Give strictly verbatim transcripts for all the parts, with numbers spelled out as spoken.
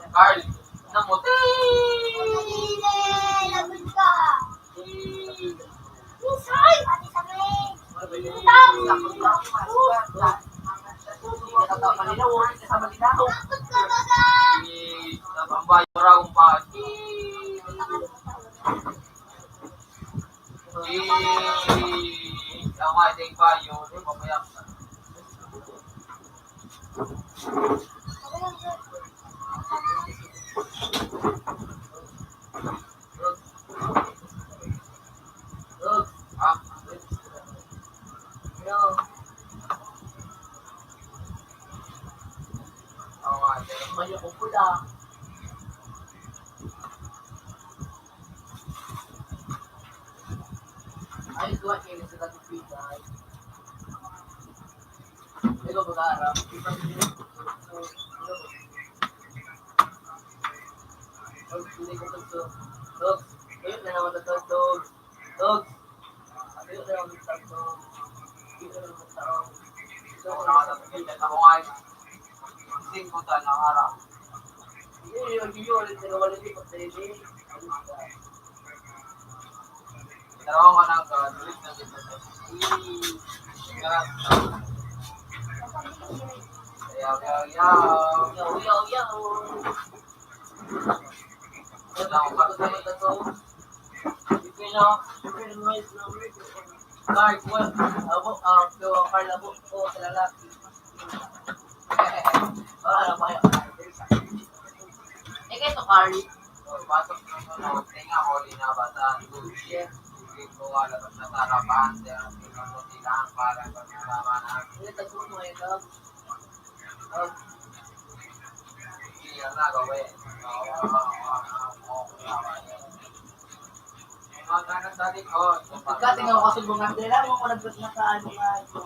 Carl, namuti! Yaw, yaw, yaw. Yaw, yaw, yaw. Carl, well, abo, ah, so, Carl, abo, oh, sa lalaki. Ah, ano ba yun? Eh, kaya to, Carl. Pasok na sa loob, tenga, huli na ba sa tubig? Tubig ko, wala pa sa sarapan, pero tingnan mo sila, parang pagkakama na. Hindi, tagpo mo, eh, dog. Dog. Hindi, yan na, gawin. Oo, oo, oo, oo, oo, oo. Pagkating ako kasi bungad nila, mo ko nagpasma sa ano nga ito.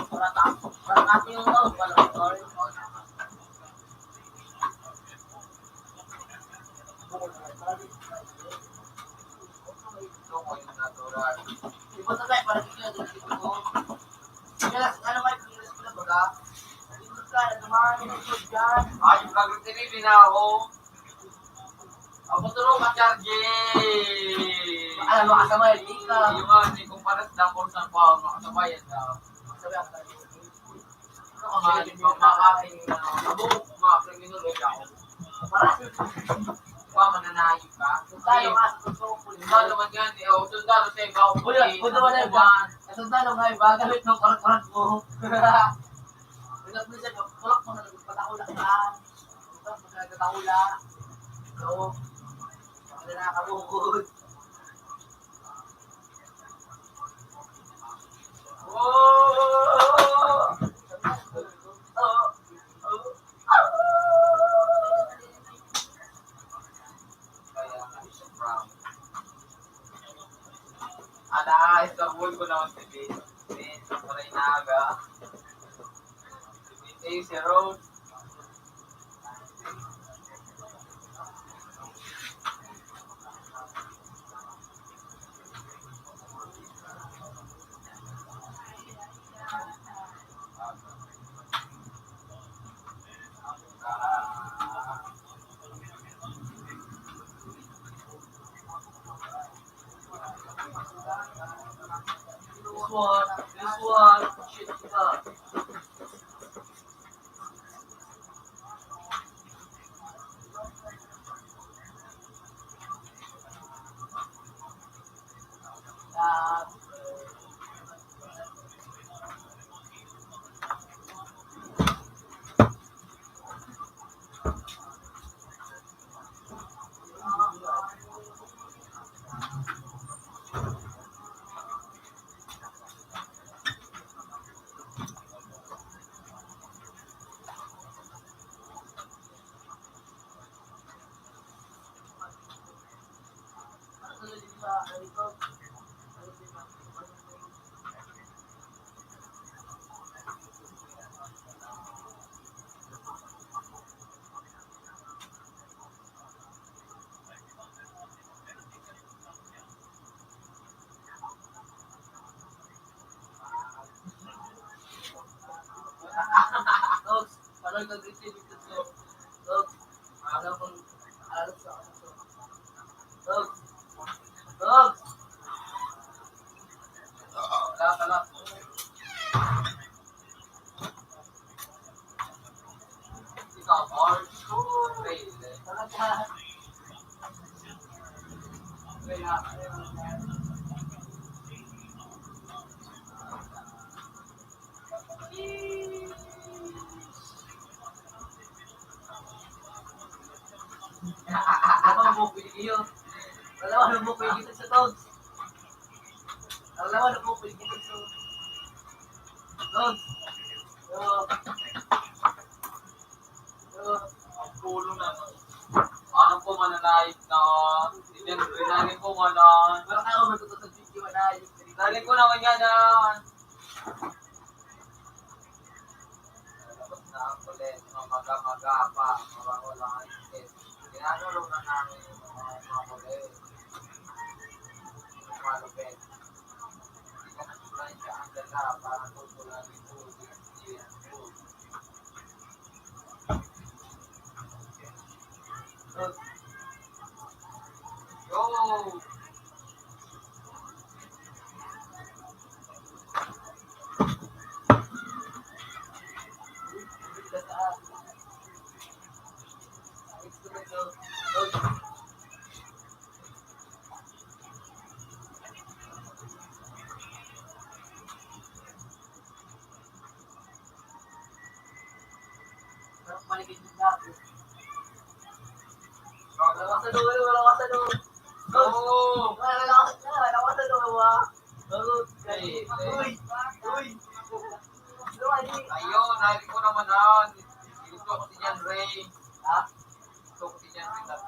Para ta-, para kasi yung tao, wala ko, sorry. Iba sa tayo, para sa inyo, dito ko. Kaya, ano nga yung pinag-, baga? Dito ka, nagmamahan yung dyan. Ay, yung gagawin ko, binaho. Ako, tulong ka, Charlie. Alam mo, kasama yun, di ka. Yung mga, hindi kong pares na, kung saan ko, makasabay yan, ah. Makasabay ako, Charlie. Ano ka, mga, mga, mga, mga, mga, mga, mga, mga, mga, mga, Wa, mananayo ka? Sundalo nga sa susuko. Sundalo man yan, eh. Oh, sundalo sa iba. Kuya, kuya, wala iba. Sa sundalo nga iba, gamit ng kurat-kurat mo. Kulat mo siya, kulat mo na, nagpatahula ka. Kulat mo na, nagpatahula. So, wala na kabukod. Oh! Oh! Ala, isabon ko naman si Vince. Vince, maray na aga. Si Vince, si Rose. This one, this one, shit, fuck. Wala, wala mo pwede sa tawag. Wala, wala mo pwede sa tawag. Tawag. Tawag. Ang pulo na, no? Ano po, mananahid na? Hindi, rinani po, manan. Parang ako, matututup yung manahid. Rinani ko naman yan, ah. Tapos na ang kulit, mga maga-maga pa, mga wala ang isip. Ginagalaw na namin yung mga, mga kulit. Yung malupit. Hindi ka na siya ang ganda, parang tutulan yung tubig, hindi yan, tubig. Yo! Wala ka sa dulo, wala ka sa dulo. Oo. Wala ka sa dulo, wala ka sa dulo, ah. Uy, uy. Ayun, nari ko naman, ah. Gusto ko si John Ray. Ha? Gusto ko si John Ray.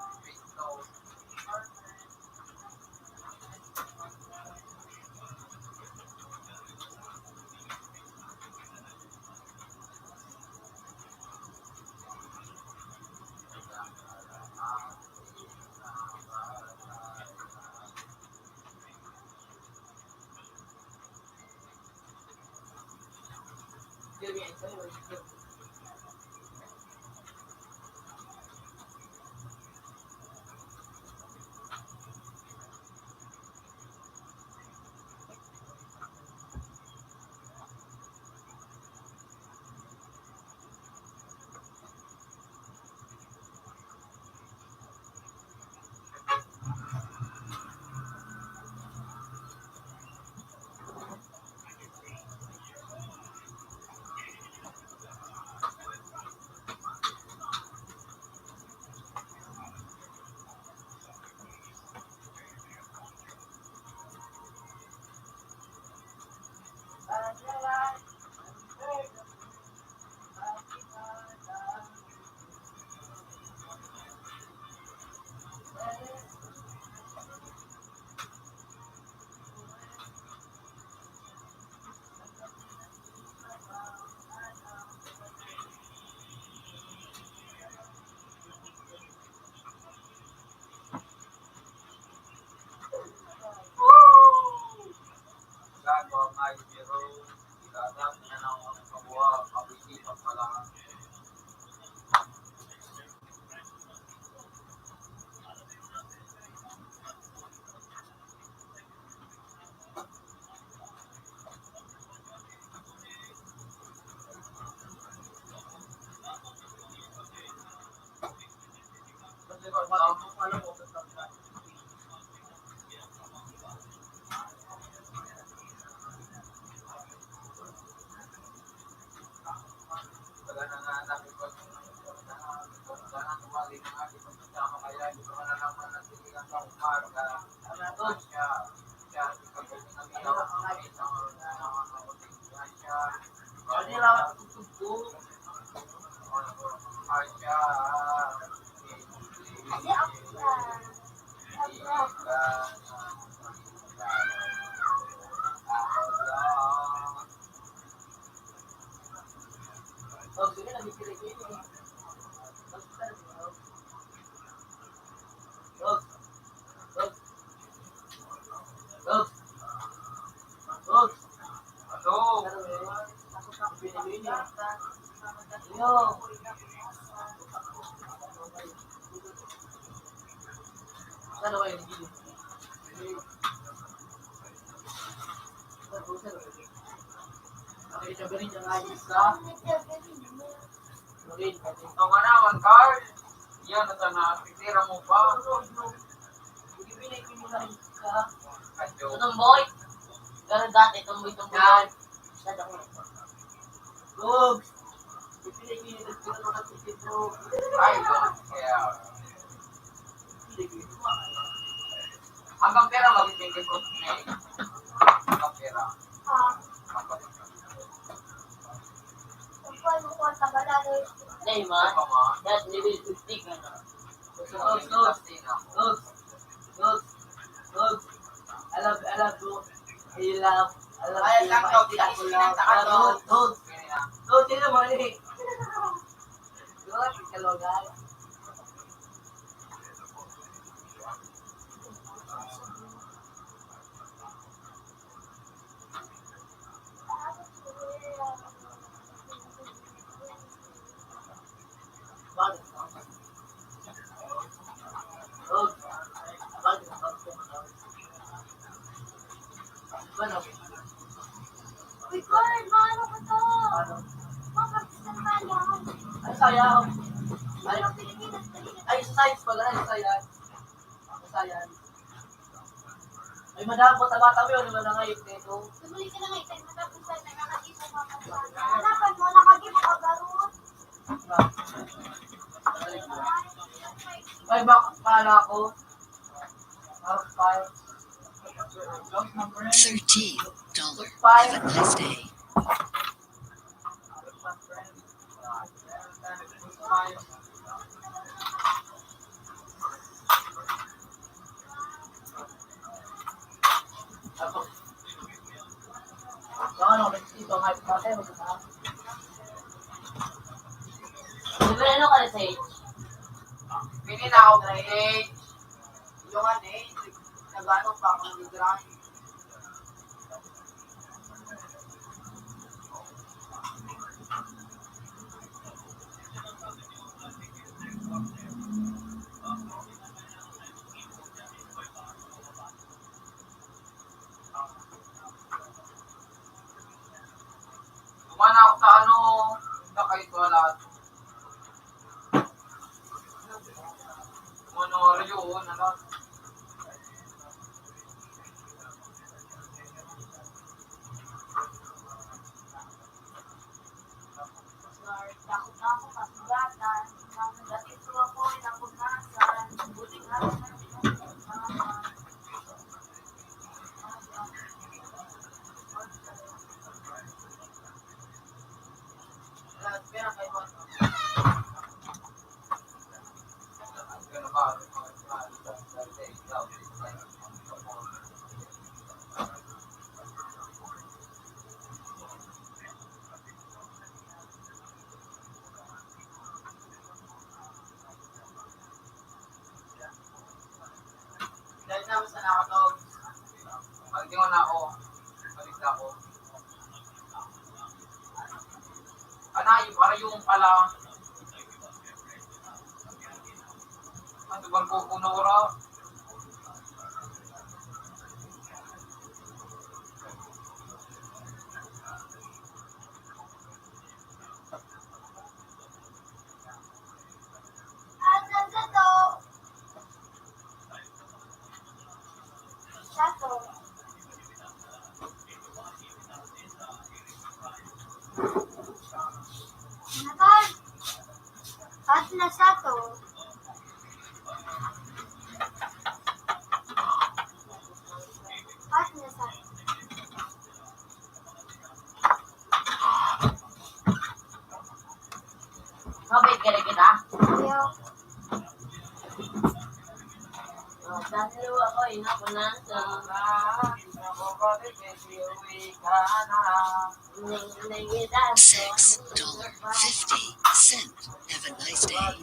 Yo. Saan ako yung Ang manawan, Carl. Yan, ito na. Pipira mo ba? Ito, tomboy. Pero dati, tomboy, tomboy. Yan. Siya daw. Gogs. Ay, Gogs. Kaya, hanggang pera, mag-twenty-four na eh. Hanggang pera. Dai man. That level fifty ka na. Gogs, gogs. Gogs. Gogs. Gogs. I love, I love you. I love, I love you. Ay, lang, Gogs. Gogs, Gogs. Gogs, sino mo ni? Gogs, hello, guys. Record, maano ko to? Ano? Mapagsisan tayo. Ay, sayang. Ay, Pilipinas, Pilipinas. Ay, science pala, ay, science. Science. Ay, madamo, tabata mo yun, mga nangayip nito. Sumuli ka na nga, itay, matapos na, nakakita mo ako sa hanapan mo, nakagip ako, garot. Ay, bak-, paala ko. Thirty dollar. Have a nice day. Ano ka na sa age? Pili na ako sa age. Yung ano eh, nag-ano pa ako, nag-grind. Dumana ako sa ano, sa Kaitwala. Ano, yun, ano? Dahil naman sa nakatog, pag di ko na ako, balik na ako. Anay, para yung pala. Ano ba ko kunora? At nandito, Sato. Nakan. At na sato. At na sato. Mabait ka rin kita? Iyo. Oh, tatlo ako, ina ko na. So, Six dollar fifty cent. Have a nice day.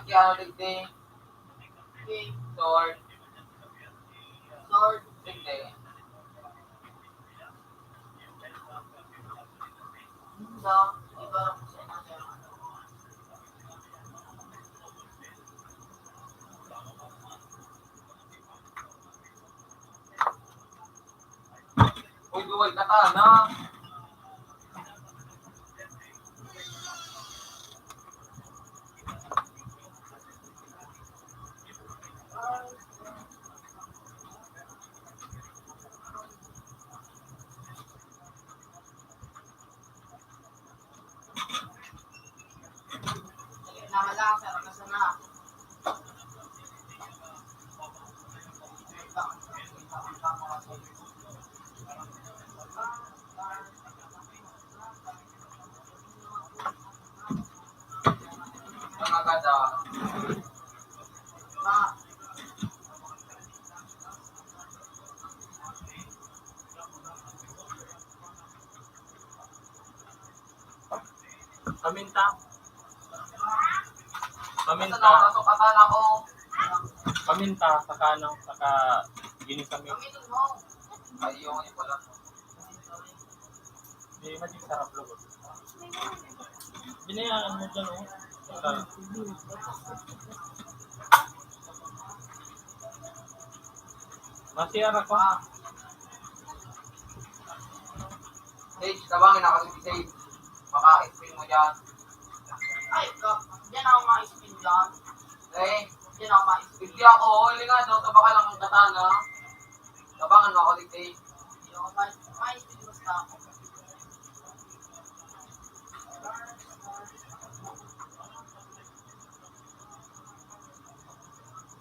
Kaya ano, digdi? Sword. Sword. Digdi. So, iba. Uy, duway katana. Mga gada. Paminta. Paminta. Paminta, saka ano, saka ginisami. Ay, yung ano pala. Di, mas sarap lugod. Binayaan mo dyan, oh. Basta. Masiyara ko. Sage, tabangin ako si Sage. Baka explain mo dyan. Ay, ka, diyan ako ma-explain dyan. Eh? Diyan ako ma-explain. Hindi ako, oh, hilingan, no? Tabaka lang ang katana. Tabangan mo ako, digdi. Hindi ako ma-, ma-explain basta ako.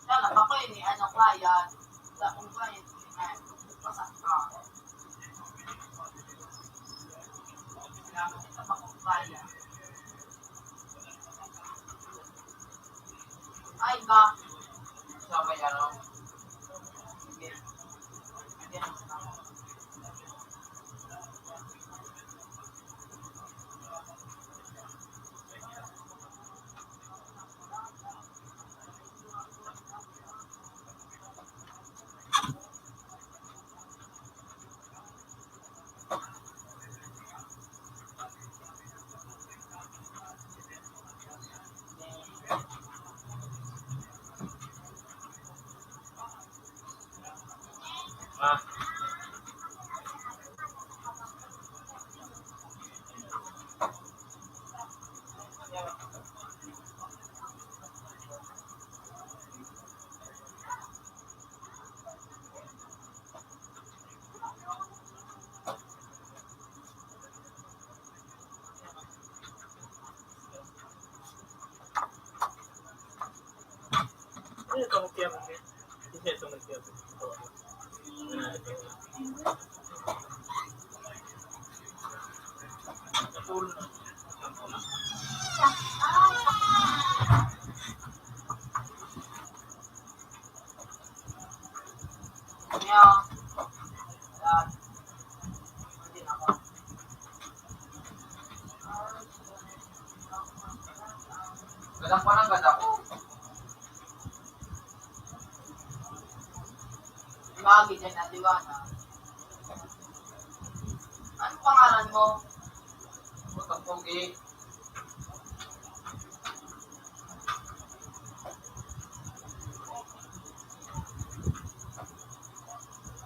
Sana ba ko ini, ano, client? Sa akong client, eh, pasok ka. Salamat sa pag-comply, ah. Ay, ba? Sa may ano? Sige. Sige. Ah. Gadang pa ng gada ko. Lagi dyan na liwanag. Ano pangalan mo? Utang pogi.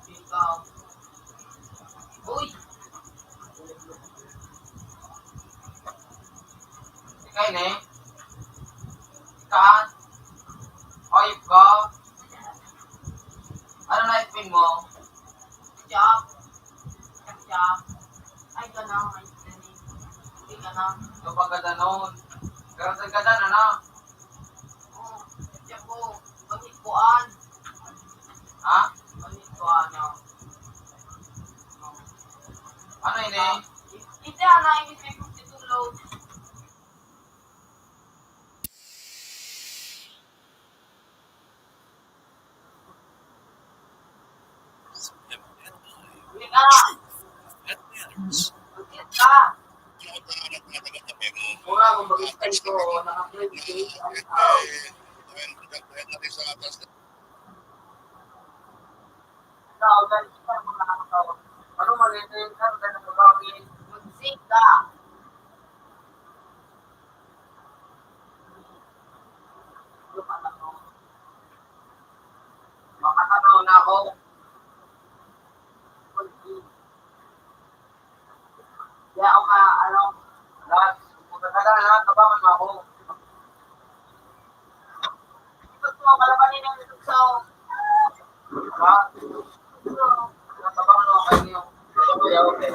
Ikaw. Uy! Ikaw ini? Ikaw? Oyop ko? Ano na ipin mo? Job. Job. Ay, ganaw. Ay, ganaw. Hindi ganaw. Ito pa gada noon. Pero sa gada na na. Oo. Job ko. Pagikuan. Ha? Pagikuan, no? Ano ini? Ito, ano, ini, may pagtitulog. Uy, ka! Uy, ka! Mura kung mag-extend ko, naka-twenty days ang tao. Ikaw, ganito ang mga tao. Ano man ito yung kanta ng babae? Magsika. Makatanaw na ako. Kaya ako ka, ano, lahat. Kung magkakala na, tabangan mo ako. Ito, ito, kalabanin ng ito sa, ha? Ito, tabangan mo ako kayo. Ito, kuya, okay.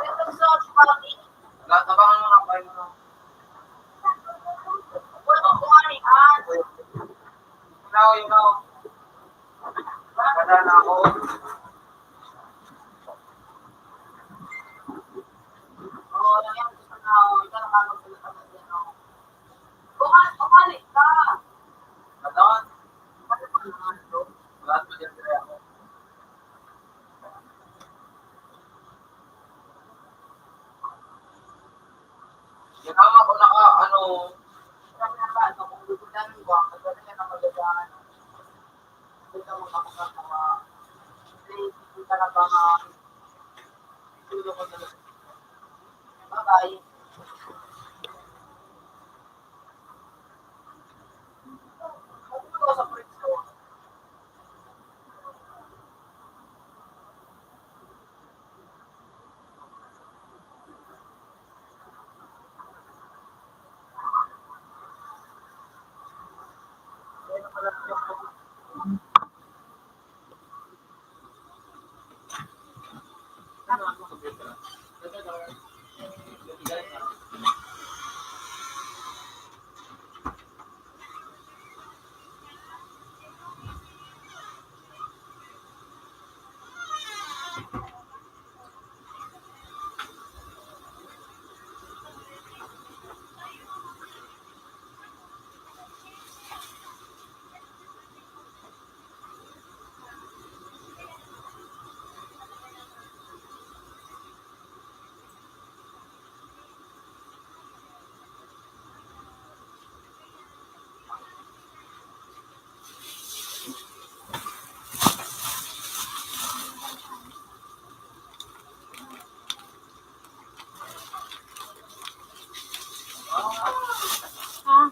Ito, sa, sa, Tabangan mo ako kayo. Wala ko ani, ha? Now, you know. Wala na ako. Oo, yan. Ano, ito na, ano, ito na, ano. Bukas, bumalik ka. Madon. Ano pa naman ito? Lahat maganda ako. Yan ang ako naka, ano, sabi na ba, ito, kung gugulan mo, ang ganda yan ang magandaan. Ito, mga, mga, mga, hindi ka na ba nga, tulog ko na lang. Bye-bye. Ah.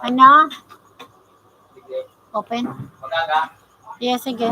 Ano? Open? Yes, sige.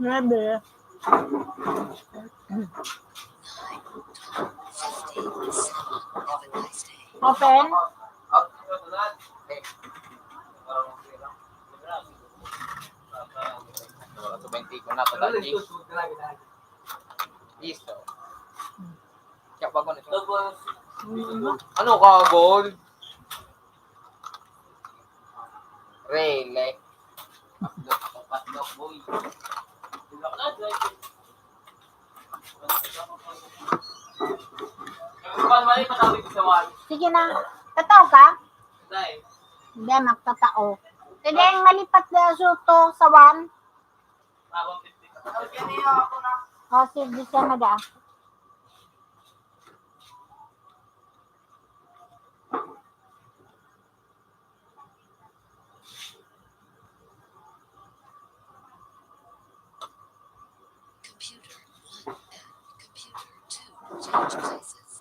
Grabe. Open? Listo. Kaya bago na siya. Ano ka, Gol? Really? Sige na. Tatao ka? Hindi, magtatao. Sige, ang malipat na suto sa one. O, sige, siya na da. Computer one and computer two change places.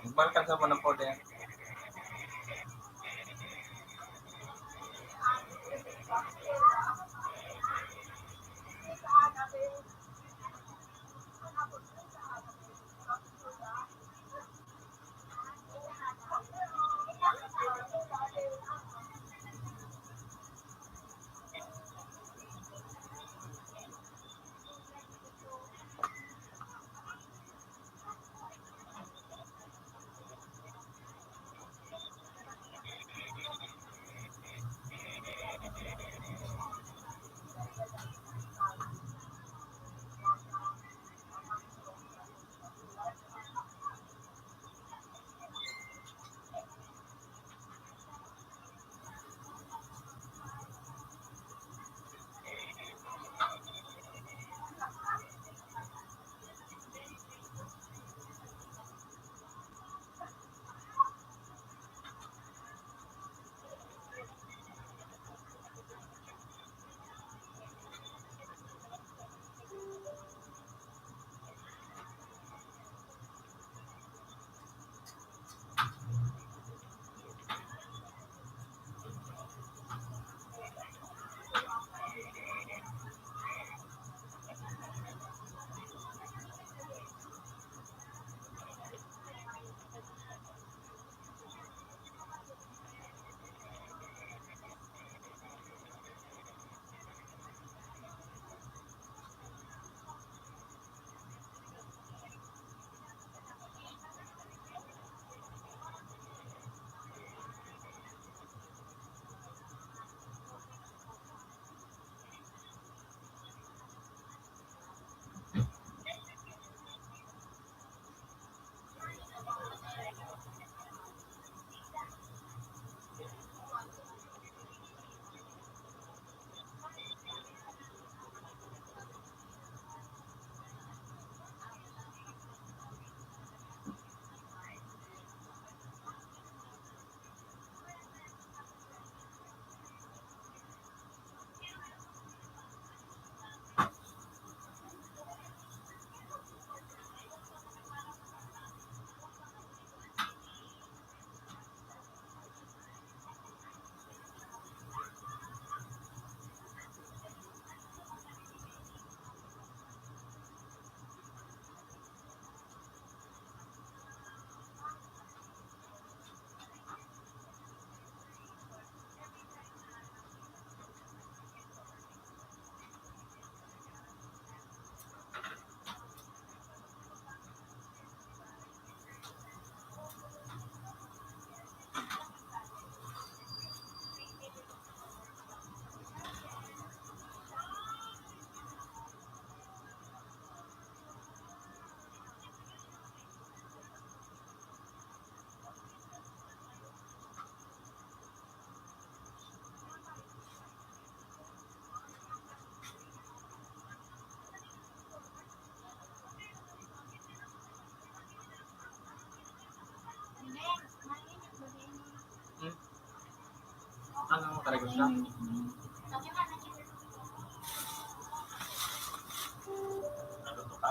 Magbalkan sa mga powder. Hmm? Ano ang karagos na? Naluto ka?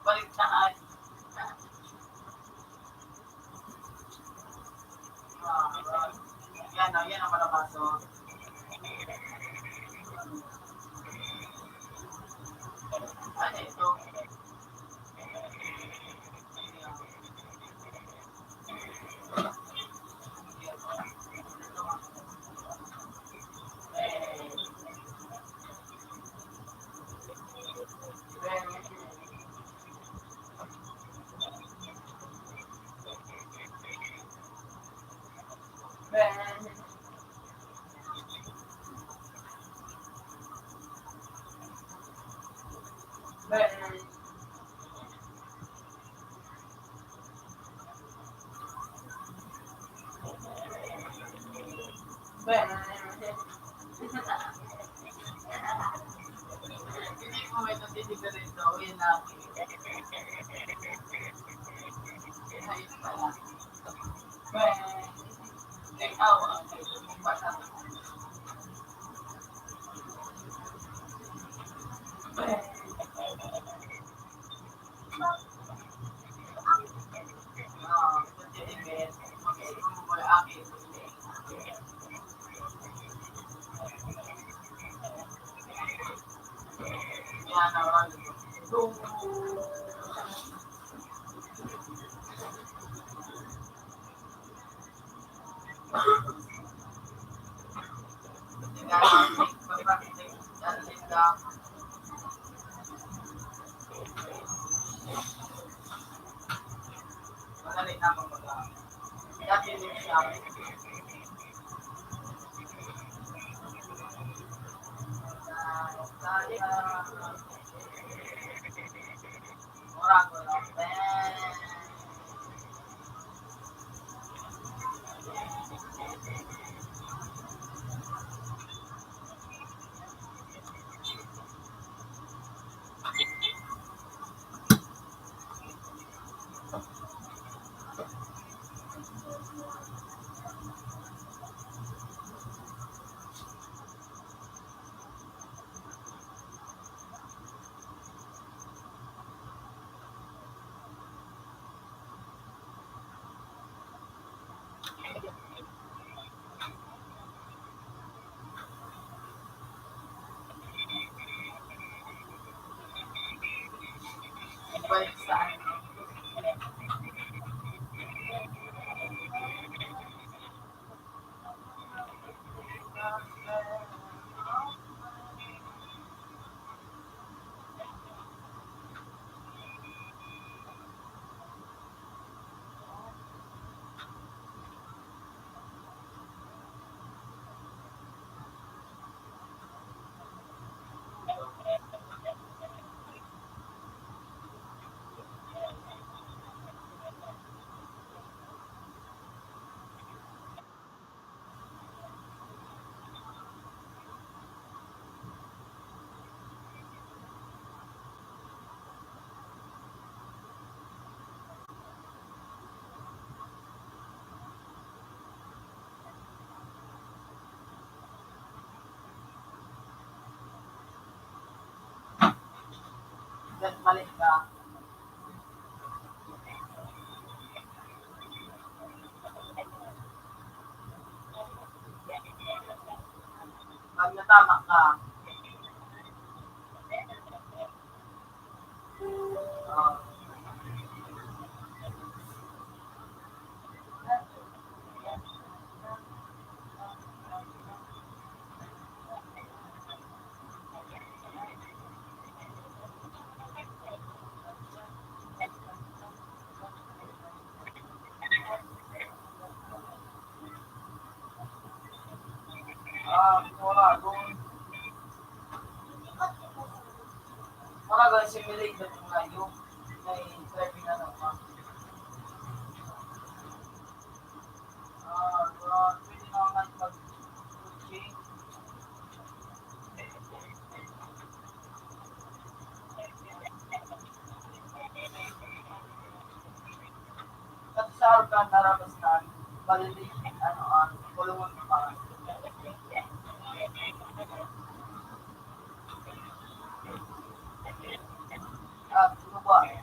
Balik na. Yan, oh, yan ang malabas, oh. Ano ito? Hindi ko may nagdidikit ito. Uy, laki. Ayun pala. Ikaw ang Mali ka. Pag natama ka, Kan narabas na, maliliit, ano, ang kulungan ng mga at lupa.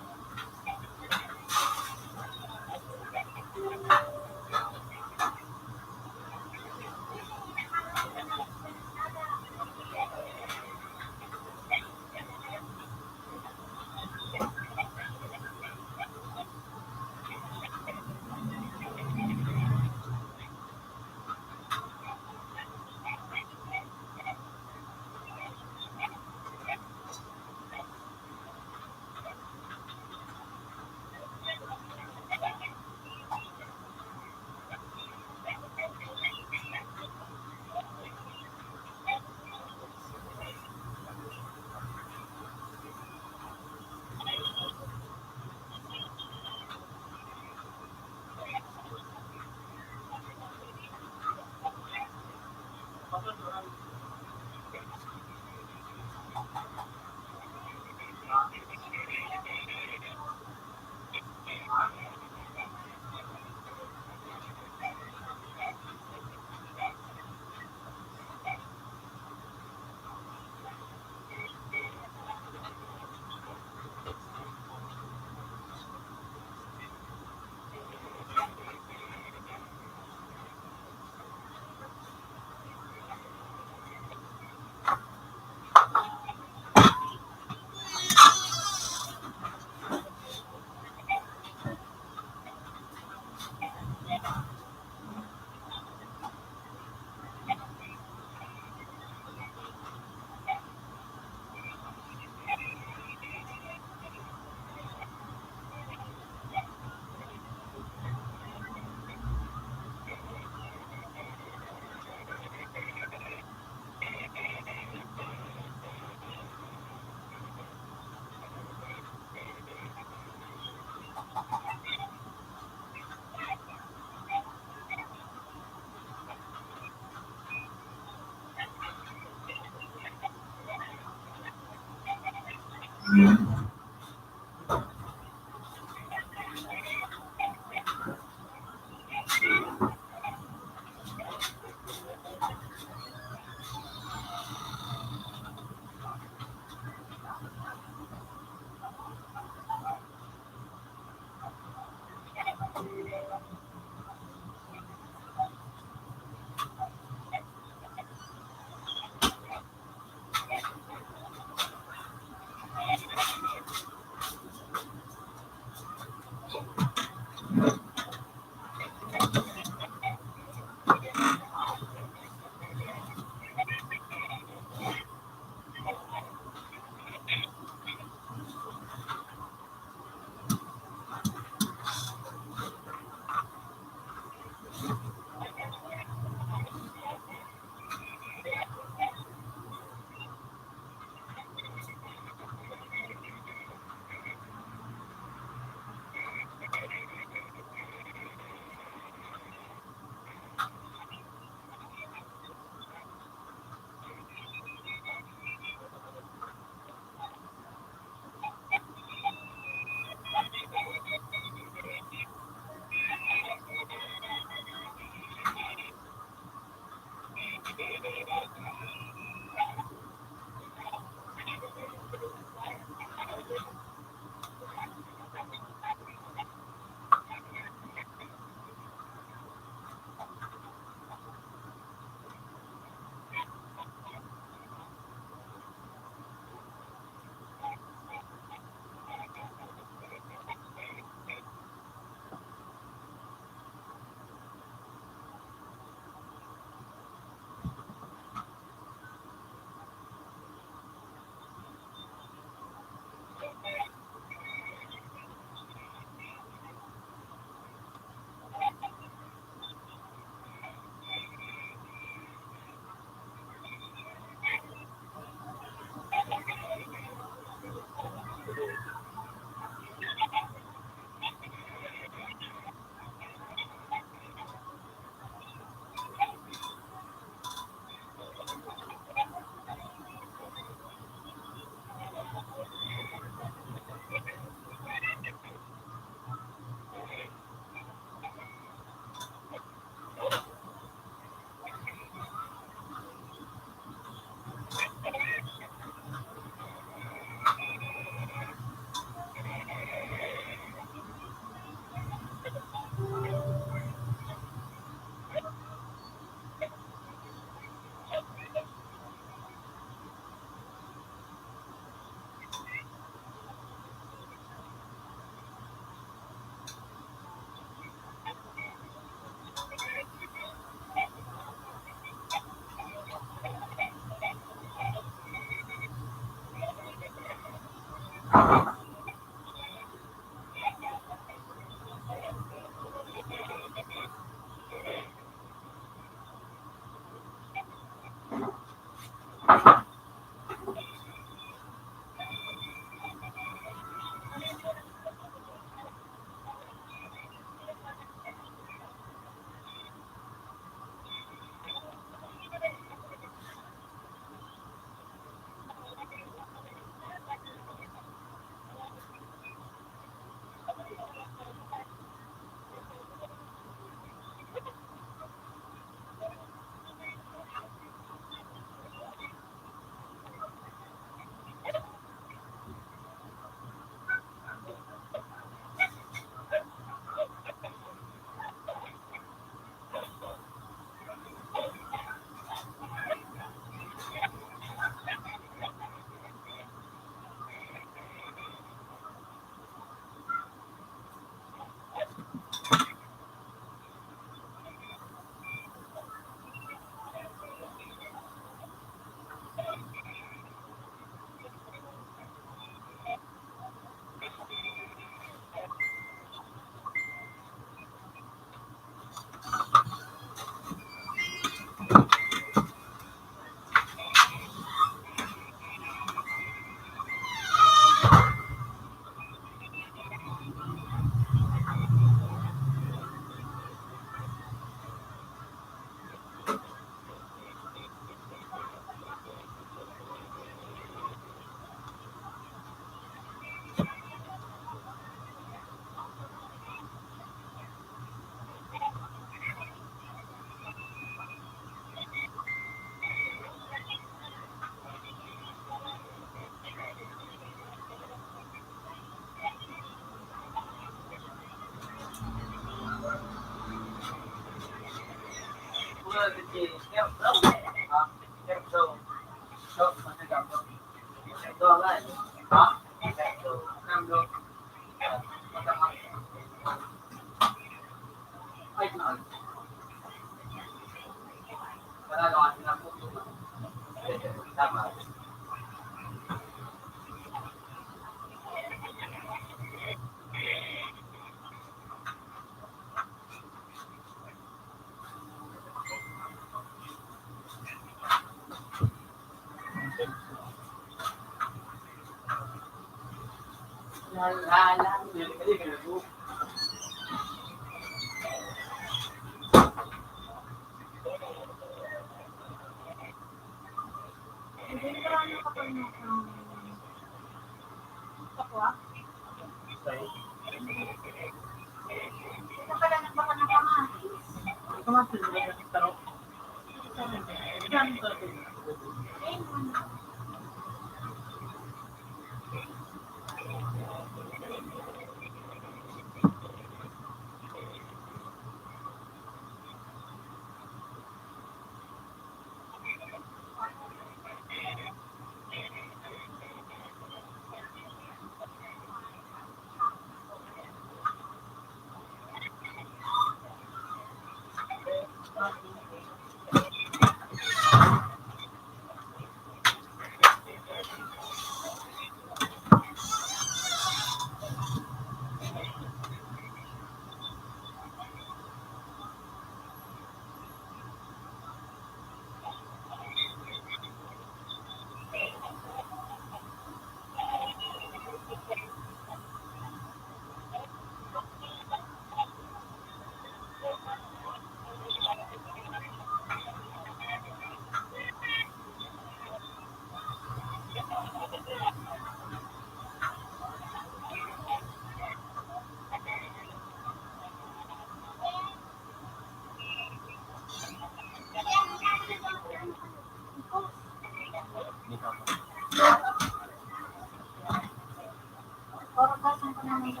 Hugasan ko naman ito.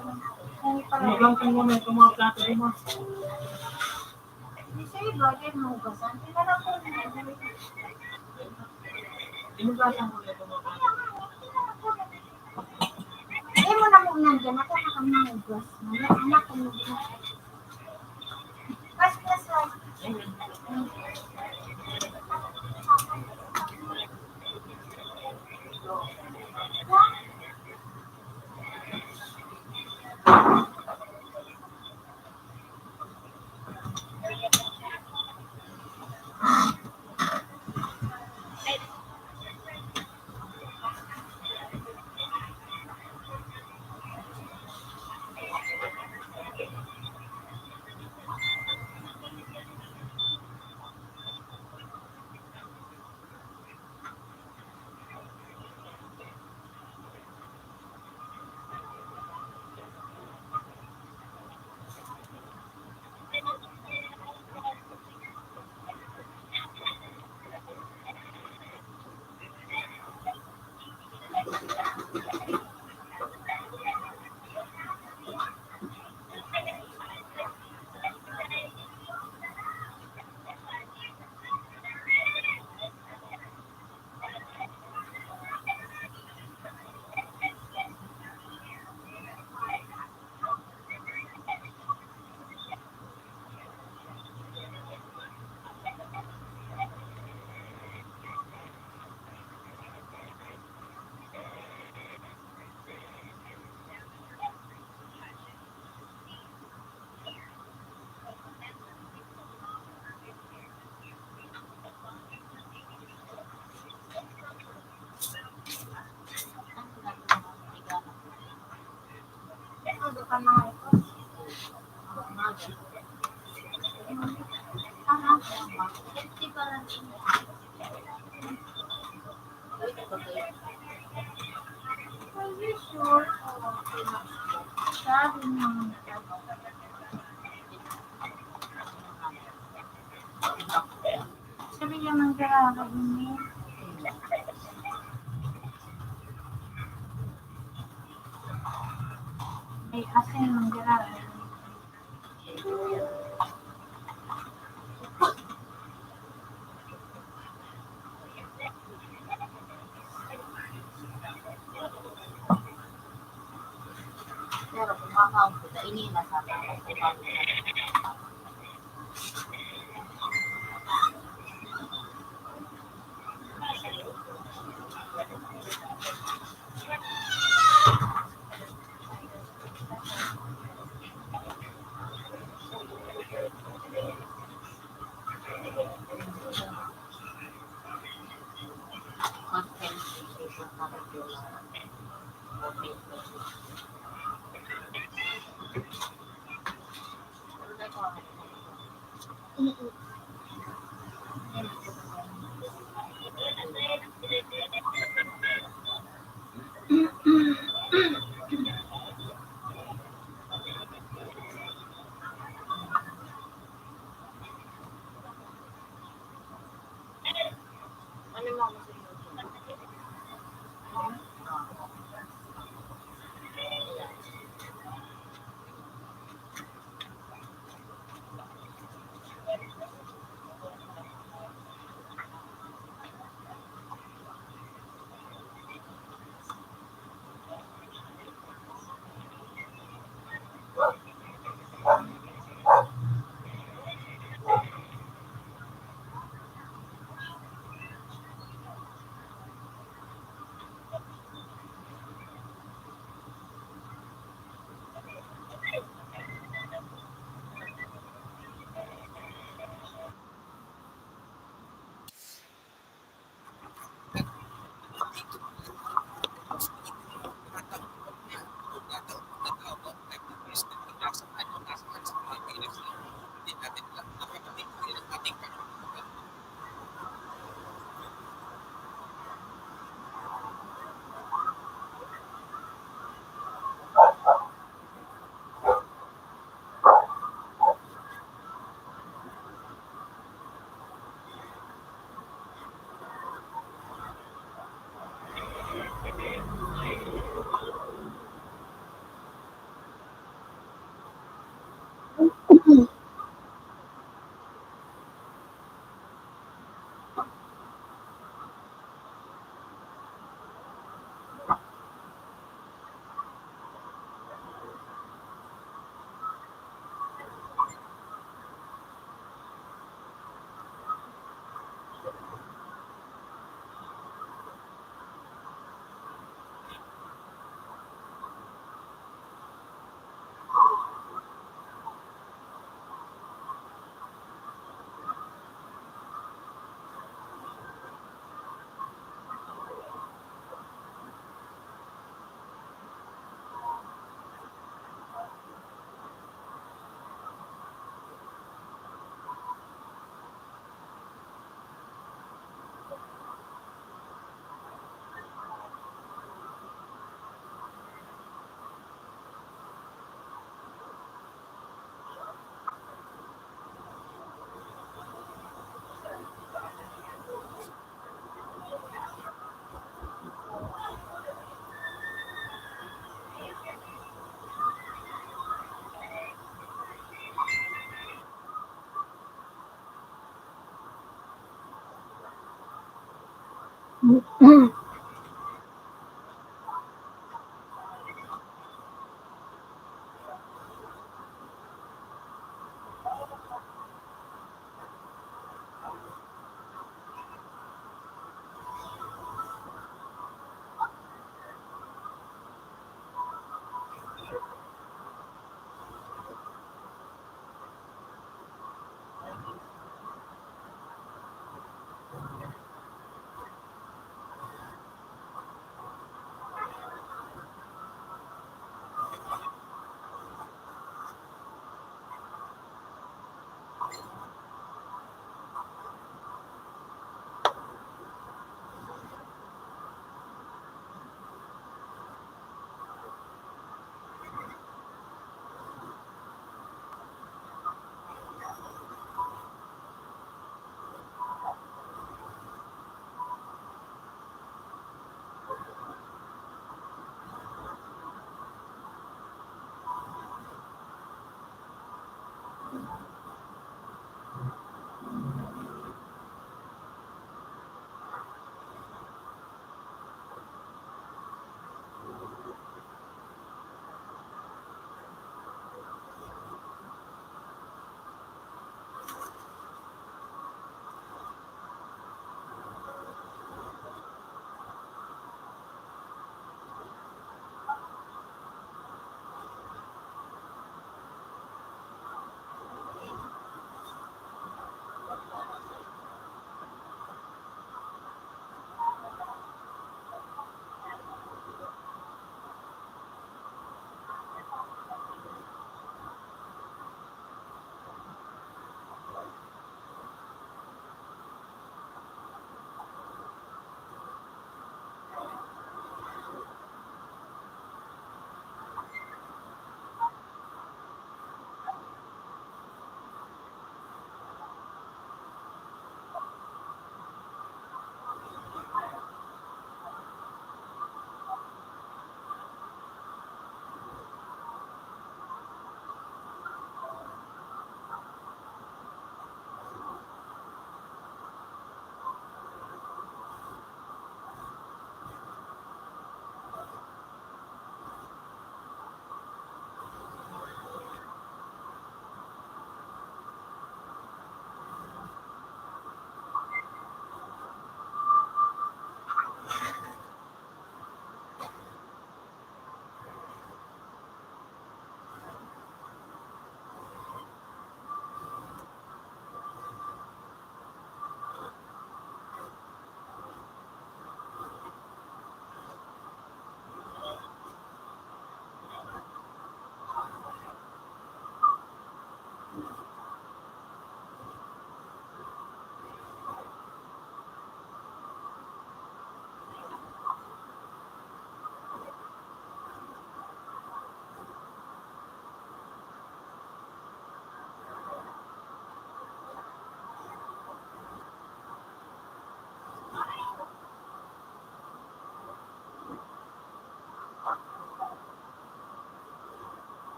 Hugasan mo na itong mga plato mo. Hindi siya iba, di mo hugasan. Tingnan ko. Hinugasan ko na itong mga plato. Hindi mo na muna dyan. Ako na kami hugas. Anak ko na. Sabi niya, manggaraga ini. May asin, manggaraga ini.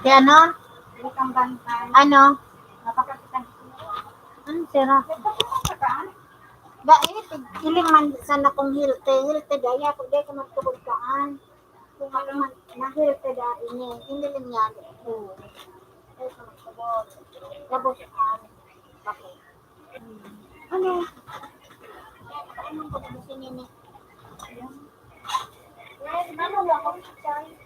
Si ano? Ano? Ano, sira? Dai, iling man sana kung healthy. Healthy dai, ako dai ka magtubod kaan. Kung ano man, na-healthy dai ini. Iniling niya. Oo. Dai ka magtubod. Labos ang bakit? Ano? Ano ba gusto niya ni? Yes, mama, wala akong picture.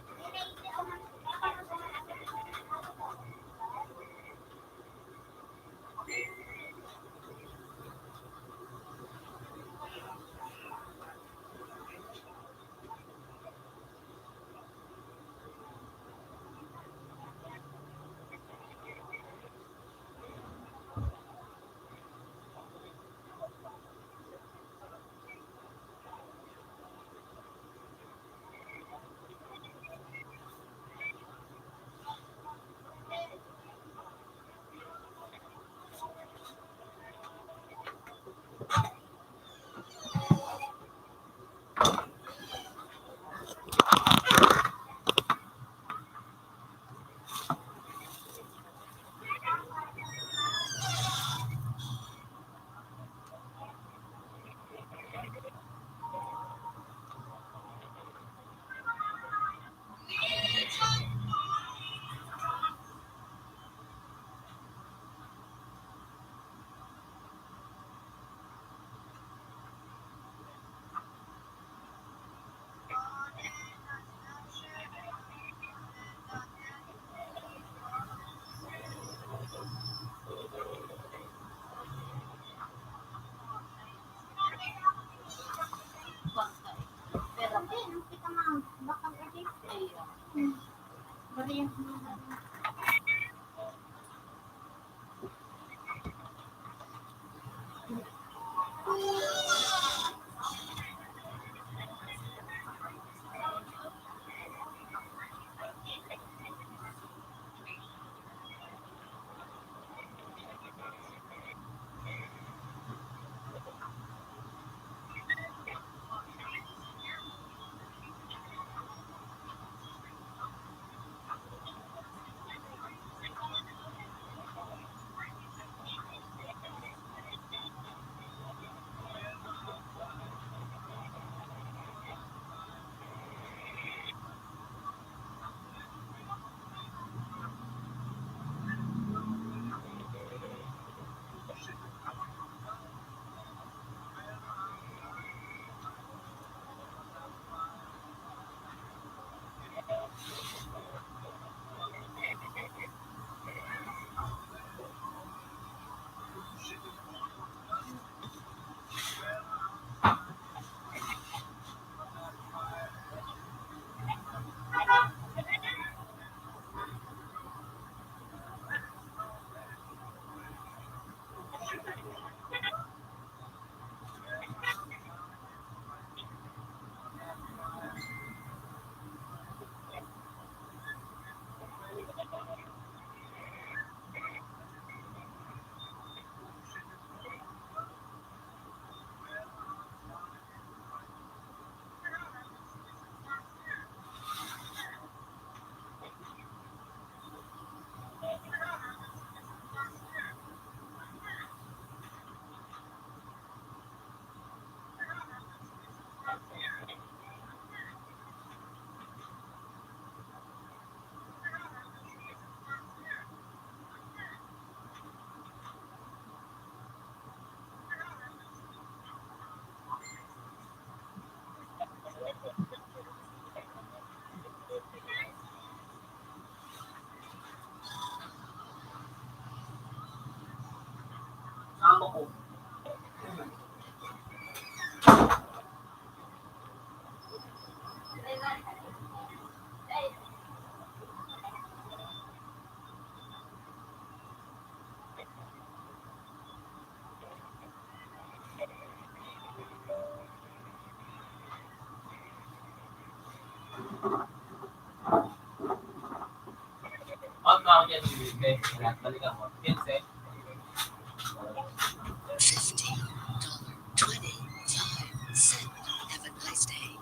Fifteen dollar twenty-five cent. Have a nice day.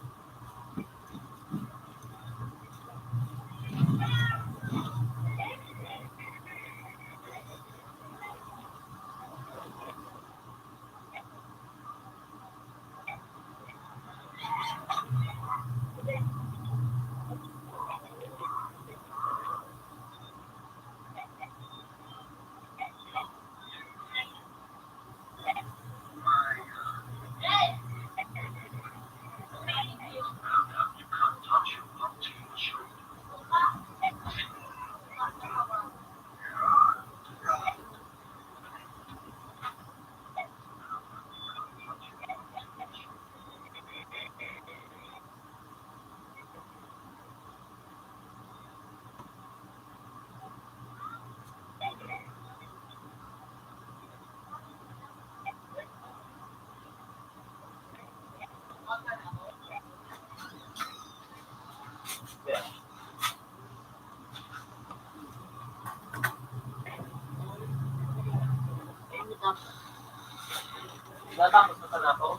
Natapos na sana ako.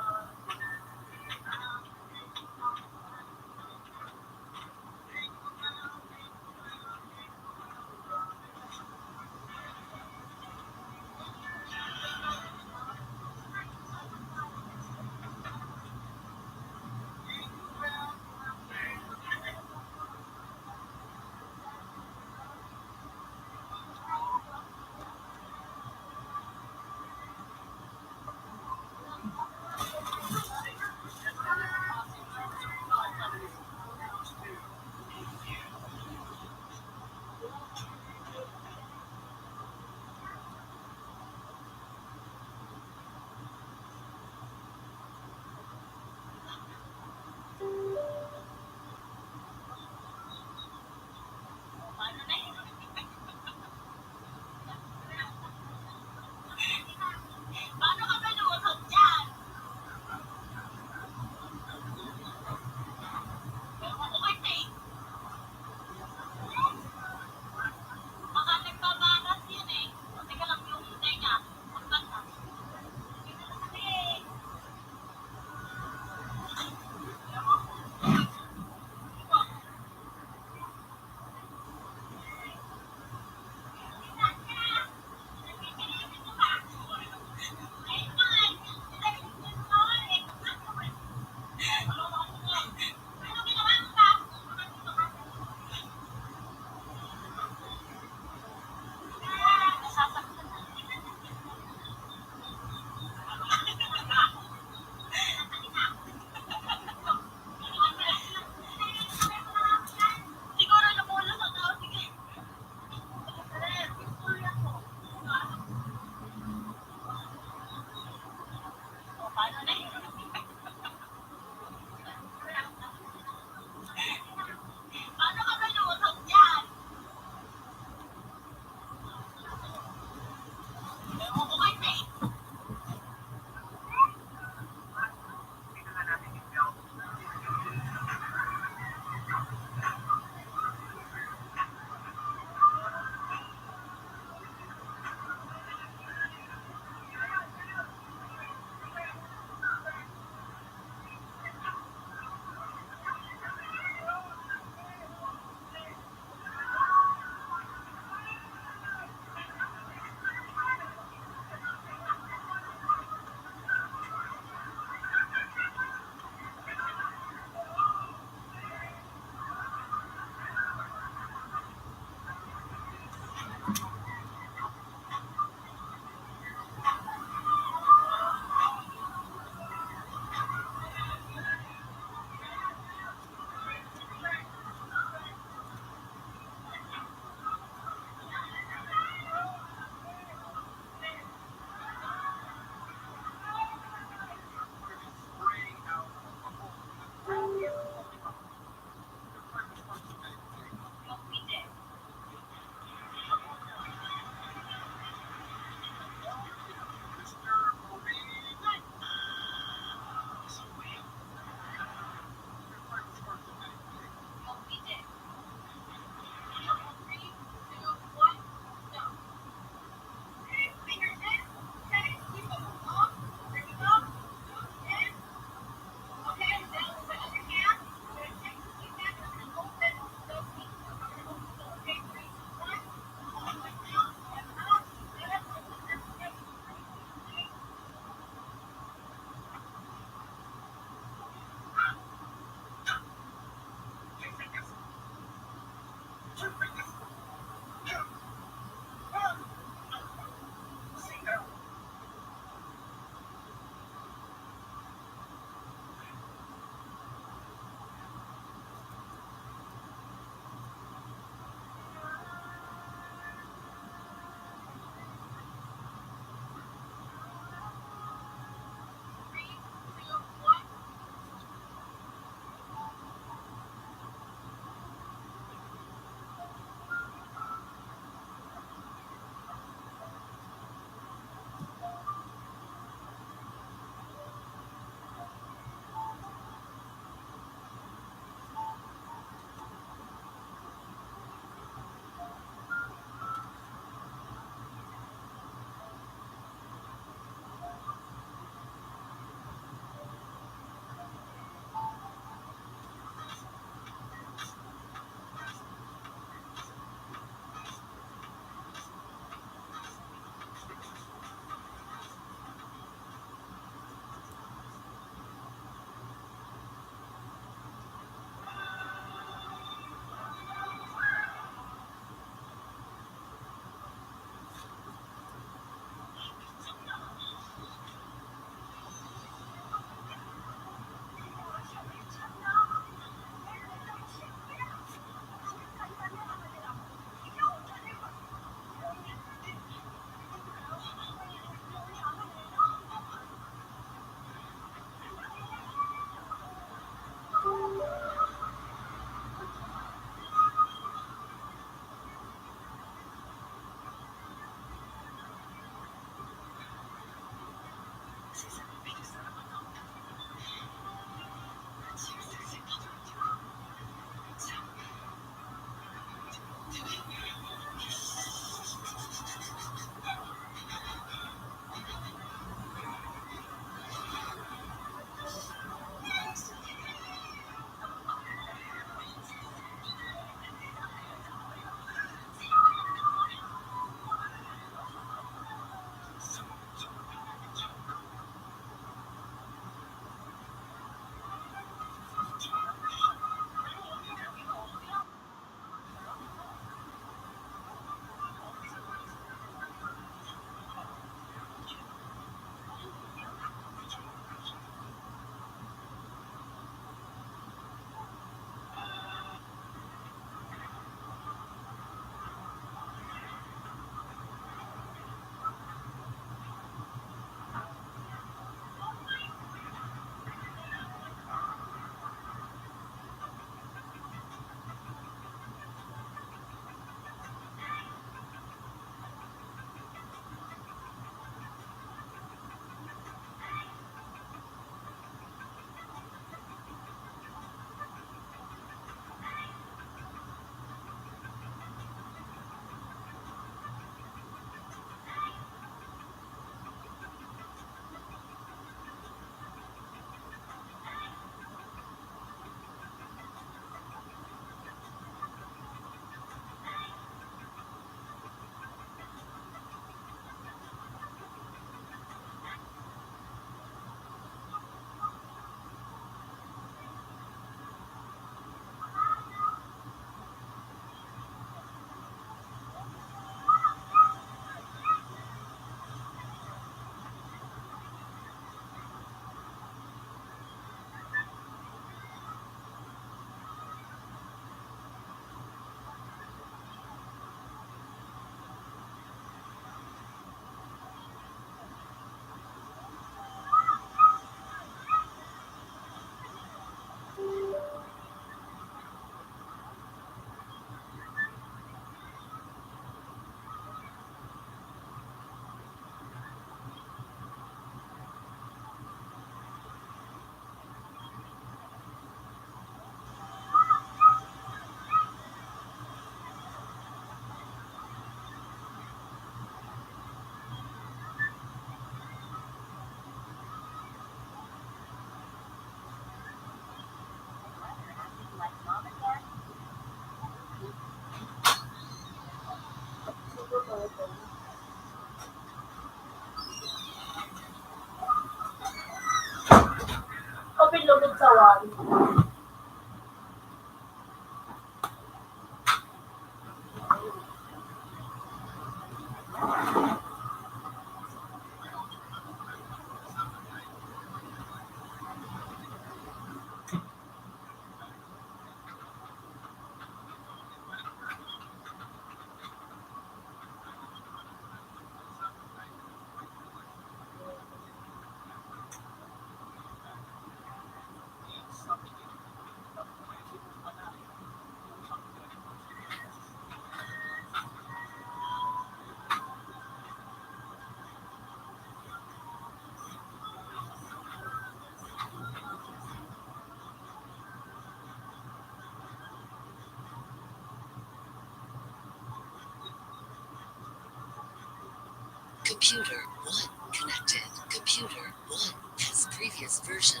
Computer one connected. Computer one has previous version.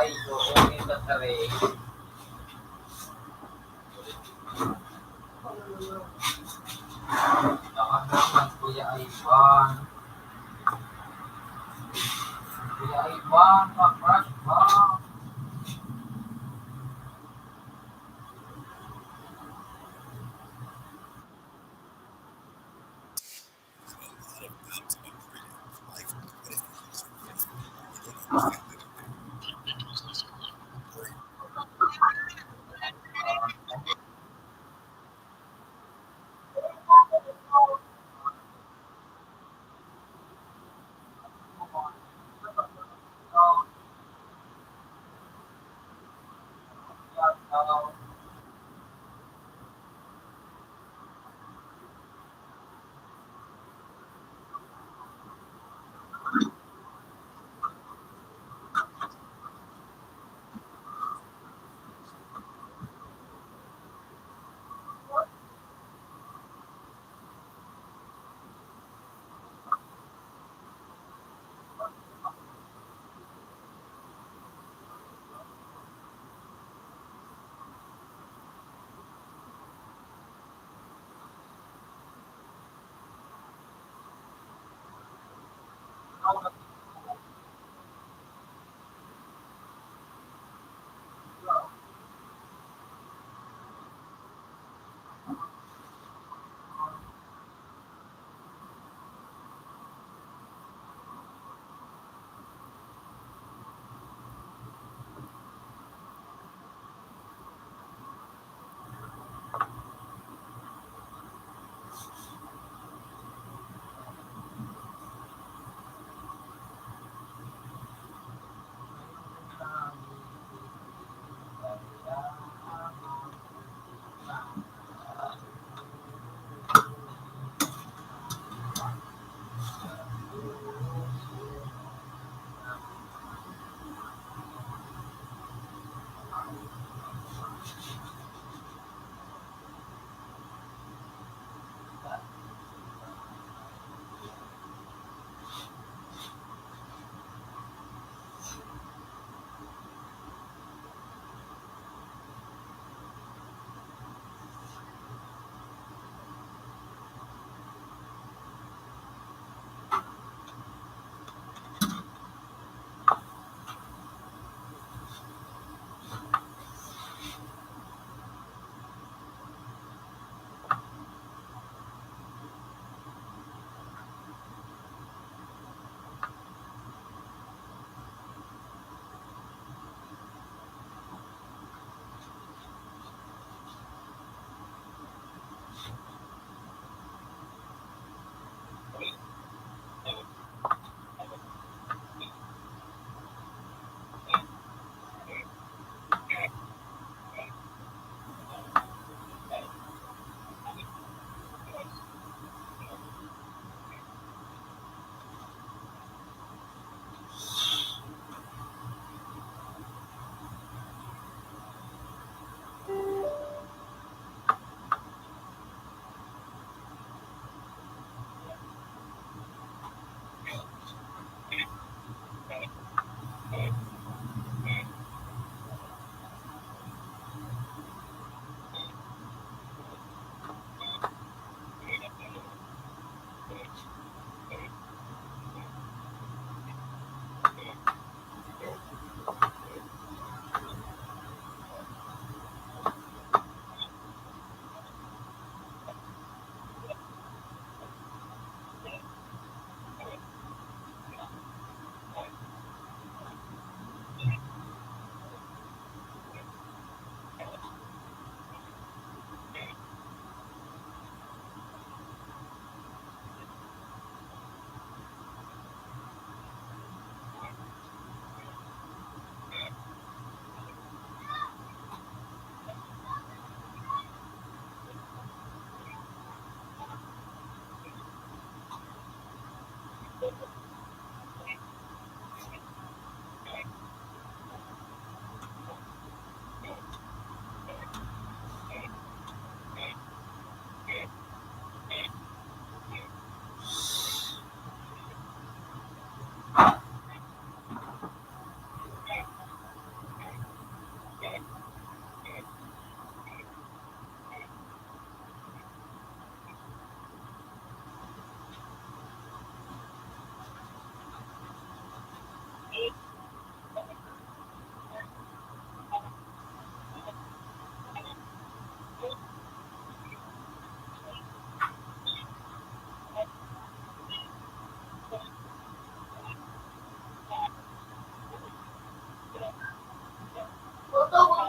Ito, yung isa sa rin. Nakagaman, Kuya Ivan. Kuya Ivan, pa-crush ba?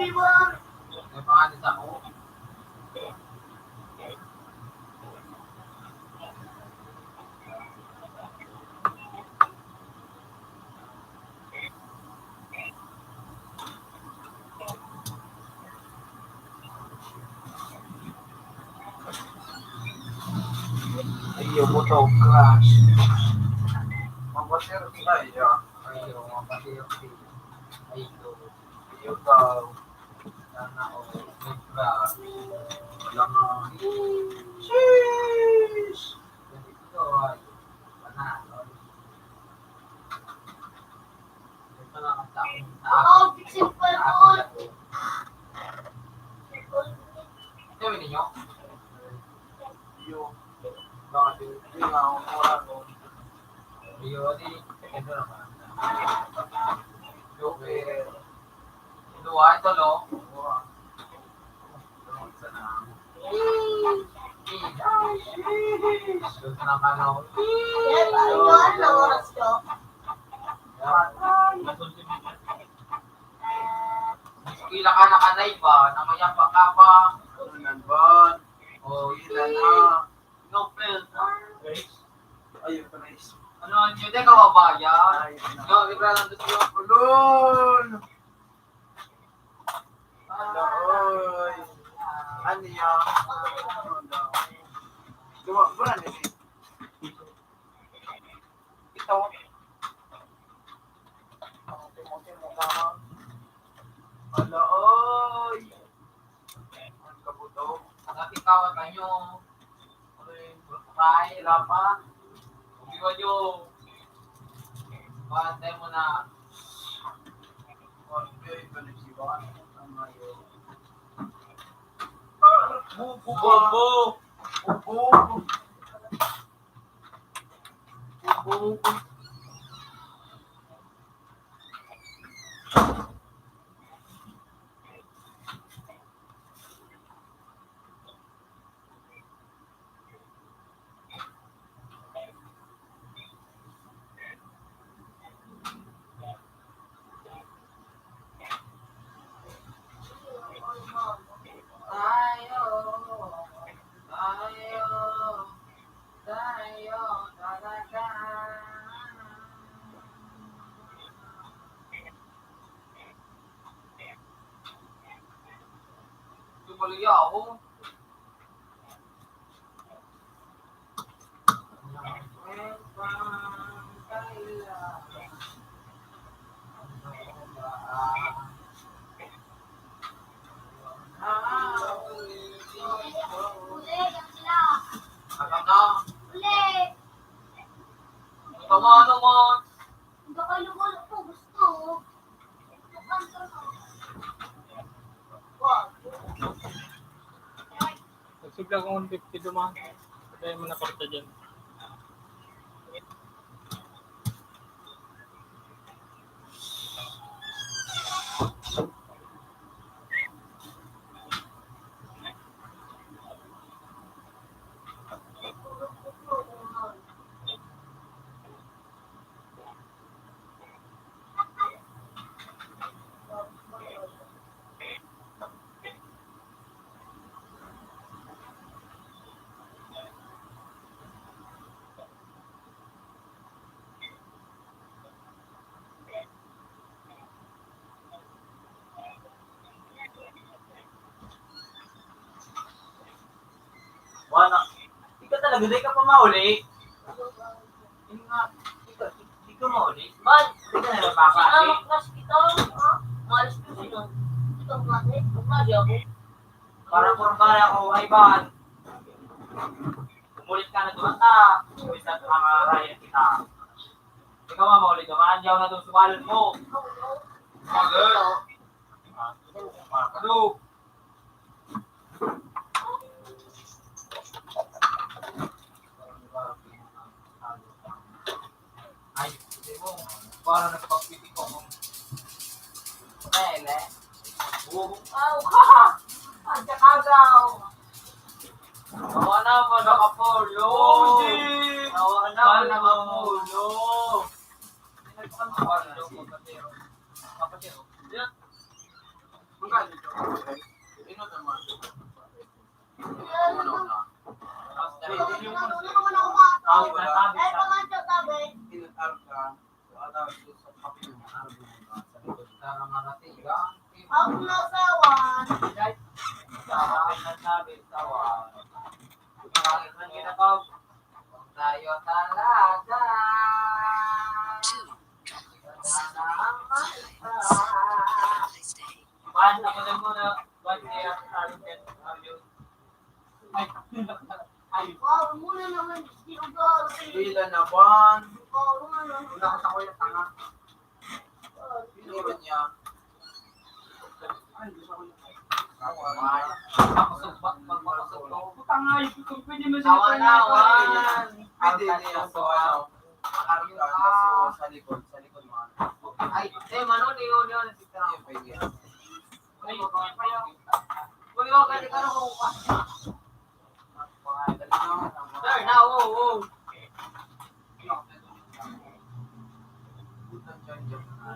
May pangalan sa ako. Ayaw mo daw, crush. Mabasir sila, iya. Ayaw, mabasir sila. Ayaw. Ayaw daw. Sana all. May crush. Wala nga. Sheesh! Ganito, ay. Panalo. Ito na ang taong Oo, simple po. Ito, yun ninyo? Yo. Bakit yun? Yun nga, ang mura ko. Yo, di, ito naman. Yo, eh, duwa ito, no? Duwa. Duwa, isa na. Duwa na, ano? Yes, ano, ano oras ko? Pila ka nakanay ba? Na mayapa ka ba? Ano na ba? Oh, sila na. No filter. Ayun pala is. Ano, ano yun? Teka, babayan. Ay, ano? No, libra lang doon yung Ulol! Ala, oy. Ano yan? Ano daw? Duwa, brand eh. Ito. Ala, oy. Ang kabuto. Ang ating kawat na nyo. Ano yung pagkain? Wala pa. Hindi ba nyo? Pantay mo na. Pantay, panisiwan. Ang mayo. Bubo. Bubo. Bubo. Tayo, tayo, tayo talaga. Tumuli ako. Ano na? Tama naman. Ang kakailangan ko, gusto. Nagsubla akong one fifty duman. Patay mo na kwarta dyan. Wala. Ikaw talaga, di ka pa mauli. Yun nga, ikaw, di, di ka mauli. Man, di ka na nagpapati. Sinama ko kasi kita, ha? Umalis ko sila. Ikaw, mati. Umalis ako. Para kumpara ako, ay ba? Umulit ka na doon, ha? Uy, sa mga raya kita. Ikaw nga, mauli ka man. Diyaw na doon sa balon mo. Mother. Ano? Ay, hindi mo. Parang nagpapiti ko akong Ele. Wow, ka! Ang kakagaw! Awa naman, nakapolo! Awa naman, nakapolo! Kapatid, kapatid. Ino naman? Ano na? Ang sinasabi sa Tinatarka, sa Tagalog, sa papel na araw ng mga sa likod. Para marating ang Ang nasawan. Sa papel na sabi, sawan. Bakit man ginagawa? Kung tayo talaga. Sana ang makita. Paano ko na muna? Ba't kaya ang target? Ayun. Ay, ay. Wow, muna naman, di ko gawin. Pila na buwan? Wow, muna naman. Wala ka sa kuya, tanga. Pila ba niya? Ay, gusto ko yung Ay, makusog pa, magmakusog pa. Putang ay, pwede mo siya Tawa na, panawan. Pwede niya, so, ano, ang army card, so, sa likod, sa likod mo, ano. Ay, eh, mano, niyo, niyo, na si Trump. Ayun, pwede. Ay, ay, ay, ay. Uy, oh, kasi ka na kung Sir, na, oh, oh.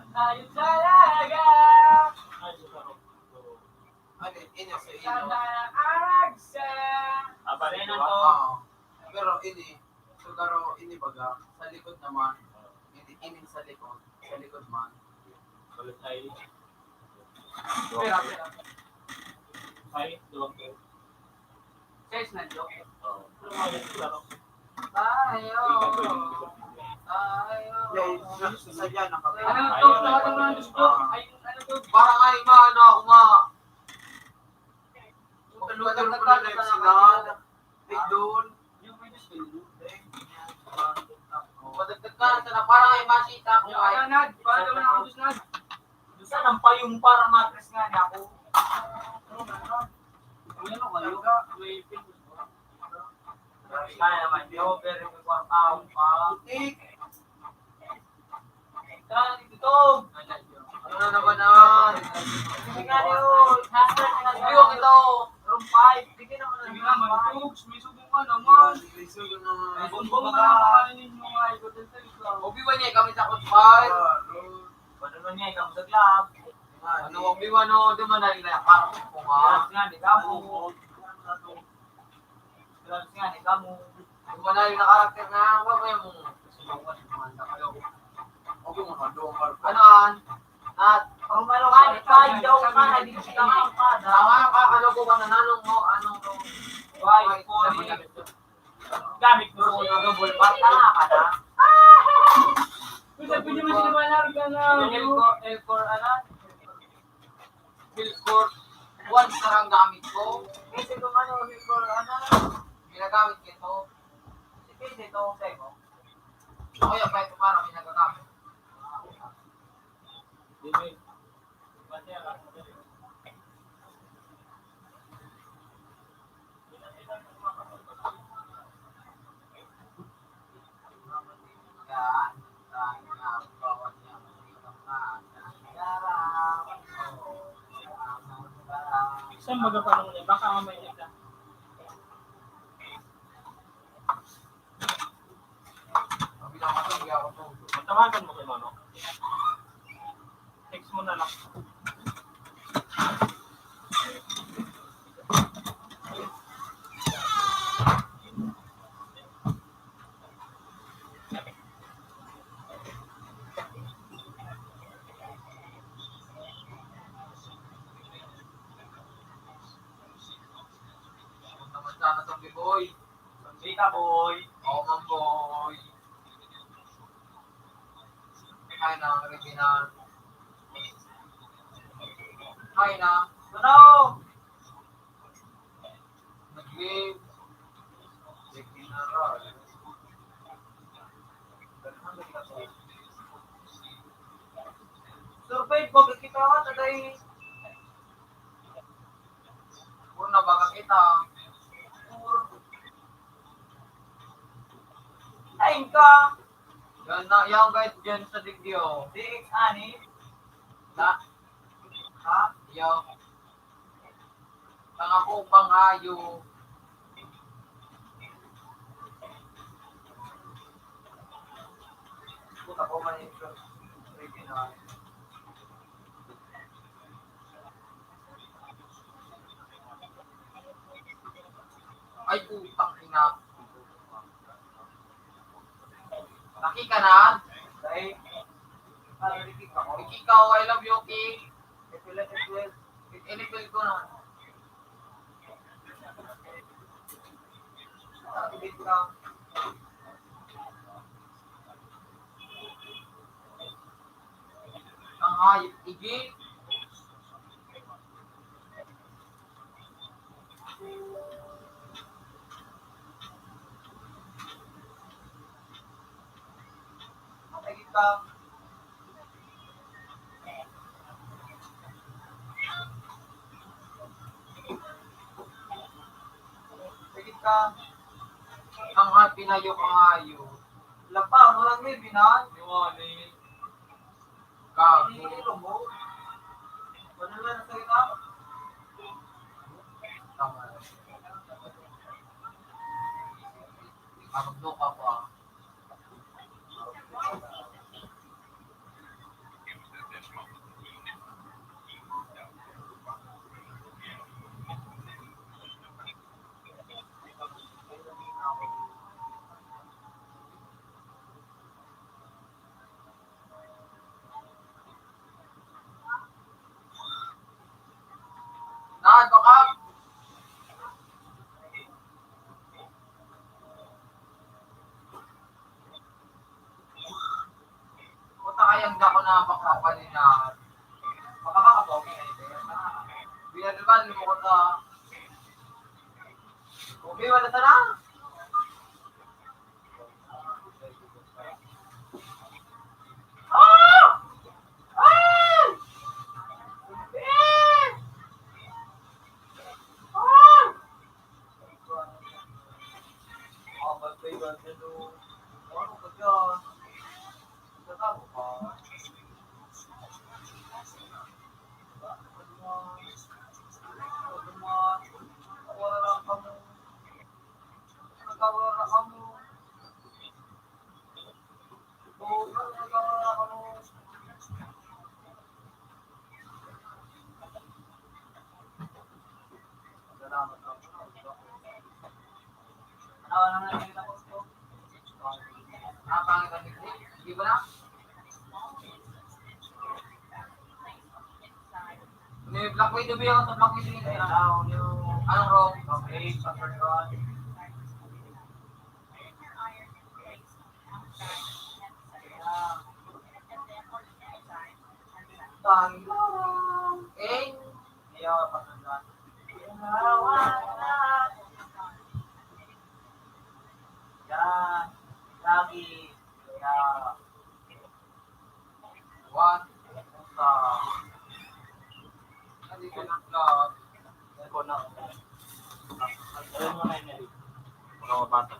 Tayo talaga. Ano, inyo sa inyo? Sana aragsa. Ah, pare na to. Oo. Pero ini, so, pero ini baga, sa likod naman, ini, ini sa likod, sa likod man. Balik tayo. Pera, pera. Ay, duwag ko. Size na, Joe? Oo. Tayo. Tayo. Yay, sa, sa dyan, nakapit. Ano to? Ano to? Ano to? Ay, ano to? Parang ay, ma, ano ako, ma? Ano to? Ano to? Ano to? Bigdon. Padagdag ka na sana para may masita ko ay. Yan, Nad. Paano naman ang ubos, Nad? Saan ang payong para matres nga niya ako? Ano kayo? May pin-, kaya naman, yo, pero may kwarta akong pa. Tara, dito. Ano na naman na? Sige nga niyo. Hindi ko kita, oh. Room five. Sige naman na. Sige naman, Tugs. May sugo ka naman. May sugo naman. May sugo ka naman. Obi-Wan niya kami sa room five. Ano man niya, ikaw sa club. Ano, Obi-Wan, oh, di man na rin na. Parang kung nga. Club nga, di ka mo. Grabe nga, ikaw mo. Kung wala yung nakarakter na, wag mo yung subukan, kumanta kayo. Huwag yung mga doon, parang ano, ah? At, kung ano ka, ikaw, ikaw ka, hindi ka ka, tama ka, kalokohan na nanong mo, anong mo? Why, sorry. Gamit mo, double bar, tama ka na. Kung sabi niyo, mas naman, ano ka na, Elcor, Elcor, ano? Hilcor, once na lang gamit ko. Kasi kung ano, Hilcor, ano, ginagamit ko ito. Si Pete ito, sa'yo mo. Ako yung pa ito para pinagagamit. Hindi, may Saan baga pa naman yan? Baka mamaya na. Matawagan mo kay Mano. Text mo na lang. Naman sana sa Boy. Sika, boy. Oo, man, boy. Ay, na, Regina. Ay, na. Ano? Nag-leave. Regina Roy. Survey po, kita ka, tatay. Puro na baka kita. Taing ka. Yan na, yan guys, dyan sa digdi, oh. D X ani? Na? Ha? Yo. Mga kupang hayo. Puta ko man yung original. Ay, putang ina. Laki ka na? Ay, Ricky ka, I love you, King. Inipil ko na. Ang hayop, igi. Ay, ikaw. Sige ka. Ang mga pinayo ko nga yun. Lapa, walang may binan. Yung ano yun? Gago. Hindi, hindi, lumog. Wala na sa ina. Tama na. Kapag doon ka pa. Naan ka ka? Puta, kayang dako na makapanina. Makakakabaw ka na ito. Biya naman, lumukot na. Okay, wala sana. May Black Widow ba yun? Sa Black Widow yun. Anong role? Okay, Superman. Tanggalan. Eh? Ayaw, pagkakita. Yan. Lagi. Yan. What? Puta. Hindi ko na vlog. Hindi ko na. Alam mo na yun, Eric. Mga bata.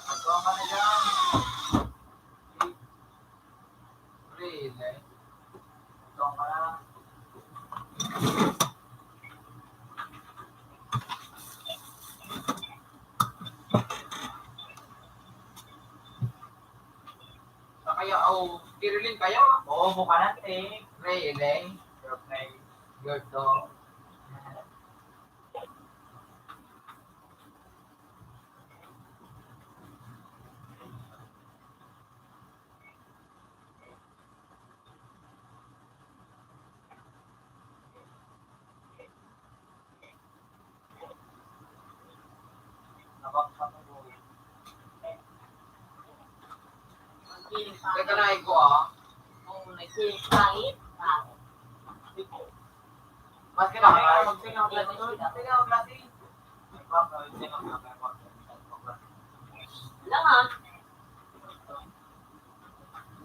Ito ang kanilang Really? Ito ang kanilang Sa kaya, oh, Kirilin kaya? Oo, mukha natin. Really? Your play. Your dog. Teka na, Iko, ah. Kung nagkikait, ah. Mas kailangan, magsingaw klase. Magsingaw klase. Lang, ah.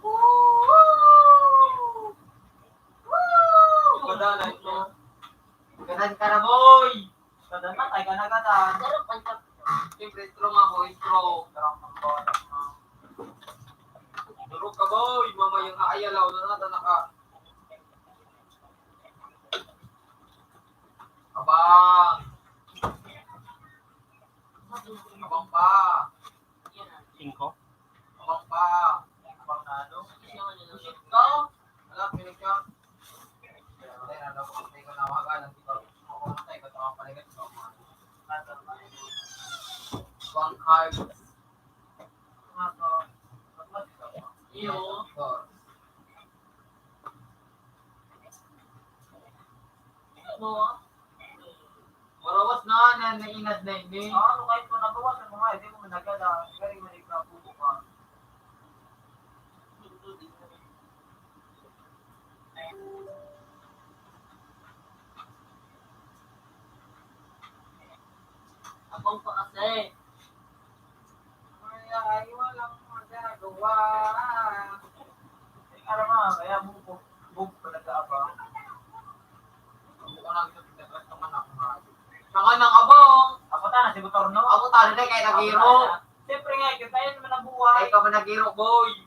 Woo! Woo! Padala ito. Gadan ka na, boy! Gadan na, tayo ka na, gadan. Pero pagka- Siyempre, strong ako, strong. Strong ang bola. Durog ka, boy! Mamayang aayalaw na natin, naka- Abang! Abang pa! Singko? Abang pa! Abang na ano? Shit ka! Alam, pinagka- Ay, ano, Of course. Ano? Marawas na, na, nainad na ini. Ah, ano kahit mo nabawasan mo nga, hindi mo managad, ah. Galing, galing ka, bubo ka. Abang pa kasi. Ay, ay, walang magagawa. Ano nga, kaya buko, buko pa nag-aabang. Buko na ang pinagkakataman ako nga. Saka nang abang. Ako ta na si Motor, no? Ako ta na, kaya nagiro. Siyempre nga, kita yan naman ang buhay. Ay, ka man nagiro, boy.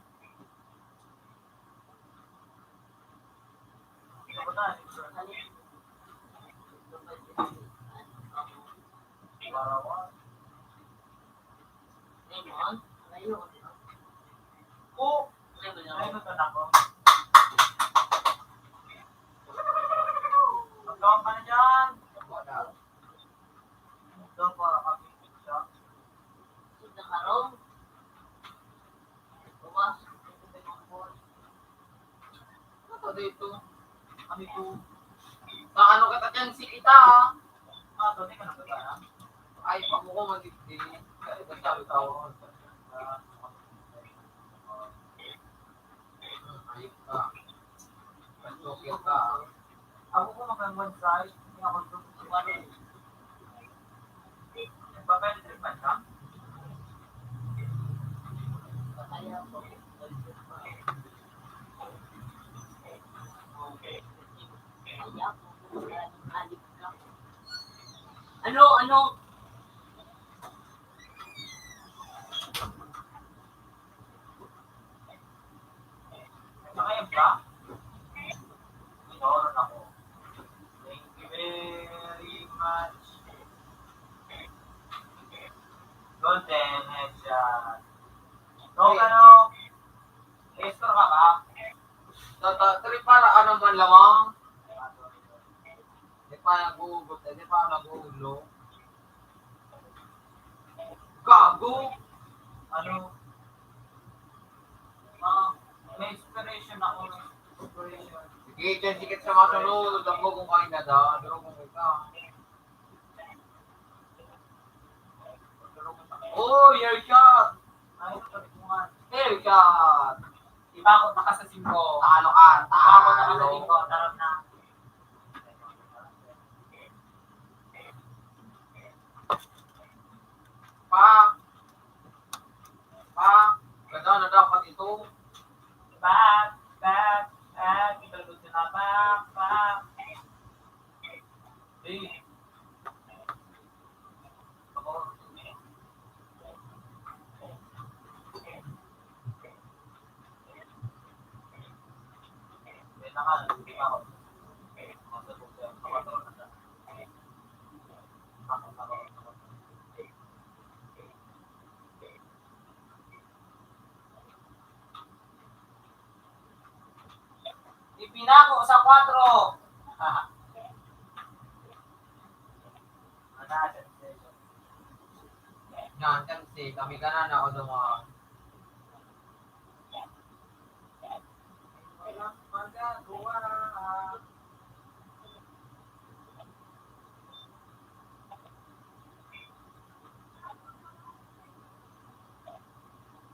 Ano to dito? Ano ito? Sa ano kita dyan, si kita, ah. Ah, to, di ka na ba? Ay, pag mo ko magigdi. Ay, basta ikaw. Ayun ka. Pag-joker ka. Ako po mag-one side, hindi ako gusto. Nagpapenetrate man ka? Ano, ano? Nakayan ba? Ito, ako. Thank you very much. Golden headshot. So, ano? Escort ka ba? Tata, trip para ano man lamang? Di pa nag-uugot, eh, di pa nag-uulo. Gago! Ano? Ah, may inspiration ako, may inspiration. Sige, dyan, sikit sa mga sunod. Ako kung kain na da, pero kung ikaw. Oh, your shot! Ay, sabi ko nga. Your shot! Ibakot na ka sa singko. Talo ka, talo. Ibakot na ka sa singko, tarap na. Pa. Pa. Ganda na dapat ito. Pa. Pa. Pa. Ipalabot na pa. Pa. Eh. Ipinako sa kwatro. Yan, kasi kami ka na, ako dumawa. Walang magagawa.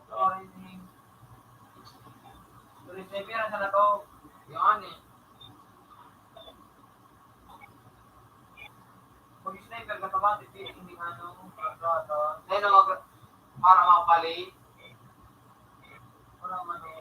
Sorry, Ning. Sorry, sniper, asa na to? Yan eh. Mag-sniper ka, tabati, hindi ano, para, para mapali. Wala man eh.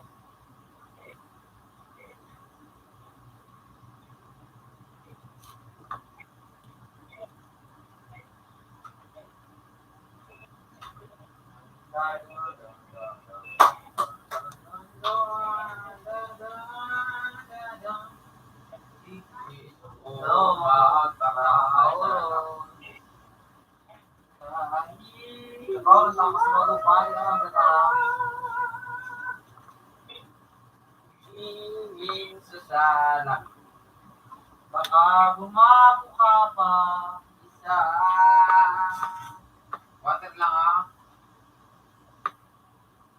Ikaw, tapos mo, paano ang gata? Mingin sa sala. Baka bumabo ka pa isa. Water lang, ah.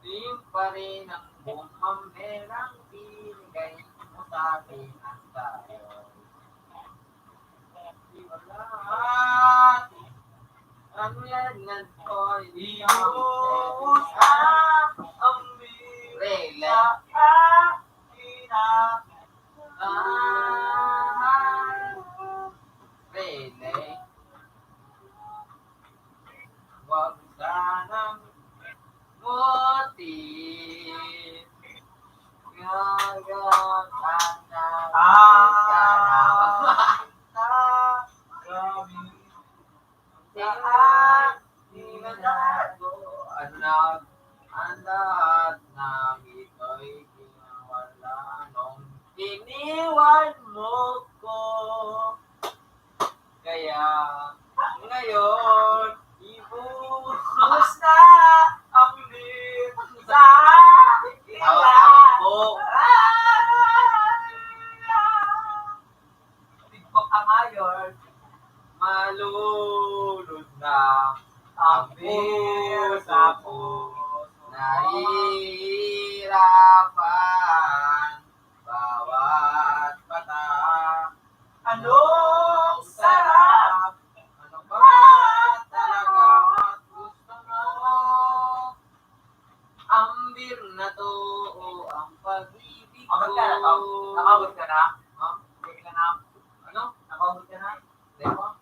Team pa rin ang Ang merang binigay mo sa akin ang sayo. Wala. Ano yan? Nandito. Iwas ang Rele. Sa akin na. Ah. Rele. Wag sanang muti. Ngayon ang nagkakaraw. Ah, kami. Sa akin na. Anak, ang lahat ng ito'y ginawa nung iniwan mo ko. Kaya ngayon, ibuhos na ang limit sa akin. Hawak ang buhok. Tigpok ang iron. Malulod na ang puso ko. Nahihirapan bawat mata. Anong sarap? Ano ba talaga mas gusto mo? Ambir na to o ang pag-ibig ko? Abot ka na to? Nakabot ka na? Ha? Hindi ka na? Ano? Nakabot ka na? Di ba?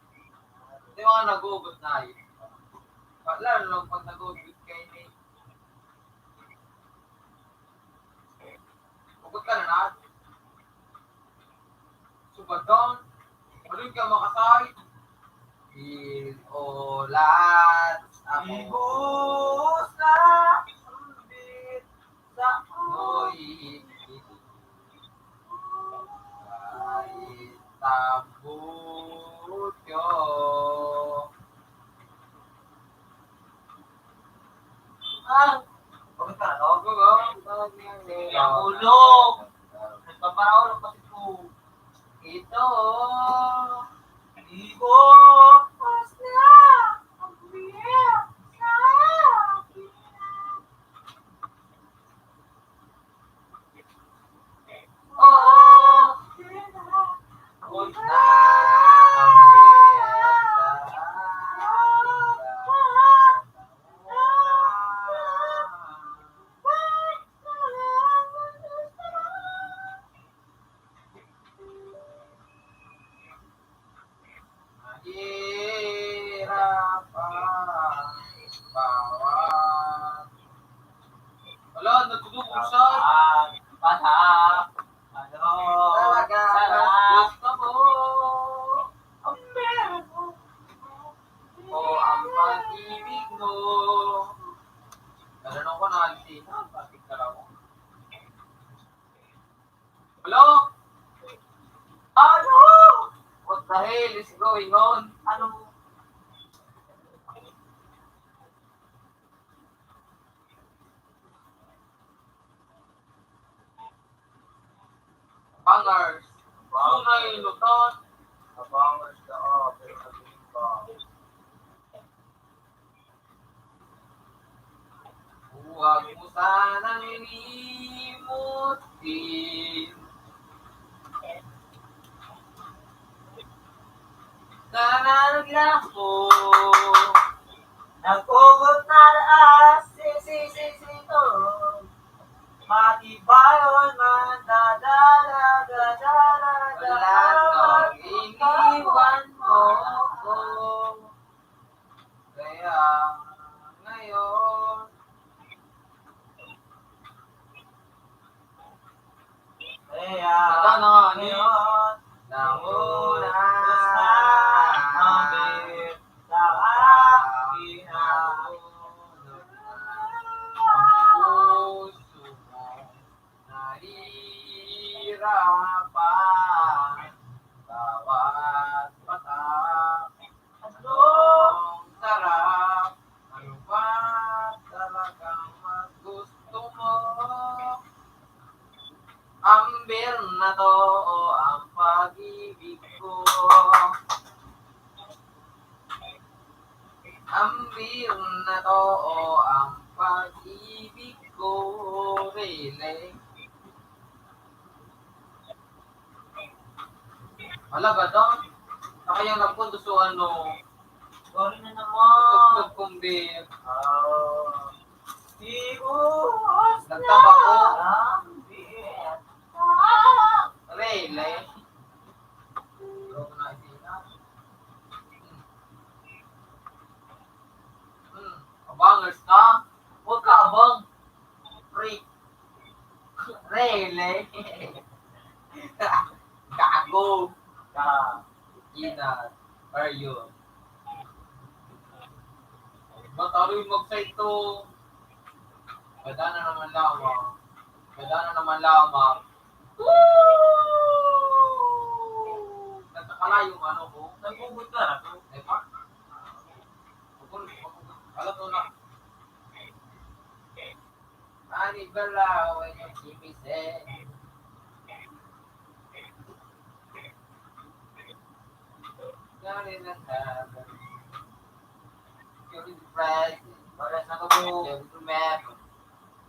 Di ba nga nag-uubot na eh? Lalo lang pag nag-uubot kayo ni. Ugot ka na na? Subadon. Ano yung ka makasay? Inulat ako. Ibuhos na ang bit sa Hoy, kahit tambutyo. Ah, bakit ka na to? Ang ulo. Nagpaparaulo kasi ko. Ito. Ibo. Pas na. Ang biyak sa akin. Mahirap ang bawat. Wala, natutubog sa. Bata. Ano? Talaga. Sarap. Gusto mo. Ang meron mo. O ang pag-ibig mo. Tanong ko na, Alcina, bakit ka raw? Hello? Ano? What the hell is going on? Ano? Bangers. Sunay lutan. Bangers na, oh, pero naging ba? Huwag mo sanang limutin. Nananagla ko. Nag-ugot na taas, si, si, si, si, oh. Matibayon man, dadala, dadala, dadala. Wala nang iniwan mo ko. Kaya ngayon, kaya ngayon, nahuna ang sa akin ang puso mo. Nahihirapan bawat mata. Anong sarap? Ano ba talagang mas gusto mo? Ambir na to o ang pag-ibig ko? Ambir na to o ang pag-ibig Ko, really? Hala, gada. Nakayang nagpunto so ano. Sorry na naman. Tugtog kong beer. Ah. Iwas na Nagtabako. ang beer. Really? Pero kung nakikita. Hmm. Abangers ka? Huwag ka abang. Freak. Really? Gago. Ka. Ina. Are you? Mataroy magsaito. Gada na naman lamang. Gada na naman lamang. Woo! Nagkakalayo ang ano ko. Nagbubuta na to. Ay pa? Alam mo na. Ani bala, when you give me say. Gari na tayo. You're the prize. Para sa kabuo. You're the map.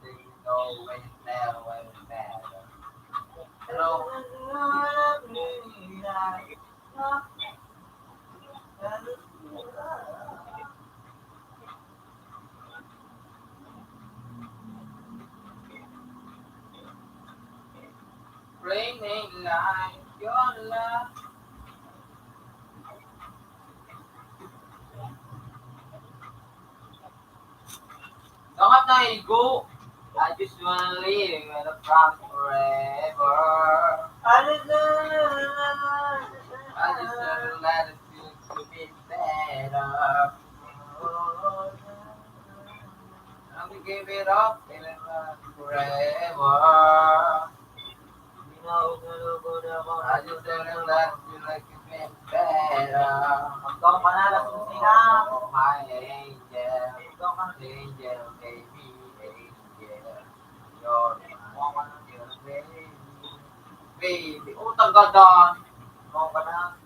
They know when you tell, when you tell. Hello. Raining like your love. Dapat naigo. I just wanna live in a past forever. I just wanna, I just wanna let it feel to be better. I will give it up in a past forever. I just wanna let you like you been better. Ikaw ang panalo sa kusina. Oh, my angel. Ikaw ang angel, baby, angel. You're my angel, baby. Baby, utang ka doon. Ikaw ang panalo.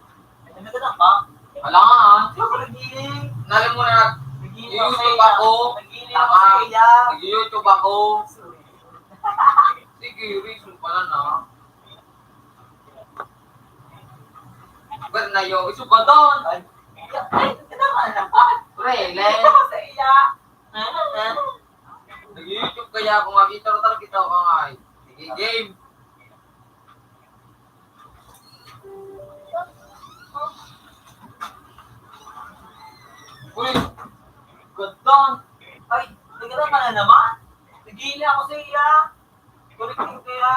Ay, ano ka na ba? Wala nga, ah. Ikaw ang nagiling. Alam mo na, Nagiling ako nag-YouTube sa'yo. Ako. Nagiling ako Tama. Sa'yo. Nag-YouTube ako. Sige, reason pala na. Bernayo, isubadan. Ay, ay, tama na. Pre, le. Ito ko sa iya. Nag-YouTube kaya ako nga, Vitor, tal kita ko nga, eh. Sige, game. Uy, ganda. Ay, nagkita ka na naman. Naghihingi ako sa iya. Kulit ko kaya.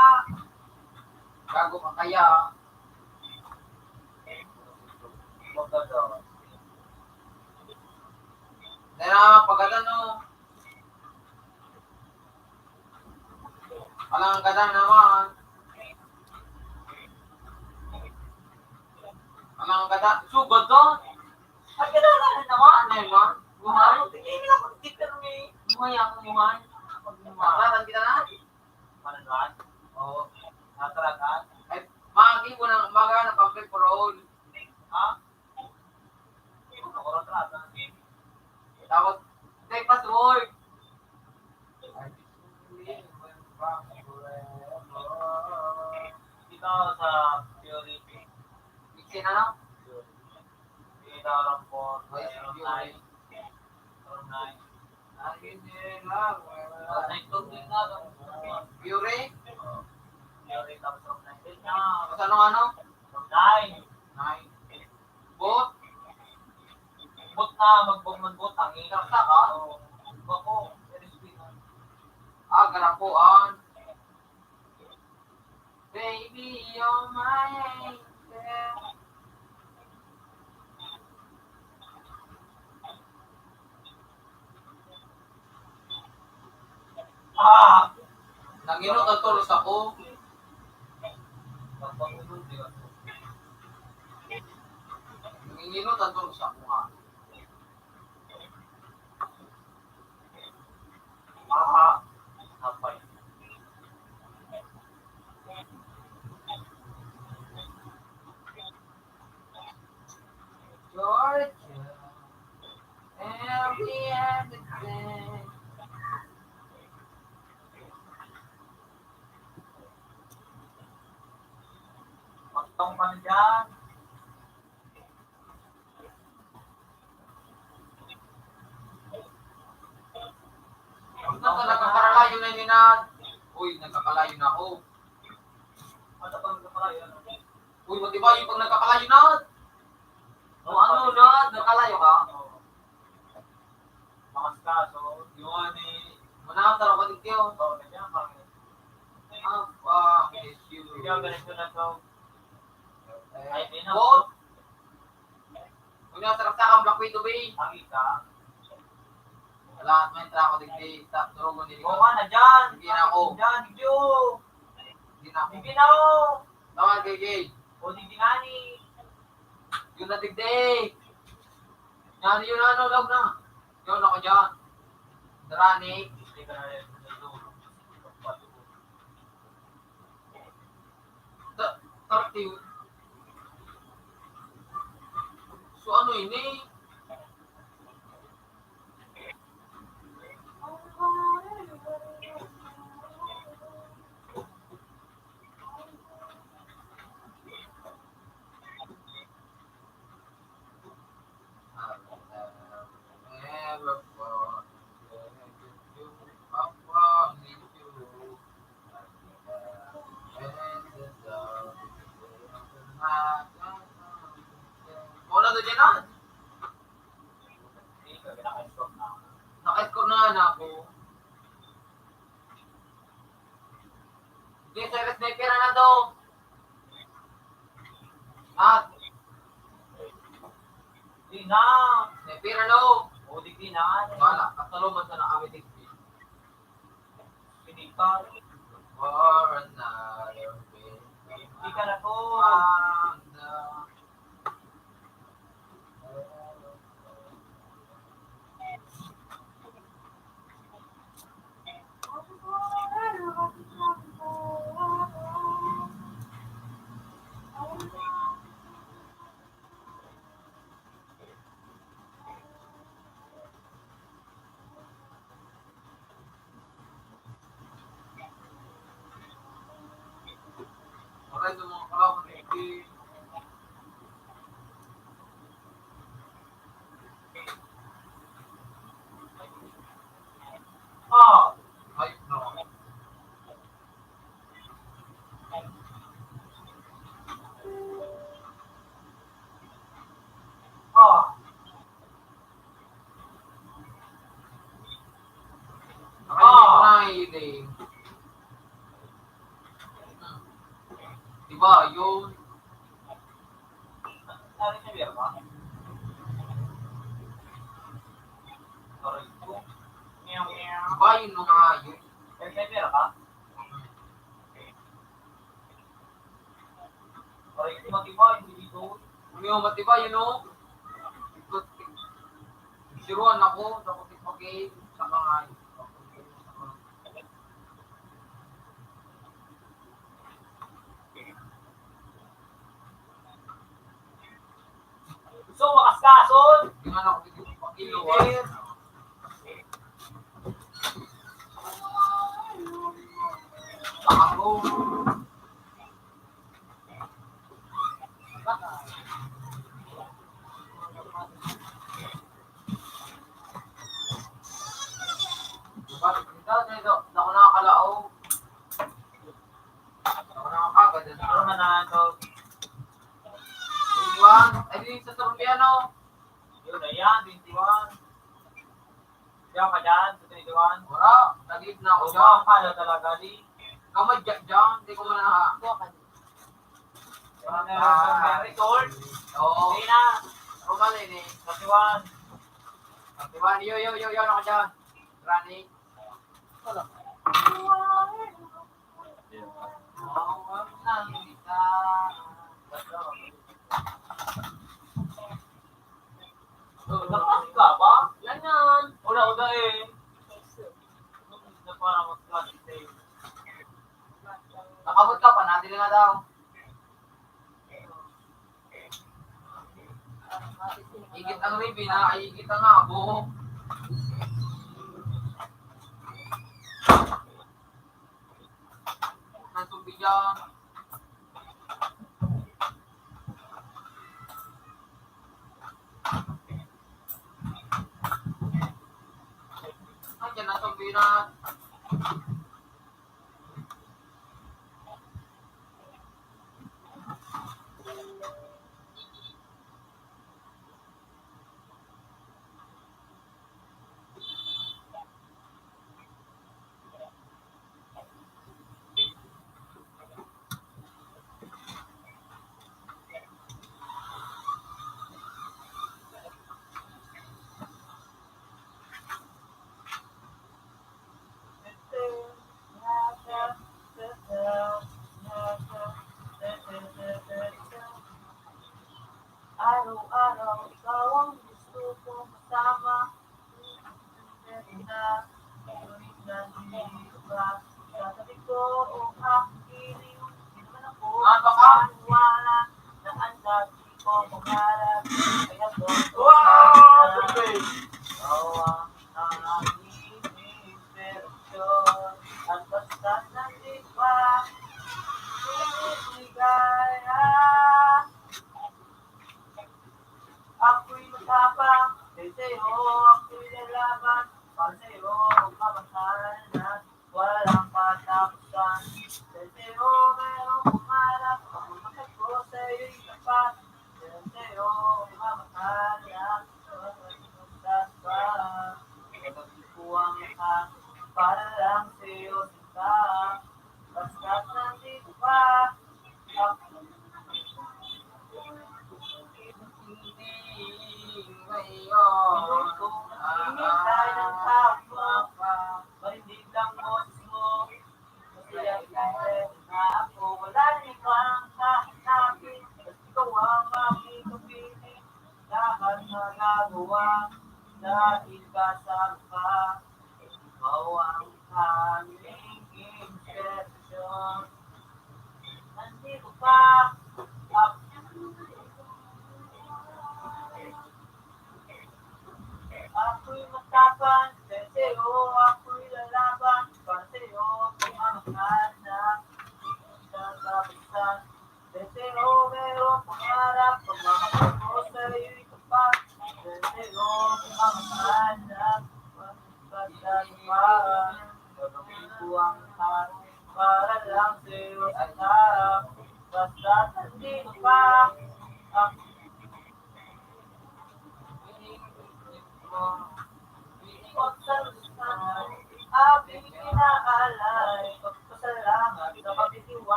Gago ka kaya. Maganda. Kaya pagkatano, Alang ka na naman. Alang ka na. Sugod to. Ay, ka na naman. Ano yun, ma? Buhay? Tingin ako, di permi. Buhay ako, buhay. Pag buhay. Nakatan kita na? Mananwan? Oo. Nakatan? Ay, magi ko na, maga na pang-free for all. Ha? Tapos, take password. Ikaw sa theory. Mixin ano? Theory. Ikaw lang po. Ay, theory. Theory. Fury? Fury, tapos room nine. Tapos ano, ano? Room nine. Nine. Bot? Bot na, magbog man bot, ang ina. Saksa ka? Oo. Bako. Ah, garapuan. Baby, you're my angel. Ah! Nanginot ang tulos ako. Nanginot ang tulos ako nga. Ah, hapay. Georgia, every other day. Ang pala dyan. Nagka-, nagkakalayo na yun, Nad. Uy, nagkakalayo na ako. Ano pang nagkakalayo? Uy, matibay yung pag nagkakalayo, Nad. O, ano, Nad? Nagkalayo ka? Oo. Makas ka, so, yung ano eh. Manahan ka, kapatid ko. Oo, nandiyan ka. Ah, ah, yes, you. Ikaw, ganito na to. Eh, ay, di na po. Kung nasa saksakan, Black Widow, be. Ang isa. Wala, may track ko, digdi. Sa turugo ni Rico. Oo nga, na dyan. Hindi na ako. Dyan, digdi, oh. Hindi na ako. Hindi na, oh. Tawag, Gigi. O, digdi nga ni. Yun na, digdi. Yan, yun, ano, log na. Yun, ako dyan. Darani. Ta-, thirty. So, ano ini? Wala na dyan, ah. Naka-score na nga na ako. Di, sir, sniper na to. Ah. Di na. Sniper na, no? O, di na. Wala. Katalo man sa nakamitig. Sinipa. For another day. Di ka na to. Panda. Aray, sa mga kalaban, eh, ah, ay, no. Ah. Nakalimutan ko na, eh. Diba, yun. Diba, yun mga yun. Aray, matibay, hindi ito. Ano yung matibay, yun, oh? Ito, siruan ako, tapos ipag-, sa mga, so, makaskason. Yung ano, pag-iluwas. Ako. Diba? Ito, ito, ito. Ako nakakalaog. Ako nakakagad. Ano man na ito? Twenty-one. Ay, di sa Sorbiano. Yun, ayan, twenty-one. Diyan ka dyan, sa twenty-one. Wala, nag-eat na ako dyan. Wala ka na talaga, di. Kamadya dyan, di ko manaha. Ano, ah, record? Oo. Sige na. Ako pala, ini. Thirty-one. Thirty-one, yo, yo, yo, yo, ano ka dyan? Running. Wala. Lakas ka ba? Yan yan. Wala ko na eh. Na para magkakita eh. Nakabot ka pa, natin na daw. Igit ang ribin, ha? Ay, igit ang abo. Nasubi dyan.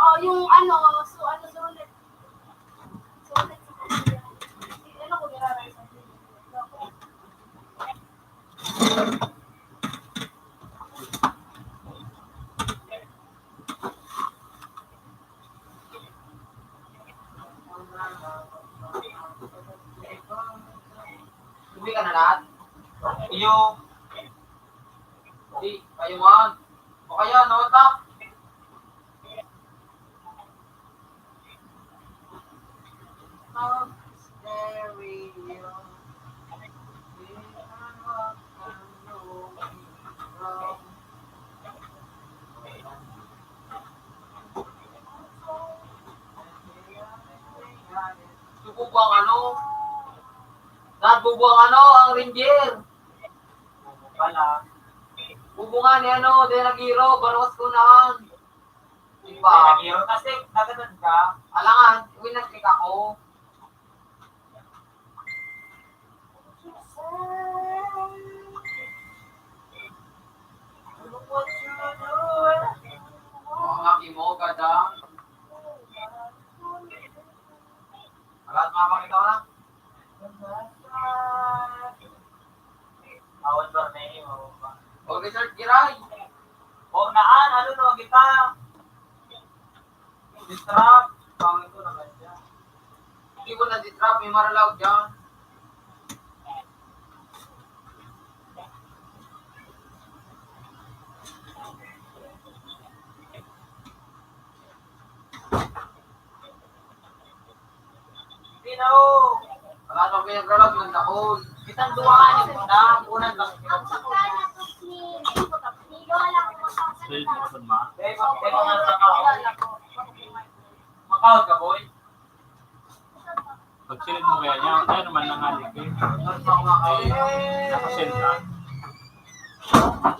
Oh, yung ano, so ano, so ulit. So ulit sa pamilya. Ano ko niraray sa pamilya? Uwi ka na lahat? Iyo. Di, kayo man. O kaya, nawatak. Subuko ang ano? Nagbubo ang ano, ang ranger. Pala. Bubo nga ni ano, di nag-iro, baros ko naman. Di ba? Nag-iro kasi, naganan ka. Alangan, winastik ako. Mga imo, gada. Alat, mapakita ko na. Awan ba na yun? O, Richard Giray. O, naan, ano to, kita? Distrap. Pangit ko naman siya. Hindi ko na-distrap, may maralaw dyan. Pinaw! Wala pang pinaglalog ng dakol. Kitang duwa ka niyo muna, unang lang. Ang sakuna ni Nico Tapnilo, alam mo sa Sa'yo, di ba, ma? Dahil mag-, dahil mag-, Makaon ka, boy? Pagsilid mo kaya niya, kaya naman nangalig eh. Nakasend ka? Ini.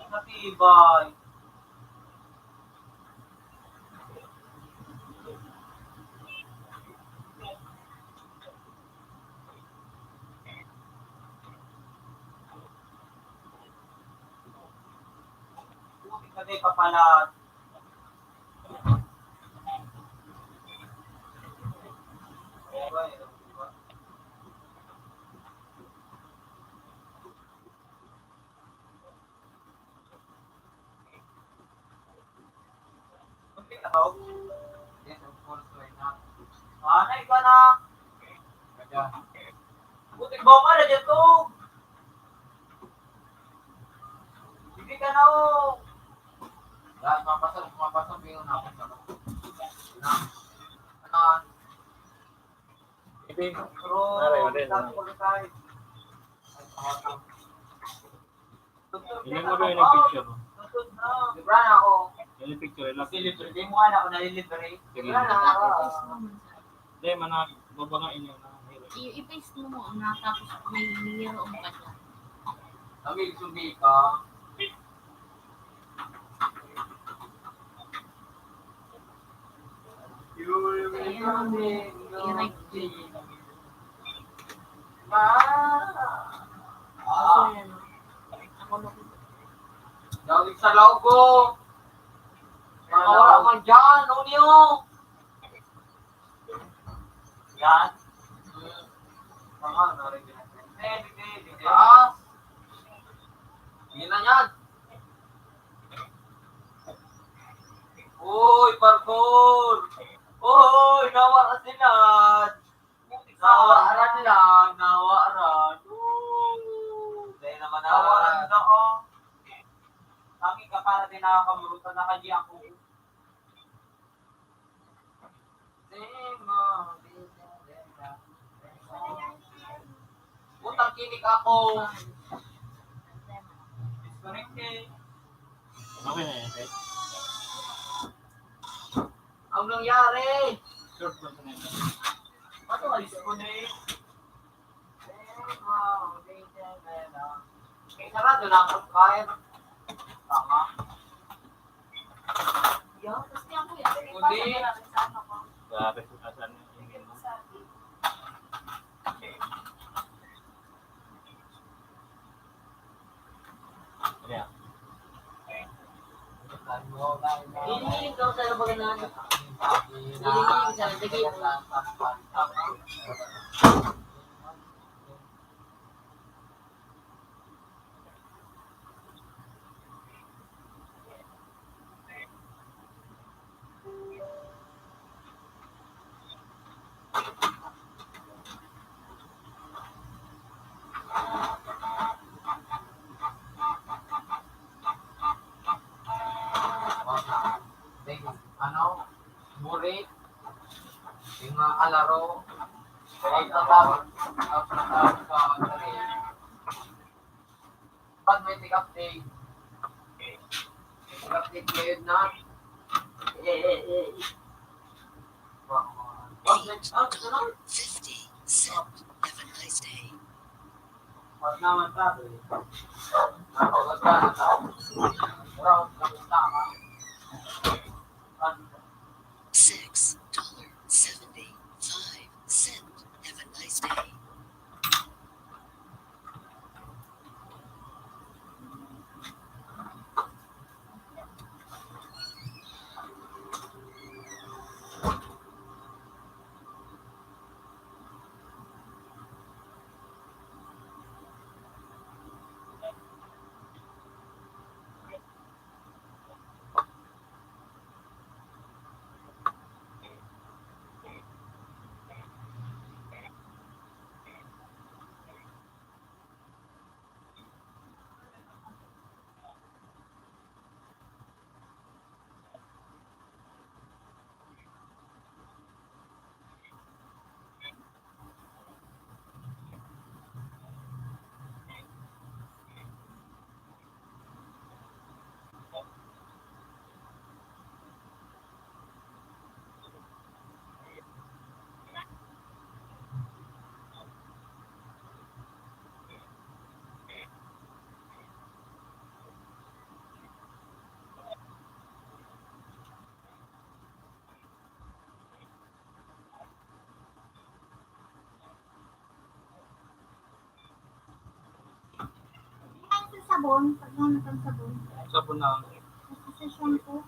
Matibay. Putik na tayo papalat. Yes, of course, why not? Anay ka na. Buti ba ka na dyan to? Hindi ka na, oh. Lahat mapasok, mapasok yung napasok. Na. Ano? Ibi. Bro, Aray, wala na. Sabi ko na tayo. Hindi mo rin yung picture. Di ba na ako? Yung picture, ilak. Celebrity mo, anak ko, nalilibre. Sige. Wala na. Hindi, mana, baba nga inyo na. I-, i-paste mo muna, tapos may mayroon ka dyan. Kami, sumbi ka. Ayan, i-right click. Ah. Ayan. Ako na. Dawid sa laog ko. Wala man dyan, Unyo. Yan. Tama, narinig na. Eh, di, di, di, di. Taas. Yun na yan. Uy, parkour. Uy, nawa ka sinad. Nawa ran lang, nawa ran. Woo. Dahil naman nawa ran. Nawa ran na, oh. Kami ka para din nakakamurutan na kanya ako. Putang kinik ako. Disconnected. Okay na yan, guys. Ang nangyari? Short lang po na yun. Ano, disconnect? Sarado na ang pagkain. Tama. Yan, tapos niya po yan. Hindi. Grabe, kung asan yung email mo. Ano yan? Hinihiling daw sa baga na ano. Hinihiling sa dagit. Ano? Muri? Yung mga kalaro? Pagkatapos, pagkatapos sa dali. Pag may take-up day, take-up day kayo na. Eh, eh, eh. Wag, wag, wag, wag, wag, wag. Fifty cent. Have a nice day. Wag naman tayo eh. Wag naman tayo. Wag naman tayo. Six dollar seventy-five cent. Have a nice day. Sabon, pag mga nagkang sabon. Sabon na. Basta sa shampoo.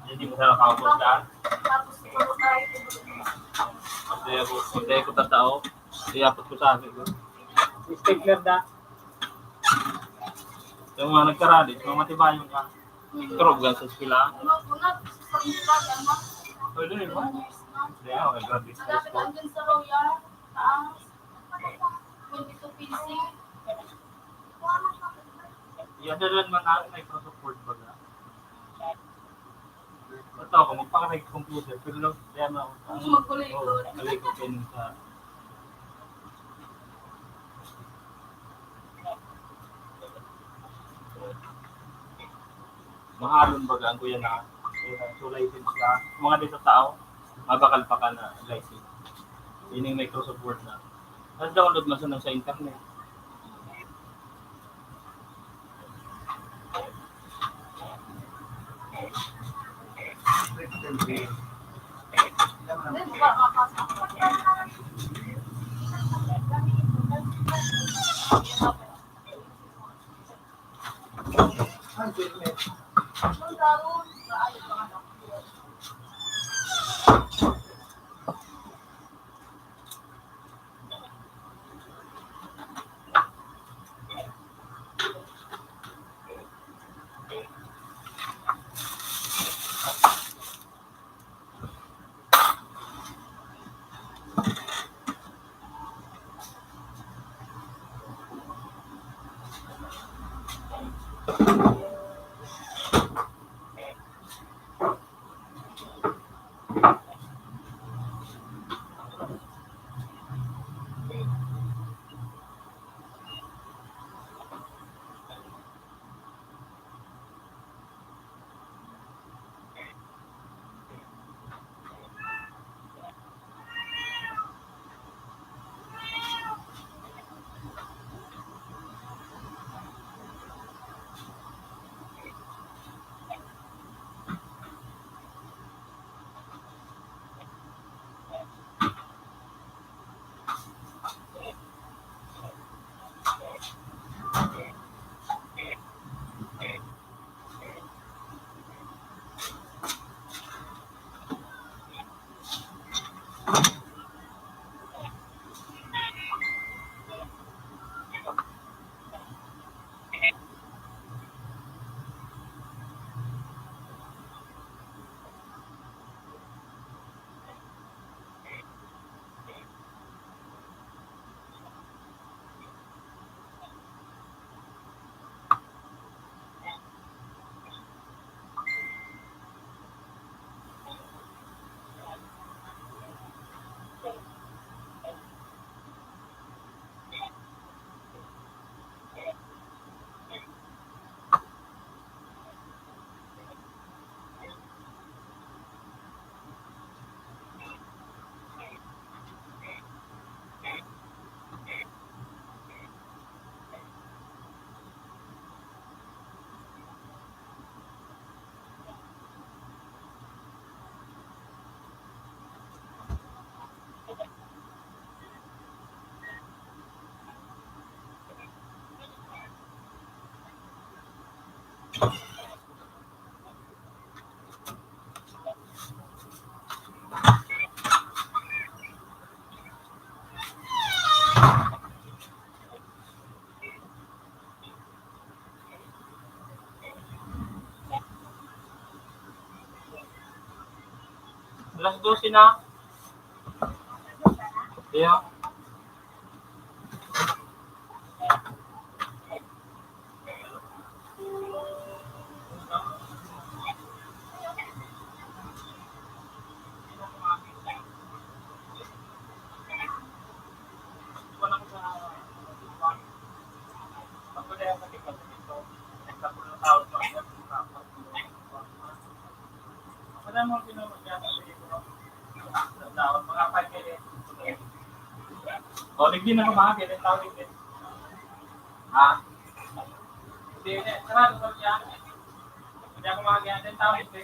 Hindi ko sana kaupos na. Pag ko, pag ko tatao, iapot ko sa akin. Stapler na. Yung mga nagkarali, mga matibayon ka. Turog ka sa eskwela. Pwede rin ba? Kaya, grabe sa school. Twenty-two P C. Yan na lang man ang Microsoft Word baga. Ito ako, magpakaray computer, pero lang, kaya na ako. Ang magkulay ko. Oo, kalay ko kayo sa Mahalon baga ang kuya na, kuya na, so license ka. Mga dito tao, mabakal pa ka na license. Yun yung Microsoft Word na. Tapos download mo sa, sa internet. Alas dose na. Iya. O, digdi na ka, mga kailan tao, digdi. Ha? Hindi, hindi. Sarado pa siya. Hindi ako mga kailan tao, digdi.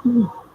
Ah.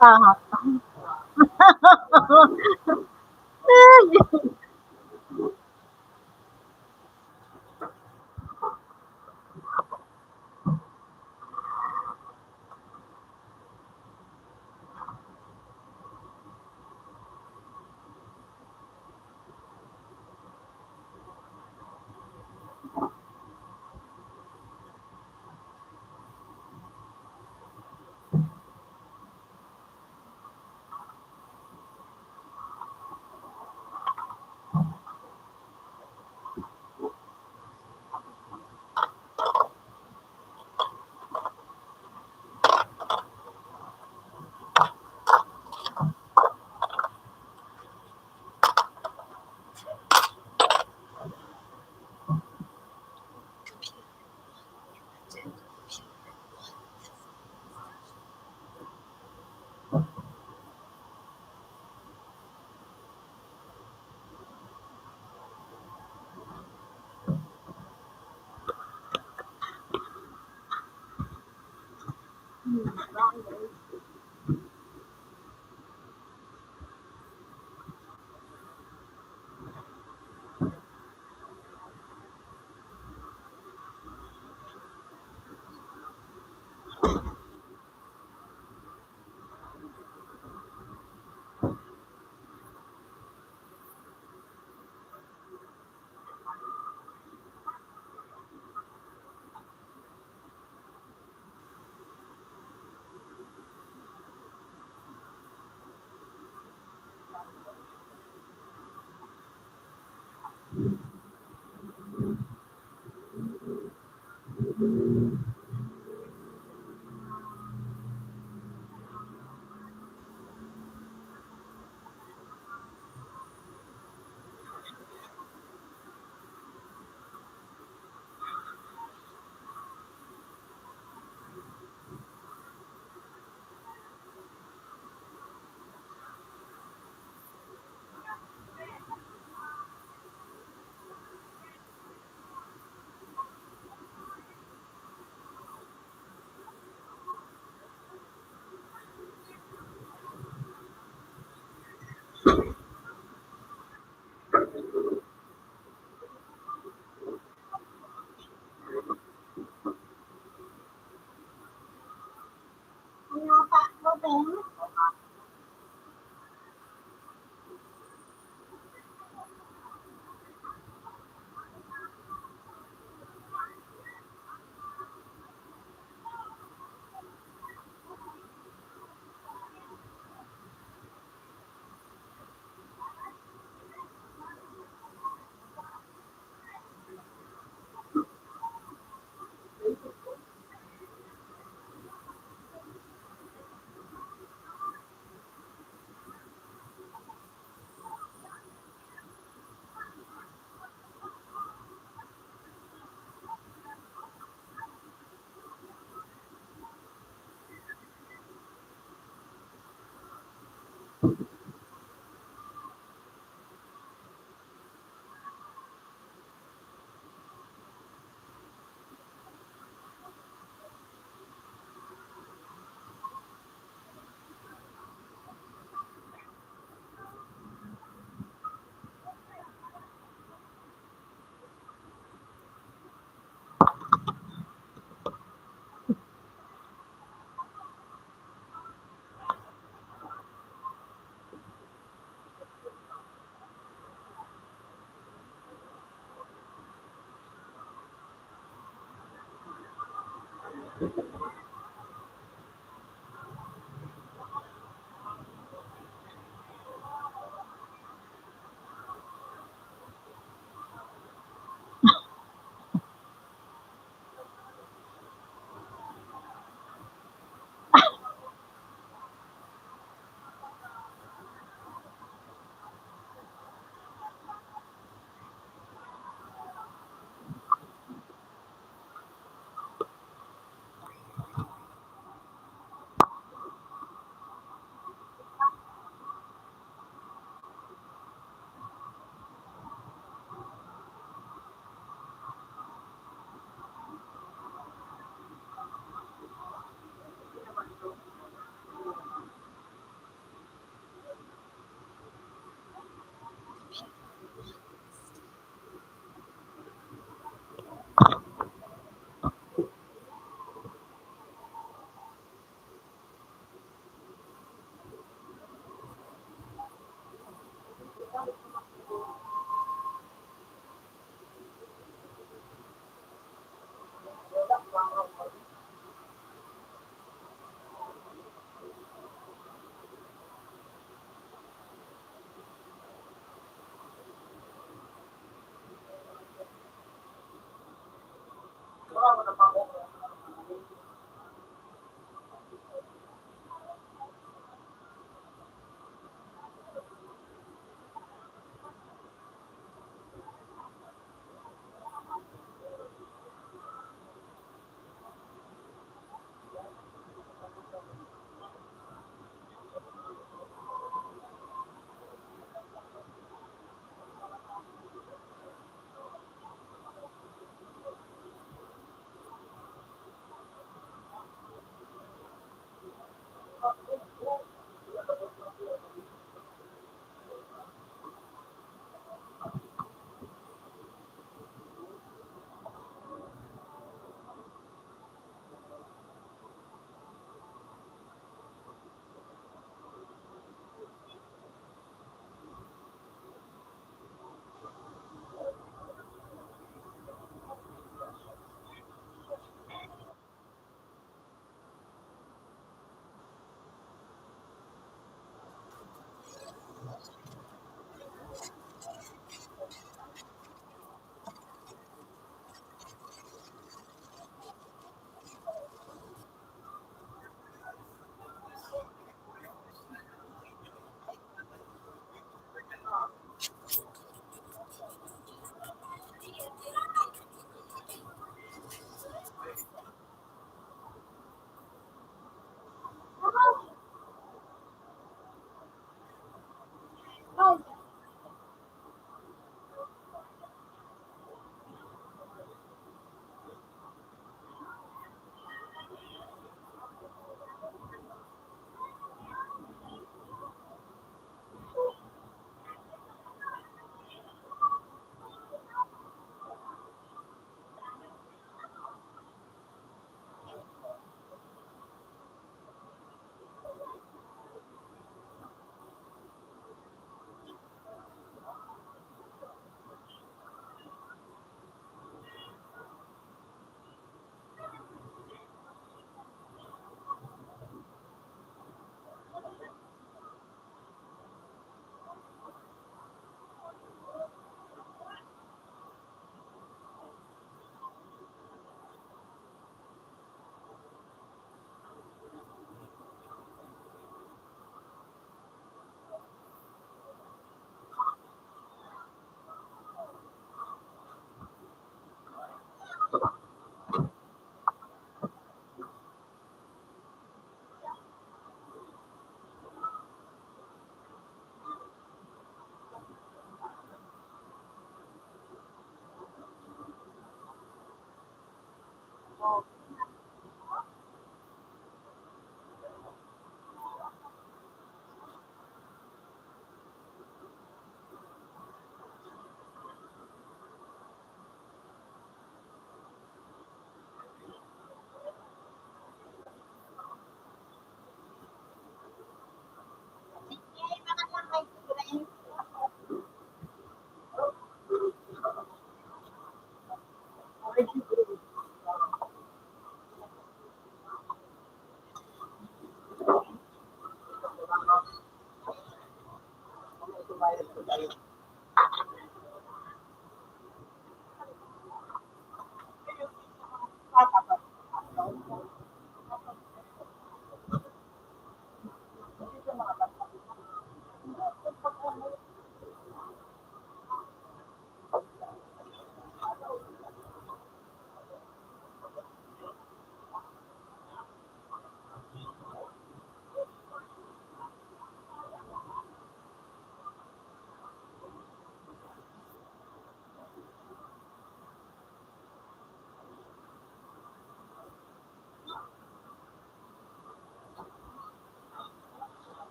Aha.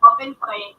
Open po eh.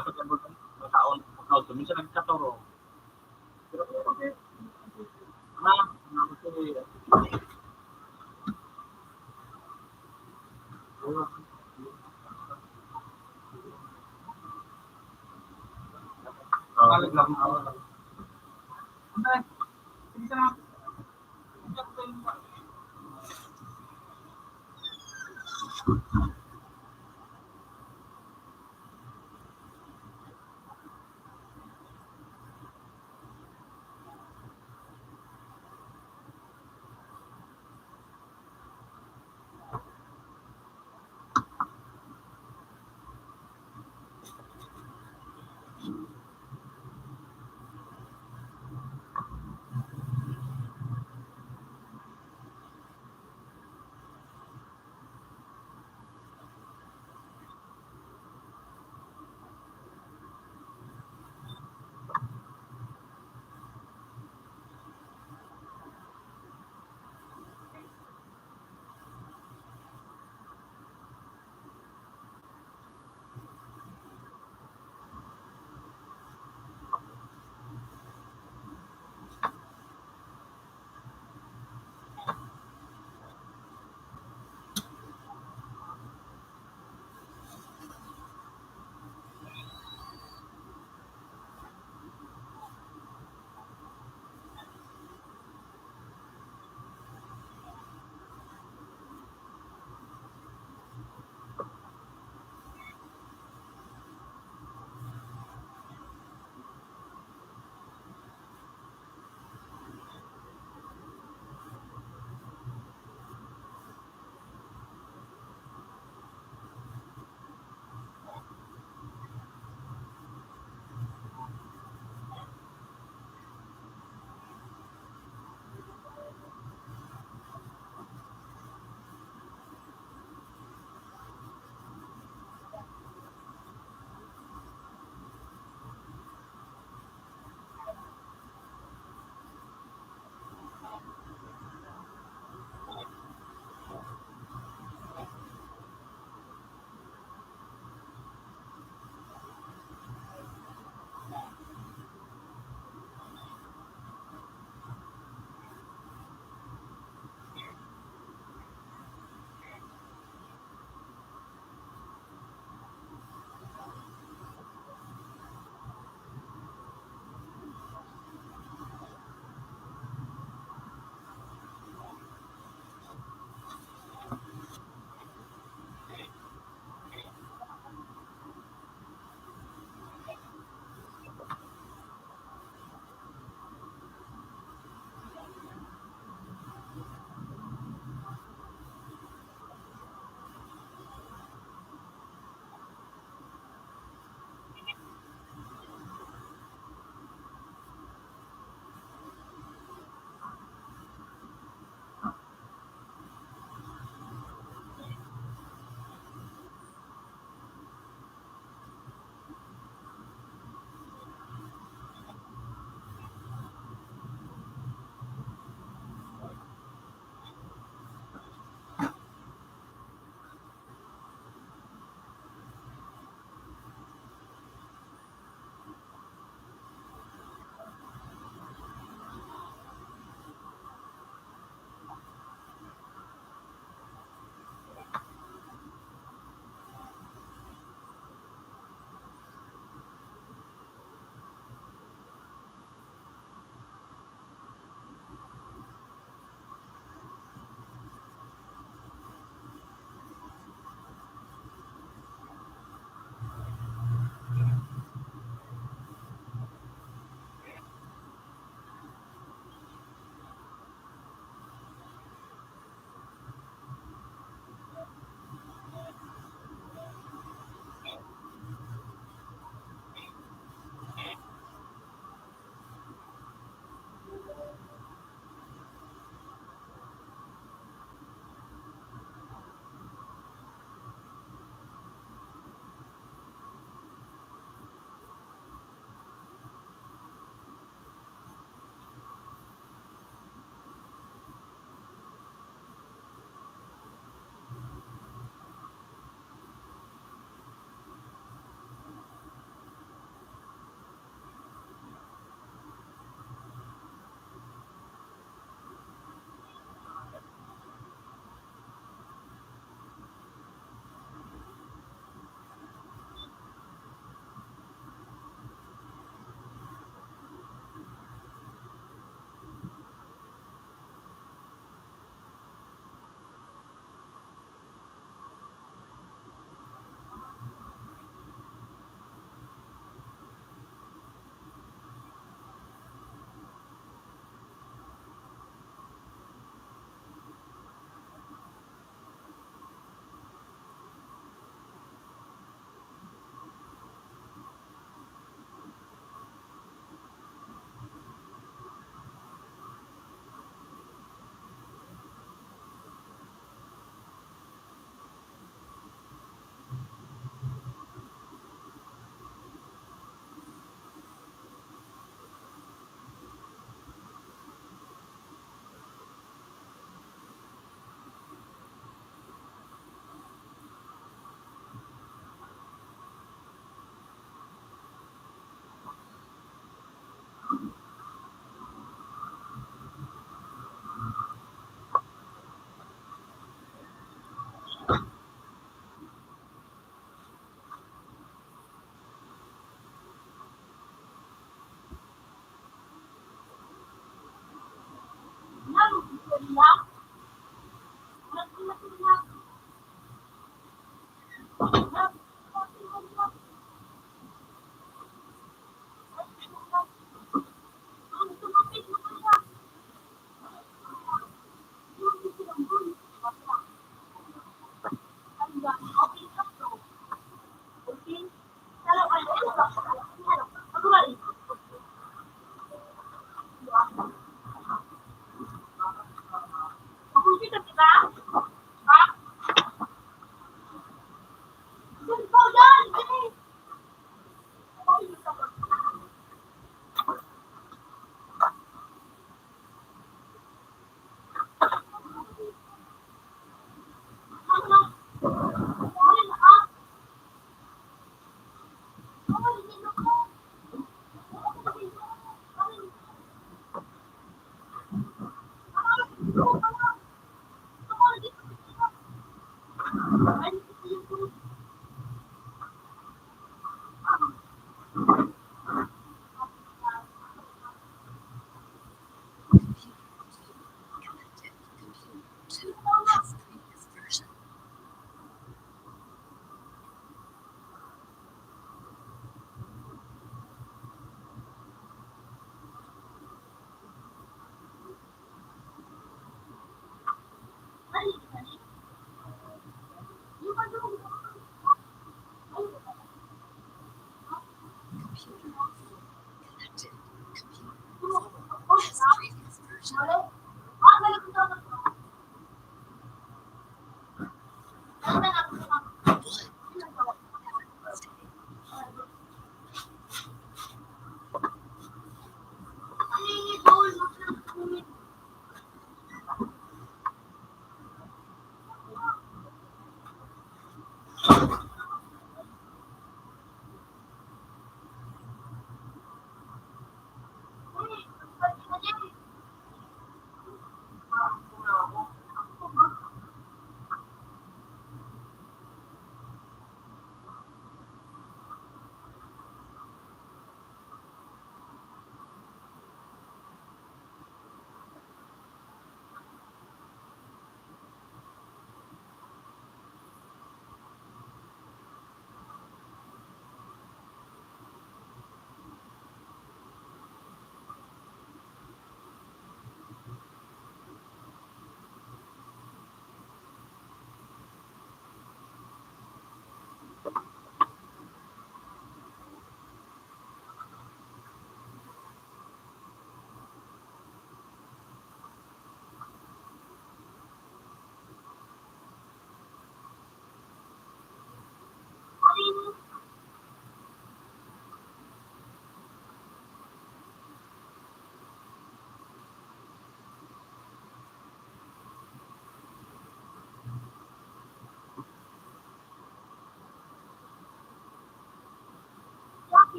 Pagkabot, makaon, makaon. Minsan nagkatoro. Pero, ah, ano ko, eh,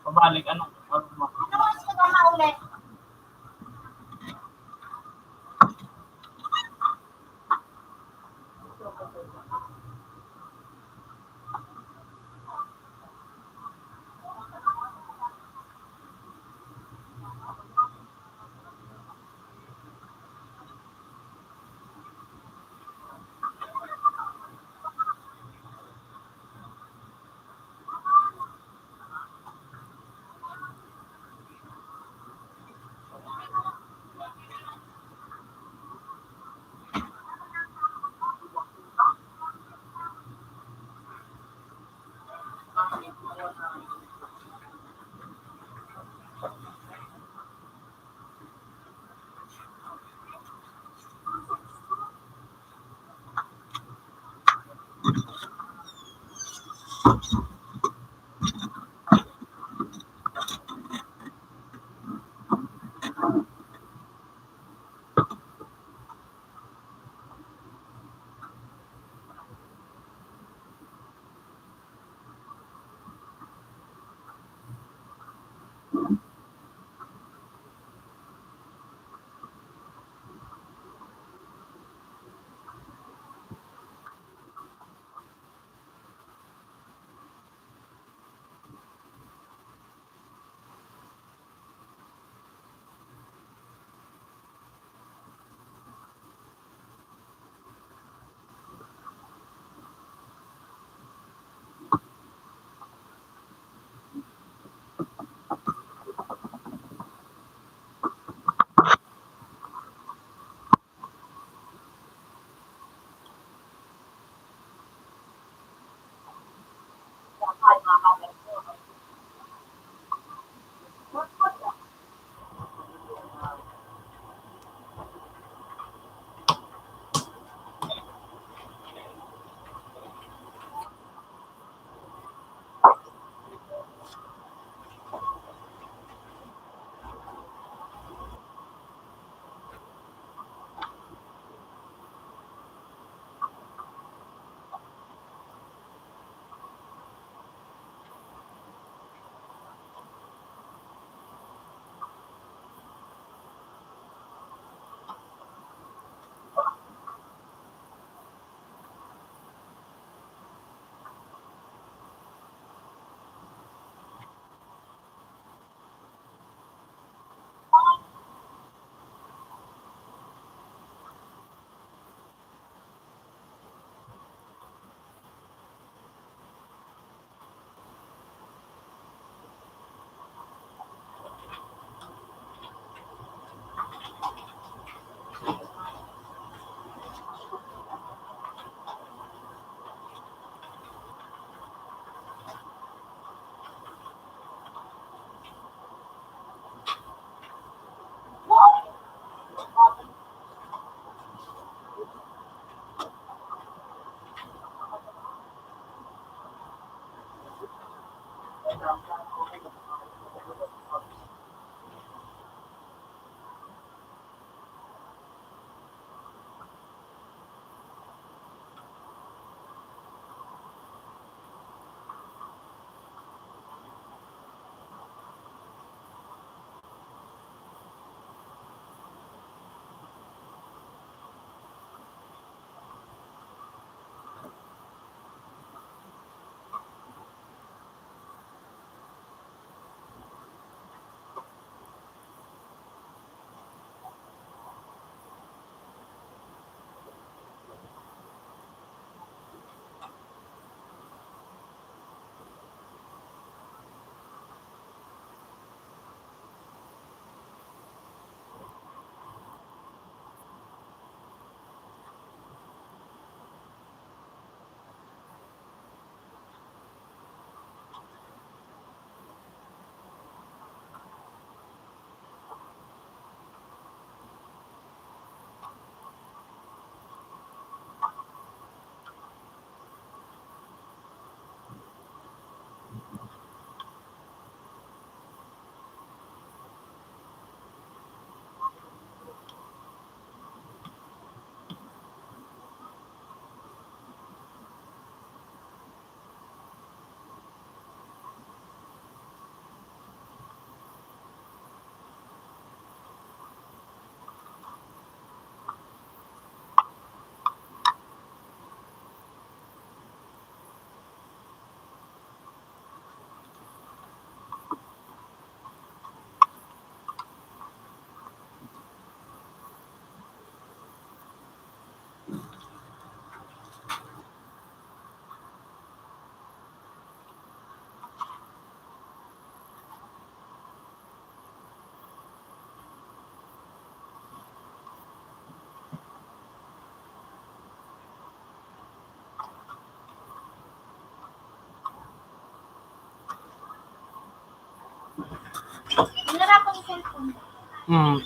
Pabalik, ano? Wala pa akong cellphone. Mm.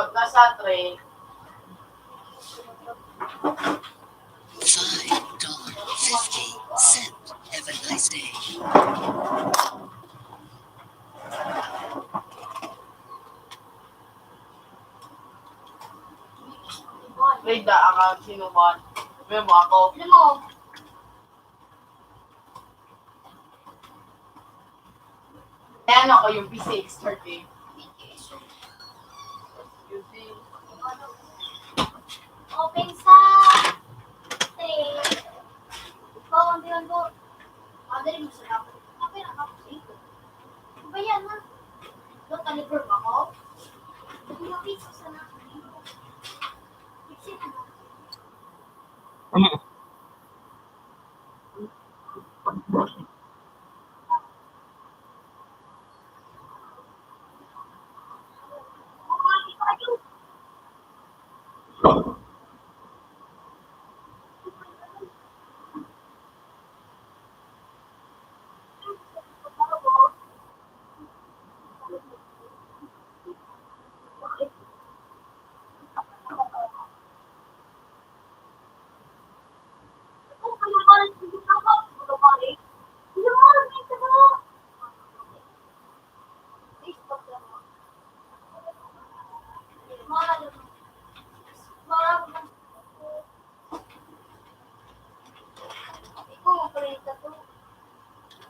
Nasa three. Five dollar fifty cent. Have a nice day. Rida ang sinuman. May mga ako. Ano mo? Ayan ako, yung P C X thirty. Open sa three. Ikaw, ang diyan ko. Madali mo sila. Kapag nakapos ito. Ano ba yan, ha? Ito, talibor ba ko? Hindi mo pizza sa na. Pizza na.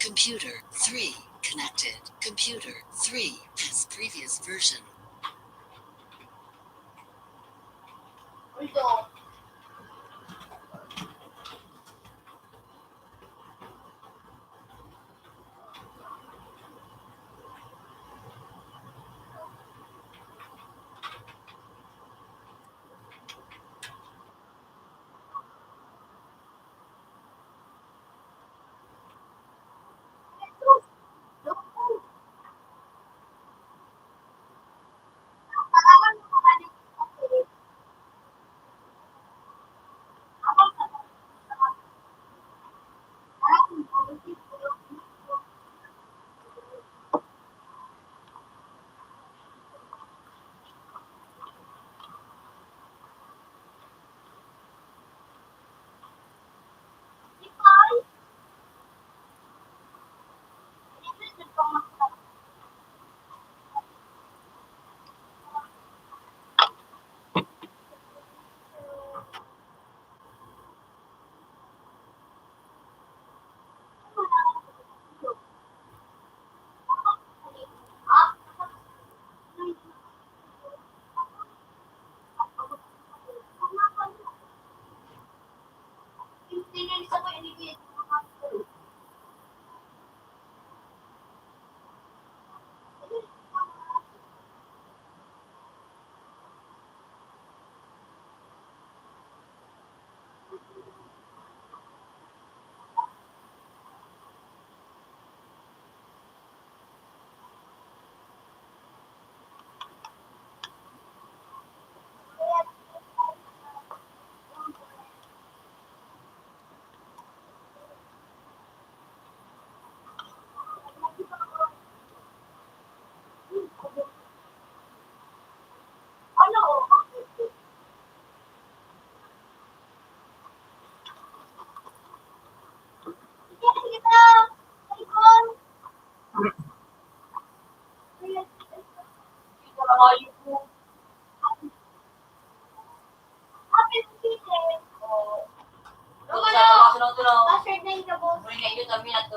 Computer three connected. Computer three has previous version. Roman, ano? Password na yung gabos.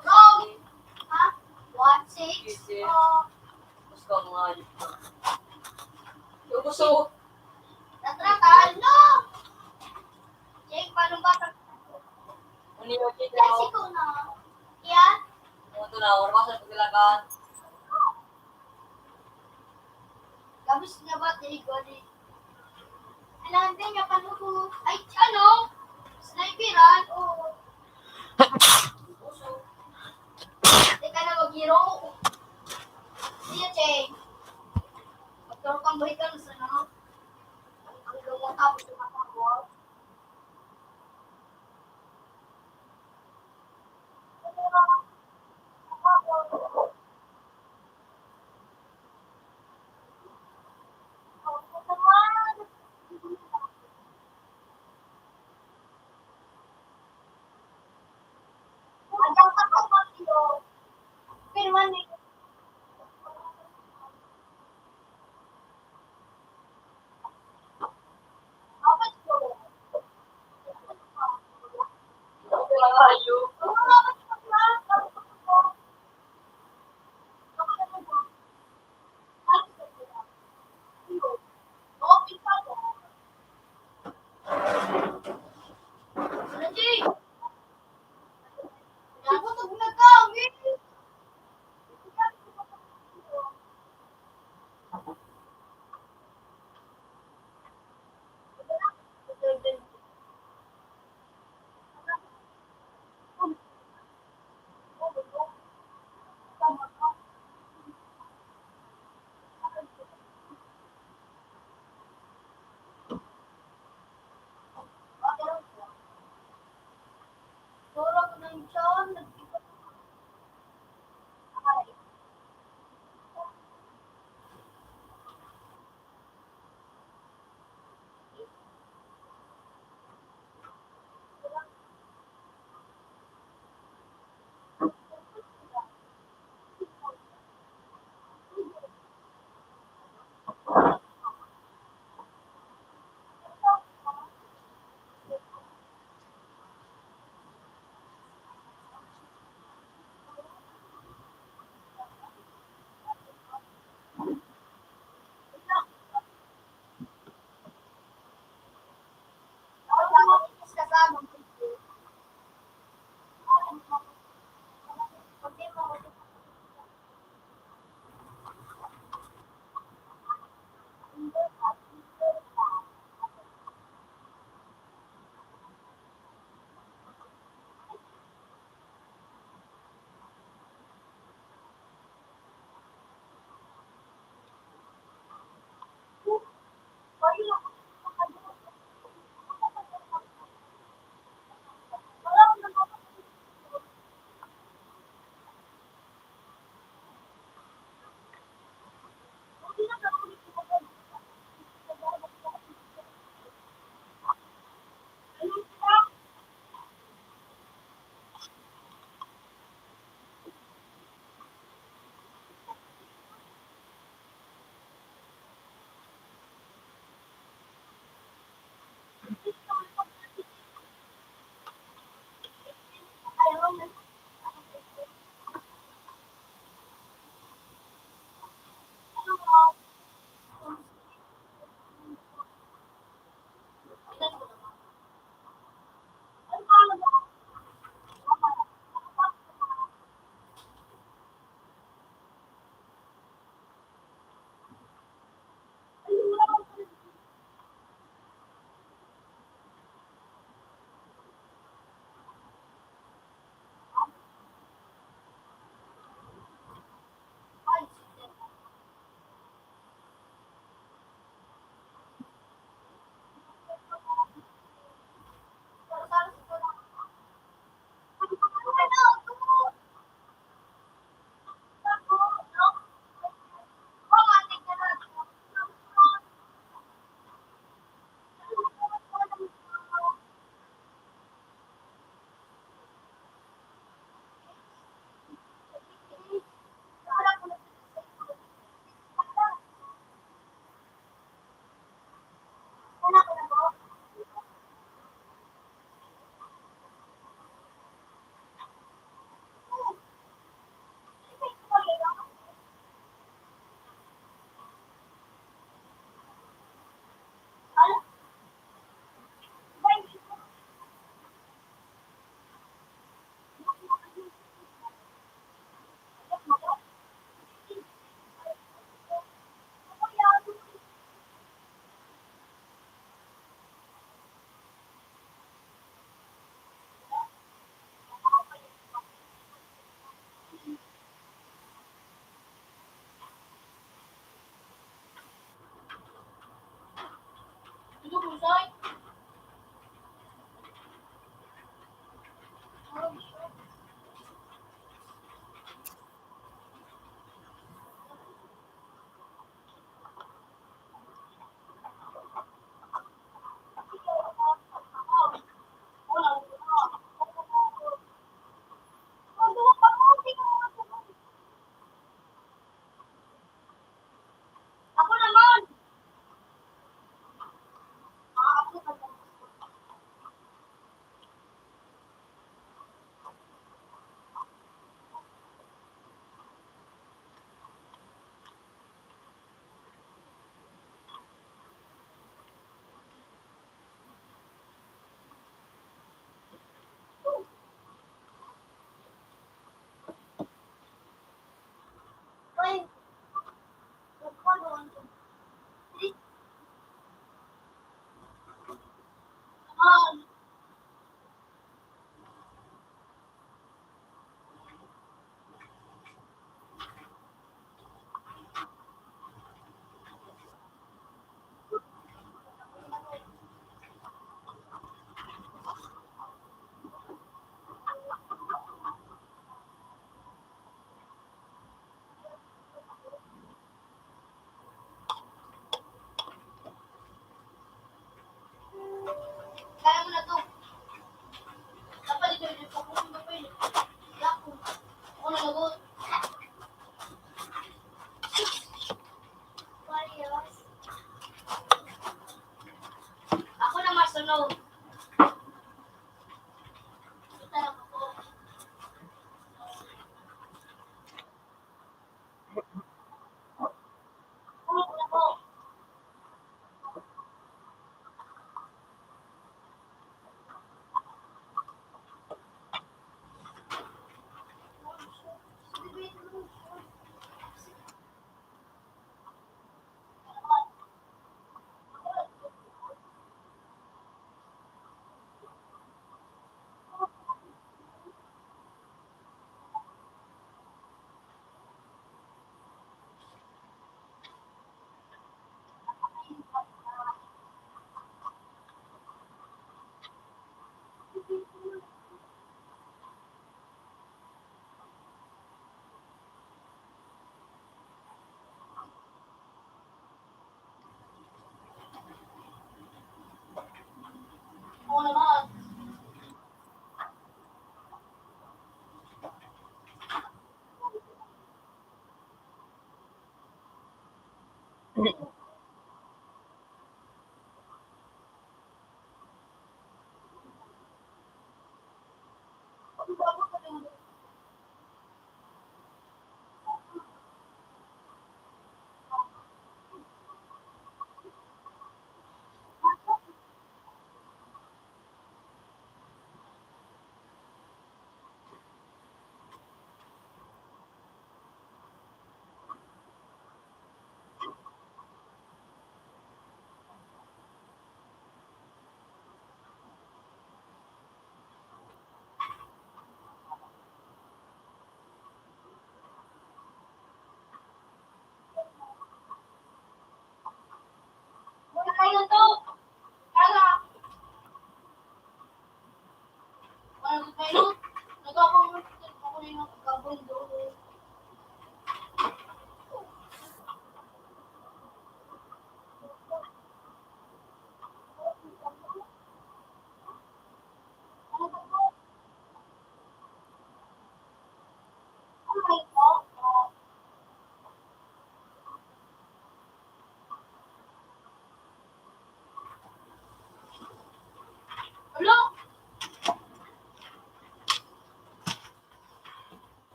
Go! Ha? One, six, oh. Gusto ko nga yun. Yung gusto ko. Tatrakan, no? Jake, paano ba? Ano yung Jake? Kasi ko na. Yan? Ano to na? Wala ko sa paglaban. Gabos na ba? Tigo ni. Alam din niya, paano ko? Ay, ano? Sniperan? Oo. Teka na, maghiro. Sige, Che. Magkaroon kang bahikan sa ano? Ang gawang tapos yung matapos.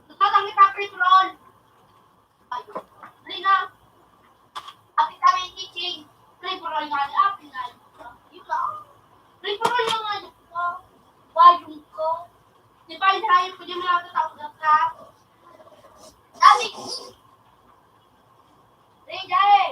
Nagkakangit ang petrol. Ayun. Dali na. Apit kami ni Chiching. Free for all nga ni Apil na. Yun lang. Free for all lang nga ni. Bayong ko. Di ba yung hayop ko, di mo lang tatawag ka? Dali. Dali, dali.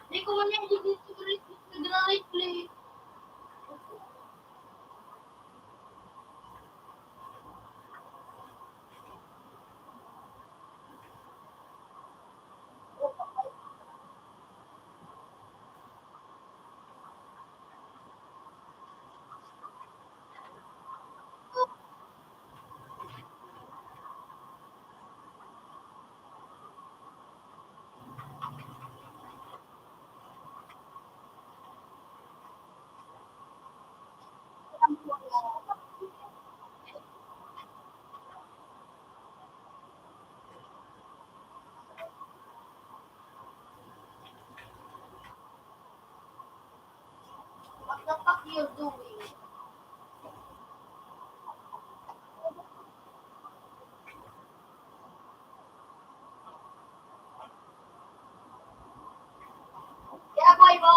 Di ko man yan, di ko siguro nag-replay. What the fuck you doing? Kaya boy mo.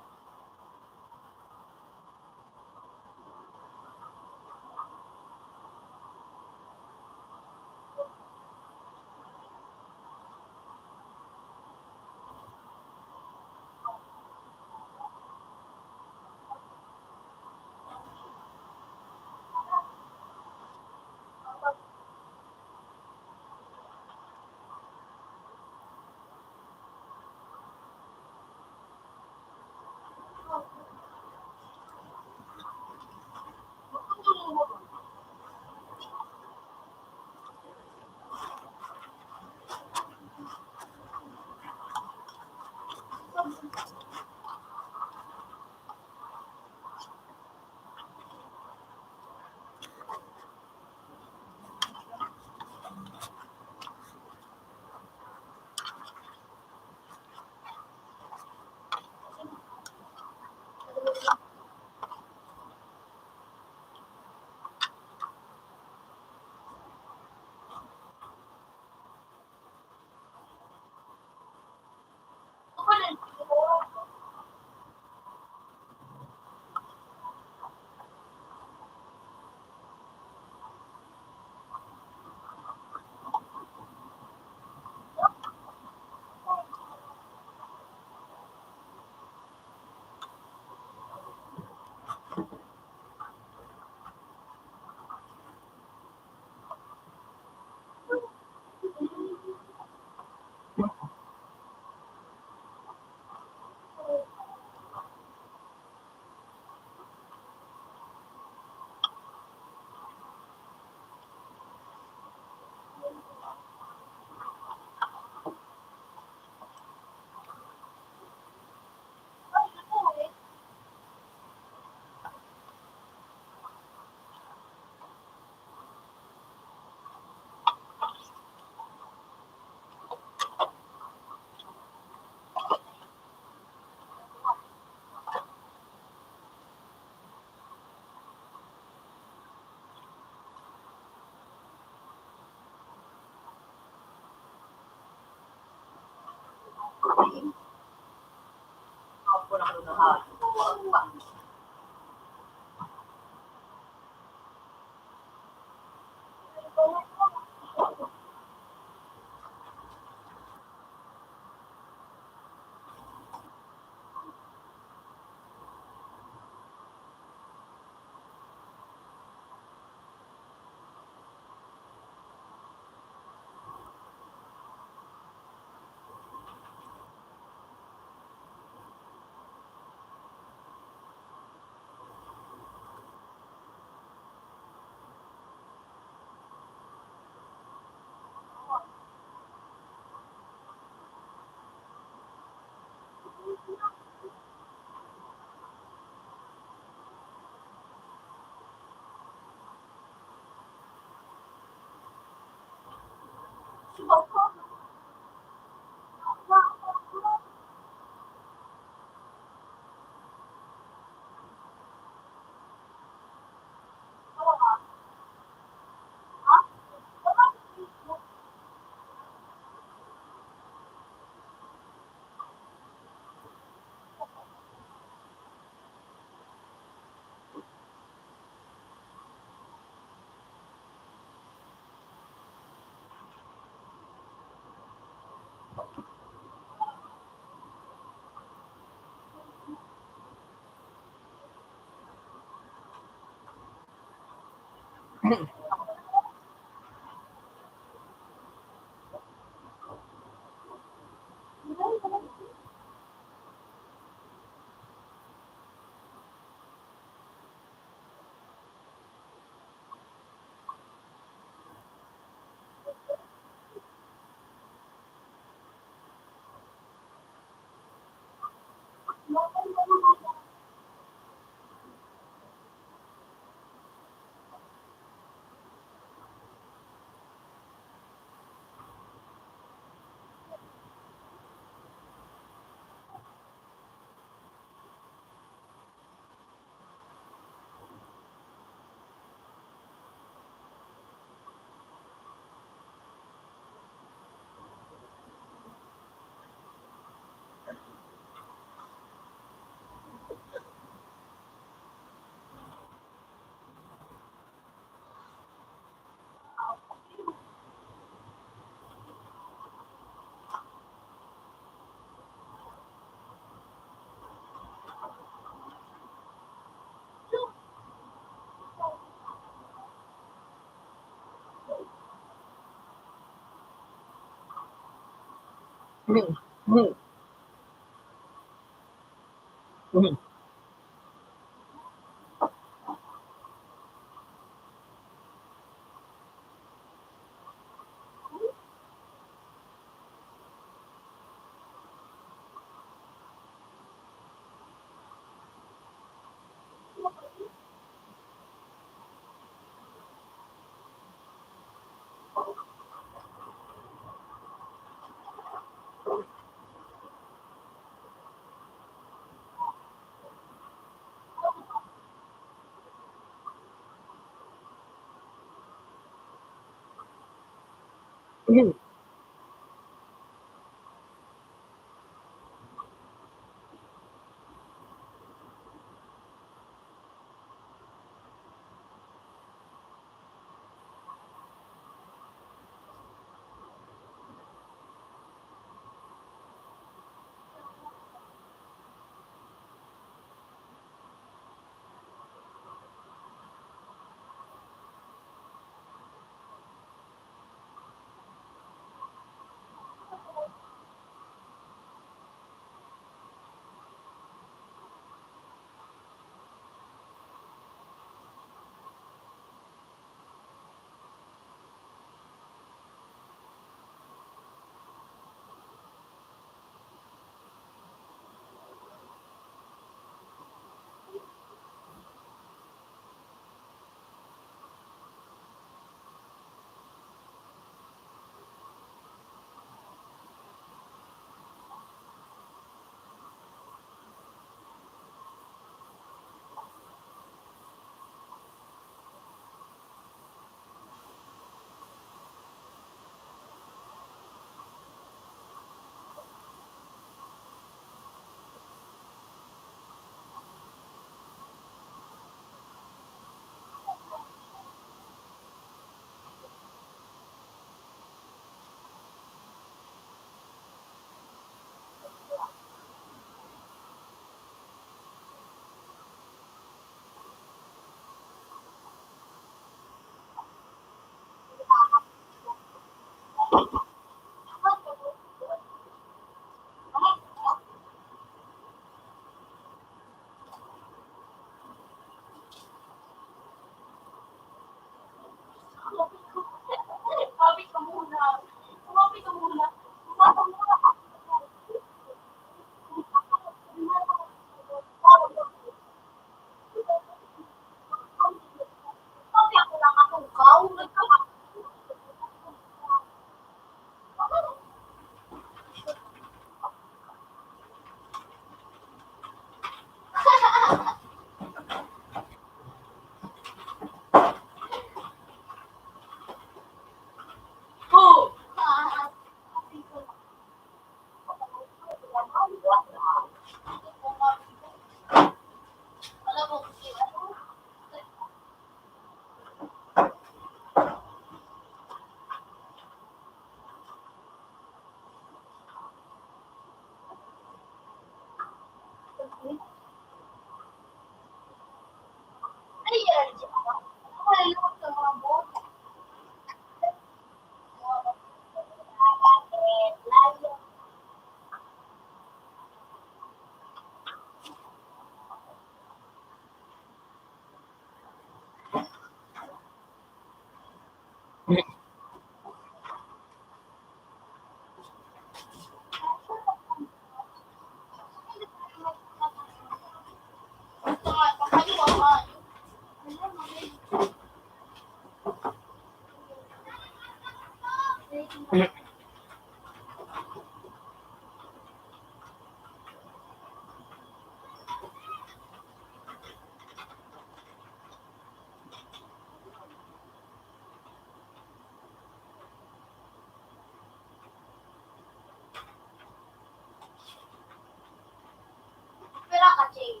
Pera ka, Jay.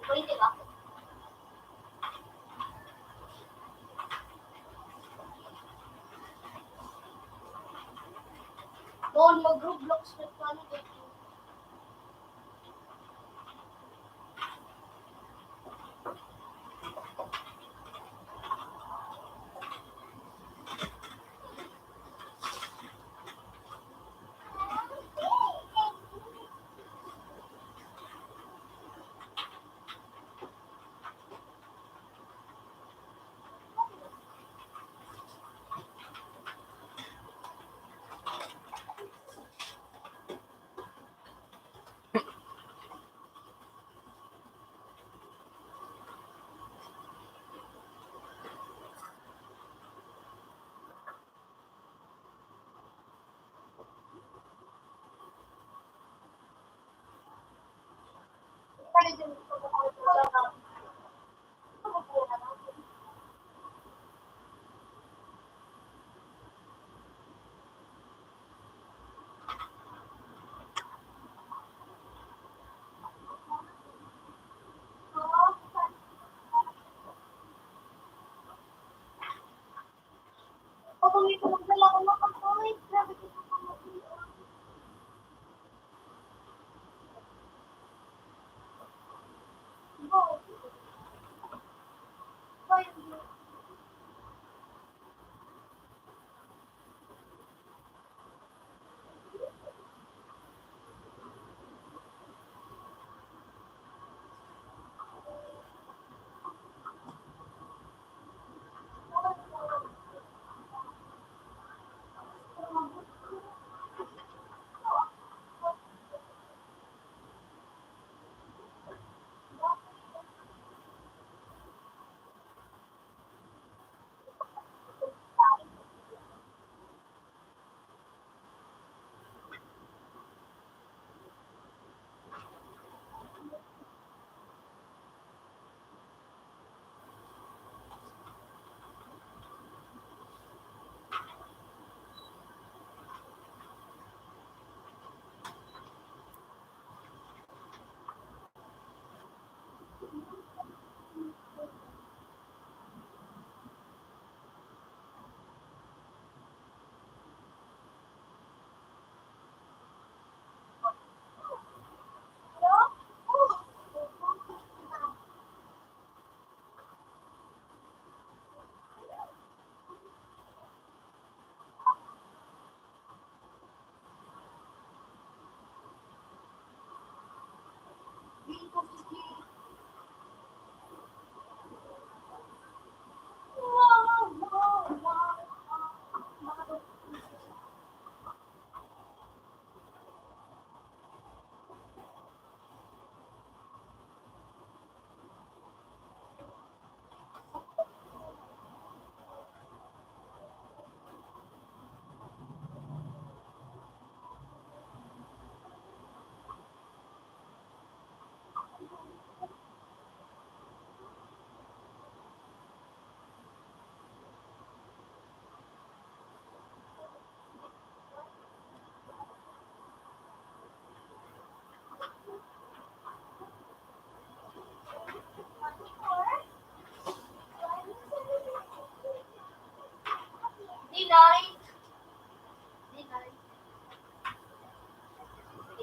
Pwede ba? Doon, mag-Roblox na tayo dito.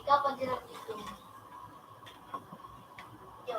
Dapat sila dito. Yo.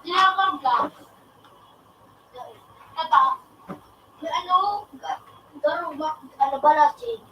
Tinawag lang. Tata, may ano, ga-, garo, ma-, ano ba, lasing?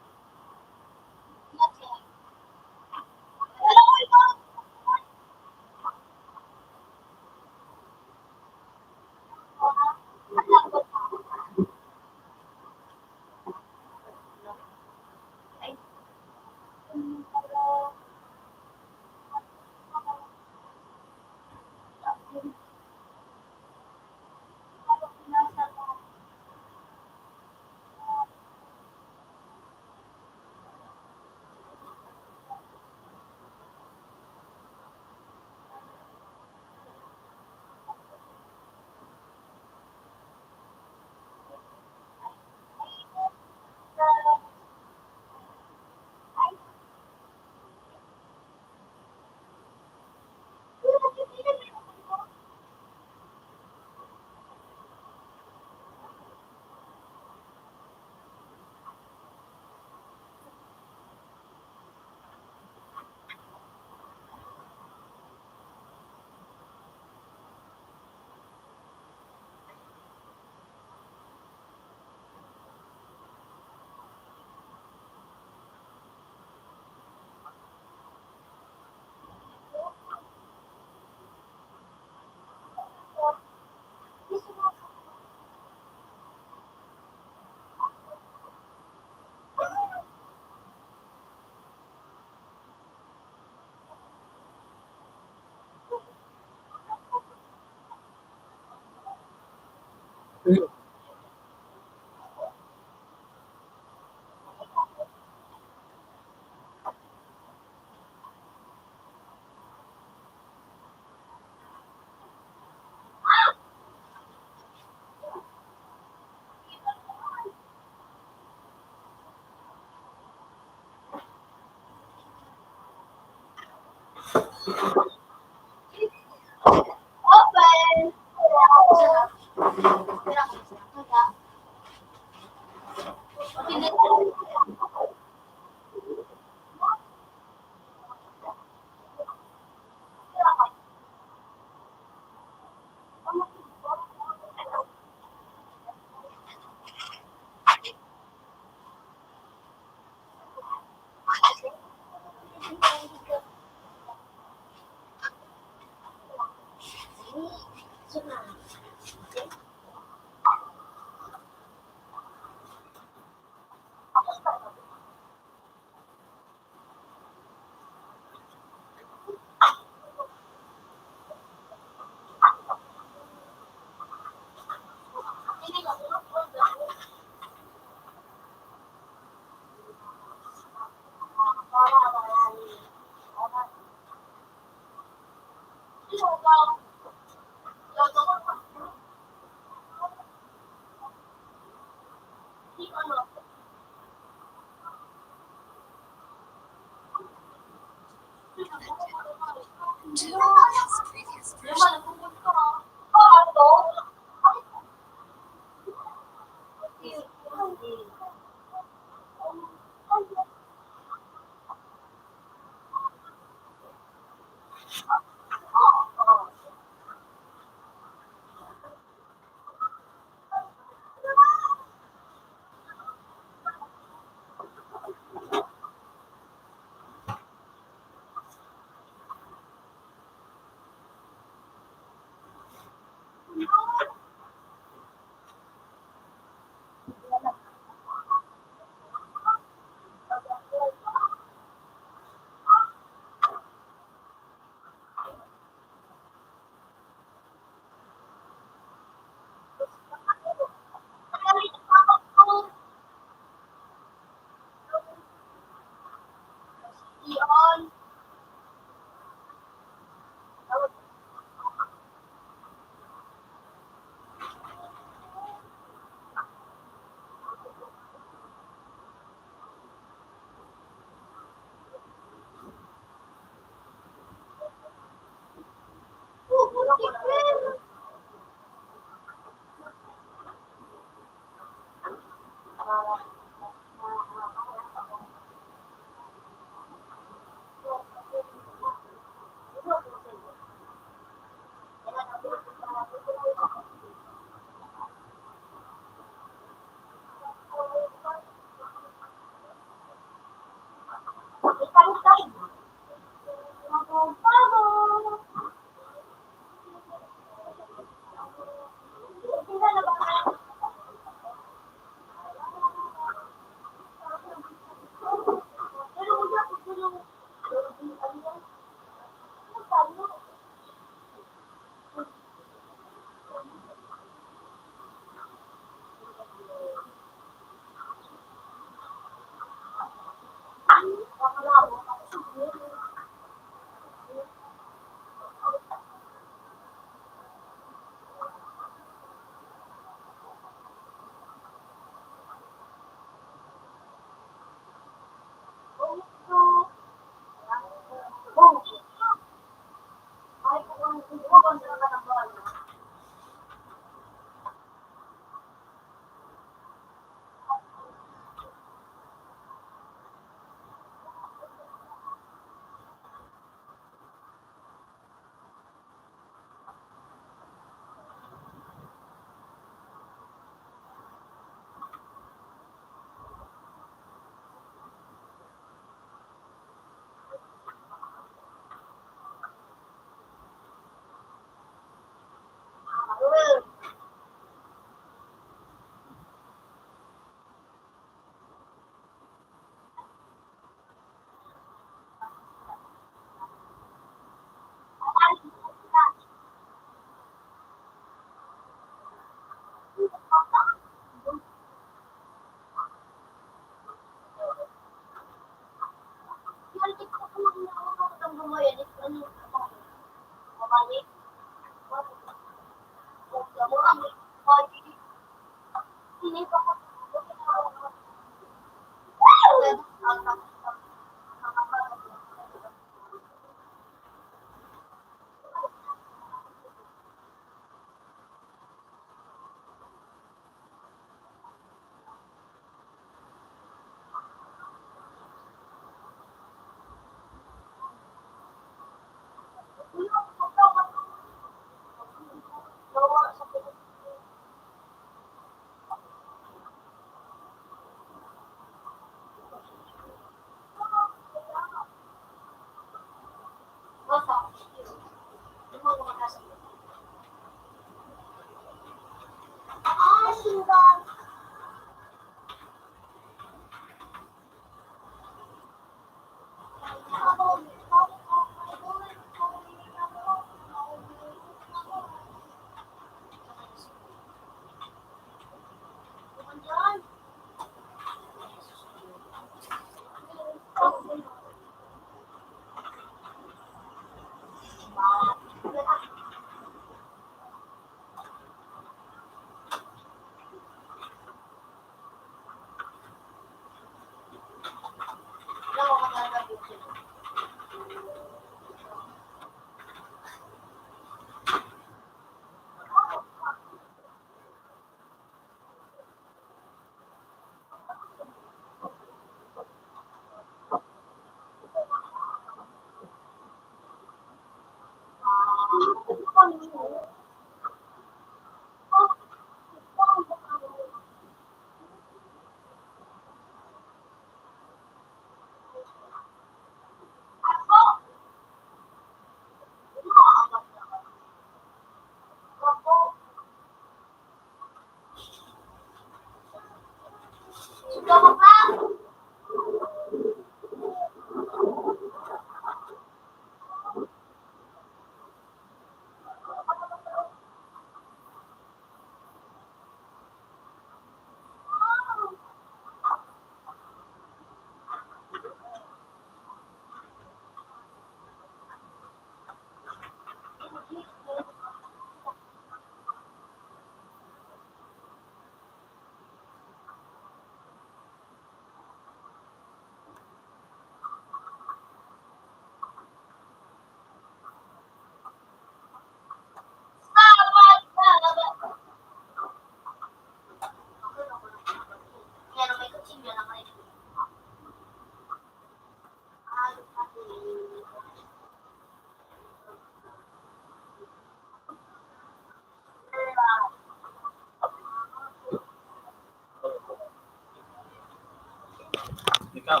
Ikaw.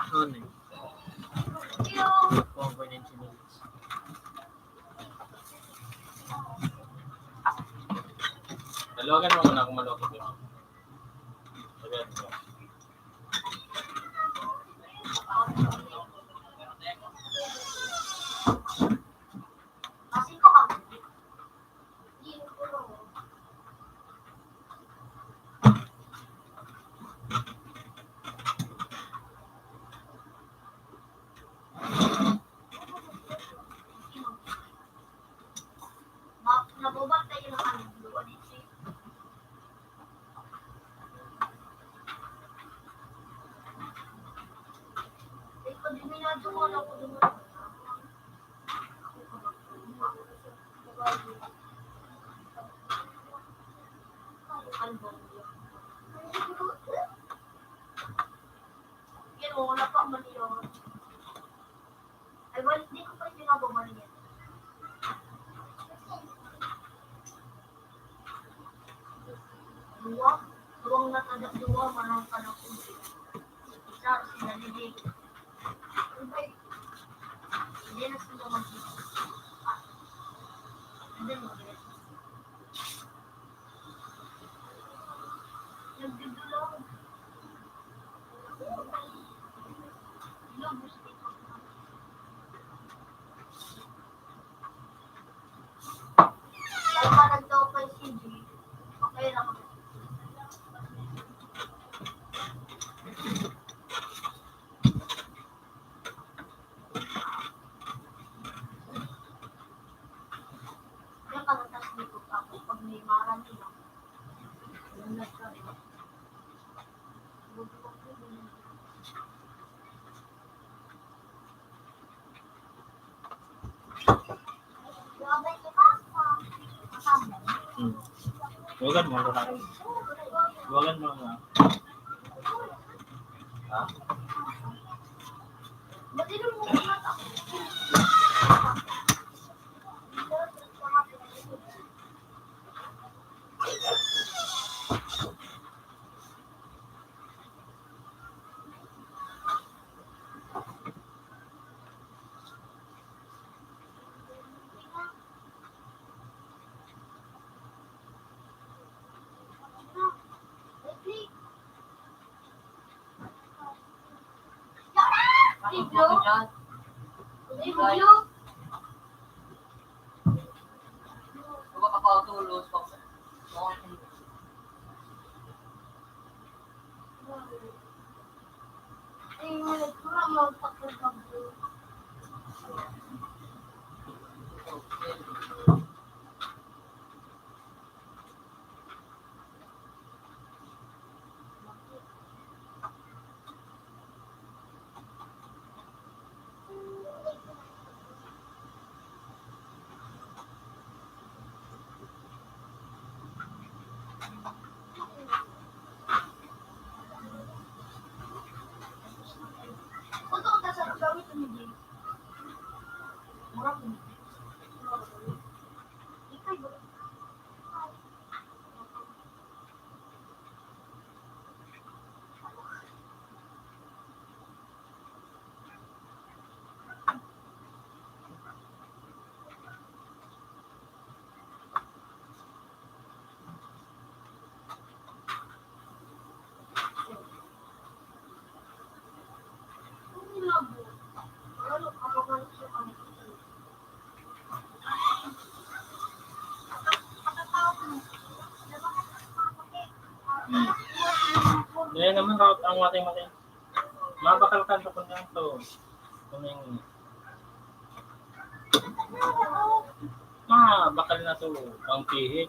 Ano eh? Over ninety minutes. Dalawagan mo muna kung maloko, di ba? Ayan. Yan, wala pa man yun. Ay, wala, di ko pa rin pinababalian. Duwa, duwang natadak duwa, manang panakuli. Isa, sinalibig. Hindi na sila mag-, ah, hindi na mag-, nagdudulong. Pag nagdaw pa si G, okay lang. Yung kalatas dito, tapos pag may marami lang, yung nagkano. Hmm. Luwagan mo, luwagan. Luwagan mo nga. Ha? Kaya naman, raot ang matay-matay. Mabakal ka sa kanya to. Kuning, mabakal na to. Ang pihit.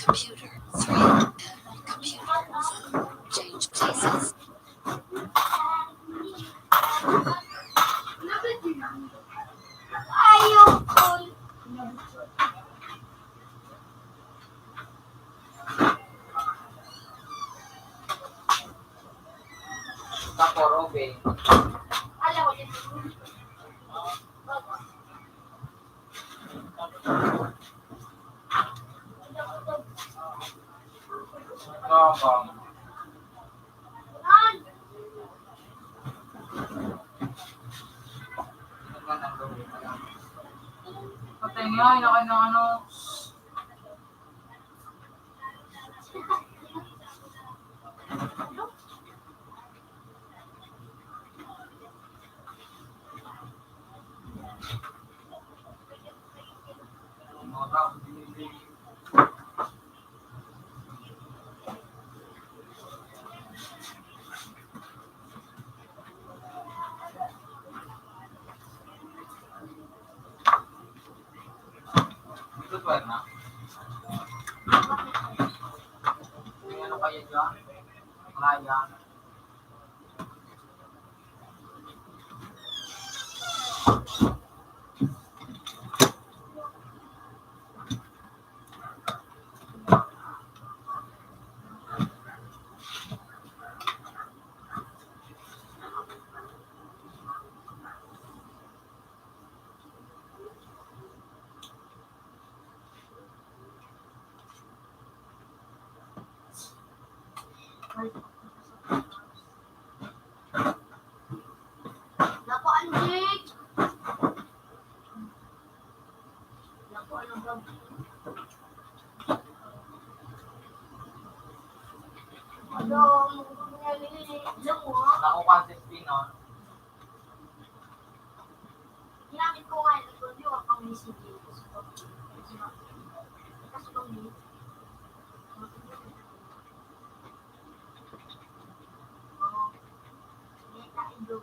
Computer three. Computer four. Change places. Kaporobe. Tabang. Patay nga, inakay ng ano. Ito pa na. May ano kaya dyan? Kaya. Naku, anjik! Naku, ano ba? Ano, ano, ano, ano, ano, ano, ano, Ako kasi spin, no? Ginamit ko nga yung audio, ang pang-messaging ko sa pag-, kasi pag-, oo. May tayo.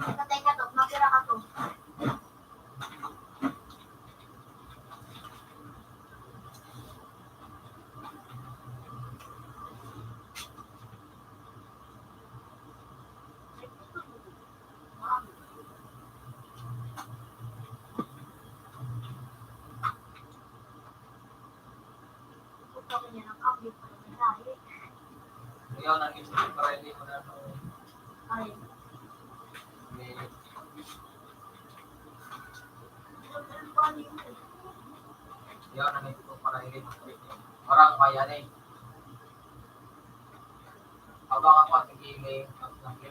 Patay ka to, mapira ka to. Ayaw nang isip para hindi mo na ito. Ay. May Yan ang ito para hindi mo. Parang kaya na eh. Abang ako at sige, may nag-, nag-,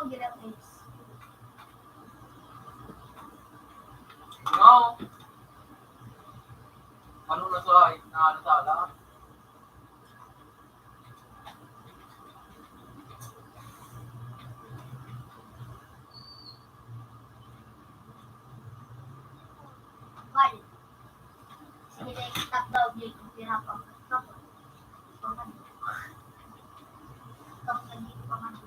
Ginapis. No. Ano na sa, na, na sa lahat? Balik. Sige, dahil kitap daw, di ko pinapag-, kapag-, kapag-, kapag-,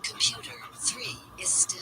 Computer three is still.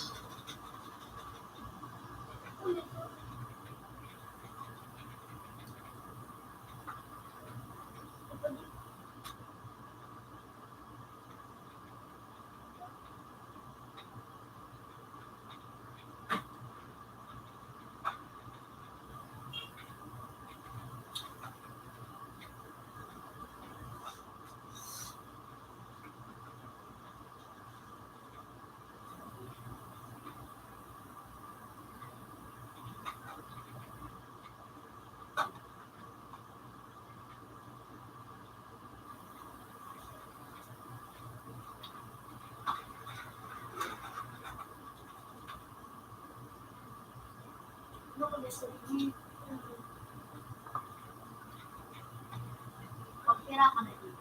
Magpira ka na dito.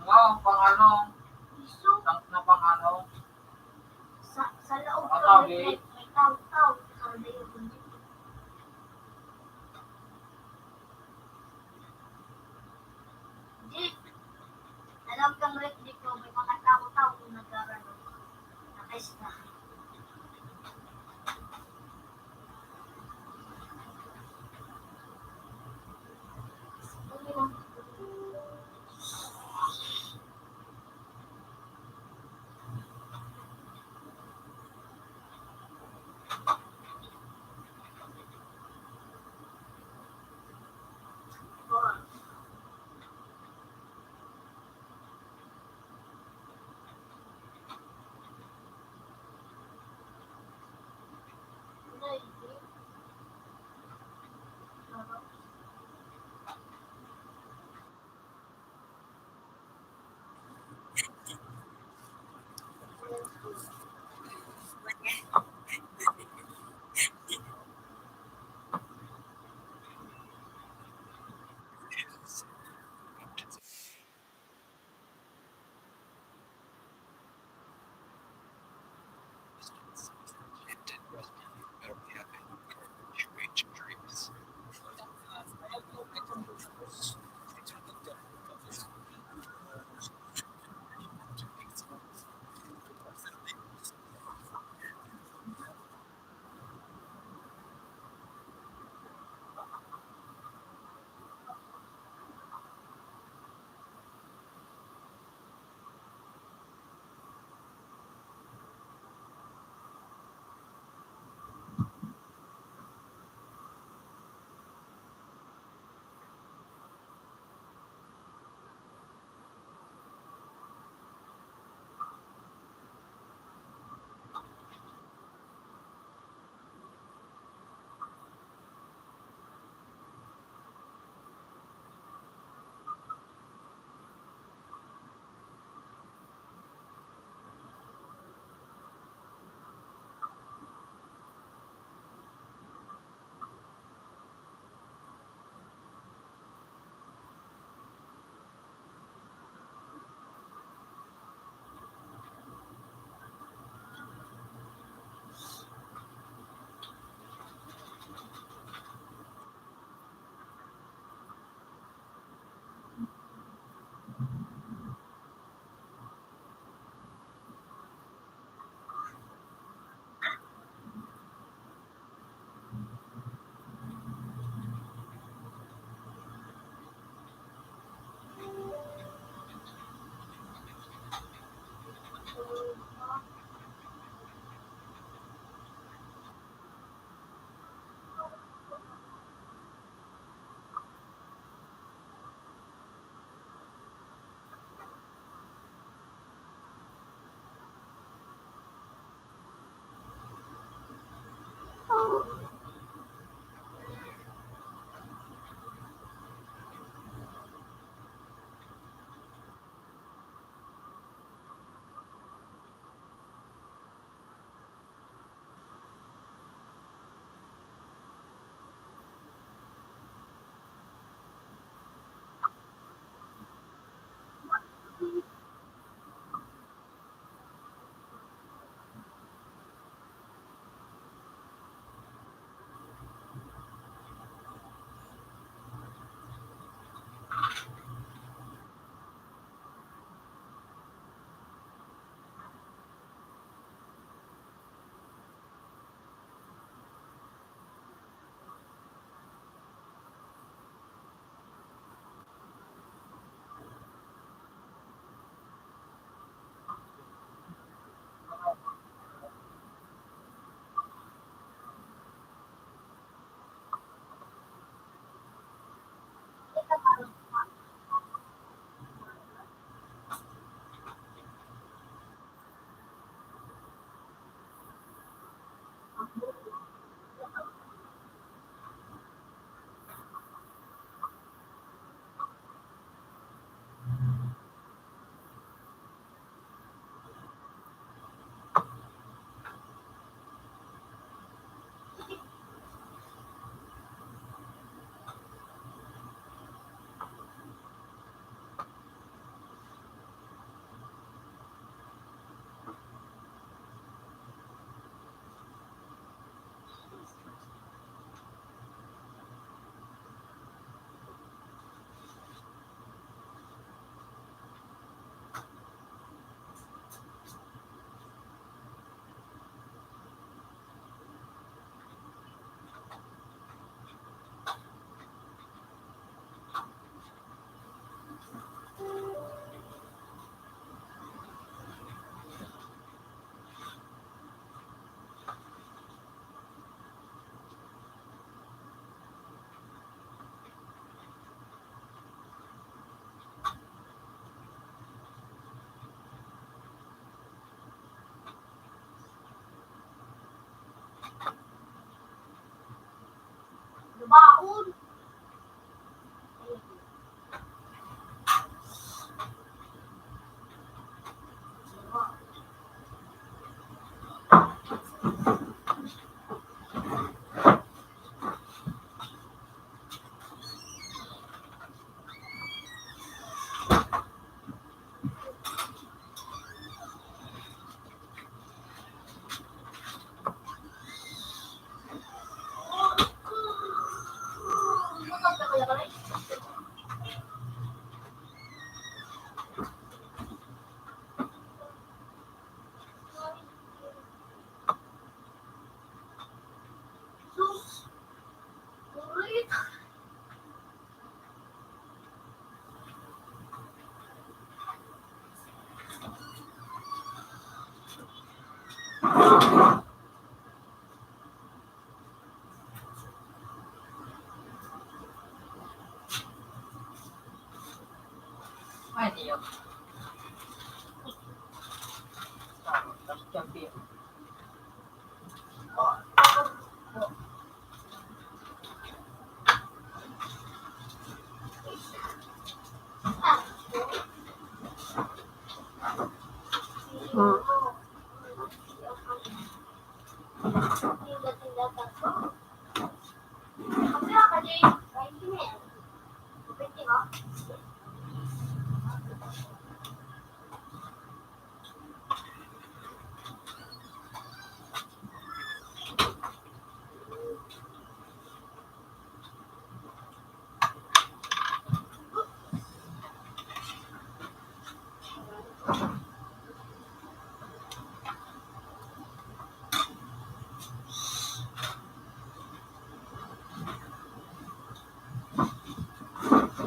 Wow, pang ano? Sa, na pang ano? Sa, sa laog. Mga tabi. May, may taw-taw. Sa laog. Di, alam kang Rick, di ko, may mga tao-tao kung nag-aaral. Nakaisda.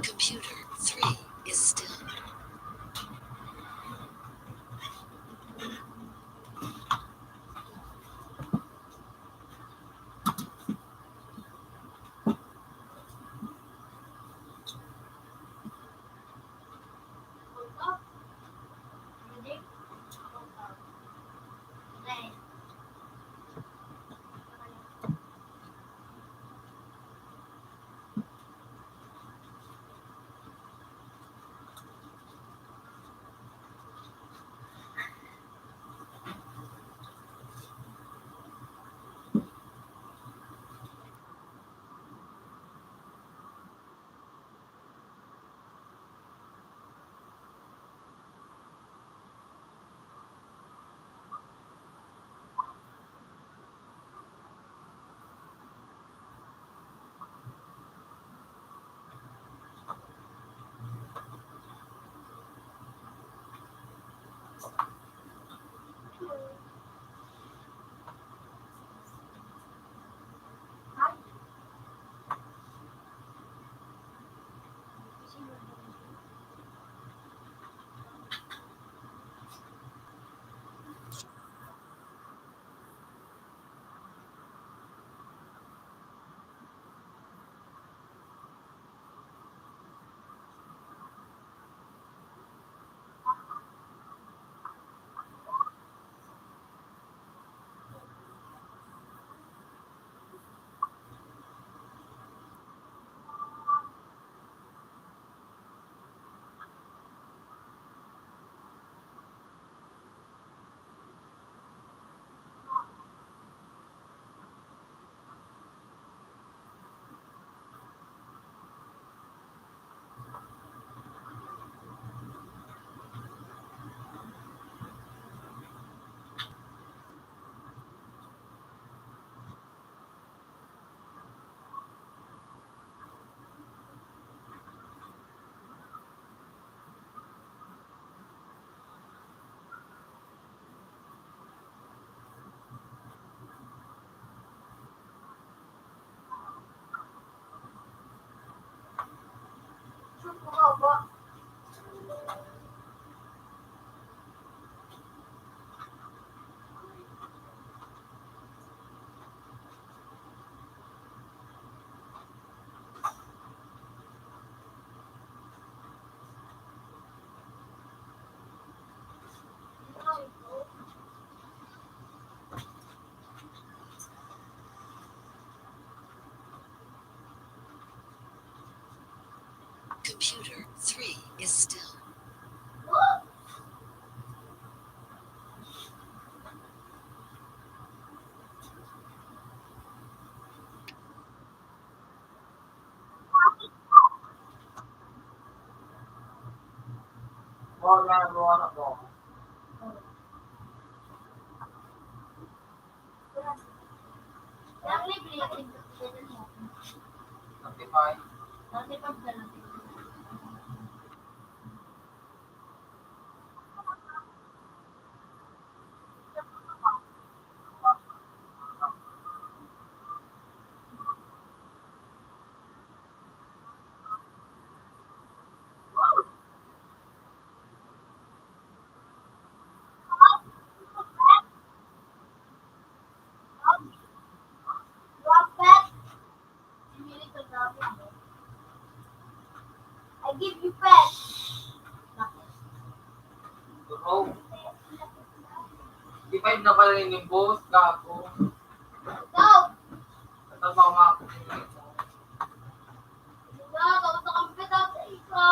Computer three is still. Computer three is still. I give you pen. Bro, di five na pala rin yung boss, gago. Go! Ito pa, mga Diba? Tapos nakapit ako sa isa.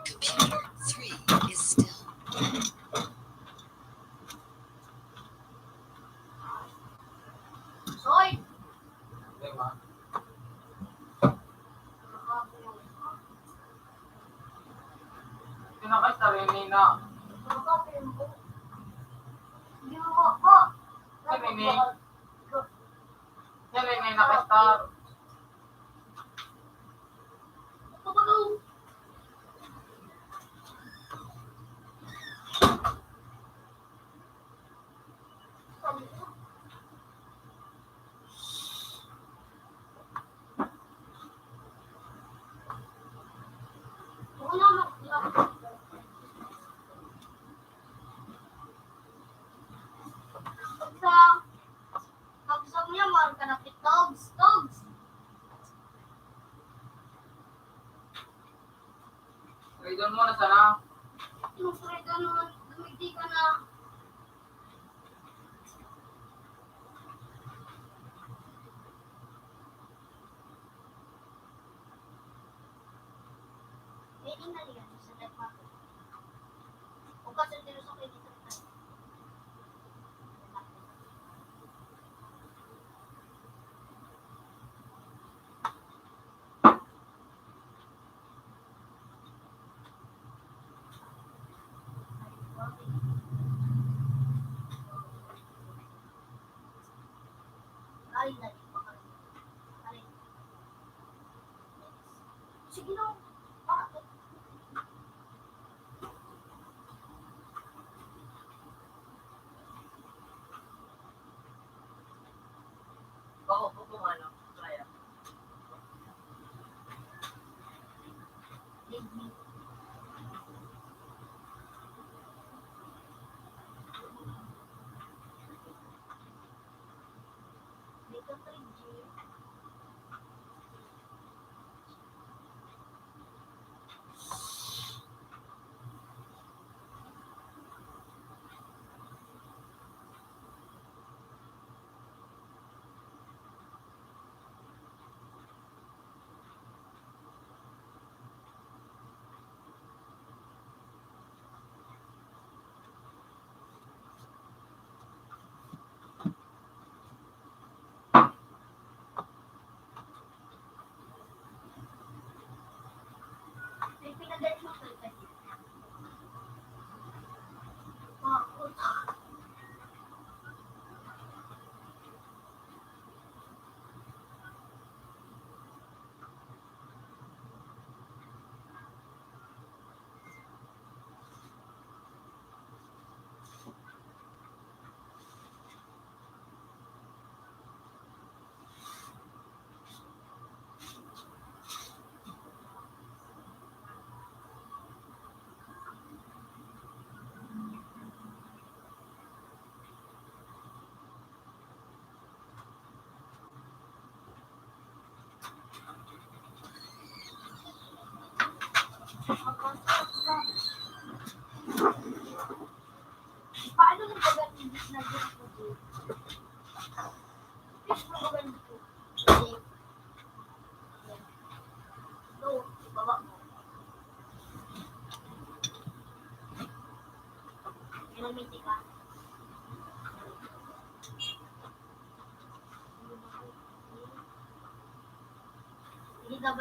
Computer three is still. Soy! Ito na kasi sarili na. Sarili. Sarili na kasi. Sa pagsang niya, mahal ka na, Togs, Togs. Freedom mo na sana. Yung freedom mo, dumigdi ka na. Pwede na yan sa nagpapit. O kasi, pero sa pwede sa tayo. Sige lang. Bako po kung ano, kaya.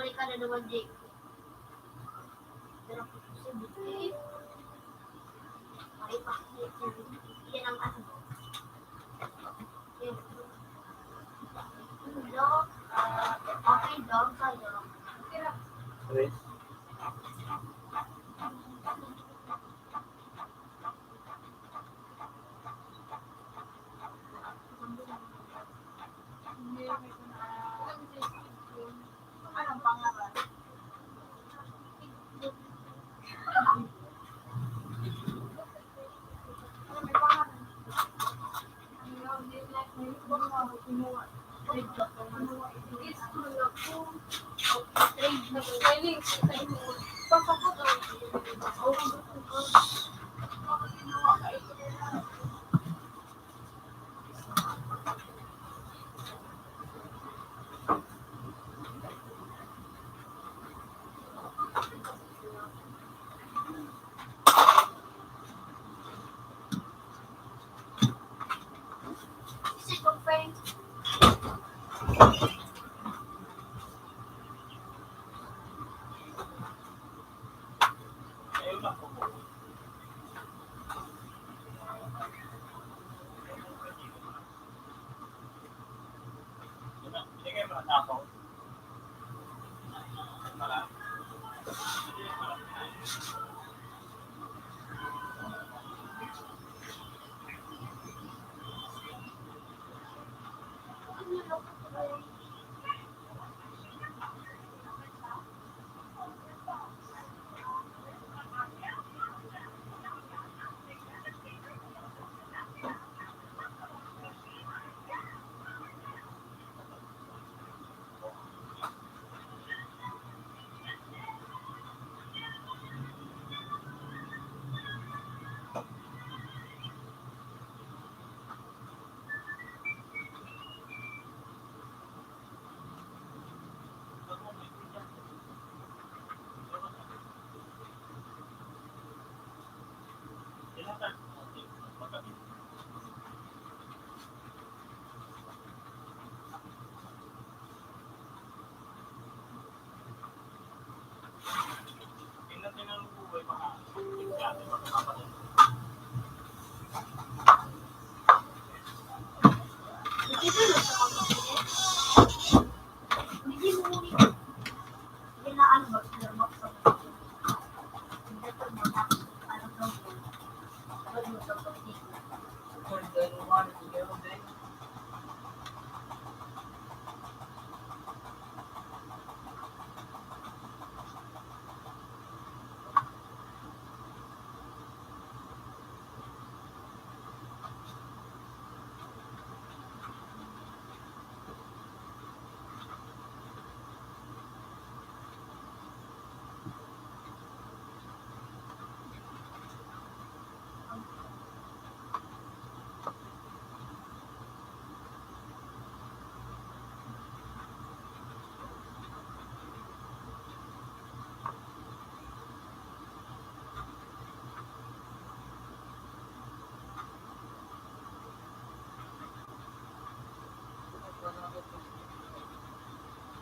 Balikan na naman, Jake. Pero posible, eh. Ay, pa, yan ang ano. Yan. Hello? Okay, dog, kayo. Tres.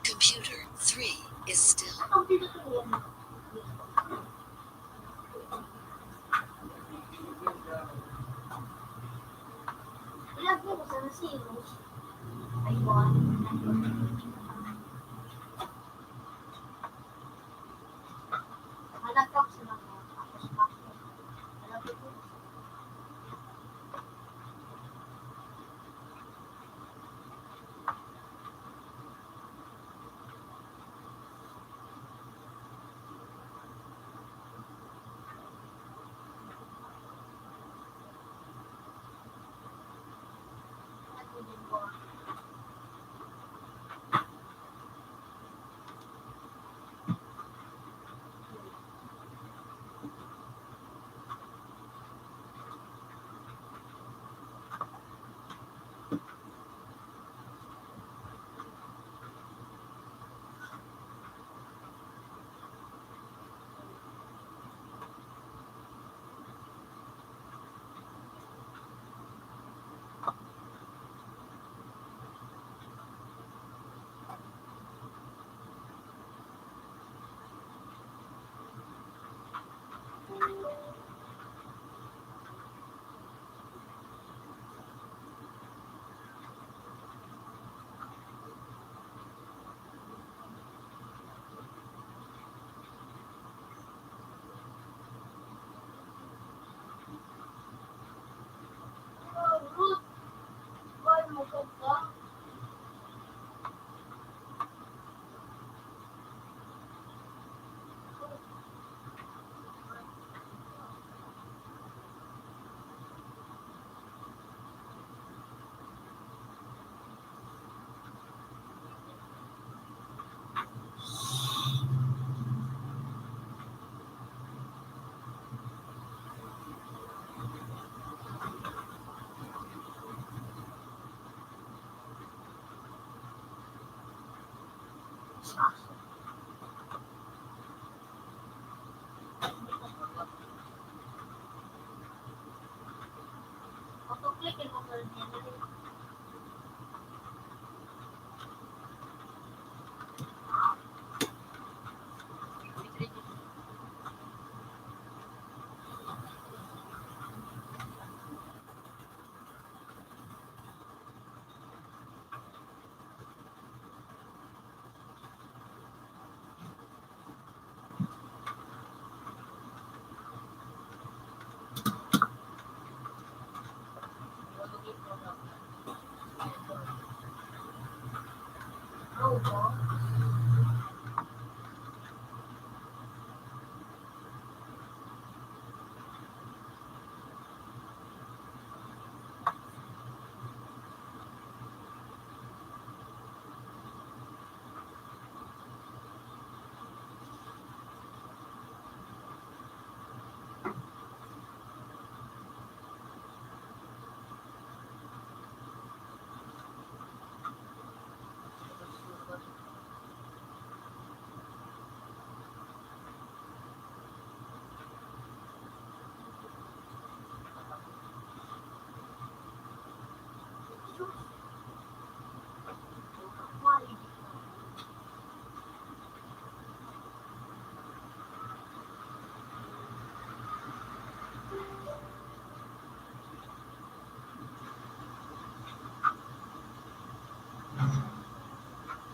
Computer three is still.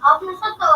Off na sa to.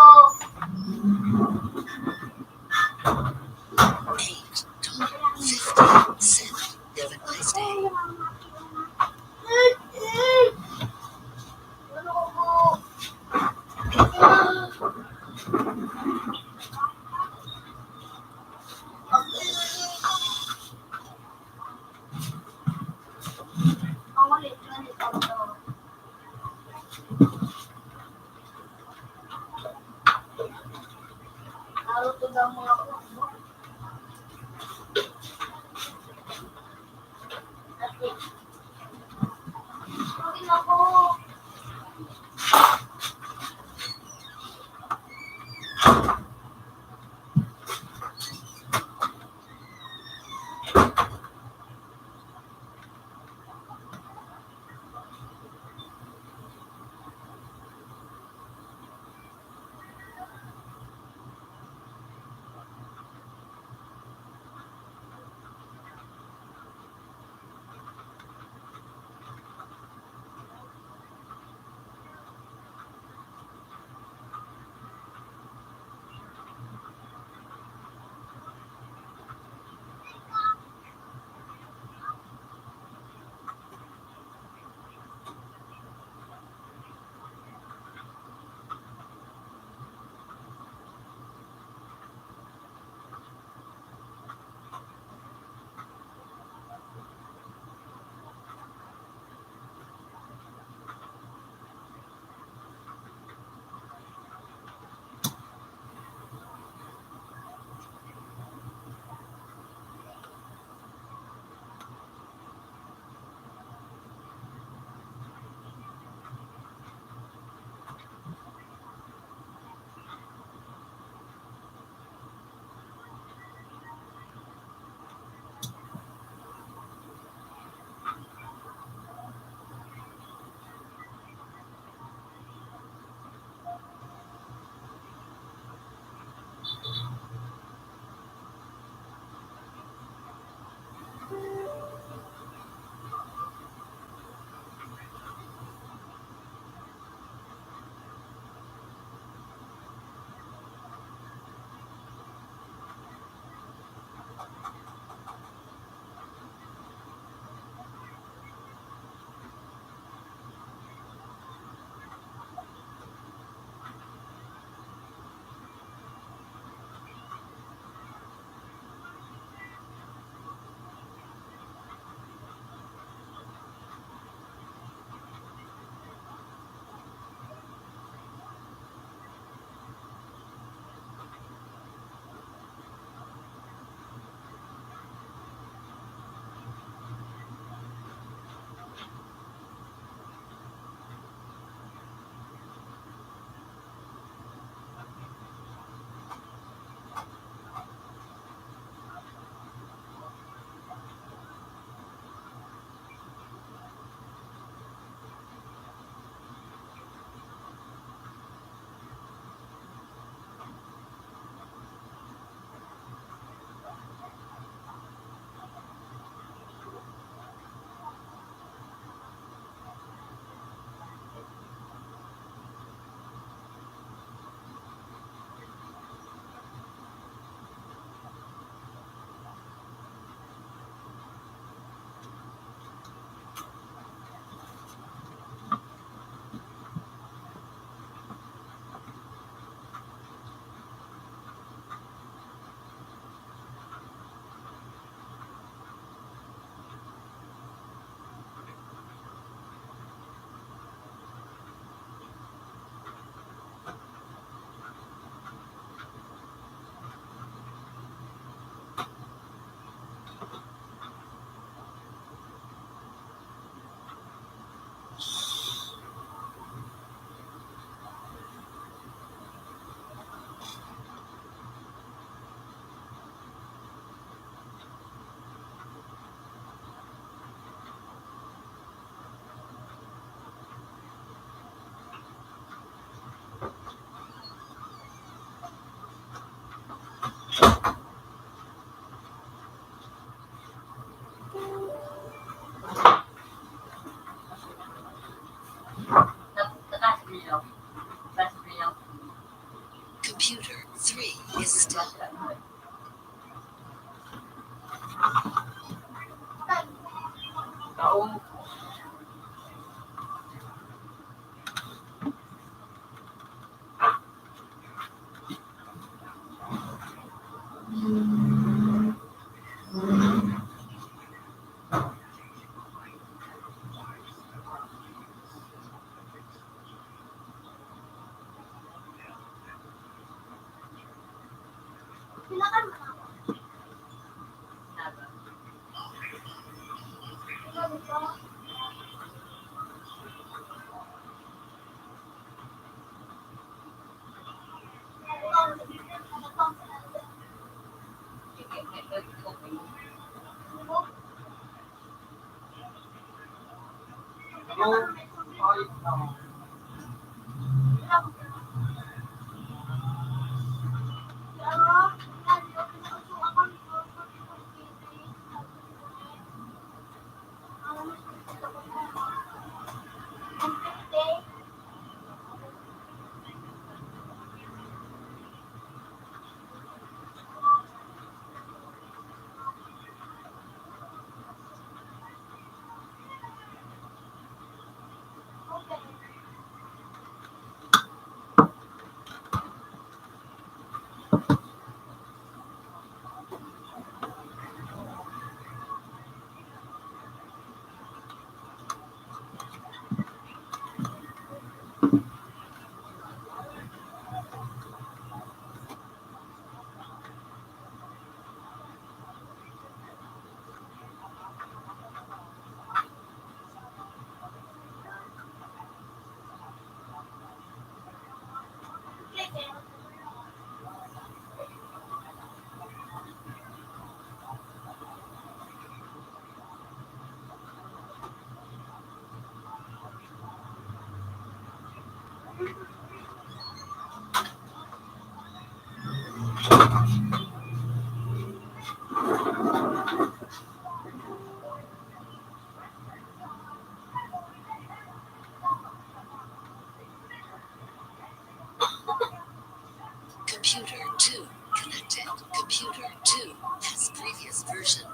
Computer three is still. Computer two connected. Computer two has previous version.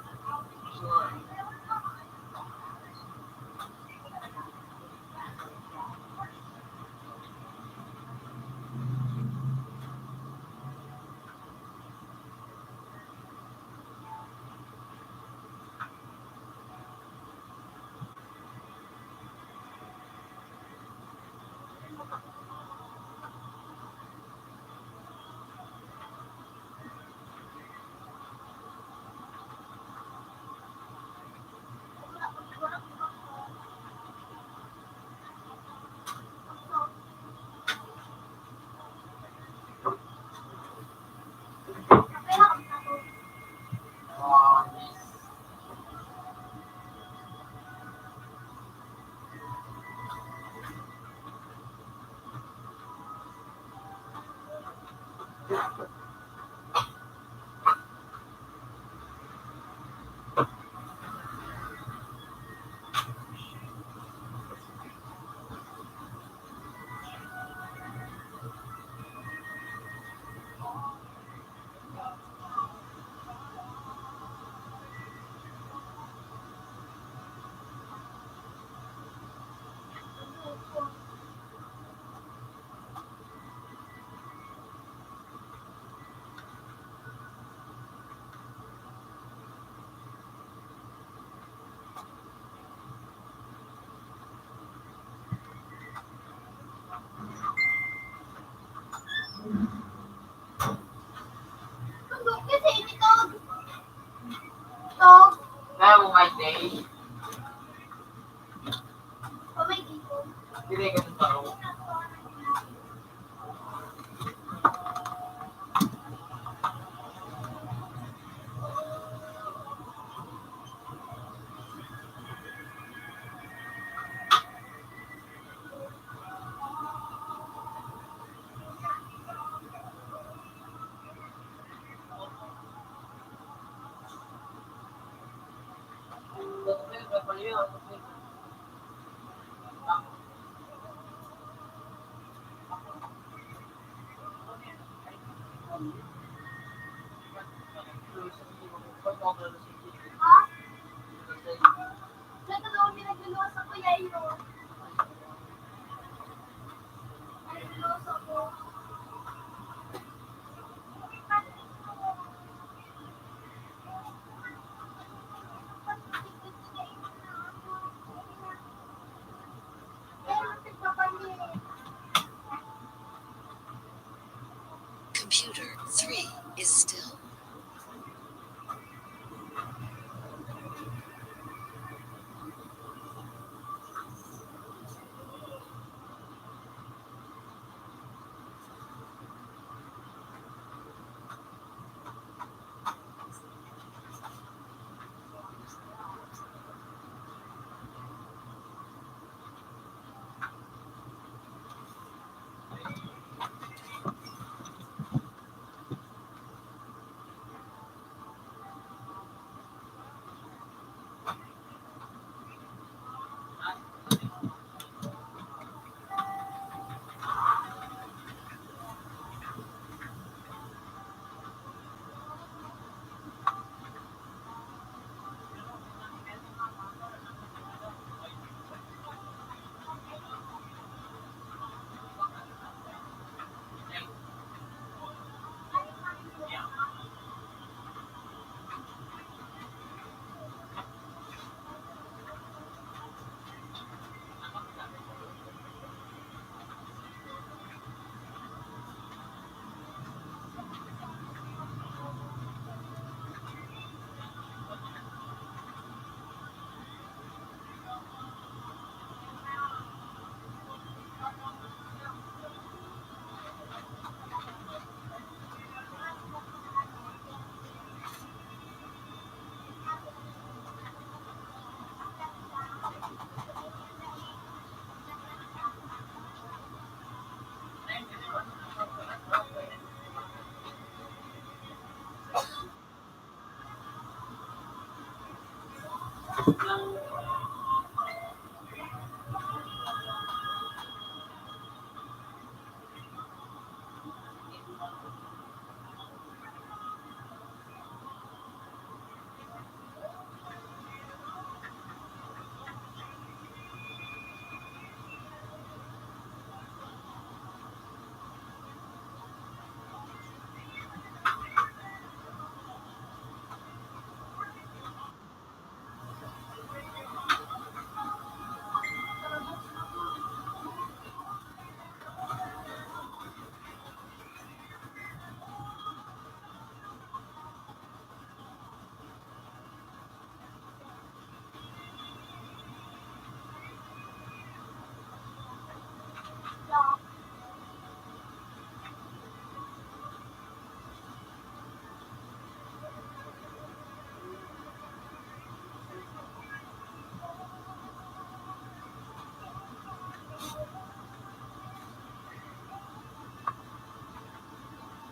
Computer three is still.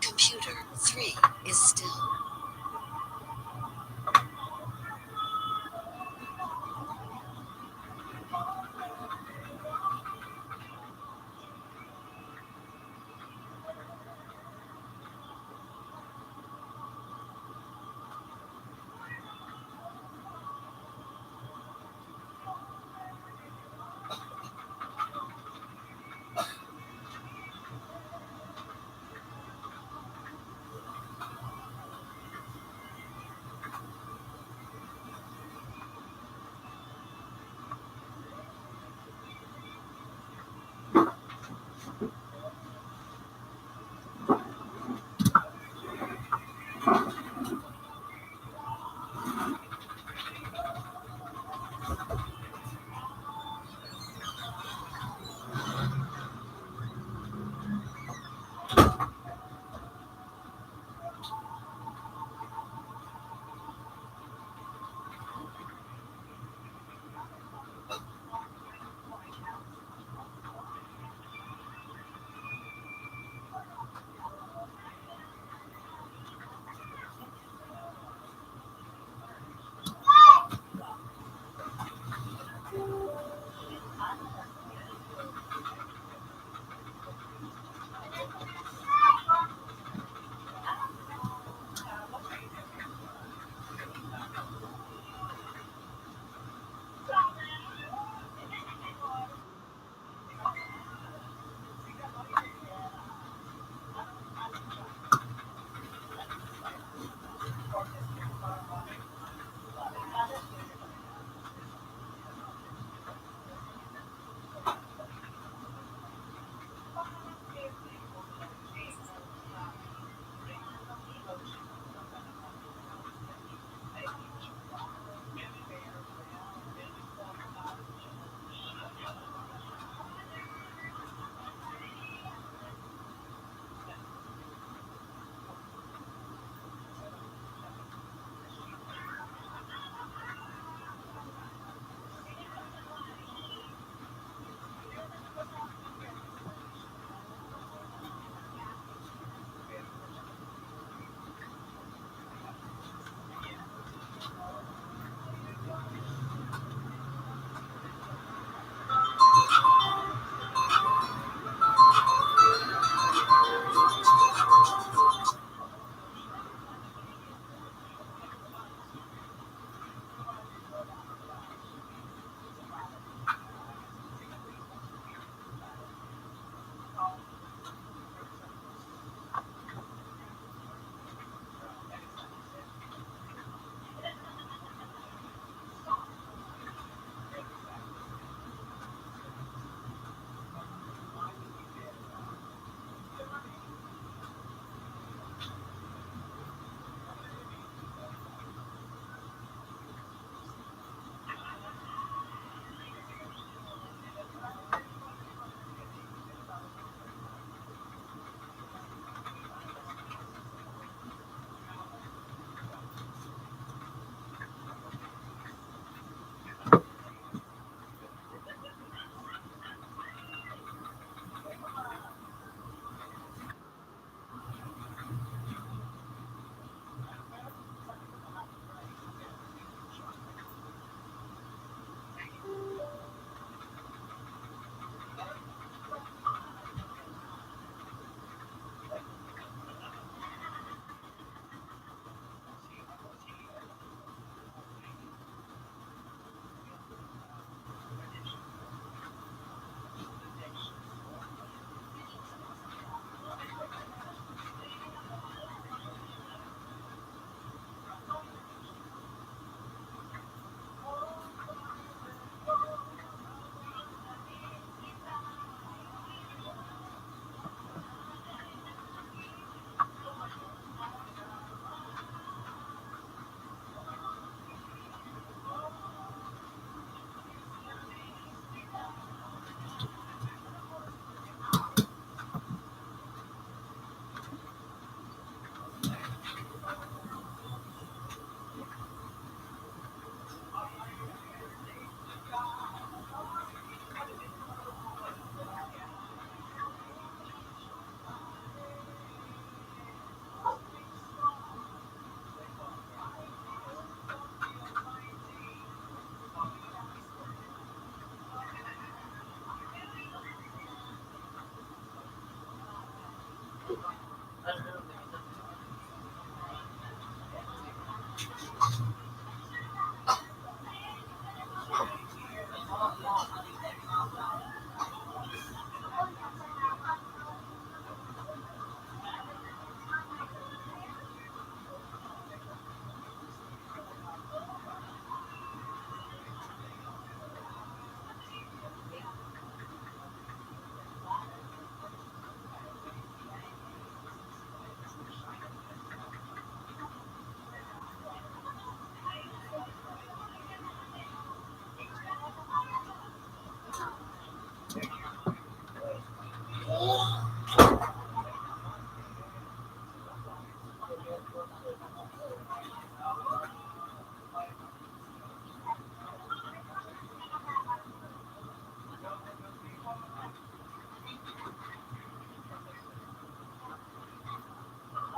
Computer three is still.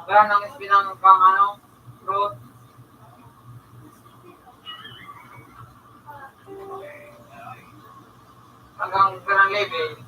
Wala nang espinang pang ano, root. Hanggang ganang level.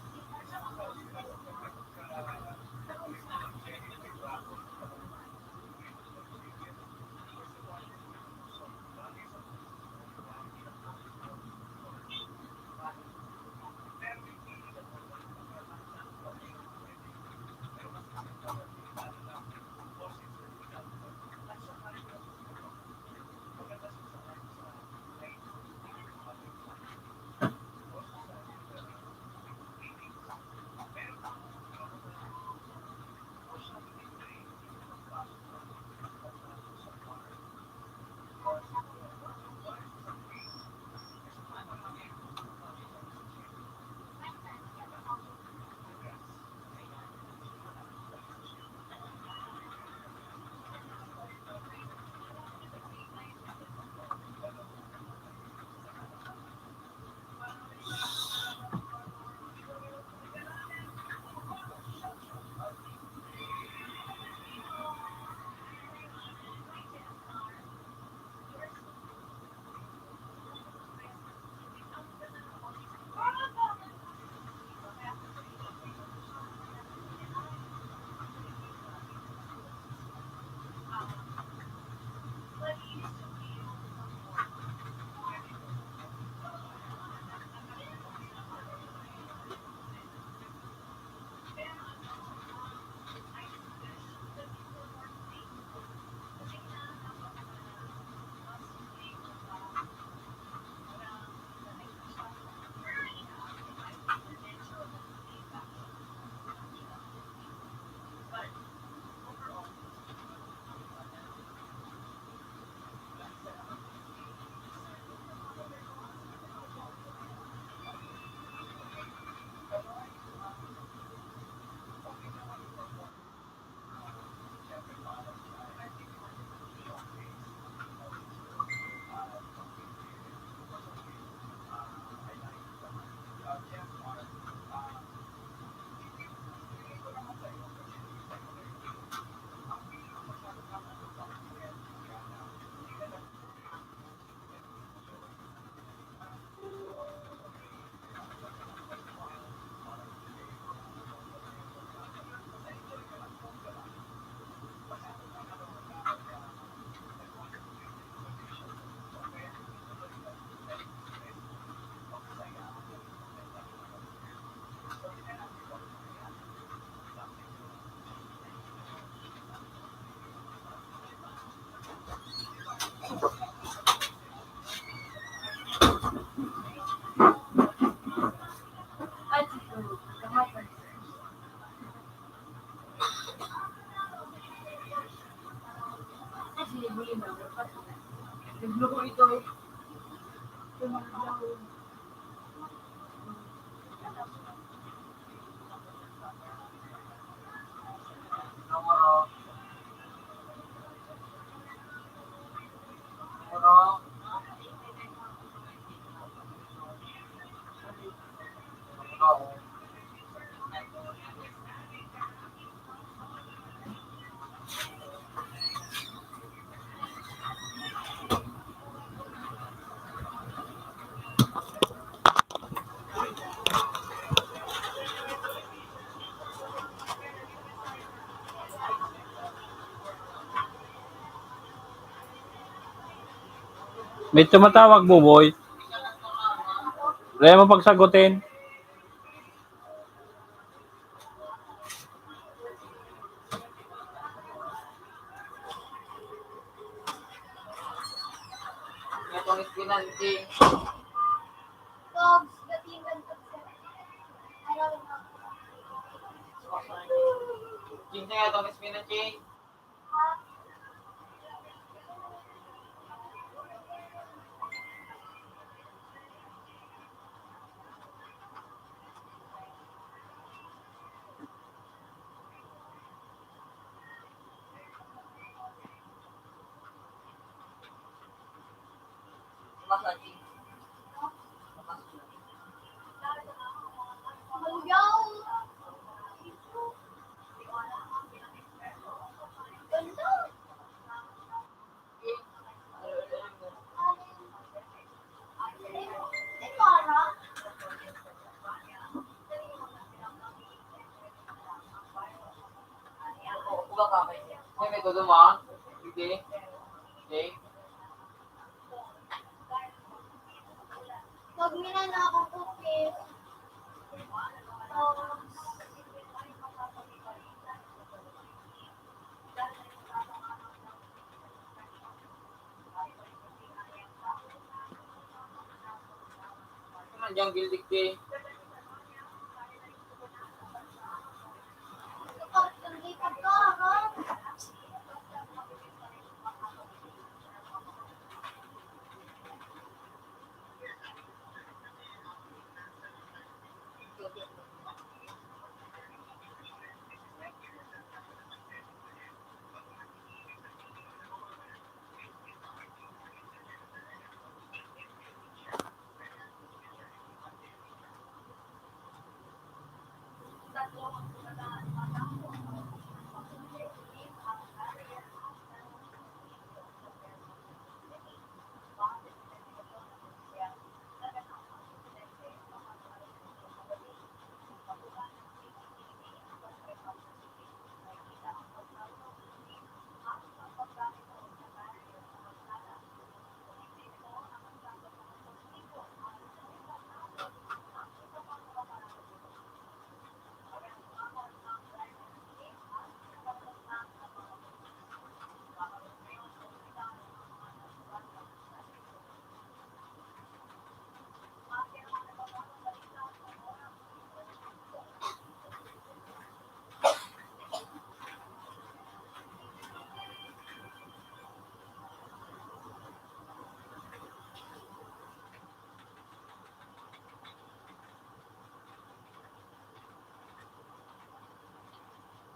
May tumatawag, Buboy. Wala mo pagsagutin. Itong espinal, King. King, itong espinal, King. Gusto mo? Sige. Okay. Pag minana akong cookies. Ano man dyan, gildik eh.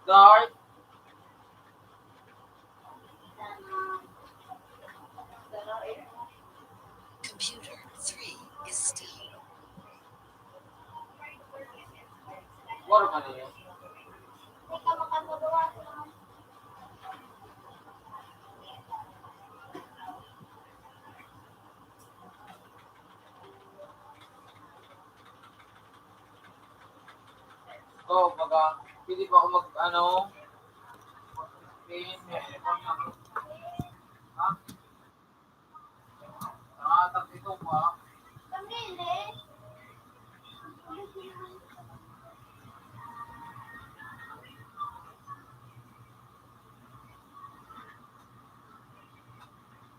Guard. Computer three is still. War ka na yun. So, baga, pwede pa ako mag, ano, mag-spin, ha? Nakatag ito pa.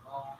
Oh.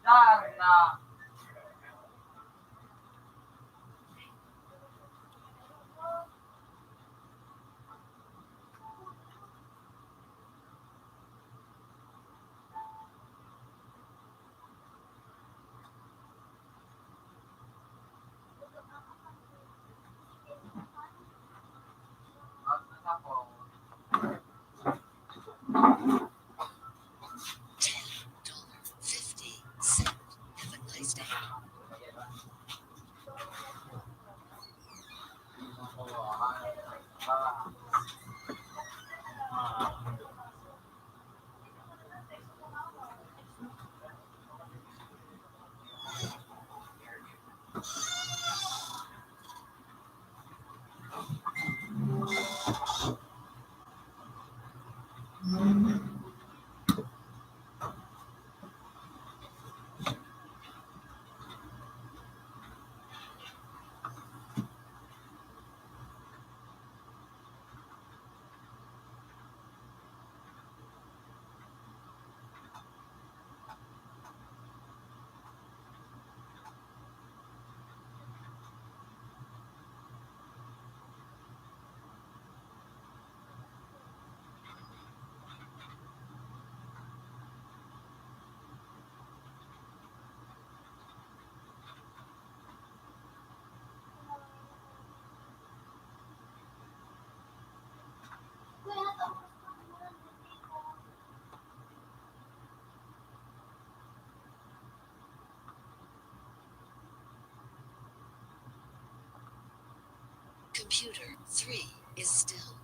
Darna. Ten dollar fifty cent. Have a nice Computer three is still.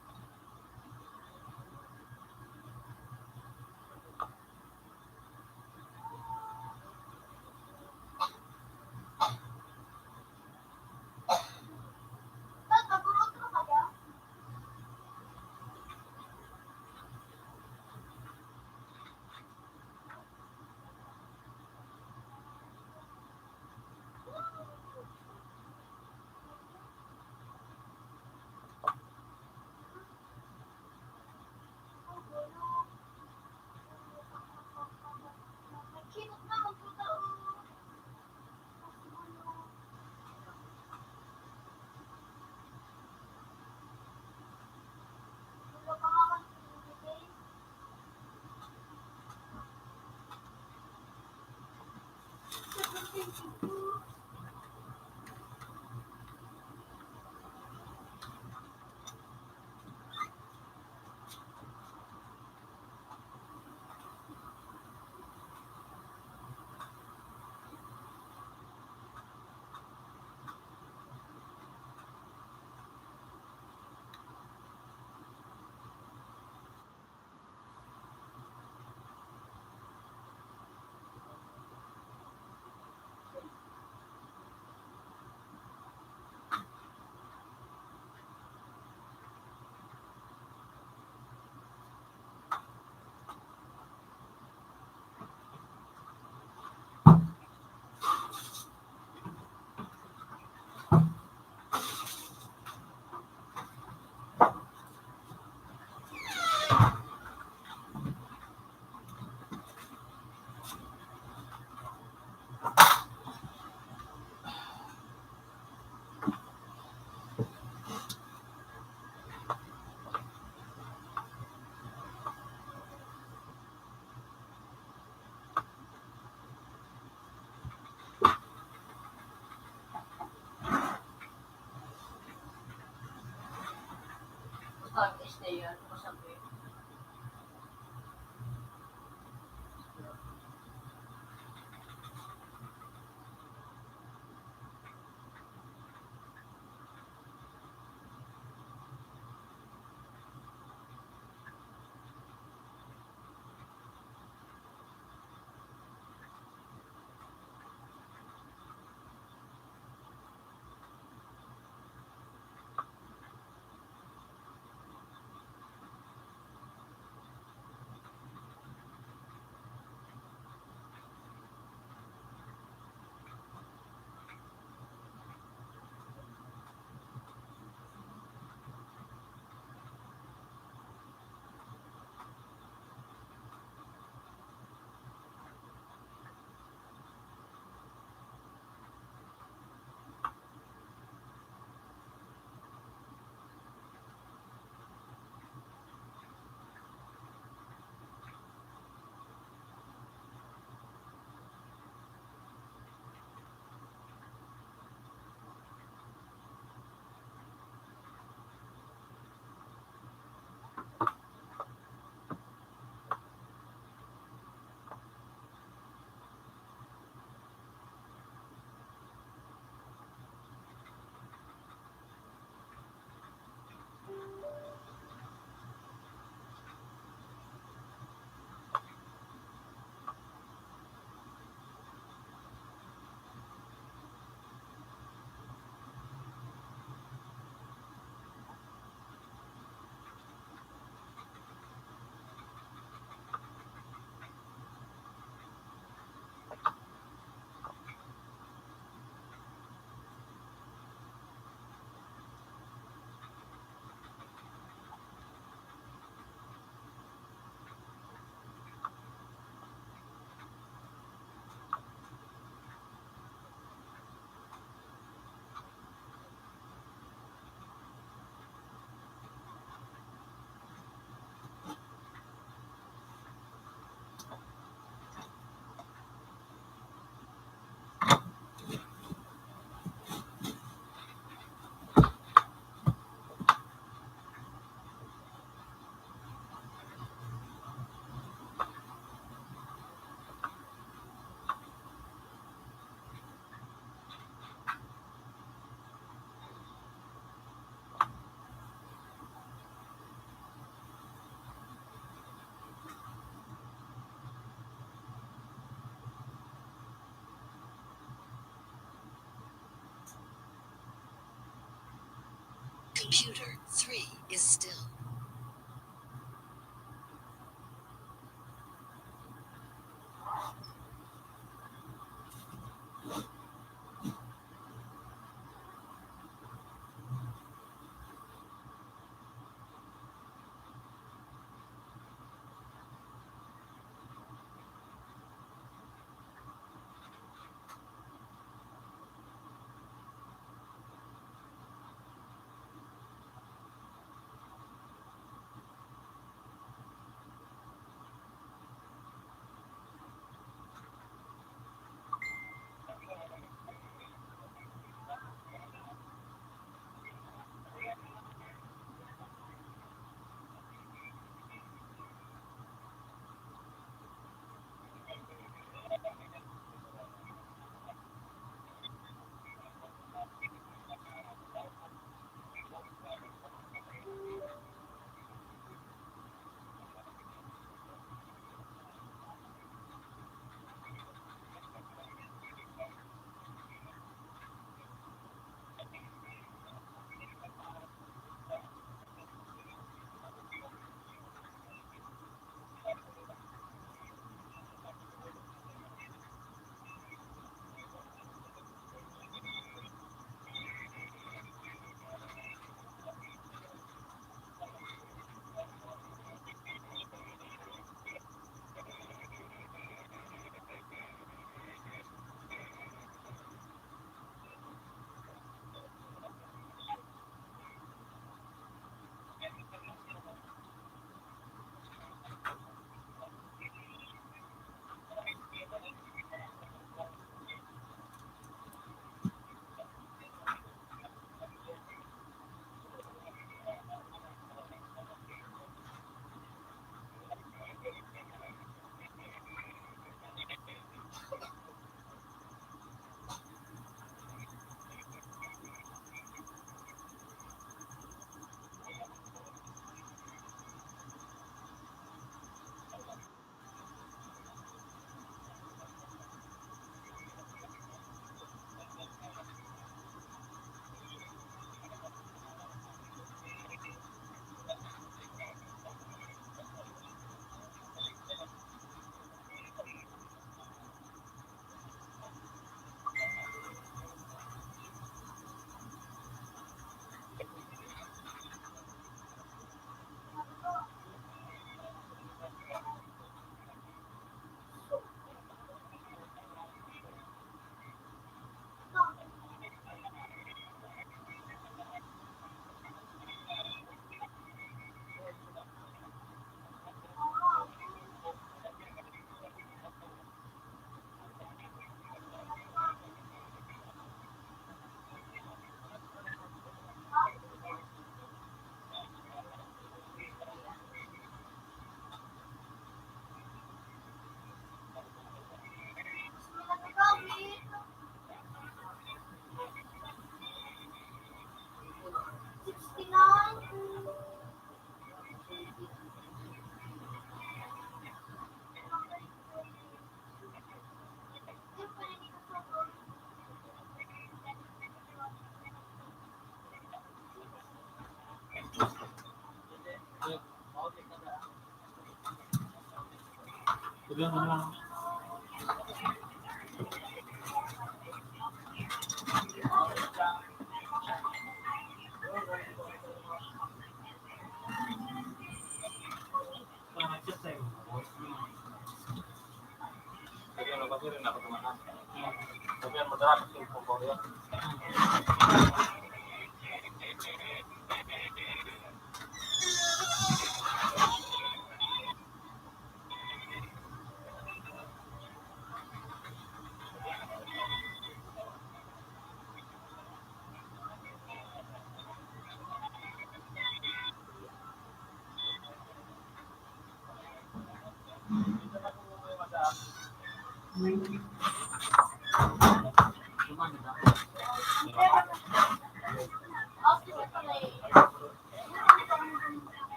Computer three is still.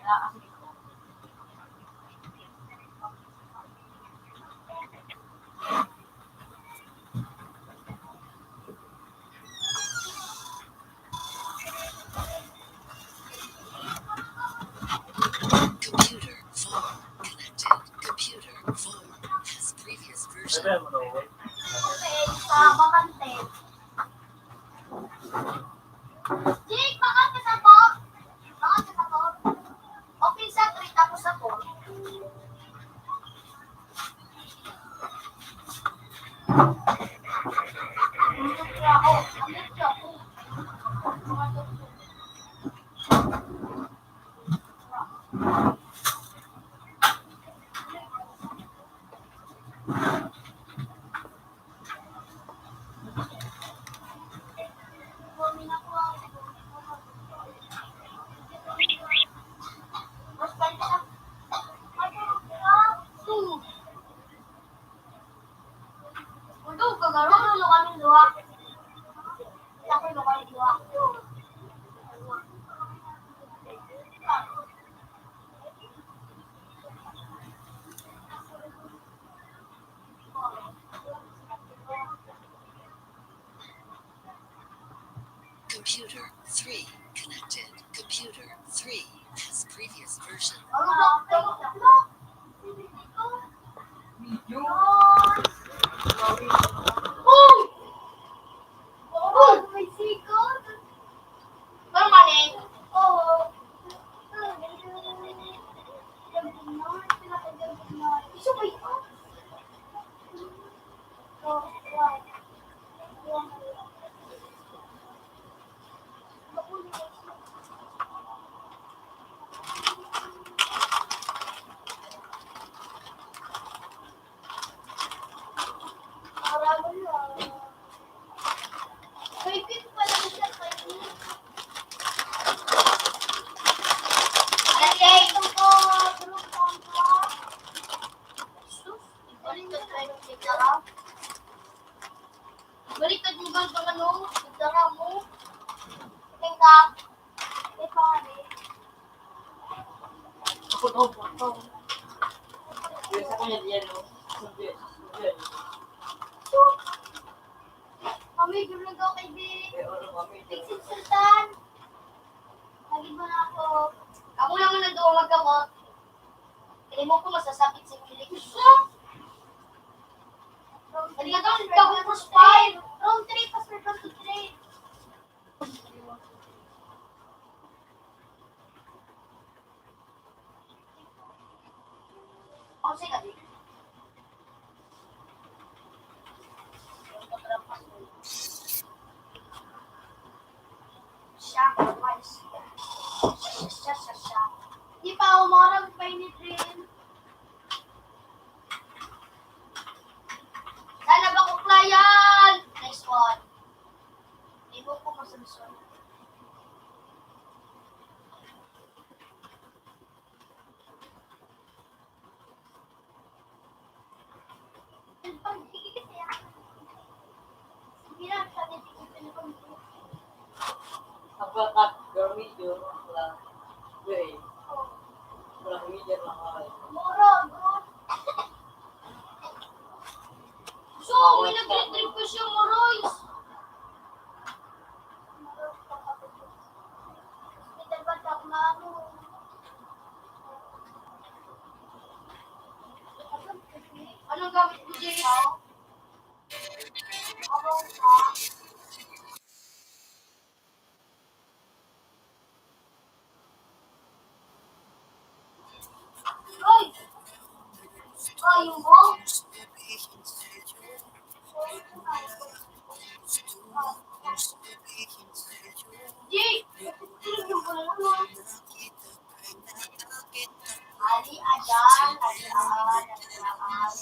Computer, phone, connected. Computer, phone, has previous version. Sa bakante. Jake, bakante sa po. Bakante sa po. Open sa three, tapos sa po. Undo, kagaro, ulo kaming duwa. Ako, ulo kaming duwa. Computer three connected. Computer three has previous version. Permanent. Oo. Isa pa ito. Baliktad mo bang pang ano? Pagdara mo? Tingka. May pangani. Ako daw, ako. Yung sa kanya, diyan, no? Sabi, sabi. Kami, gano'n daw kay Di. May oras kami. Big Sultan. Lagi ba na ako? Ako lang ang nagduwa magkamot. Hindi mo ko masasabit sa kilig. Gusto? Hindi ka daw, hindi ako first five. Round three, pa sa round three. Ako sa gabi. Siya, siya, siya, siya. Di pa umarang pa ini, Dream. Sana bakukla yan! Nice one. Ibo ko masunod. Apakat, gamiyo, la, gay. Gamiyo, la, ay. So, may nag-request siya, Maroy. Anong gamit mo dyan? Ay! Ay, yung bong. Di! Tulog yung pala naman. Ali, ayan, ali, ayan, ali, ayan.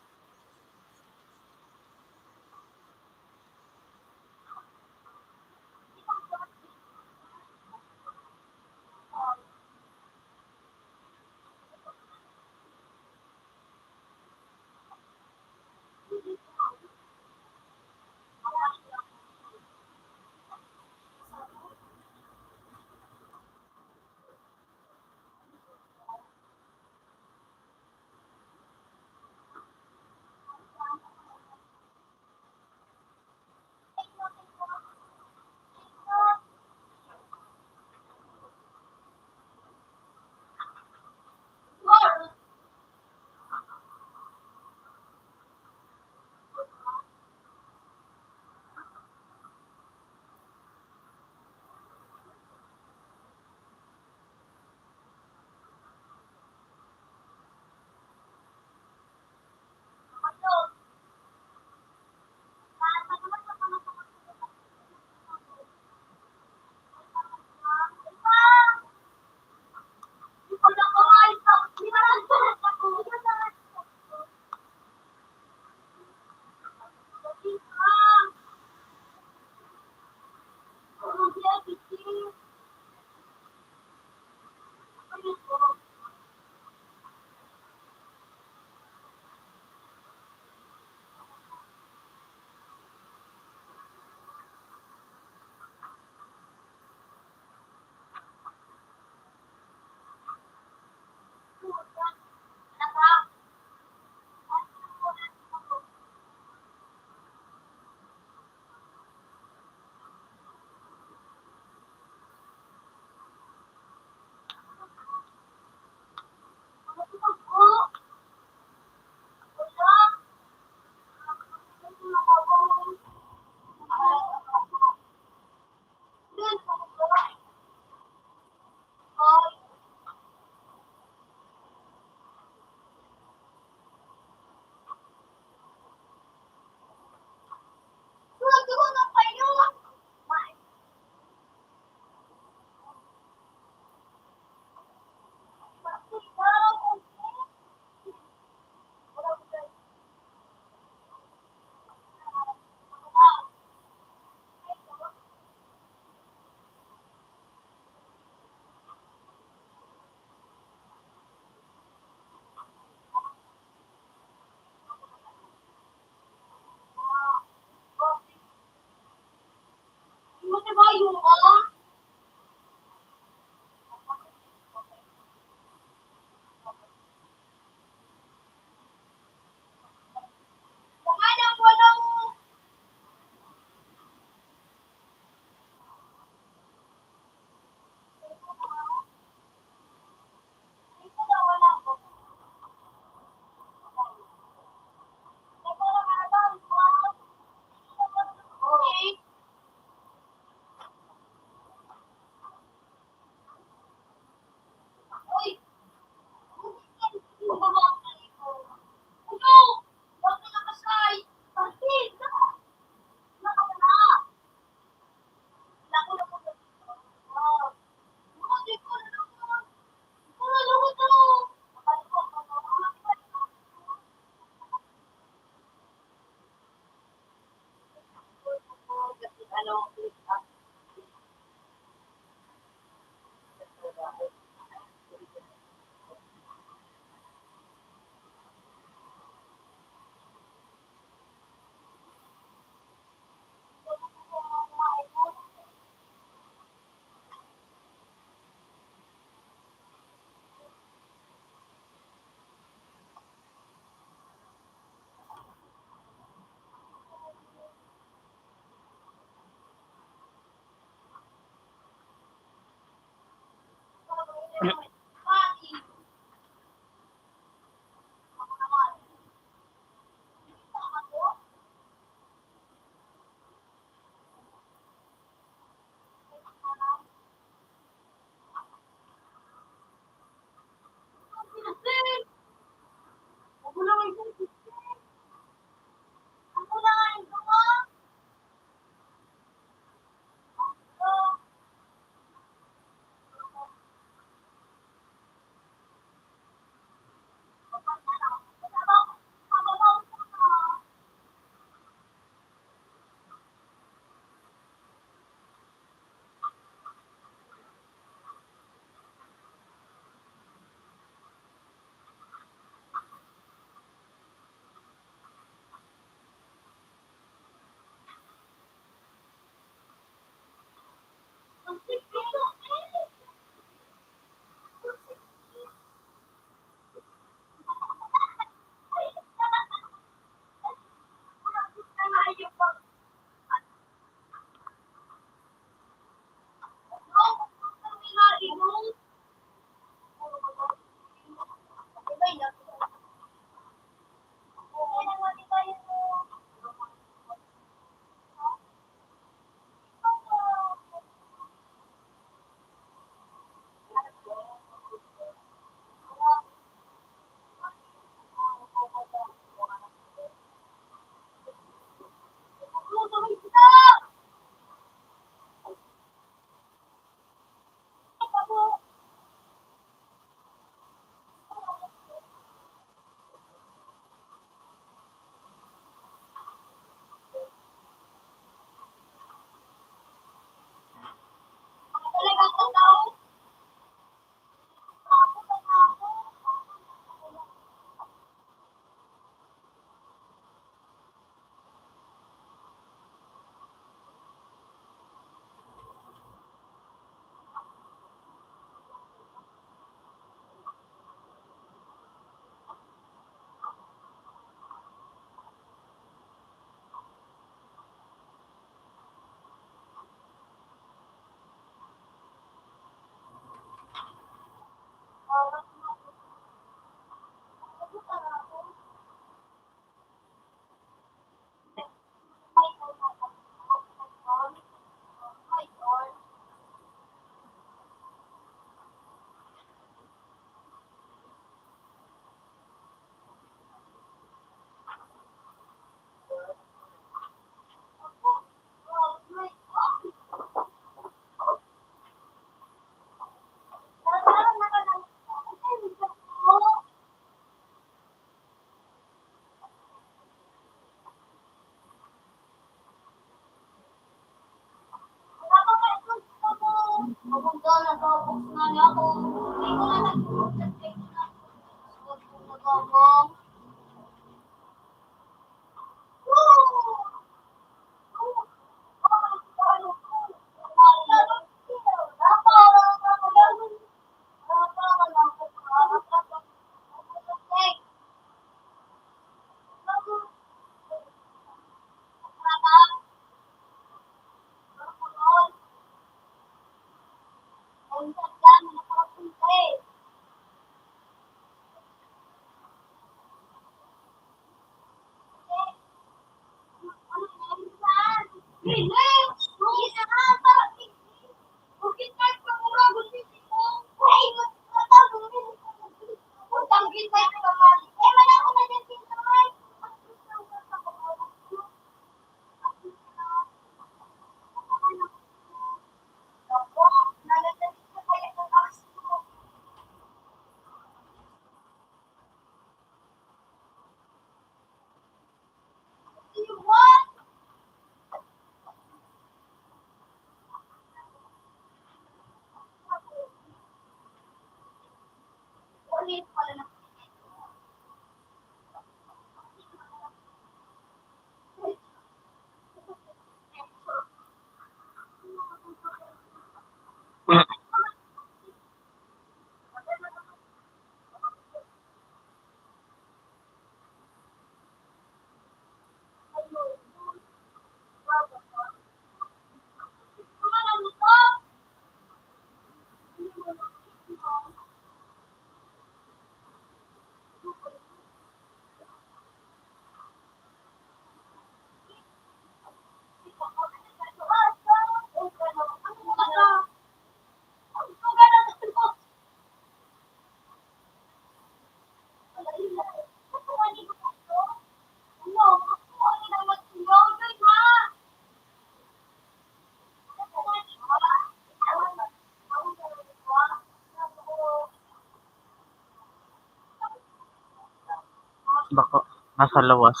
Bako, nasa lawas.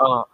Oo.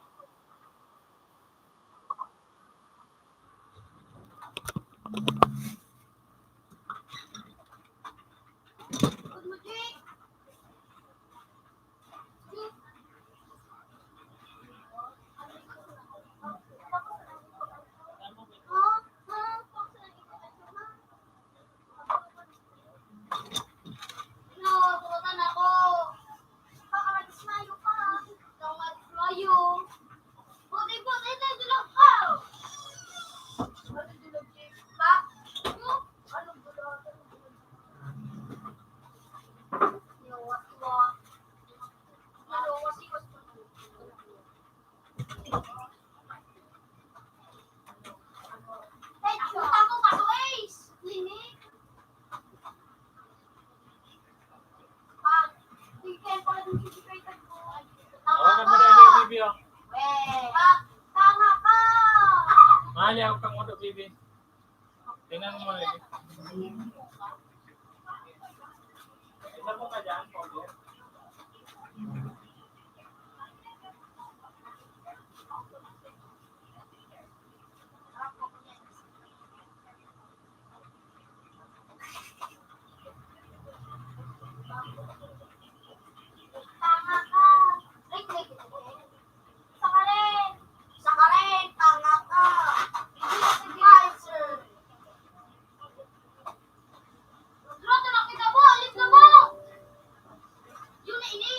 Hawakan mo na yung baby, oh. Mahali ako kang ulo, baby. Tingnan mo, eh. Isa mo ka dyan, Paul. Tanga ka. Ay, may ginagawa. Saka rin. Saka rin, tanga ka. Hindi ka supervisor. Bro, tama kita mo. Alis na mo. Yun na ini.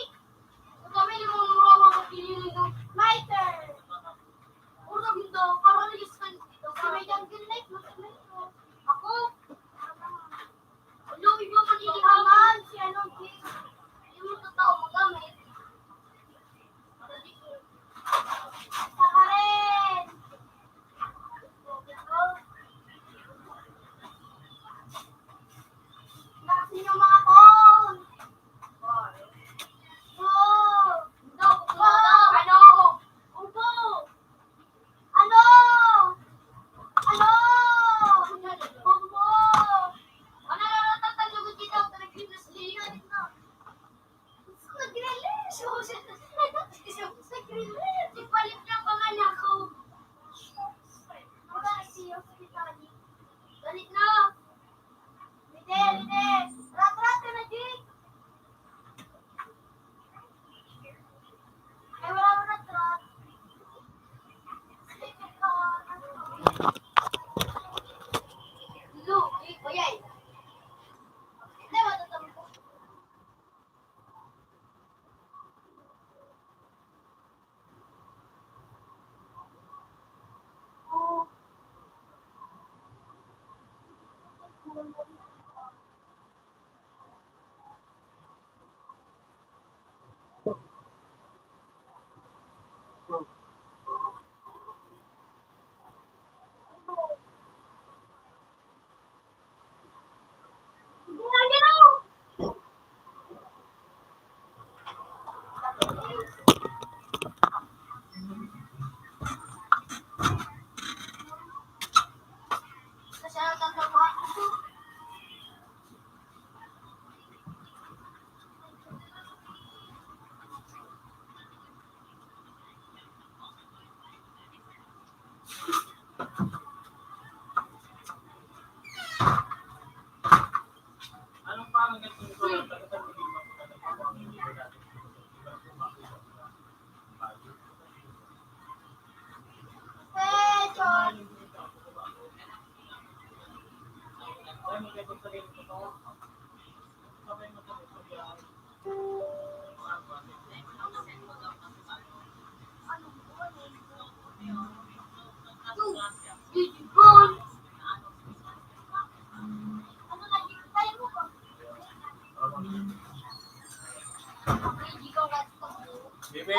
Bibi.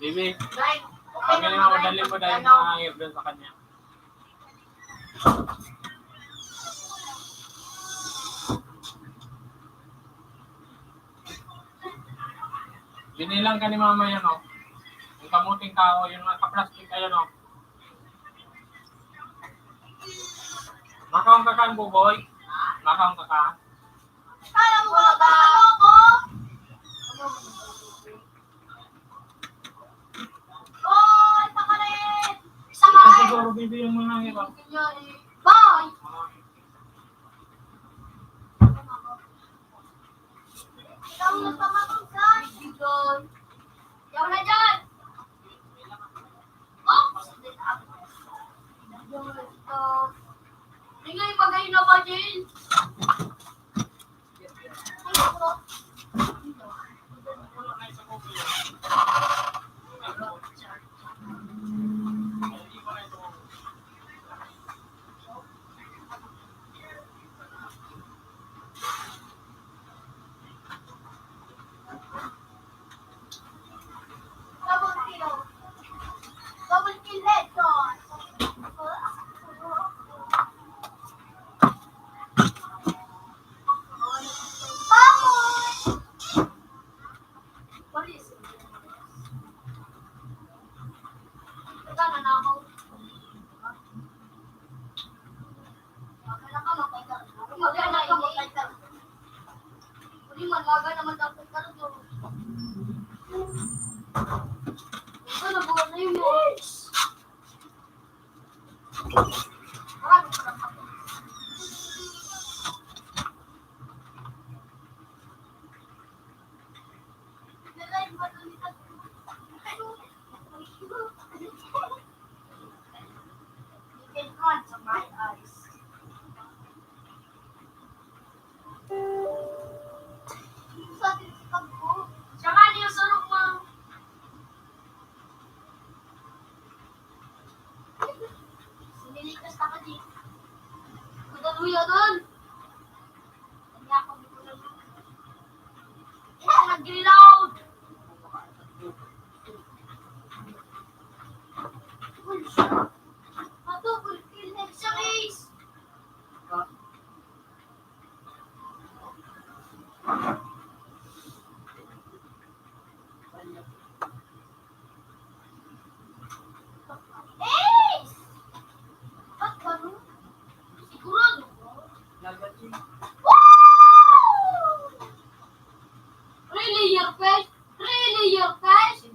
Bibi. Kami na madali mo dahil nangangayap doon sa kanya. Binilang ka ni mama yan, oh. Yung kamuting tao, yung mga kaplastik, ayan, oh. Makaon ka kan, Buboy? Makaon ka kan? Kaya mo ba ako? Boy, pakalit! Isa Ito ka, eh! Siguro, baby, yung mga iba. Bye! Ikaw ang nagpamatong sa Bigay. Ikaw na dyan! Oh! Ikaw. Tingnan yung bagay na ba, Jane? Siya nga, di yung sarong, ma. Sinilikas na ka, di. Kuda mo yan, doon. Kanya ako, di ko lang. Yan, nag-reload. Uy, siya. Ato, full kill na siya, guys. Ace! Ba't ganun? Sigurado ka? Woo! Really, your face? Really, your face?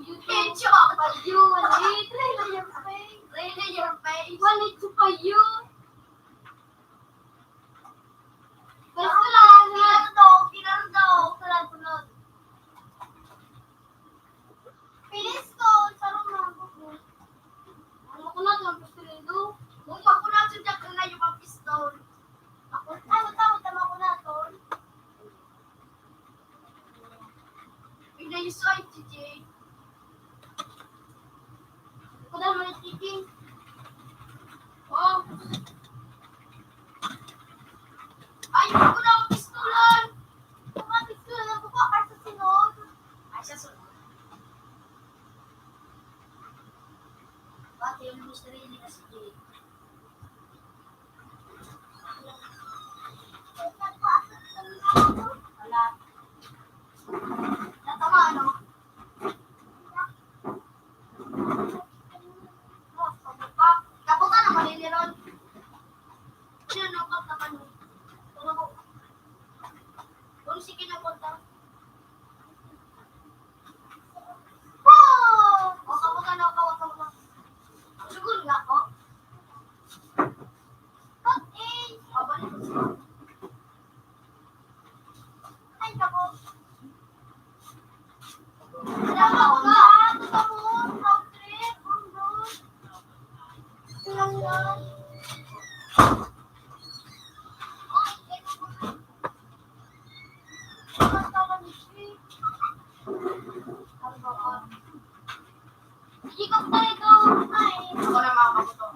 You can chop, but you will eat. Really, your face? Really, your face? Well, it's for you. Basta lang, Pinardo, pinardo, pinardo. Pilis ko, sarong na ako. Ano ko na, ang pistol do? Kung ako na, sa jack na yung pistol. Ako, tama, tama, tama ko na, tol. Pinayusoy, J J. Yung sarili na si Jake. Wala. Natama, ano? Kaputan ang maliliron. Siya, no, pagkakan. Tulog. Kung sige na punta. Sige, kung tayo ito, ay. Ako na, mga kapuso.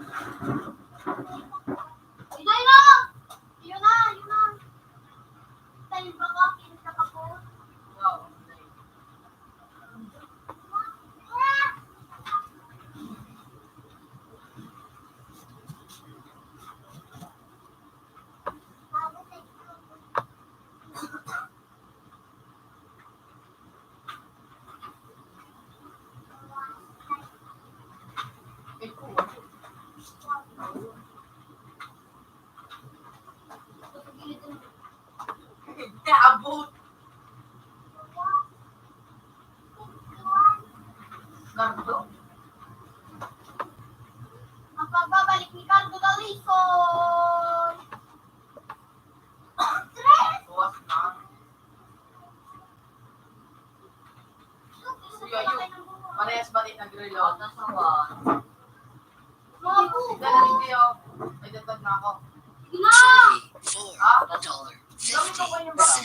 Iday na! Yun na, yun na. Tayo ba ka? Pinta ka po? Wow. Abot. Cardo? Ang pagbabalik ni Cardo Galison. Tres! Buwas na. Uy, ayo. Parehas ba din nag-reload? Nasa one. Sige na, hindi, oh. May dagdag na ako. Sige na! Four dollar fifty.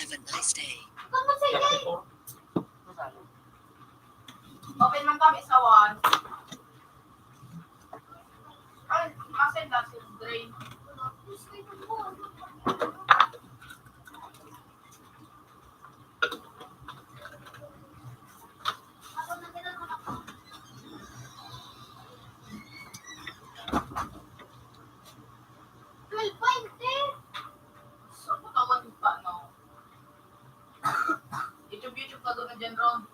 Have a nice day. Ba't mo sige? Open man kami sa one. Ay, asan na si Dre? Twelve twenty. Sa katawan pa, no? YouTube, YouTube ka doon na dyan, Ron.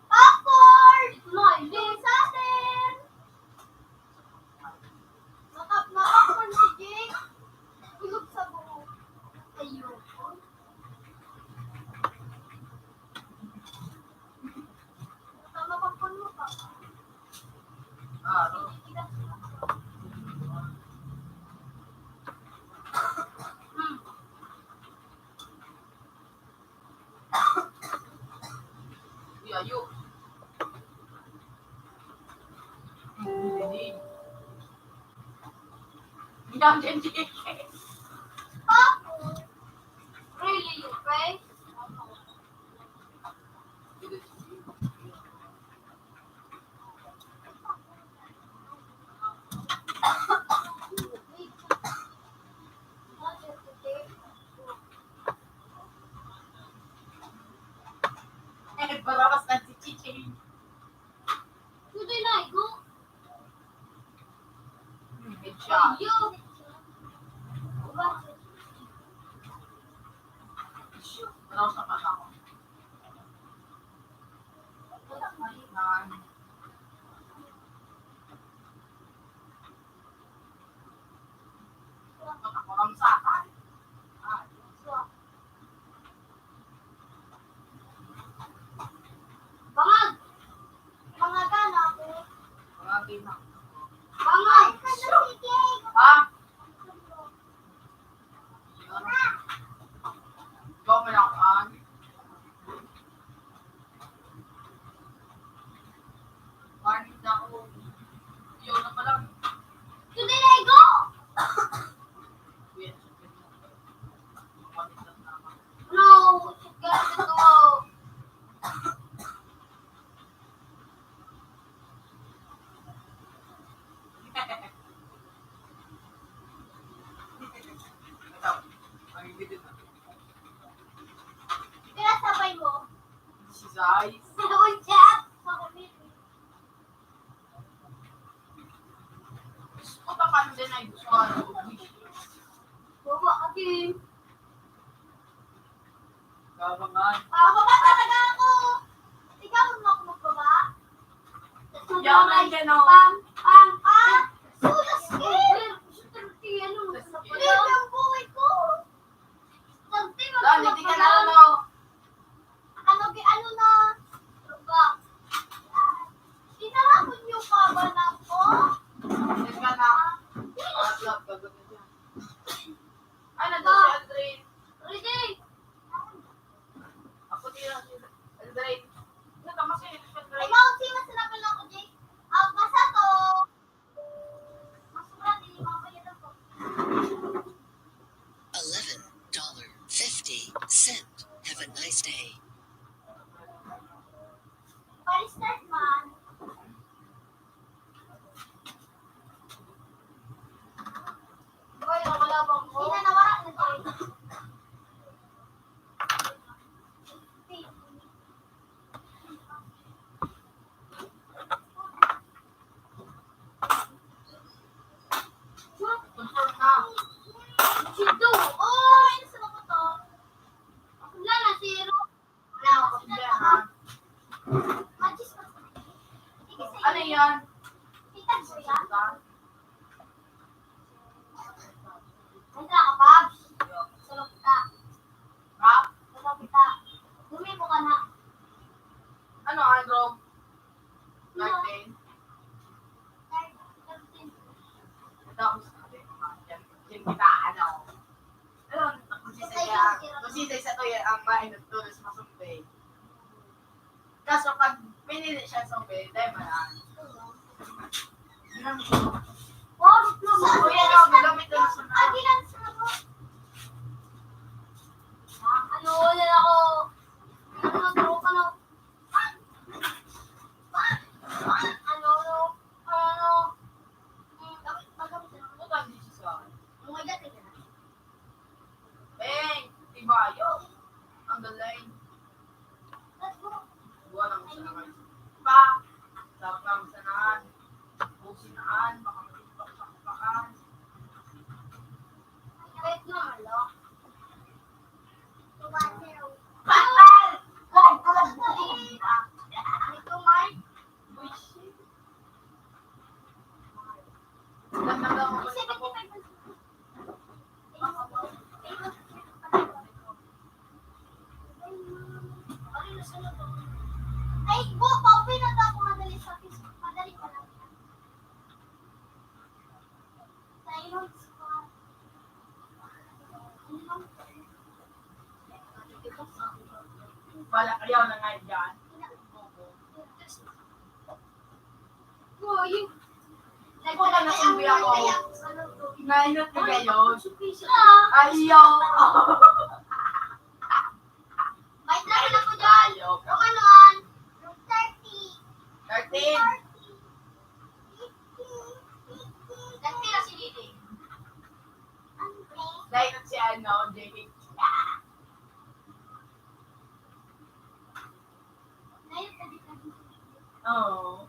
Popcorn! Ito na, hindi sa atin! Makap-, makapon si Jake. Tulog sa buhok. Ayoko. Tama, makapon mo pa. Ah, no. Hmm. Uy, ayo. Yan, yan, yan. Really, you pray? Eh, barawas na si Chiching. Pwede na, igo. Good job. Yo. Barawas na pa ako. Bangag! Bangagan ako. Bangag! Bangag! Ha? Ikaw, malakaan. Morning na ako. Ikaw na pala. Today I go! No, it's good to go. Kaya sabay mo. Si Zai. What's up? Bobo ka, Kim. Kabangan. Pababa talaga ako. Ikaw, huwag mo ako magbaba. Yaman ka, no? Pam, pam, pam. Sulas, Kim. Ano, ang buhay ko. Dante, Dante, hindi ka na, ano? Ano, gi-, ano na? Tropa. Inahamon niyo pa ba na po? Hindi ka na. Alat, lahat, gagawin niya. Ay, nandun si Aldrin. Ready? Ako din lang si Aldrin. Nagkamasi, si Aldrin. Ay, mao, si Mas Rapal ako, Jay. Ang basa to. Mas mura, di mabayad ako. Eleven dollar fifty cent. Have a nice day. Pag-start man. Boy, nawala bang ko? Hindi na, nawala na, Joy. Confirm na. Sido. Oh, ayun sa mga to. Wala na, zero. Ano yan? Itag mo yan. Entra ka, Pabs. Sulok kita. Ha? Sulok kita. Lumipo ka na. Ano, Andrew? Thirteen? Thirteen. Tapos, sabi ko nga, yan, yan kita, ano. Ayun, kung sisay ka, kung sisay sa tuya ang mahinot to, mas masumpay. Kaso pag pinili siya sa pwede, wala. Kuya, no, magamit ko na sa mga. Ano, wala ako. Ano, tropa na. Ano, ano, ano, ano. Utang di siya sa akin. Mga dati ka na. Beng, tibayo. Ang galing. Buwan ang sanahan. Pa, sarap ang sanahan. Businaan, makapagpakpakaan. Kahit na, alo. Patal! Ay, talaga. Ito, Mike. Buisit. Ay, bo, pauwi na to ako madali sa office. Madali pa lang. Sa ilong, sa Wala, ayaw na nga dyan. Uy, nagkala na sumbi ako. Nainot na gayon. Ayaw. May travel ako dyan. Ayaw. Roman one. Thirty. Thirteen. Thirty na si Didi. Dahil si ano, J H. Oo.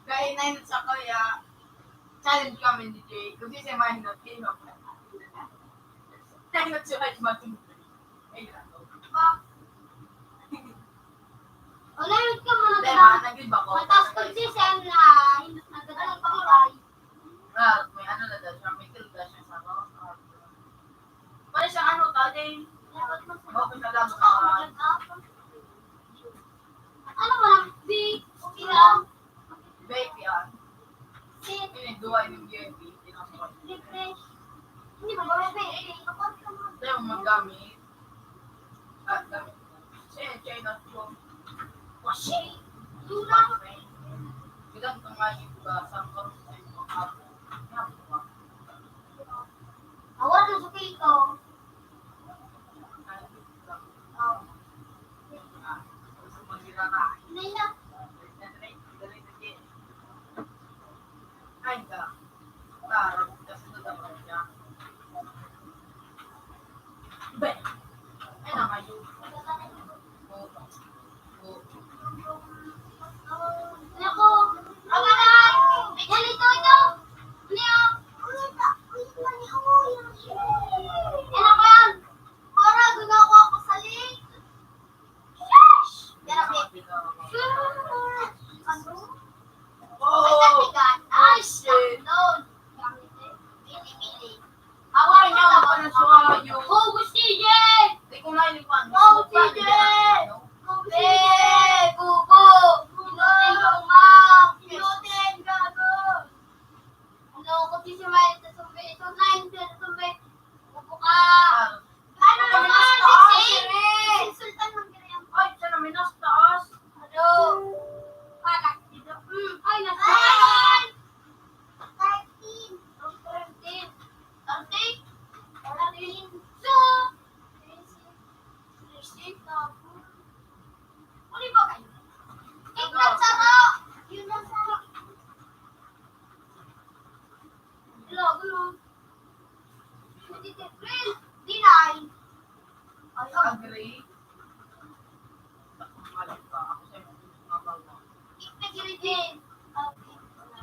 Kaya na yun sa kaya, challenge kami ni Jay. Kung sino yung mahinot, hinot. Hinot siya kahit matindi. Ay, grabe. Wala yun ka, mga Hindi, ganun. Ma, nag-iba ko. Mataas ko si Sen na, hindi nagdadala ng pangkay. Ah, may ano na daw siya, may guild na siya sa ano, sa Pwede siyang ano, taging. Open na lang sa Ano mo lang? Di, okay lang. Baby, ah. Si Pinagduwa yung B N B, pinapakot. Refresh. Hindi ba, baby? Tayo magamit. Ah, gamit. Siya, China, yung Washi. Yun lang. Bilang pangayon ba, sa pag-, Awan na sa pito. Oh. Hindi na. Be. Ay, na, ngayon. Ako, Agree? Alam ka, ako sa'yo, mga bawa. Agree din. Okay.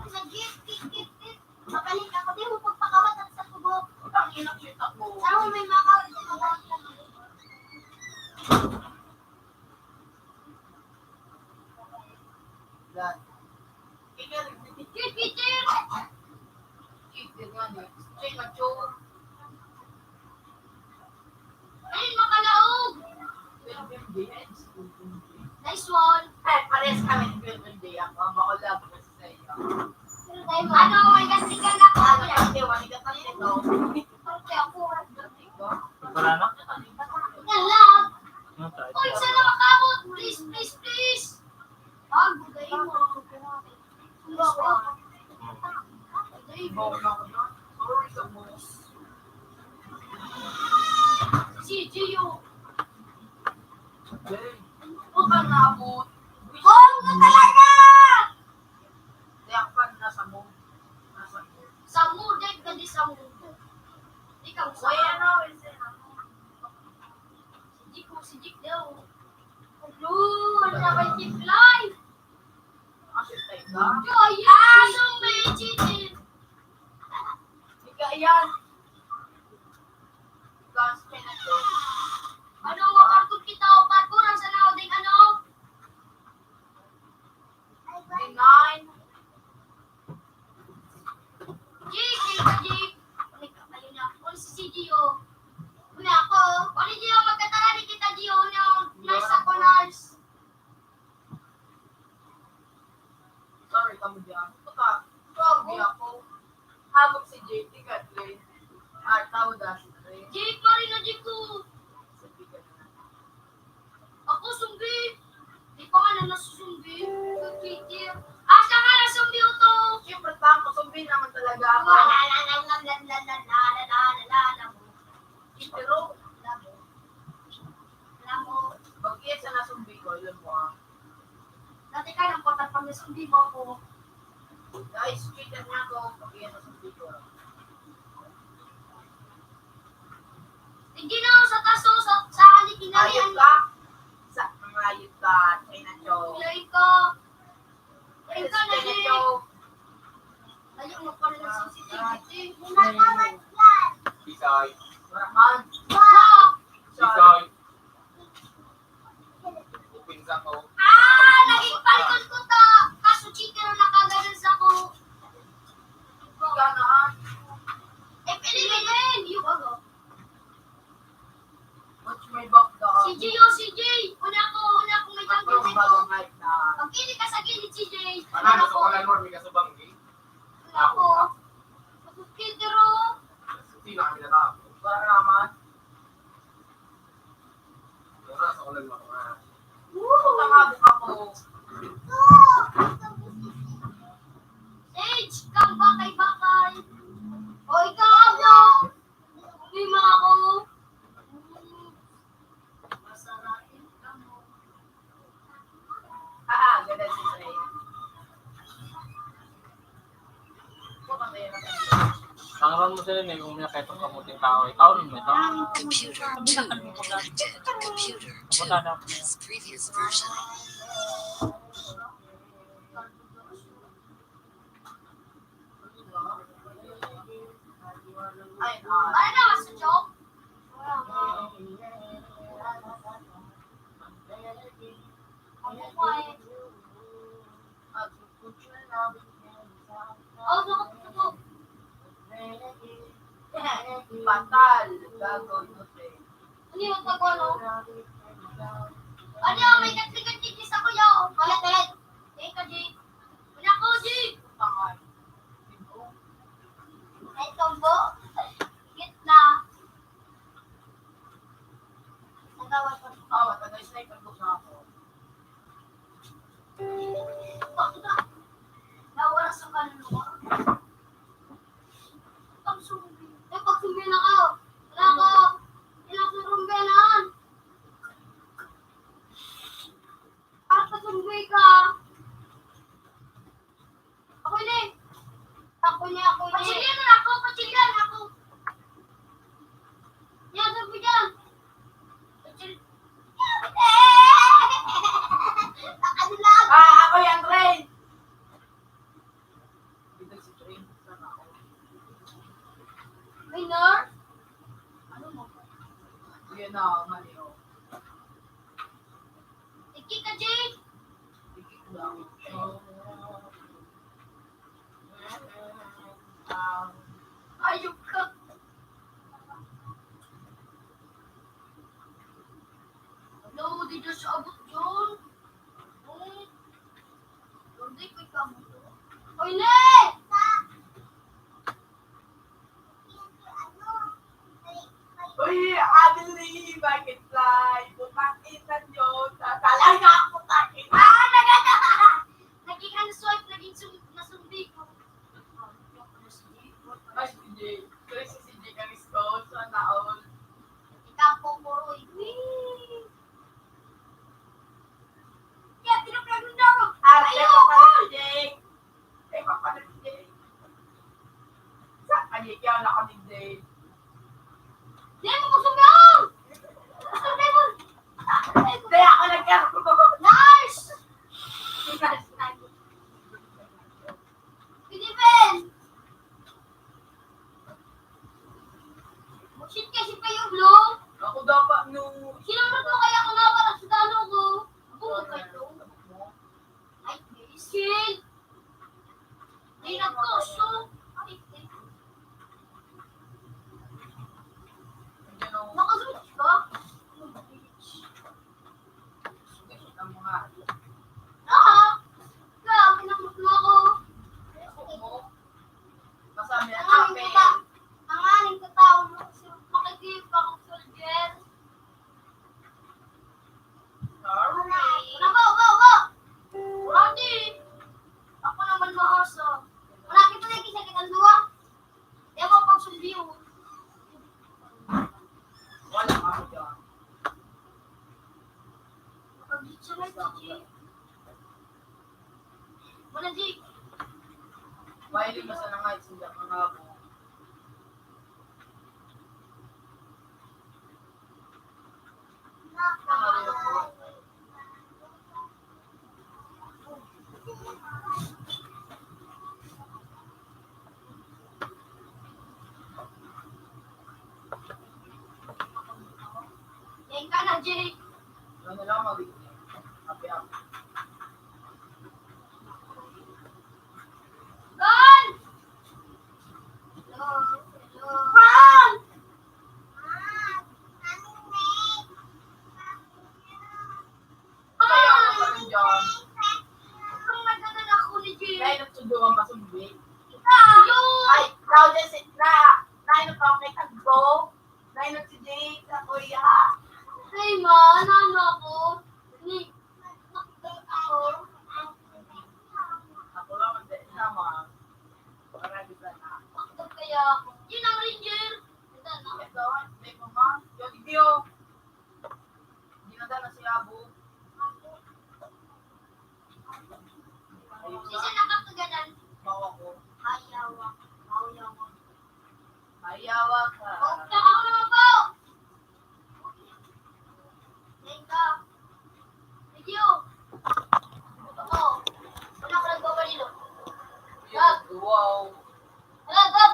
Sa git, git, git, git. Mabalik ako, di mo pagpakawat at sa tubo. Ang ina ko yung takbo. Sa ako may makawat sa tubo. Yan. Peter, Peter! Peter nga ni. Siya yung macho. Ayun, makalaog! Nice one! Eh, parehas kami ni Kuya Kundi. Ako, ang maulaw ko sa iyo. Ano, may ganti ka na. Ano, kasi wala ka pa nito. Parte ako. Wala na? Yan lang. Ano tayo? Uy, sana makabot. Please, please, please. Ang gagawin mo. Sorry, Gamos. Si Gio. Huwag kang naabot. Bongo talaga! Kaya pa, nasa mo. Nasa mo. Sa mo, dahil ka di sa mo. Ikaw, sa Kuya, no, is it? Si Jiko, si Jik daw. Hello, ang damay Jik live. Asin tayo ka? Joy, ah, so may chicken. Ika yan. Gas ka na to. Ano, maparkod kita o parkour ang sanaw ding ano? Nine. Jig, jig, jig. Ayun na. Kung si C G O. Una ako. Kung hindi ako magkatara, di kita G O na nasa corners. Sorry, kamo diyan. Puta, sorry ako. Habang si J T Kathleen, ah, tao dati na rin. Jake pa rin na Jake ko. Ako, sumbi. Di pa nga na nasusumbi. Nagkikir. Asa ka na sumbi, Uto? Siyempre, tama, sumbi naman talaga ako. Wala, la, la, la. Pero, alam mo, alam mo, pag iya sa nasumbi ko, alam mo, ah. Dati ka, nagpatapang na sumbi mo ako. Guys, cheater na ako, pag iya nasumbi ko. Hindi na ako sa taso, sa, sa halik, Ayun ka? Sa, ang ayun ka, China Joe. Ayun ka. Ayun ka na, China Joe. Ayaw mo pala ng C C T V. Bisay. Maraman. Wow. Bisay. Open sa ko. Ah, naging palikon ko ta. Kaso cheater ang nakaganan sa ko. Ikaw na, ha? Eh, pili mo yun. Yung ano? Watch my back, dog. C J, oh, C J! Una ako, una ako may tanggal nito. Pag-ili ka sa gilid, C J. Ano, ano sa ko? Kalan mo, may kasubang, eh? Ako. Pedro. Sino kami na tao? Para naman. Wala sa kalan mo, ha? Woo! Tama ako. Sage, kang bakay-bakay. O, ikaw, Ablo. Uwi mo ako. Masarap yung gamot. Ah, ganda si Trey. Tangaran mo sila, may umiyak kahit ang kamuting tao. Ikaw, ano mo ito? Computer two connected. Computer two. This previous version. Ay, ah. Ano na, sa joke? Ano pa eh? Oh, sa kapatid ko. Patal, gago, no, te. Ano yung pag-, ano? Ano yung may gatligan sa kuya, oh? Malapit. Eh, ka, G. Wala ko, G. Ay, tumbo. Gitna. Nagawa ko. Ah, matagay sniper ko sa ako. Nawala sa kaluluwa. Pagsumbi. Eh, pagsumbi na ako. Wala ko. Wala ko rumbelan. Para pagsumbi ka. Ako ni. Ako ni, ako ni. Patsilyan na ako, patsilyan ako. Yan, sabi dyan. Patsil-, Tiki ka, Jay. Ayok ka. Ano, di na siya abot yun? Hmm. Hindi ko ikaw. Oy, Ne! Uy, Adeline, bakit fly? Putang ina nyo, tatalaga ako, putang ina. Ah, nagana! Naging unswipe, naging sum-, nasumbi ko. Ay, si C J. Uy, si C J kami school, sana all. Ikaw po, Kuroy. Wee! Kaya tinaplag mo na ako. Ah, ayoko! Kaya pala si Jake. Kaya pala si Jake. Sa kanya, kaya nakadigday. Di mo ko sumayaw! Gusto mo? Kaya ako nagkaroon. Nice! Nice, nice. Pwede, Ben! Shit, kasi pa yung blue. Ako dapat no. Sinamot mo kaya ako nawalan sa talo ko. Ako ba ito? Ay, shit! Di nagkoso. Ay, nakasunod ka? Ang mga Ah! Grabe, namutlo ako. Masabi ang Ang aning ape. Kata-, ang aning katao mo, si Makikita ko, Soldier. Sorry. Ano ba, ba, ba? Grabe. Ako naman maasa. Malapit na yung kisa kitang duwa. Di ako pagsumbiyong. Wala ako dyan. Pag-dictionary, G. Wala, G. Mahiling mo sa nangait, sila mga abo. Yan ka na, Jake. Ano na lang, mag-, happy, happy. Gol! Hello, hello. Gol! Kaya ako pa rin dyan. Ang nagdadala ko ni Jake. Dahil nagsundo ang masumbing. Ayun! Ay, ikaw dyan si, na, na, ano pa, may tagbo? Dahil nag-, si Jake, sa kuya. Ay, ma, ano, ano ako? Ni, ako. Ako lang ang dahil naman. Para di ba na? Ako kaya ako. Yun ang ranger. Ito, no? Ito, may mama. Yung video. Ginagana si Abo. Sino nakakaganan? Bawa ko. Hayawa. Hayawa. Hayawa ka. O, ako naman po! Thank you. Thank you. Ako. Wala ko nagbabalilo. Gag. Wow. Wala, gag.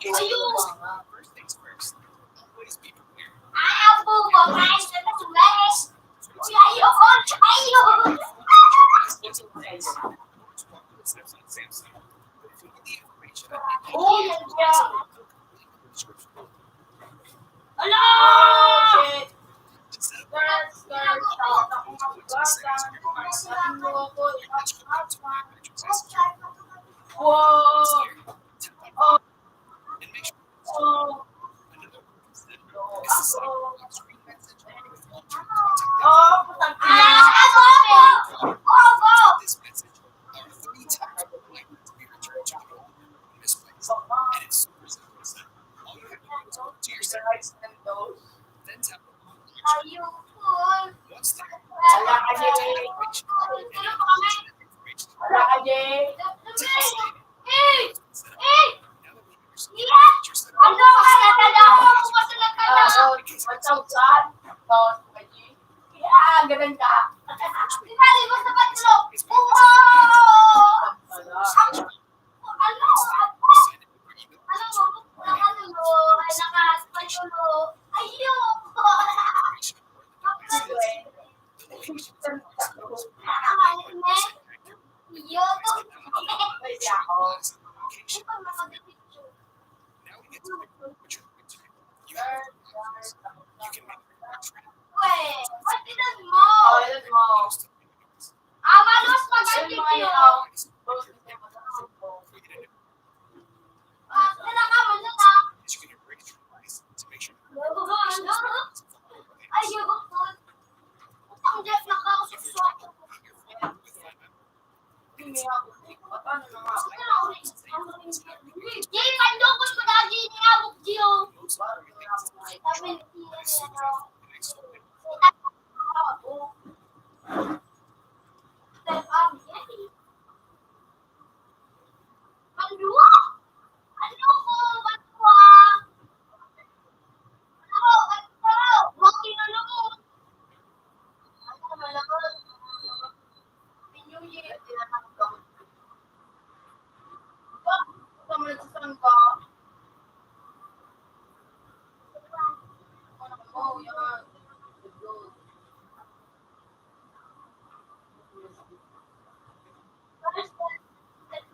Ayun! Ah, po, po, guys, ito, guys. Uy, ayun! Ayun! Uy, ang Ala! Oh, shit. Start, start, start. Ako magpapasa. Ano ko? Wow! Oh. Oh. Oh, putang ina. Ah, ako! Ako! Ayoko. Wala ka, Jay. Wala ka, Jay. Eh! Eh! Yeah! Ano ka na talaga? Ako kasi nagkala. Ah, so, what's up, son? Tapos, Jay? Yeah, ganun ka. Di ba, di ba, sa patro? Oo! Now we get to the, which are going to, you have to, you can make a trade. Wait, what did I know? Oh, I don't know. Ah, malos mag-addict yun. Ah, wala ka, wala ka. Ayoko. Ang Jeff, nakakasusok. Jay, pandokol ko lagi ni Abot Gio. Sabi ni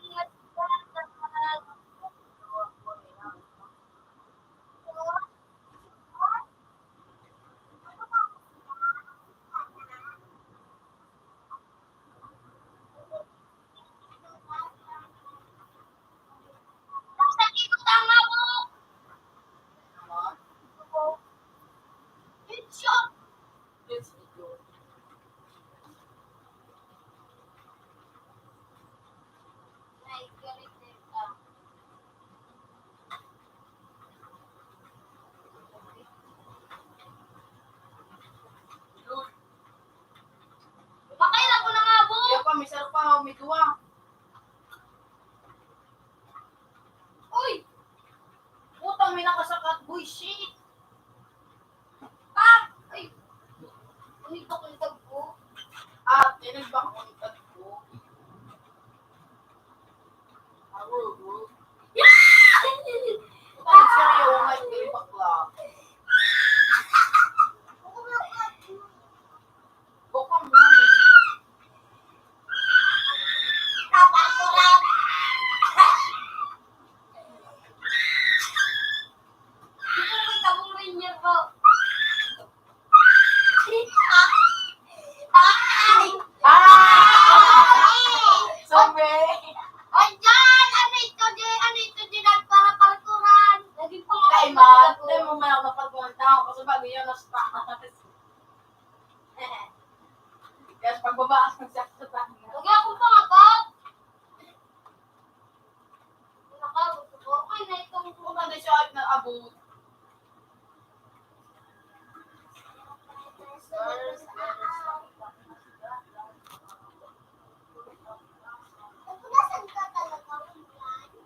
Tia, ano, Bakay na ko na nga, bo. Kaya pa, may sarap pa, may duwa. Uy! Putang, may nakasakat, boy, shit! Ah! Ay! Uy, bakit tagpo? Ah, tinig ba akong tagpo? Ako, bro. Ay, seryo, oh my God, bakla. Bukang mo, eh. Hindi ko naman tabong ranger, bro. Ay! Ah! Sorry. Ay, dyan! Ano ito, di? Ano ito, di? Nagparaparkuran. Naging pangalaman. Kaiman, ko. Hindi mo man ako naparkuran tao kasi bago yan, nasa taas. Kaya pagbaba, ang sakit sa taas. Huwag niyo akong pangagat. Nakabot ko. Okay na itong Kung ano siya at naabot.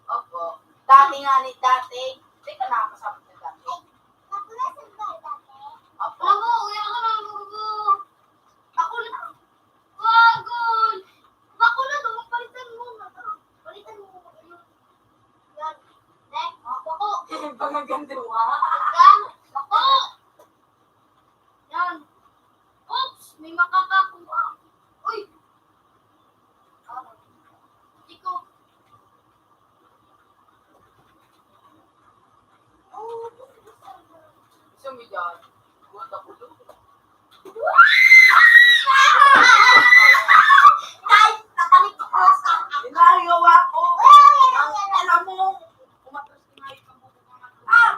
Opo. Dati nga ni dati. Hindi ka nakakasabot na dati. Opo. Ako, uwi ako ng Lunggo. Ako na. Wagol. Ako na to. Palitan mo na to. Palitan mo na to. Yan. Eh, ako. Pangaganda mo, ha? Yan. Ako. Yan. Oops, may makakakuha. Uy! Ah, hindi ko. Gusto mo dyan? Buhat ako doon. Guys, natalikod ko sa akin. Ginagawa ko. Ang alam mo, umatras ka nga yung kabuto ng ano. Ah!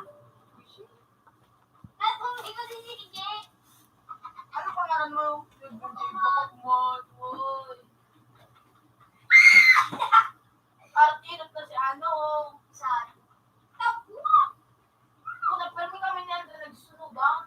Ano pangalan mo? Bakit mo? Uy. Artino to si ano. Saan? Tapos. Puta, pero kami ni Andre nagsunog, ah.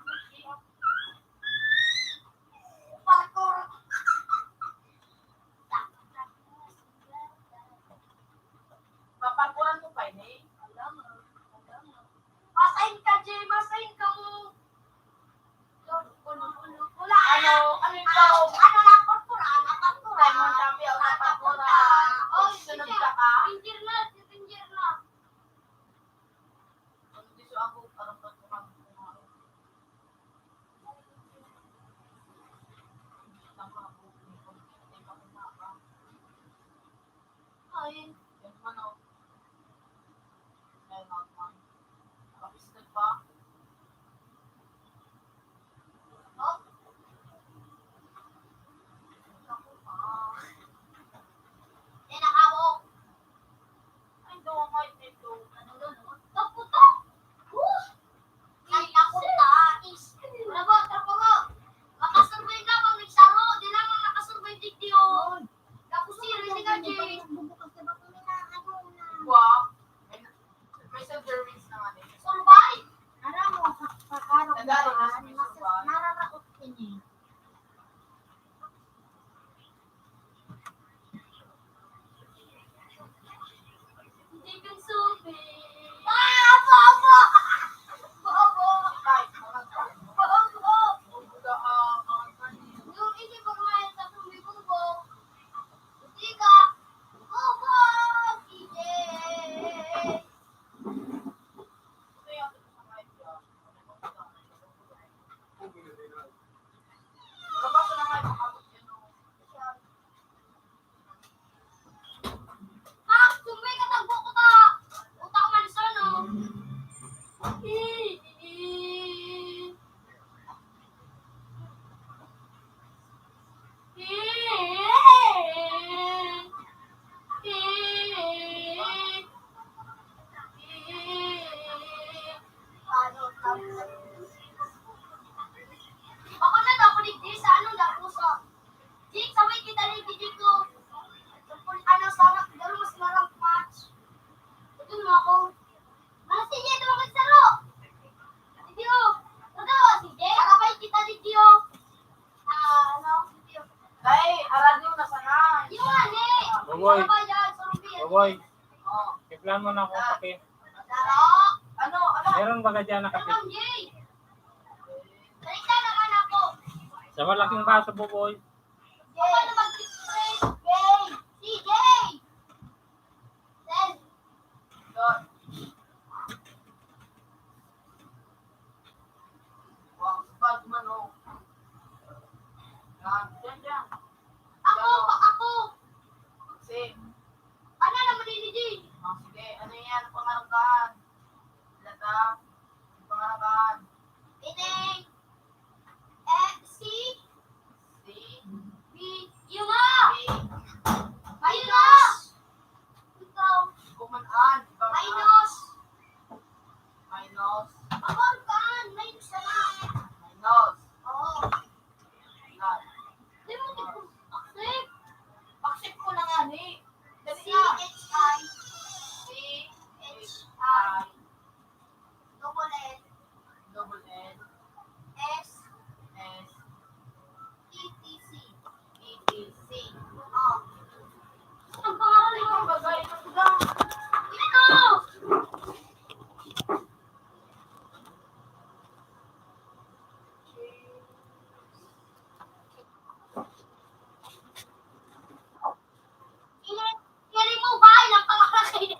Timplan mo na akong kape. Meron baga dyan na kape? Sa malaking baso, Buboy. Ako, ako. Ano naman ini, Jay? Oh, sige, ano yan? Pangarakan. Lata. Pangarakan. Ining. Eh, si? Si? Bi. Yun nga! Bi. Minus! Ikaw. Kuman-an. Ikaw na. Minus. Minus. Ako ang kaan. Minus na lang. Minus. Oo. Yan. Di mo, di ko accept. Accept ko na nga ni. Dali na. C H I. C H I. Double L. Double L. S. S. E T C. E T C. Oh. Ang pangalan mo. Ang bagay. Ito! I-, i-remove ba? Ilang pangalan kayo?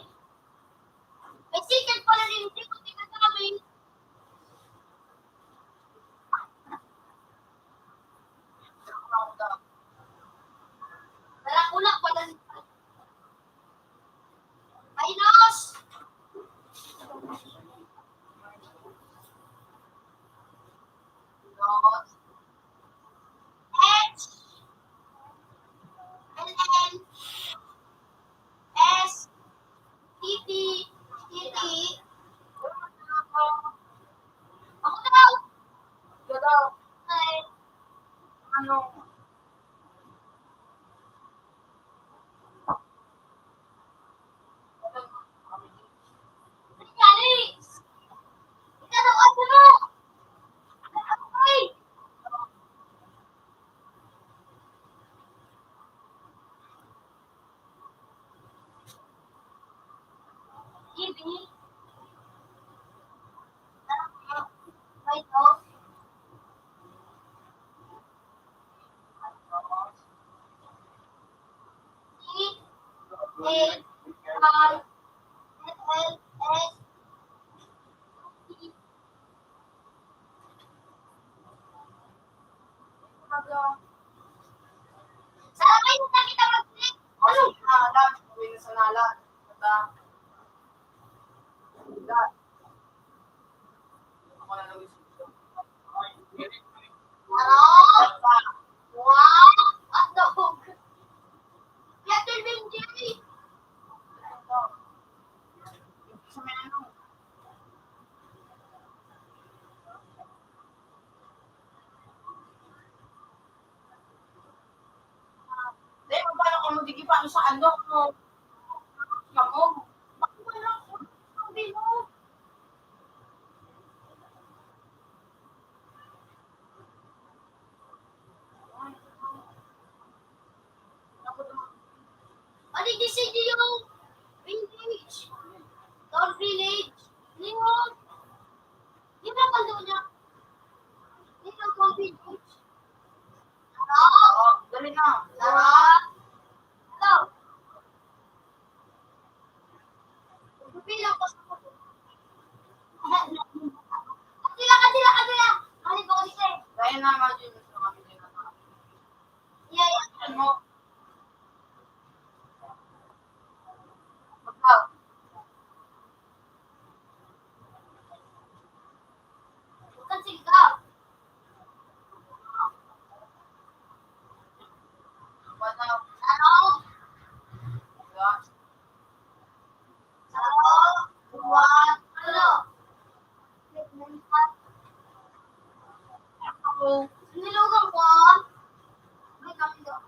May secret pala rin, hindi ko tinataming. Nalakulak pala rin. Minus. Minus. H. L L. S. T T. T T. Ako daw. Ikaw daw. Ay. Ano? Nangyari? Ikaw daw, ano? Ay! Ibi. May dog. C H I L L S. Sa labay na kita mag-click. Ano? Sa nalat. Uwi na sa nalat. Ata. Ako na lang. Wow! Wow! Hotdog! Yan din, Benji! Sa may ano? Dahil magkano ka mo, di pa ano sa ano, ano, kamo? Bakit wala ko? Ang bilog. Ano di si Gio? Village. Town village. Lingon. Di ba palo niya? Di ba town village? Tara. Dali na. Tara. Ito. Pila ko sa kuko. Kadila, kadila, kadila. Mali ko kasi. Kaya na, mga Jun, sa mga Pilipinas. Yeah, yeah. Ano? Magka. Bukan singkaw. Ano? Ano? Buwan. Ano? Nilugang ko. May kami daw.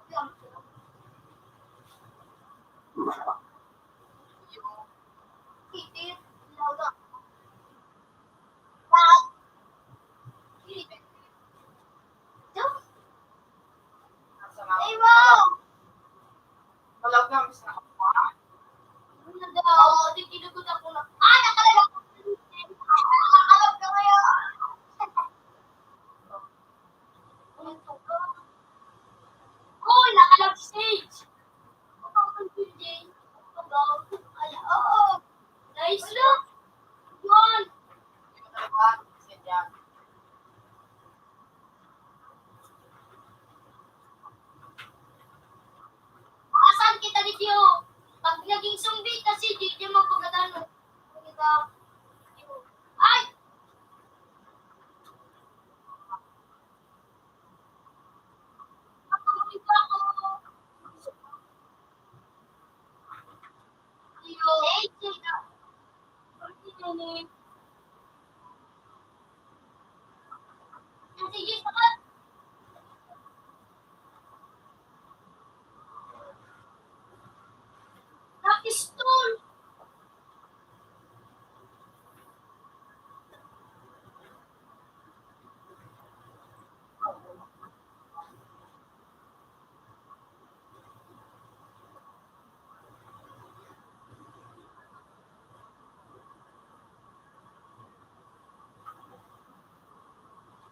Napistol.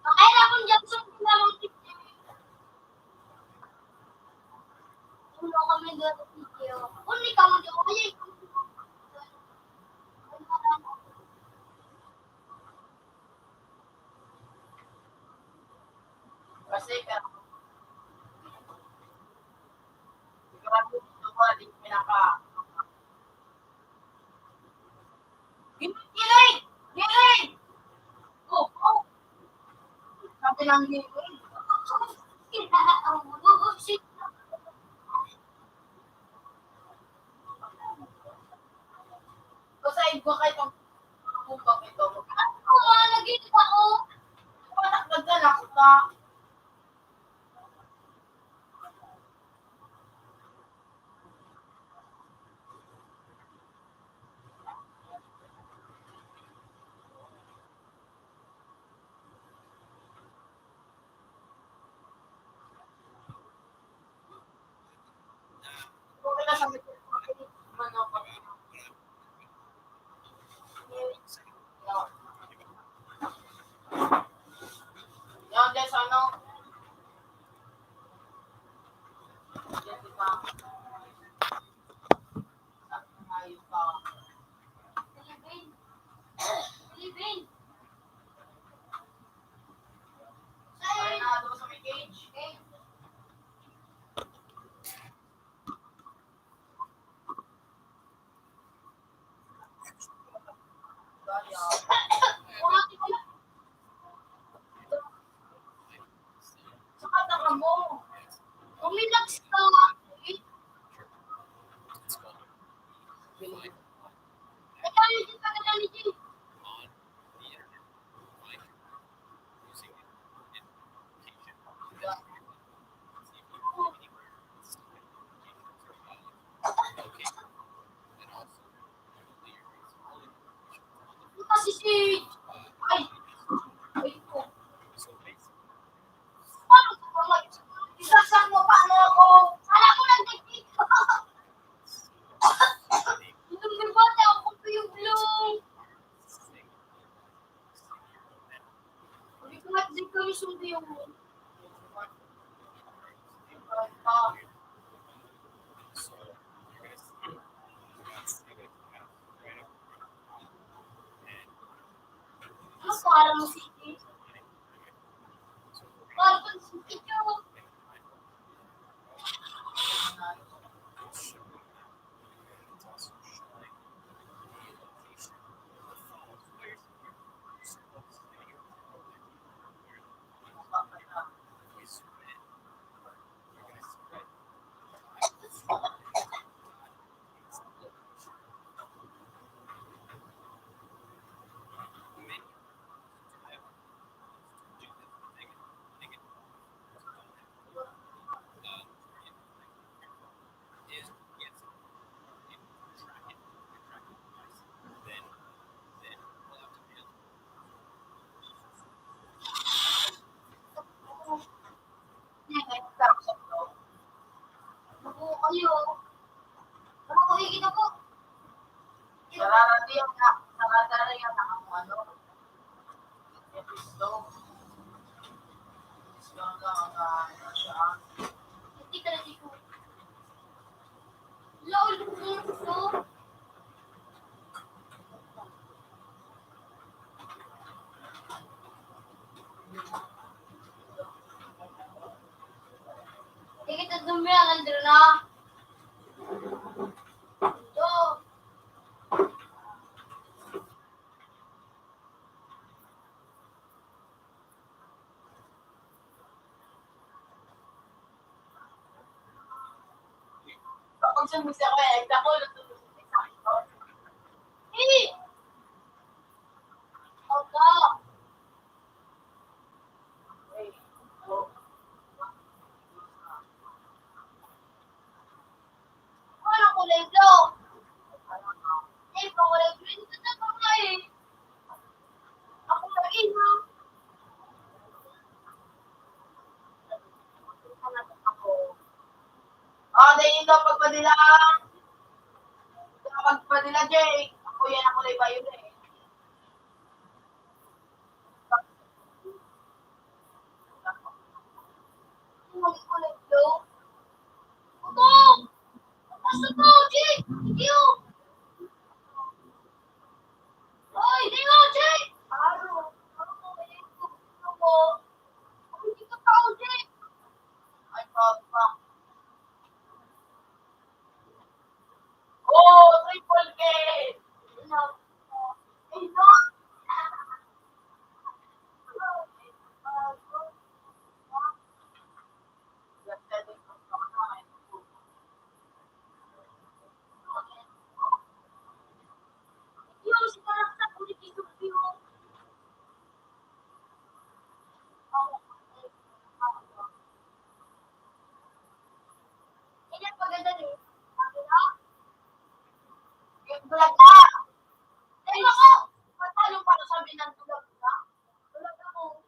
Okay na kung Jackson, pinamangkit niya. Ulo kami doon sa video. Kung ikaw mo doon, ay, kasi ka, sigurado dito ba, di pinaka, Giling! Giling! Oh, oh. Sabi ng giling. Basta igwa kayo itong bukang ito. Ano ko nga, naging ako. Pataklag ka na, kuta. Yan, guys, ano? Yan, di ba? Sa mga iba. Ay, na, doon sa may cage. Saka taka mo. Umilax ka. Ikaw yung ginagawa ni Jay. Kasi si, ay, ay ko. Paano ko ba mag-, isasang mo, paano ako? Alam mo lang, technique. Itong debate, ako pa yung blue. Hindi ko nga, hindi ko yung sundo yung Ano, parang si, parang si Tito. Sarara niya na, sarara niya na ang ano. Sige, tatlong bilang, nandun na. Ito. Kapag siya gusto ko, eh, ako, eh! Hello. Eh, pag wala green ka na, pangay. Ako na rin, ha? Ako. Ah, dahil ito, pagpadila. Pagpadila, Jake. Ako yan, ako na iba yun eh. Ang kulay blue. Ito! Ang taas na to, Jake! Iyo! Hoy, di mo, Jake! Aro, aro, may gusto ko. Ang dito tao, Jake! Ay, papa. Oh, triple kill! Ina. Ina. Bulag na! Ay, nako! Paano para sabi ng bulag na? Bulag ako.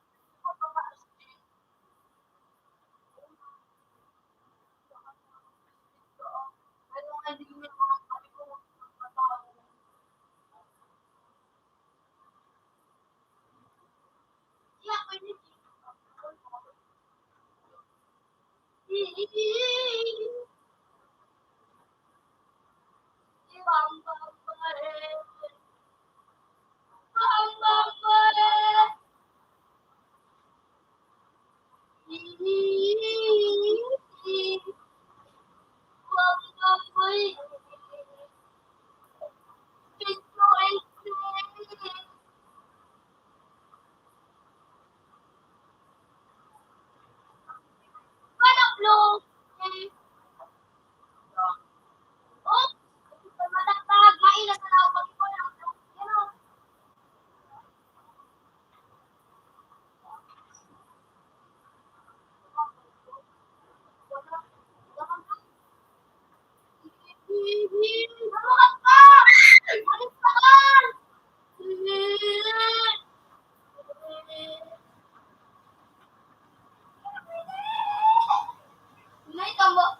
May tabo.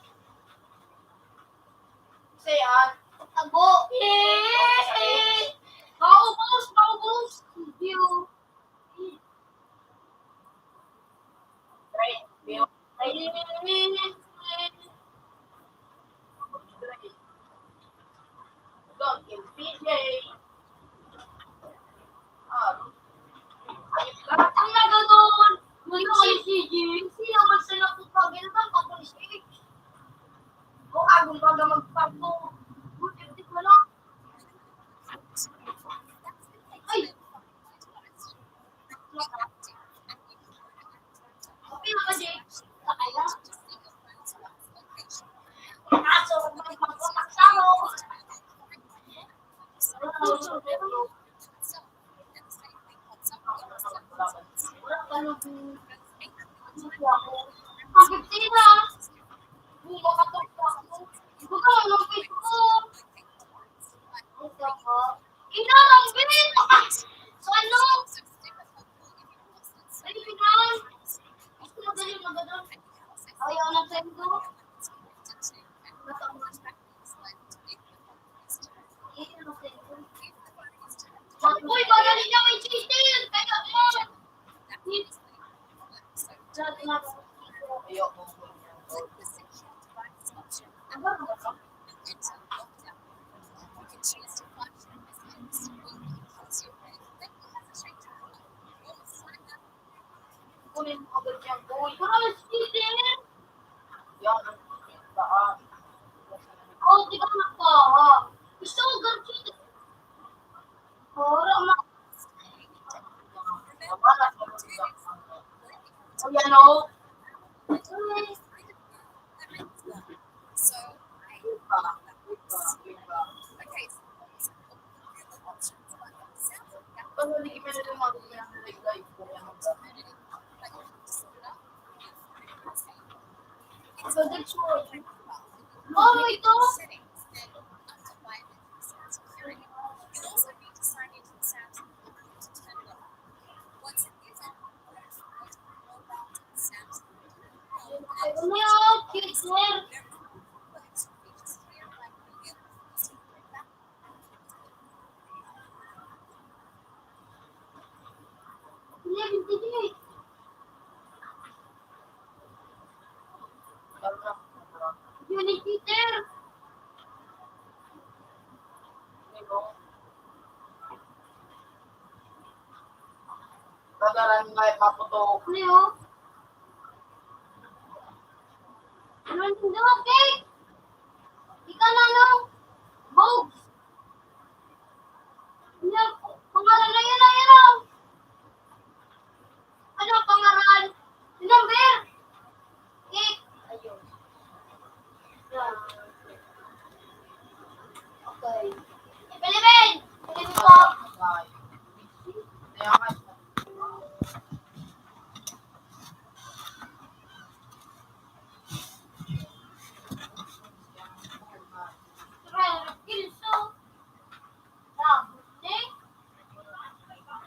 Sayan. Tabo. Yay! Maubos, maubos. View. Ang nagano'n, yun ang C G. Sino man sa napupagil ka, tapos eh. O, agong baga magpapo. Buti, buti ko lang. Ay! Inarambit! So, ano? Dali na. Gusto mo dali, magadang. Ayaw na sa'yo. Uy, madali na, may cheater! Kaya mo! Ayoko. Kunin mo agad yan, boy. Parang cheater! Yan, ang cheater. Oh, di ba nga po? Gusto ko ganun. Ora, ma-, ayan, oh. So, that's all. Oh, ito. Unit teacher. Kagaran nga, maputok. Ano yun? Ano yung duwa, Kate? Ikaw na, no? Bogs. Ano yung pangalan na yun, na yun, oh? Ano ang pangalan? Number? Eight. Ayun. Okay. Pilipin! Pilipin po! Kilso. Lagot ni.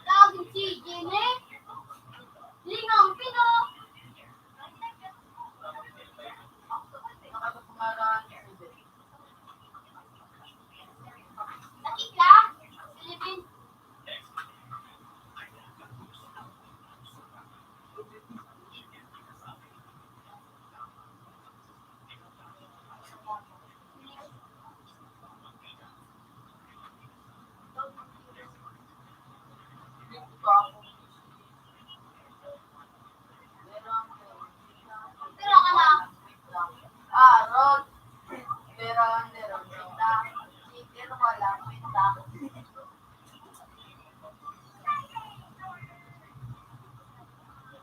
Lagot si Jenny. Lingang pino. Sakit lang. Pilipin. Pero ka na. Ah, Rod. Pero, pero, kita. Peter, wala kita.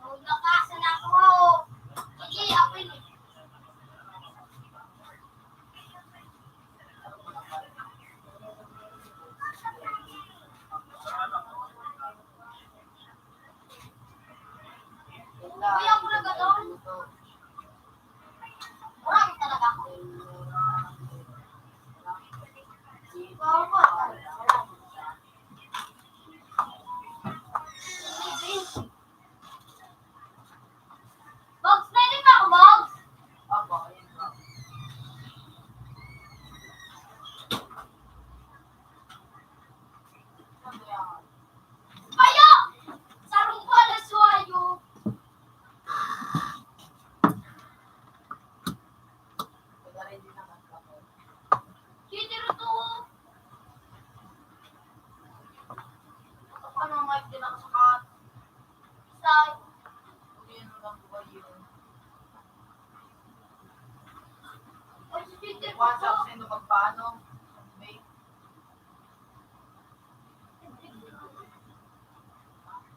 Hugasan ako. Sige, ako yun. Kuya, ako na ba to? Marami talaga ako. Bogs, pwede pa ako, Bogs? Apo, ayun po. Payo! Sarong pala suwayo. Sitiro to. Ano nga yung pinakasakat? Sa, hindi na lang buhay yun. Ay, si Peter Kuwan sa Kuto. Sino magpaano? May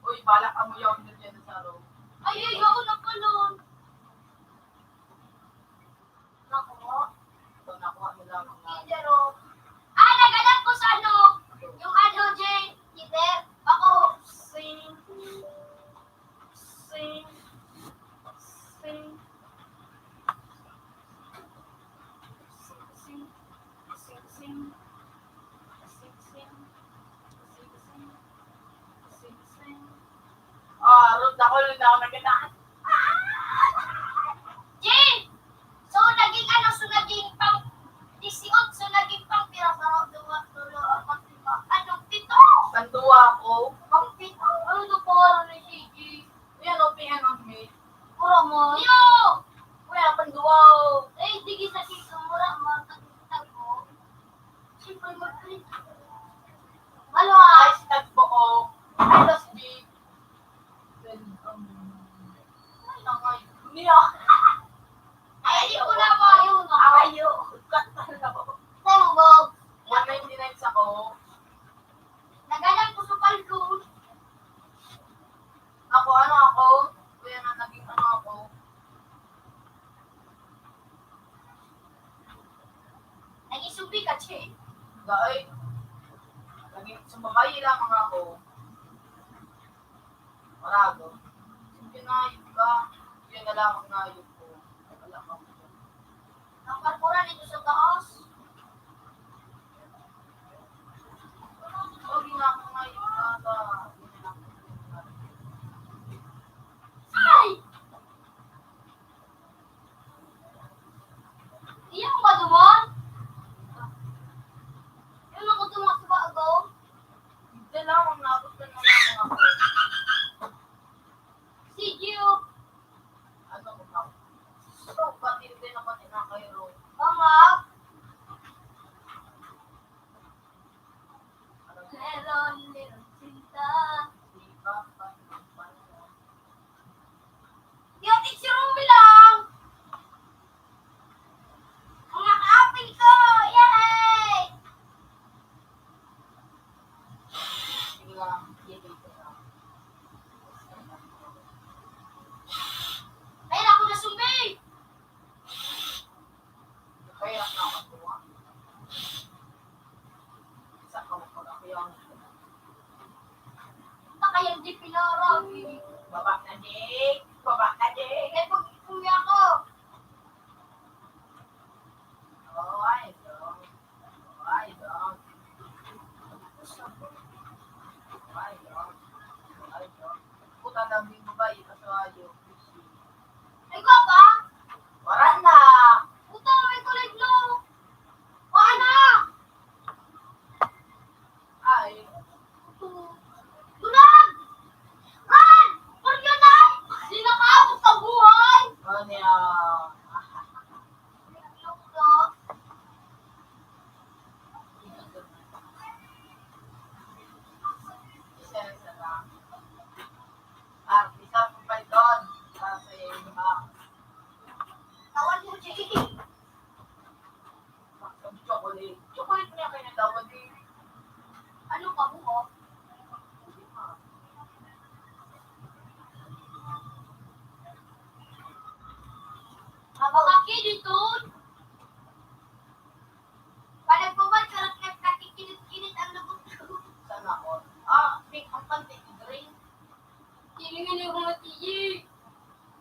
Uy, balak ka mo yaw nilyan sa aro. Ay, ay, ako na pa nun. Nakuha. Ito, nakuha nila mga Peter, oh. Ah, naghanap ko sa ano, yung ano, Jay, Peter, ako. Sing, sing, sing, sing, sing, sing, sing, sing, sing, sing, sing. Ah, Ruth, ako, Ruth, ako nagkita. Jay! So, naging ano, so, naging pang dieciocho, naging pang pira, parang duwa, tulo, apat, lima, ano, pito! Pang duwa ako. Pang pito. Ano to, pangalan ni Gigi? Yan, o, pihan ang may. Pura mo. Yo! Kuya, pang duwa, o. Eh, di kita si Sumura, mga tagtag mo. Siyempre, mag-click. Ano, ah? Ay, si Tagpo, o. Ay, Los G. Then, um, ay, nangay. Niya. Ay, di ko na ba yun, ah? Ayo. Cut na lang. Saan mo, Bob? One ninety-nine sa ko. Naghanap ko sa paldo. Ako, ano ako? Kuya, na naging ano ako? Naging supi ka, Che. Dahil, naging sumabay lamang ako. Marago. Sige na, yun ka. Yun na lamang na yun ko. Wala pa. Ang parkuran dito sa taas. Huwag na ako ngayon, ah, sa Ay! Iya ko ba duman? Yung ako duman sa bago? Hindi lang, ang nabot na naman ako. Yo, teacher, Rumi lang. Mga kaapil ko, yay! Kaya ako nasumbi! Kaya ako nasumbi! Baka yan di pinarag, eh. Baba ka, Jake. Baba ka, Jake. Eh, pag-uwi ako. Oh, ay, so. Oh, ay, so. Oh, ay, so. Oh, ay, so. Puta na, may babae ka sa ayo. Ay, gwapa. Wala na. Puta, may kulay blue. Wala na. Ay. Dulag! Ran! Puryo na! Di na kaabot sa buhay! Ano niya? Isa, isa lang. Ah, isa pong balkon. Ah, sa iyo, ah. Tawag mo, Jay. Chocolate. Chocolate niya kayo natawag eh. Ano pa po? Mabakaki dito. Panagpabal, karot na kakikinit-kinit ang lubot ko. Sana all. Ah, pink ang panty, green. Hiling-hiling ko matiyi.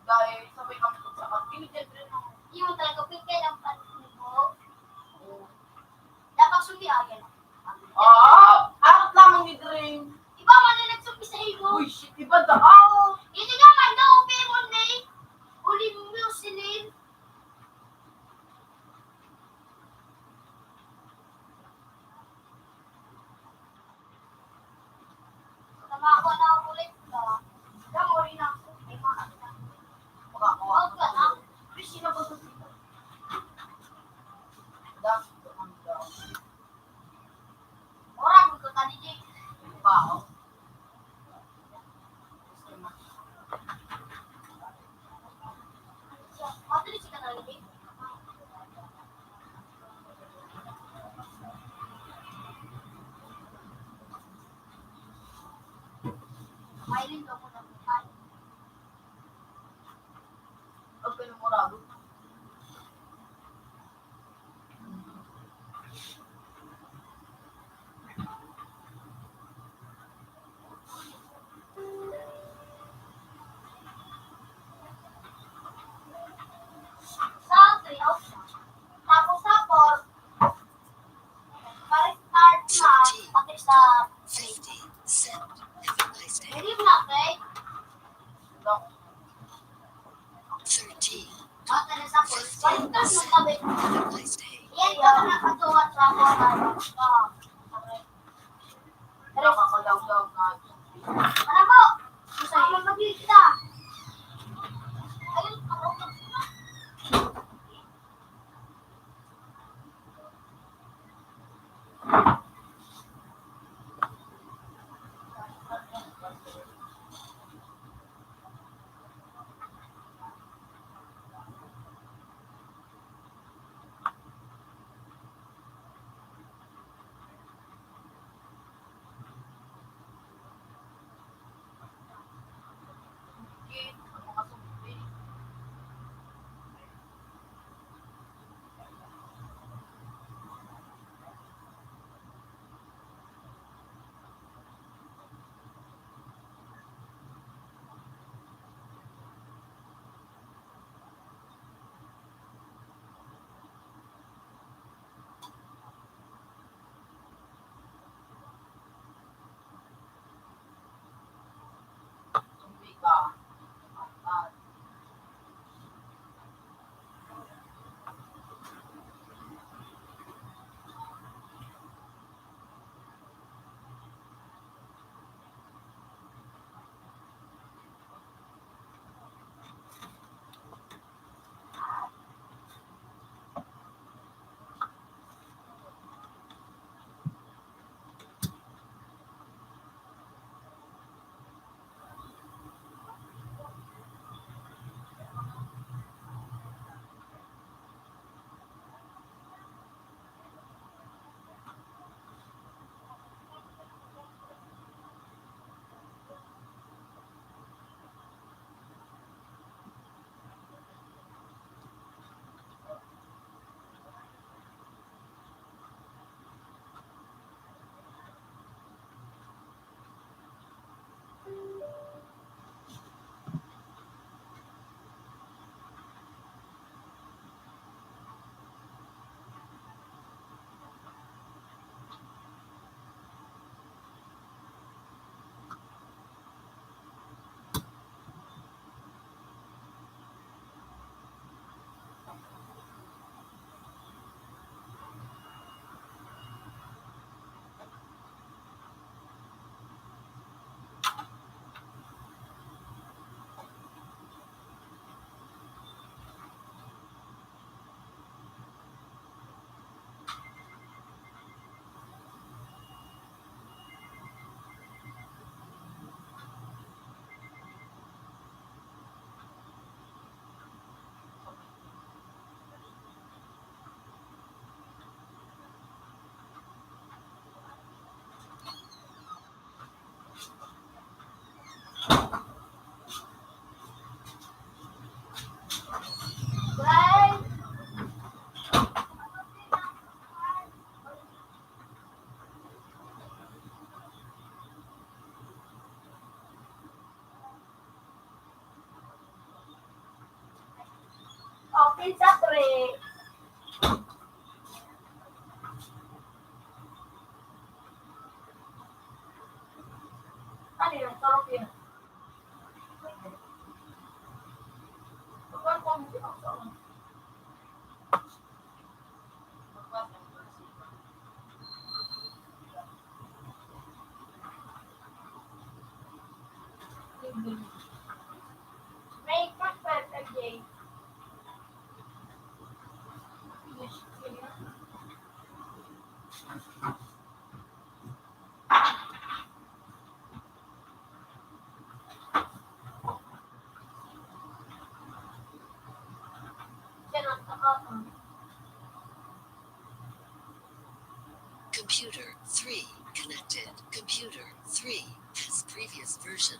Dahil sabay kami sa pagkinig yan, pero nang Iyo talaga, pink ang panty mo. Oo. Dapat suli, ah, yan. Ah, out lamang ni Dring. Iba man na nagsumbi sa imo. Uy, shit, iba daw. Hindi nga man daw, okay mo, Nay. Uli mo, Celine. Tama ako na ulit ka. Ikaw, uli na ako. May mga Makakuha ka na. Kasi na ba sa Dami ko ang daw. Orang ko ka, D J. Bao. Matuloy si Katawi. Mahiling daw ko ng buhay. Pag pinumuragot. Sa three out. Tapos, tapos, pare-start na, pati sa fifty, set. Have a nice day. Hindi mo na, okay? Thirteen. Bata na sa first. Balik ka sa tabi. Have a nice day. Yan ka na nakatuwa sa ako. Ah, okay. Pero kakalawlaw na. Ano po? Gusto mo magkita? Ayun, ako. Sa three. Ano yun? Sarap yun. May pagpapagay. Computer three connected. Computer three has previous version.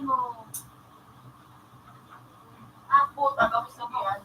mo. Ah, puta, tapos na ba yan?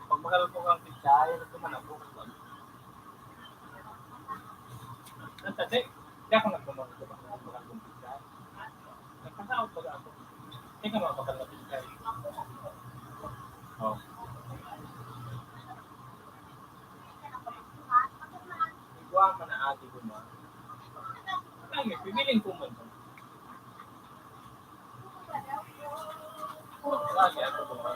Pag mahal mo kang pichay, nagkaman ako. Ang tadi, kaya ako nagmamahal ko ba? Ang mahal kong pichay. Nagkasaot ba ako? Teka, mga bakal na pichay. Oh. Iguwa ka na agi ko, ma. Ay, may pipiling ko man. Lagi ako, ma.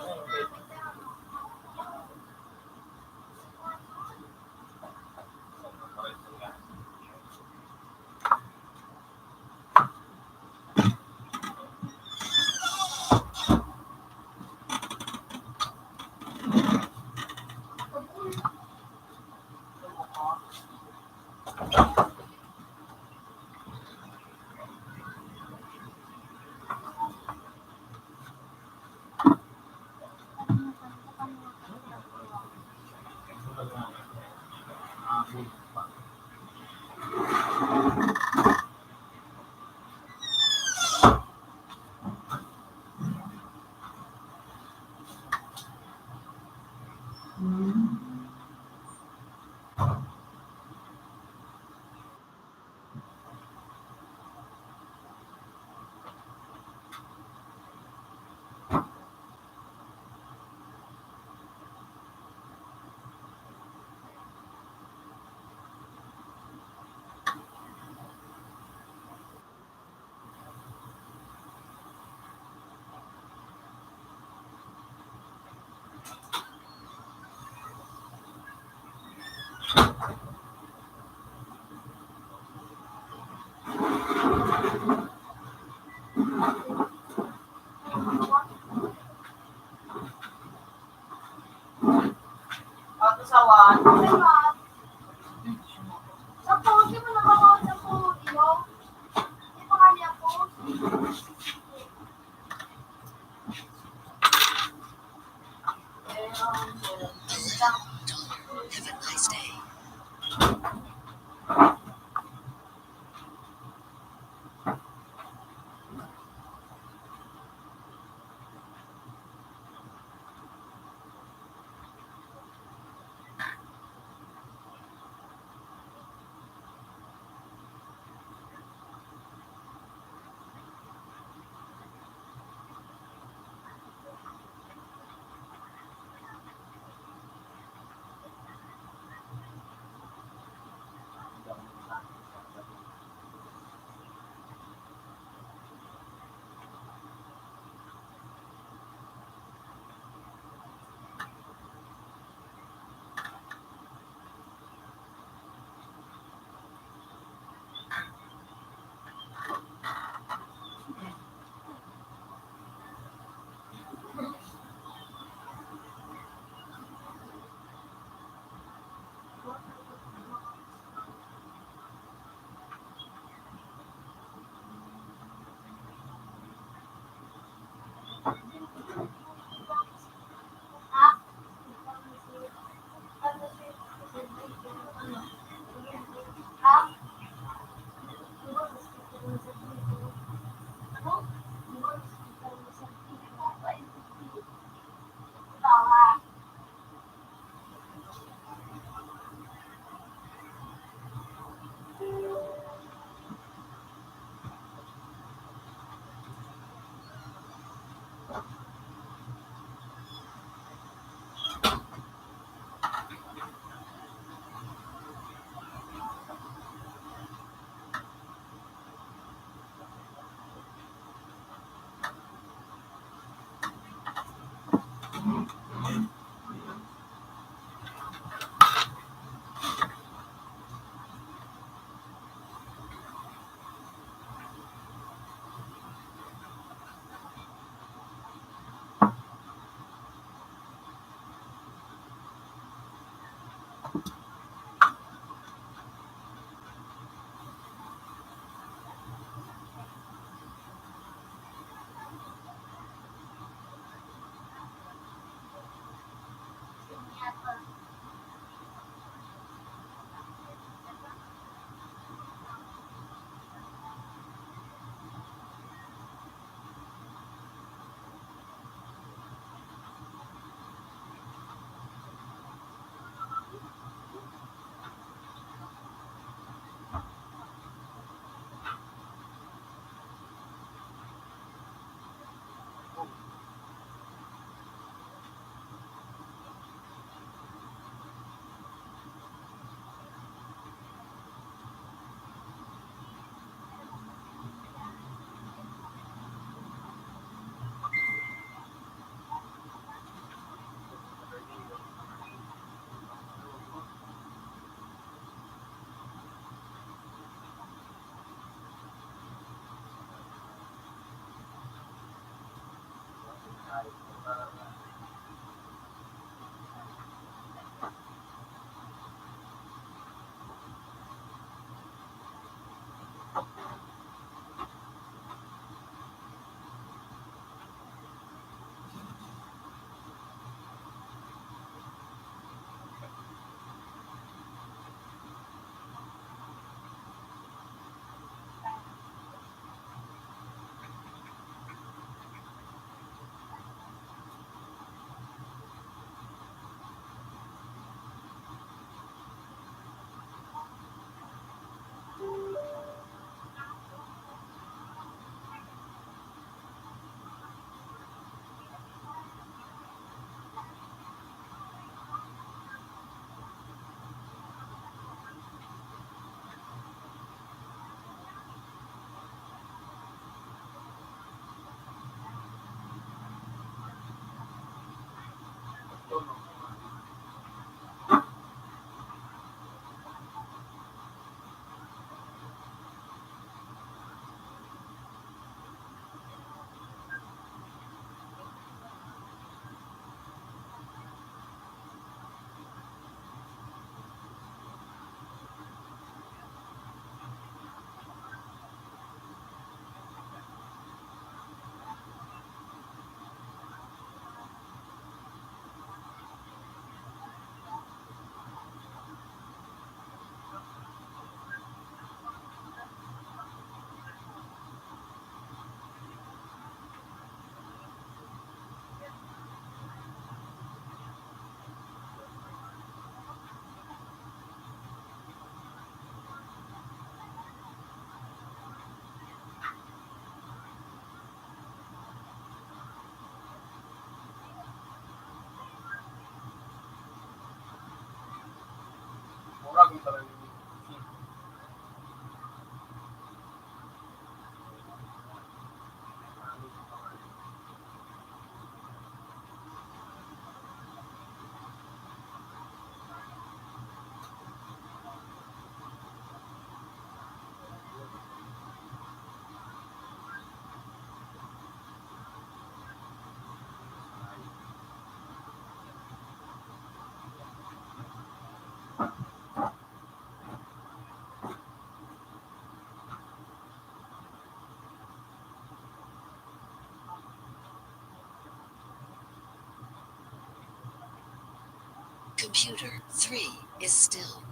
Computer three is still.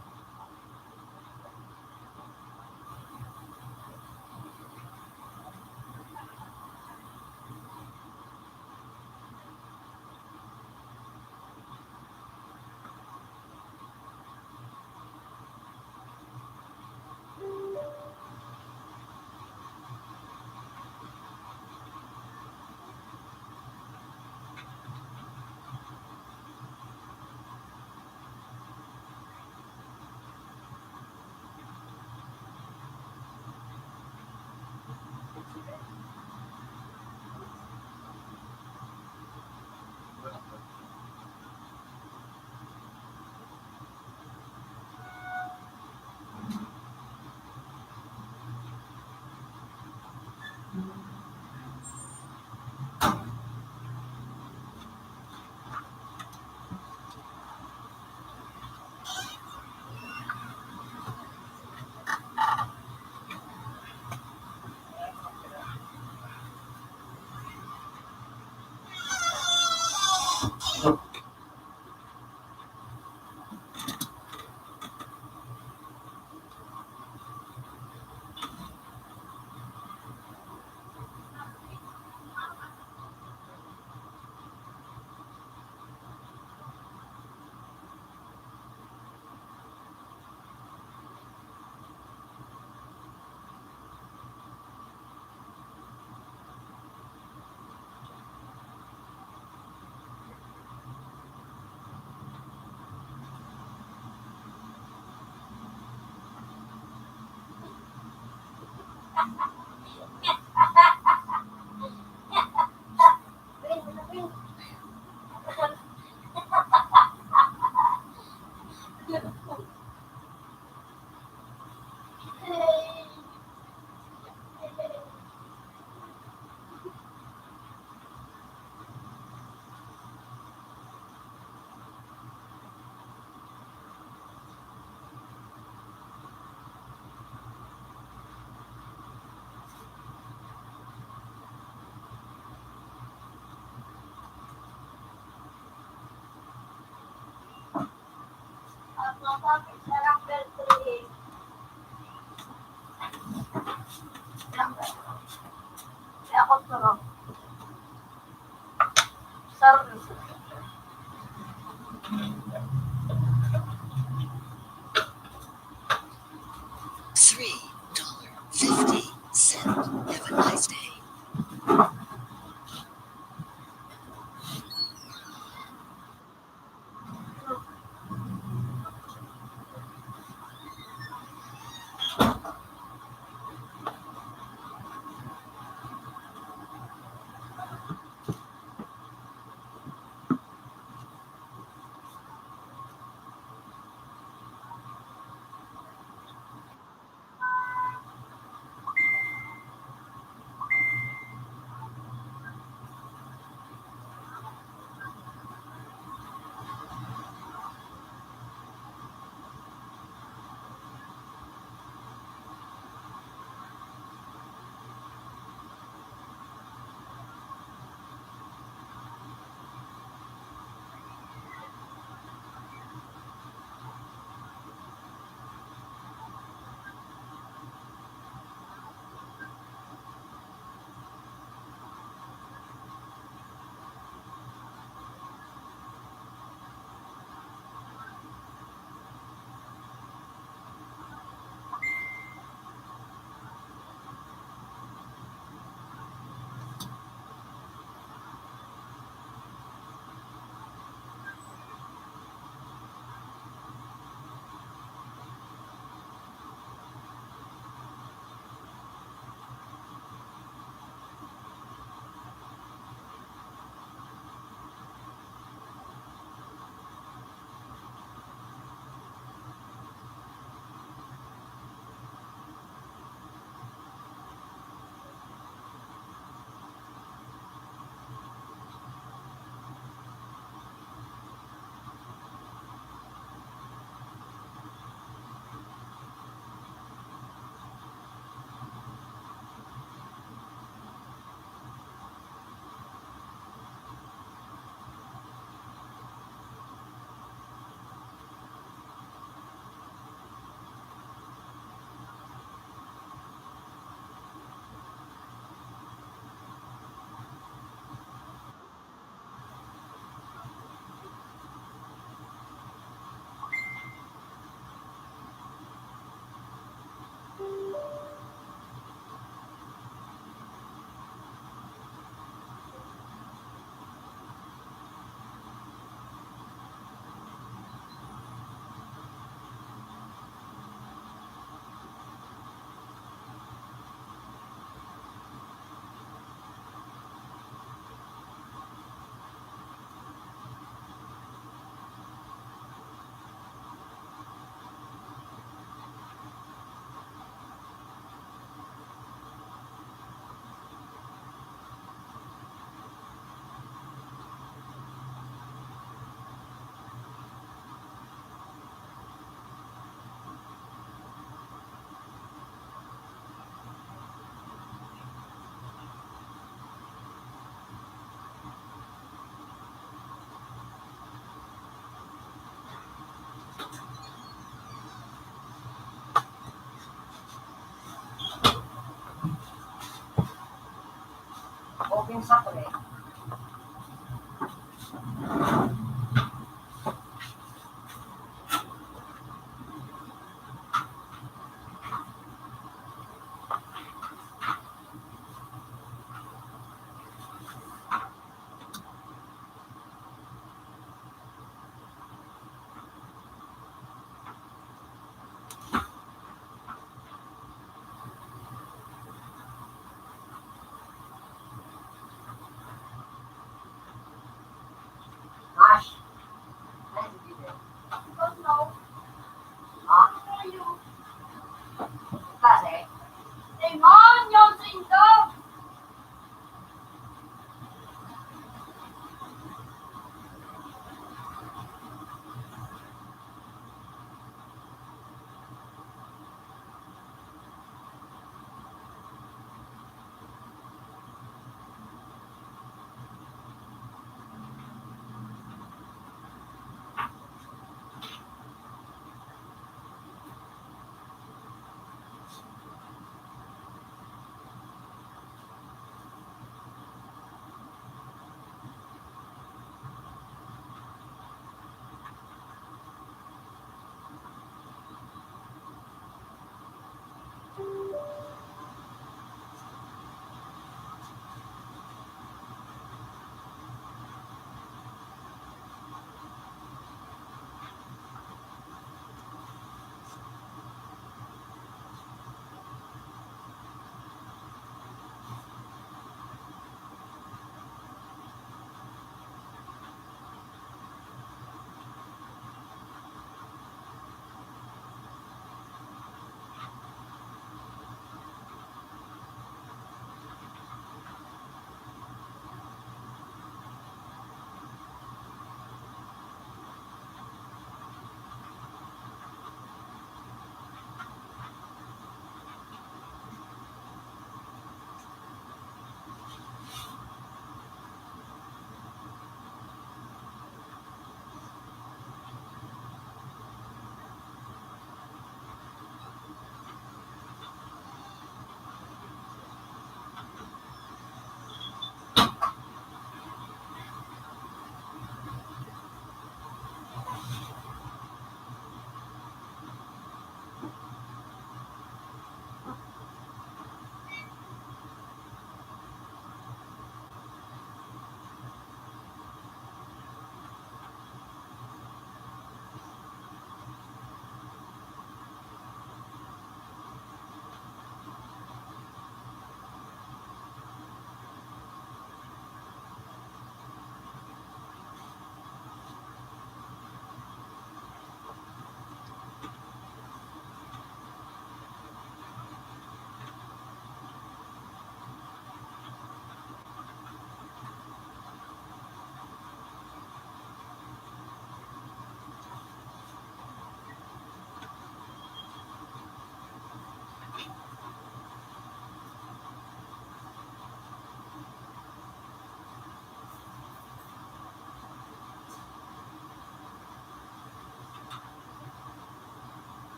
Three dollar fifty cent. Have a nice day. Yung sa pre.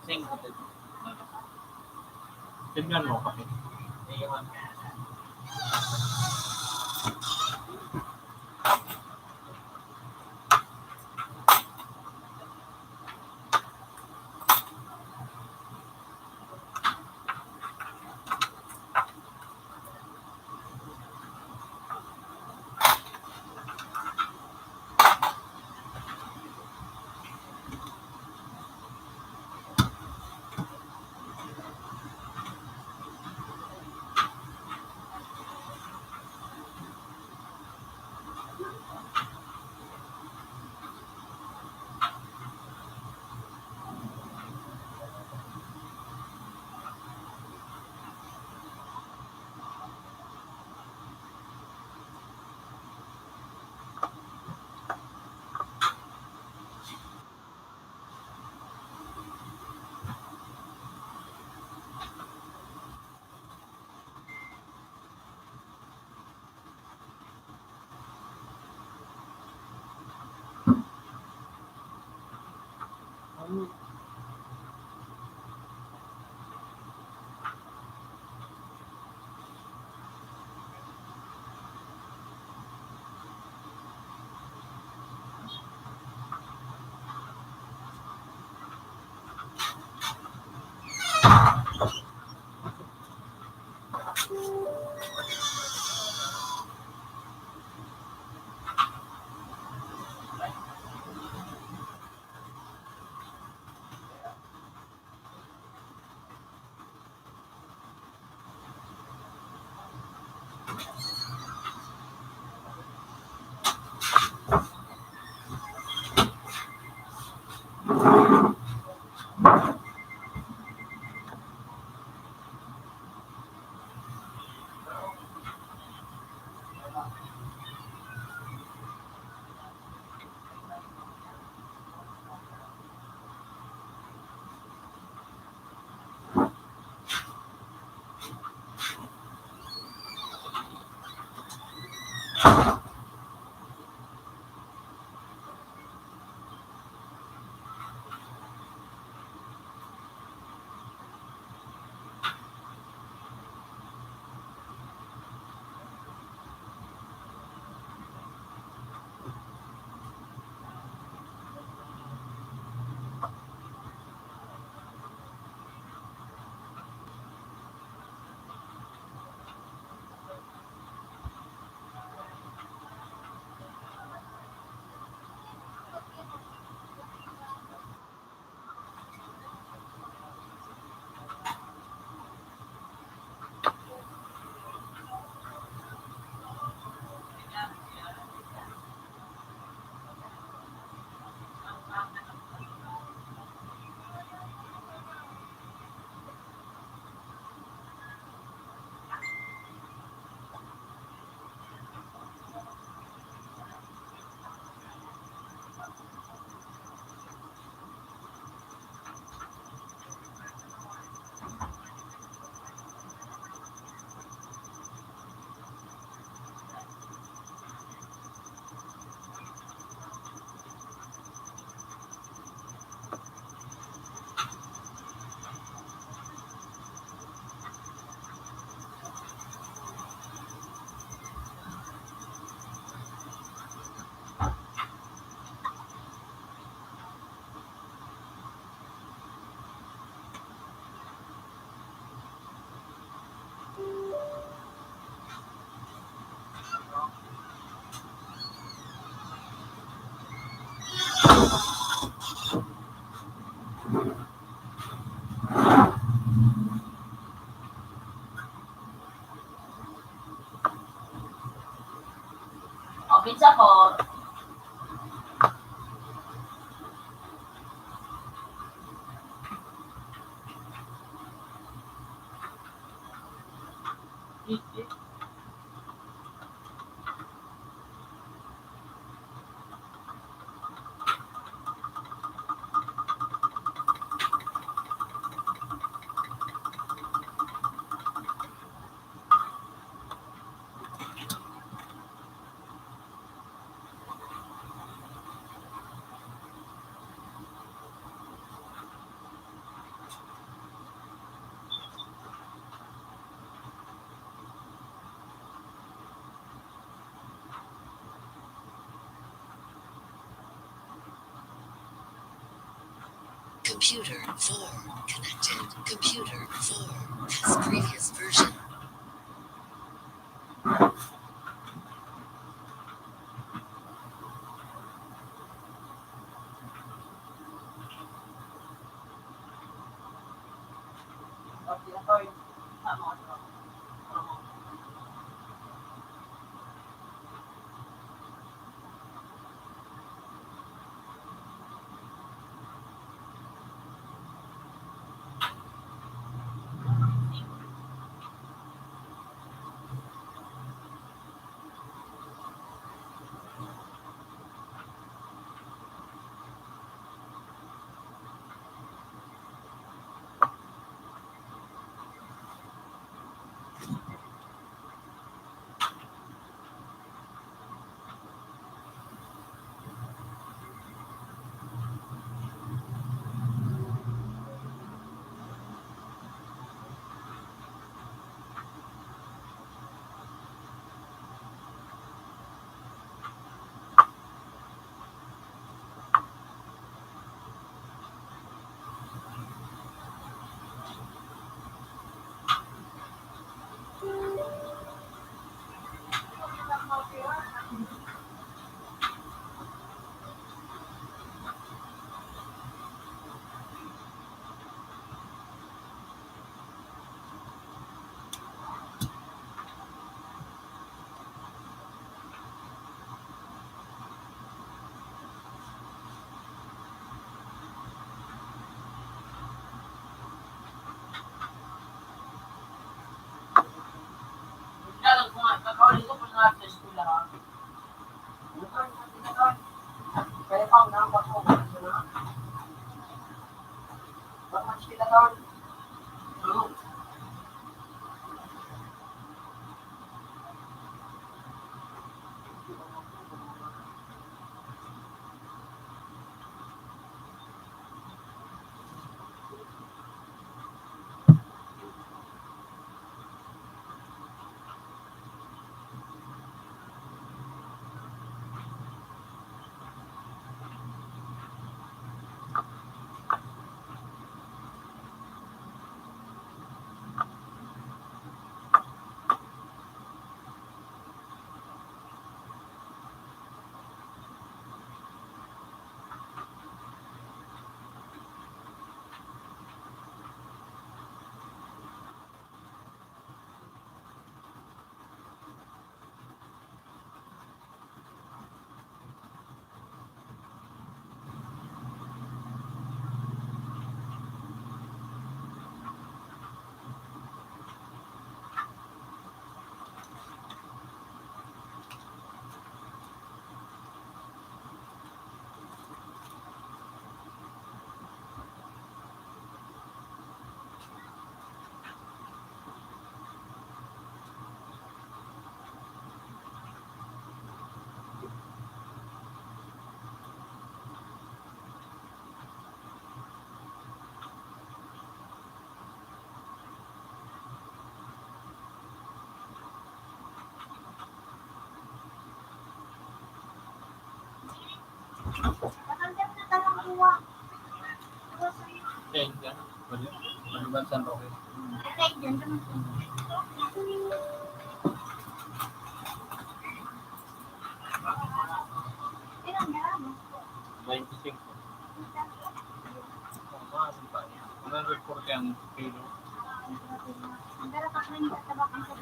Tingnan mo, okay. Open sa po. Computer four connected. Computer four has previous version. Yan, yan. Pwede. Pwede ba San Roque? Twenty-six. One hundred forty ang kilo.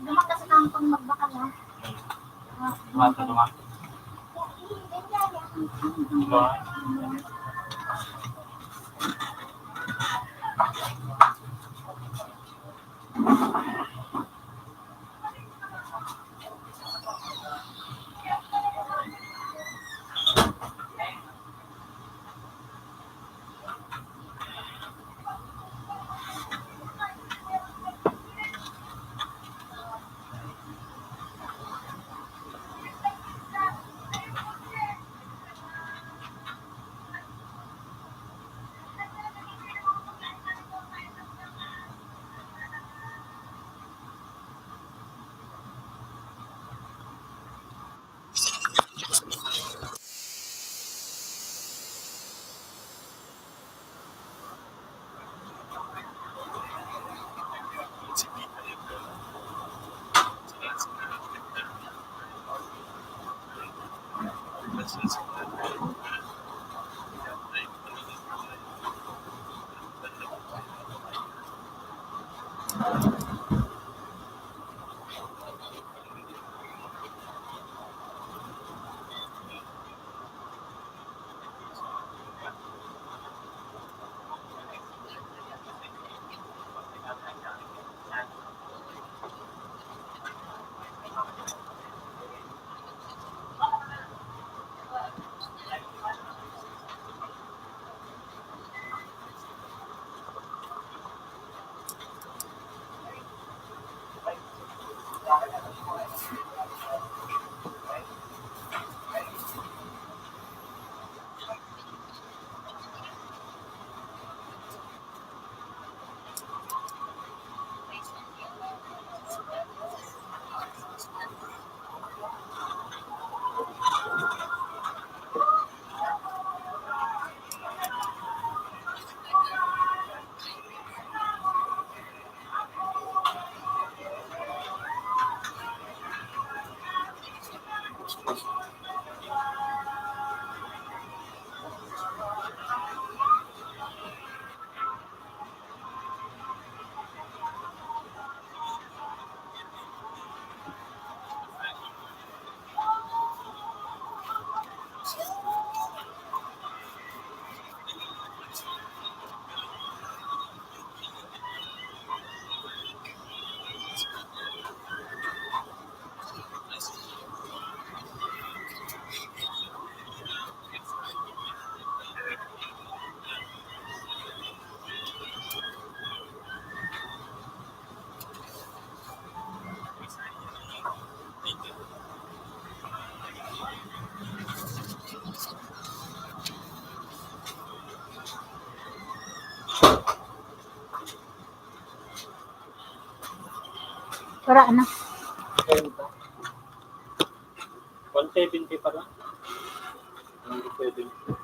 Duman ka sa kampong magbakal, ha? Duman ka, duman. Duman. Wala na. One seventy pa lang. One seventy.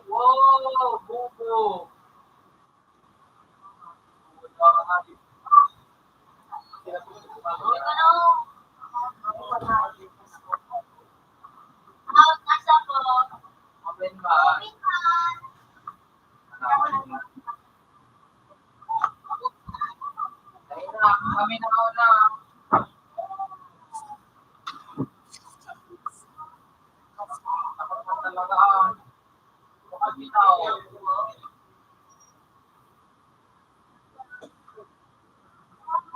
Wow, bubo. Amen ba? Kami na una. Ako na talaga. Kami na, oh.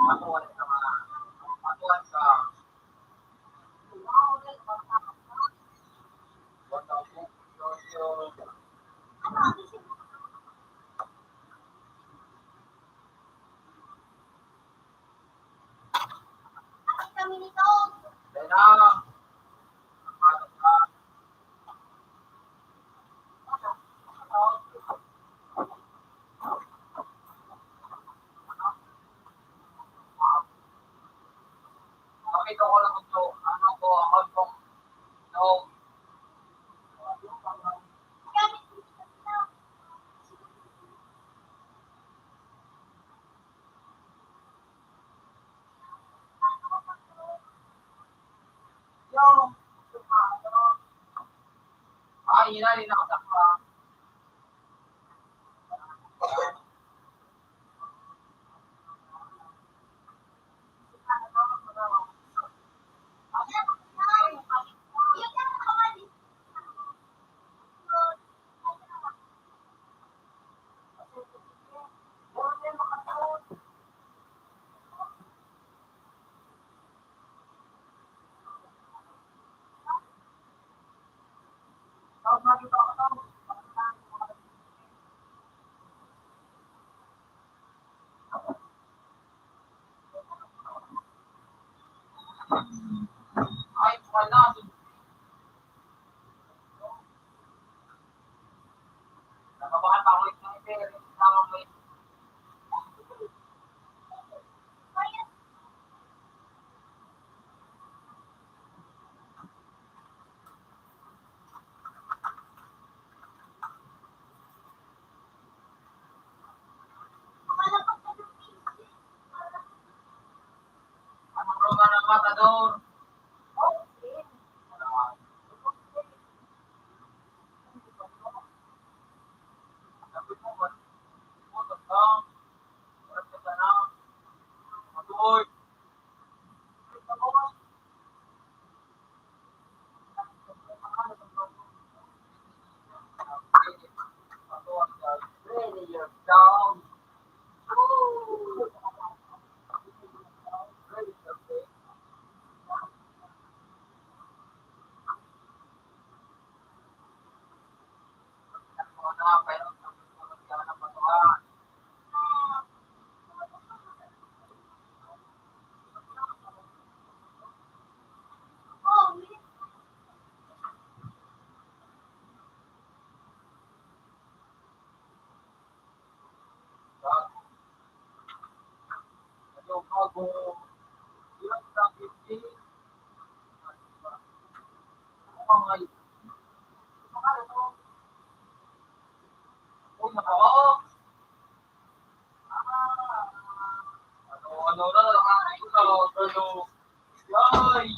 Ako na naman. Ako na. Ay, yun na rin ako sa mga Ano ba naman, Matador? Ano, ano na, ano, ano, ay.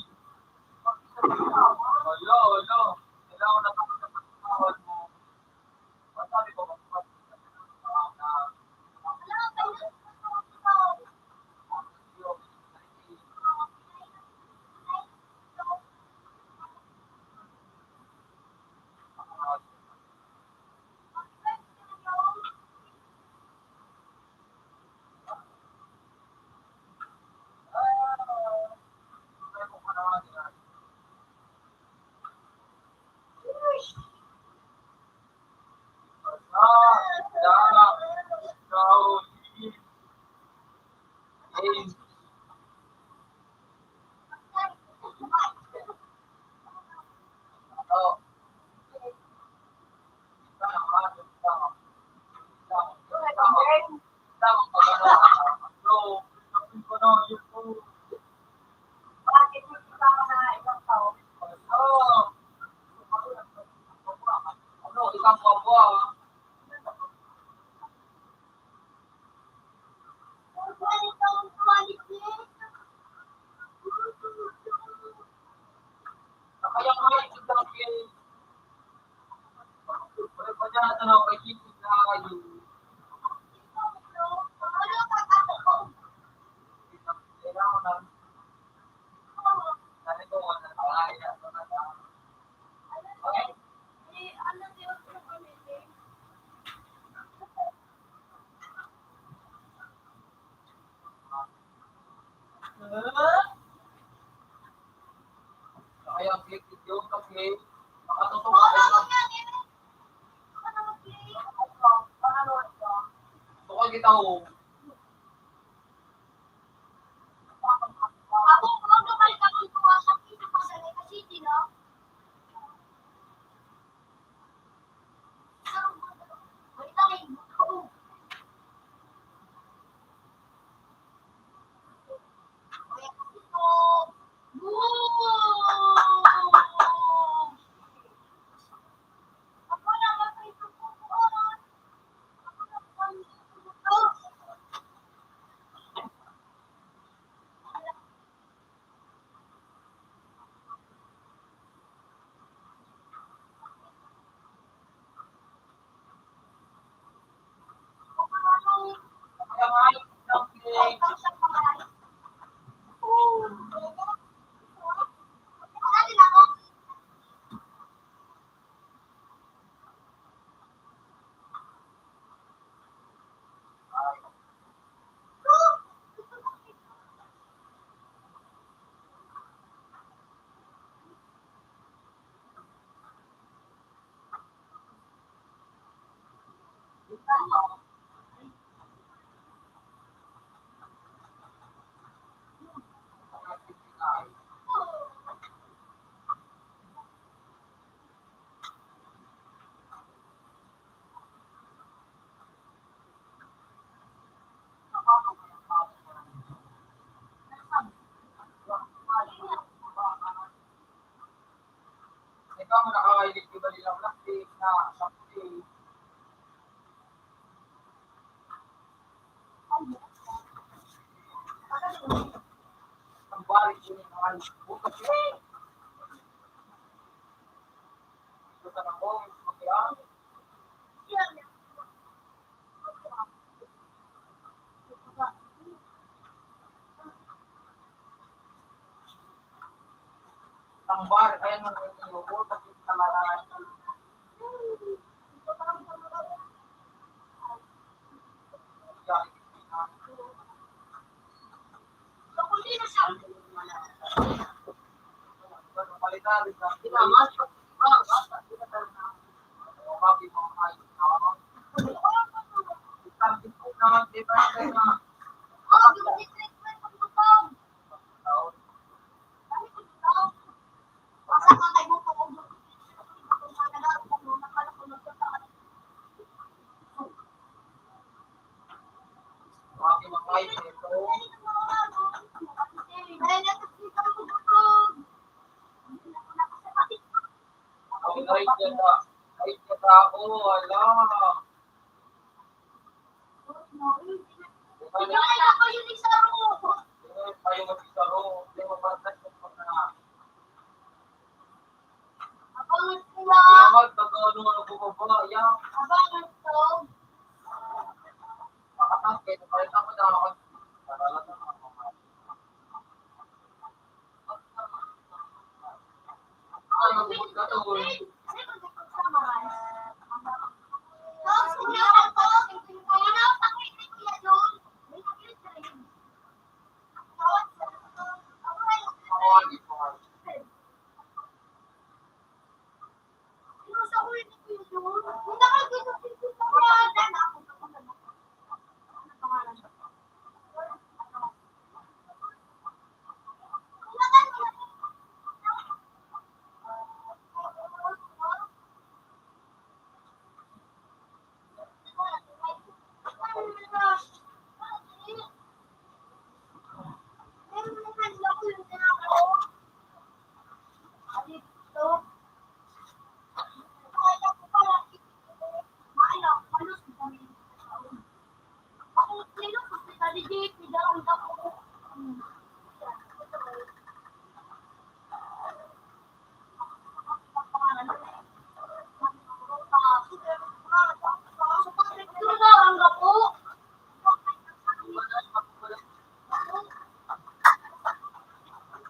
Wala, wala. Kailangan na kami sa pagkawan mo. Masabi ko, Kaya ang click yun kasi makatotoo ka na. Gusto ko kita, oh. Ikaw, nakakailig ka ba nilang plastic na sa puti? Ang balik ko yung mga butas. Ito sa mga butas, mga Tambar, ayan ang inuutos ng kamarahan. Ay, kaya, ay, kaya ako, wala. Kaya ako yung isa ro. Kaya ako yung isa ro. Kaya ako yung isa ro. Abangan ko na. Abangan ko.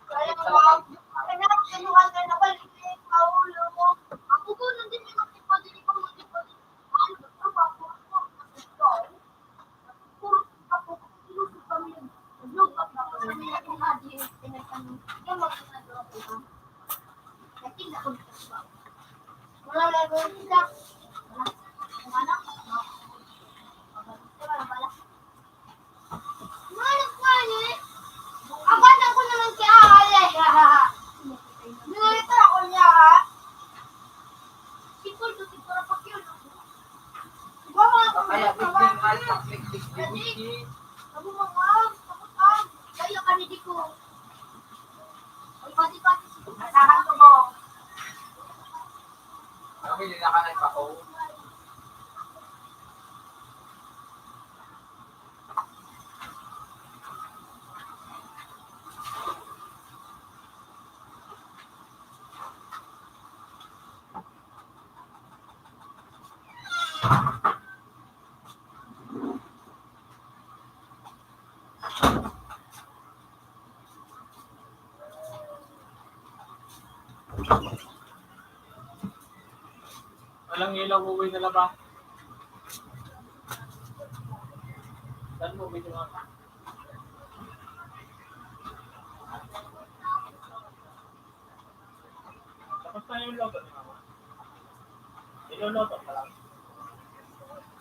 Kaya, kaya, kaya, kaya, kaya, kaya, kaya, Nasahan ko mo. Kami, hindi na ka nagpako. Walang ilaw, uwi na lang ba? Saan mo, medyo nga. Tapos na yung loto ni Mama. Niloloto pa lang.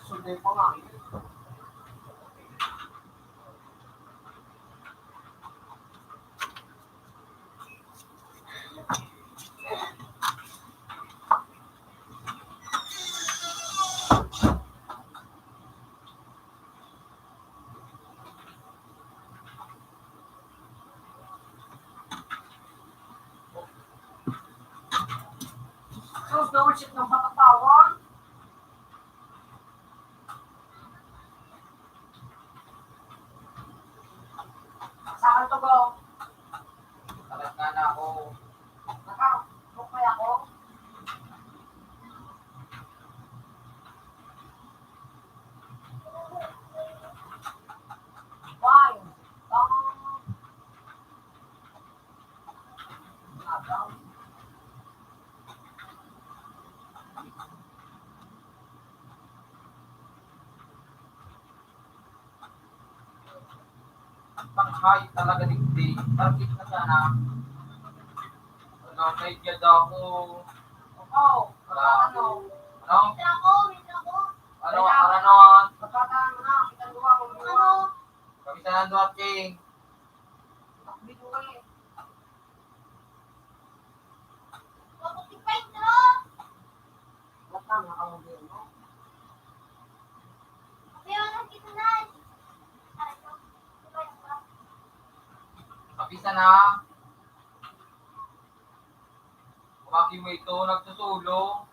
Sunday pa nga. Sus, na-worship ng mga katawan. Saan to, bro? Talag na na ako. Naka, okay ako. Fine. Um, Ang tanghay talaga digdi. Target na sana. Ano, may gada ako. Wow. Wala. Ano? Ano? Wait lang ako, wait lang ako. Ano, Wait lang. Aranon? Magkakaano na, kitang duwa, Ano? Kami sa Nando at King. Takbi ko eh. Bakit si Pedro? Ba't tama ka mo din, no? Kaya lang kita na. Kapisa na. Aki mo ito, nagsusulo.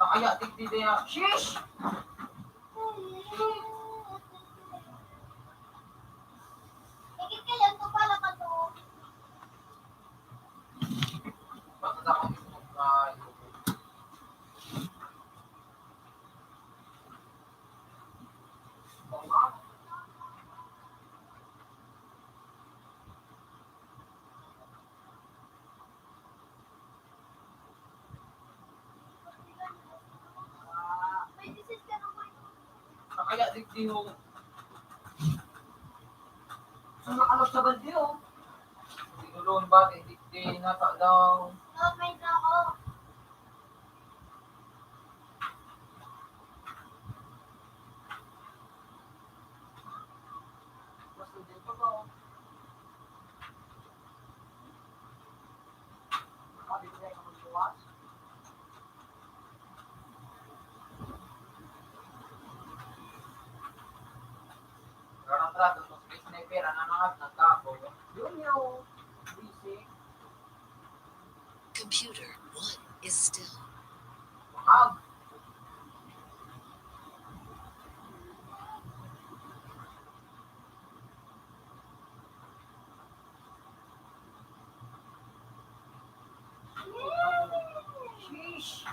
Takaya, digdi na. Shish! Ikit ka yan, ito pala ka to. Basta sa akong Facebook na YouTube. Kaya digdi ho. Sa nakalap sa balde, oh. Tinulon ba? Digdi na ta daw. Oh my God, oh. Mas hindi pa ba, oh? Sabi ko, "Kaya ka magbukas?" Pero ang trato mo sa sniper, ano na nga, nagkago. Yun yung basic. Computer one is still. Mahal. Sheesh.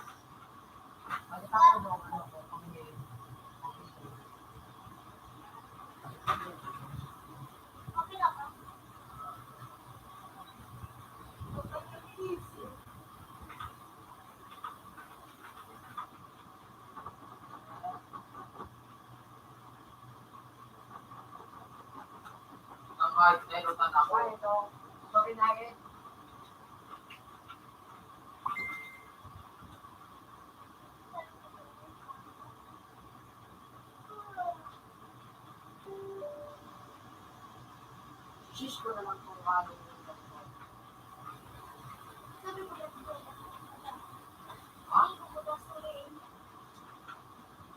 Ang height na inutan ako. Sorry, Nagit. Diyos ko na lang kung paano yung Ha?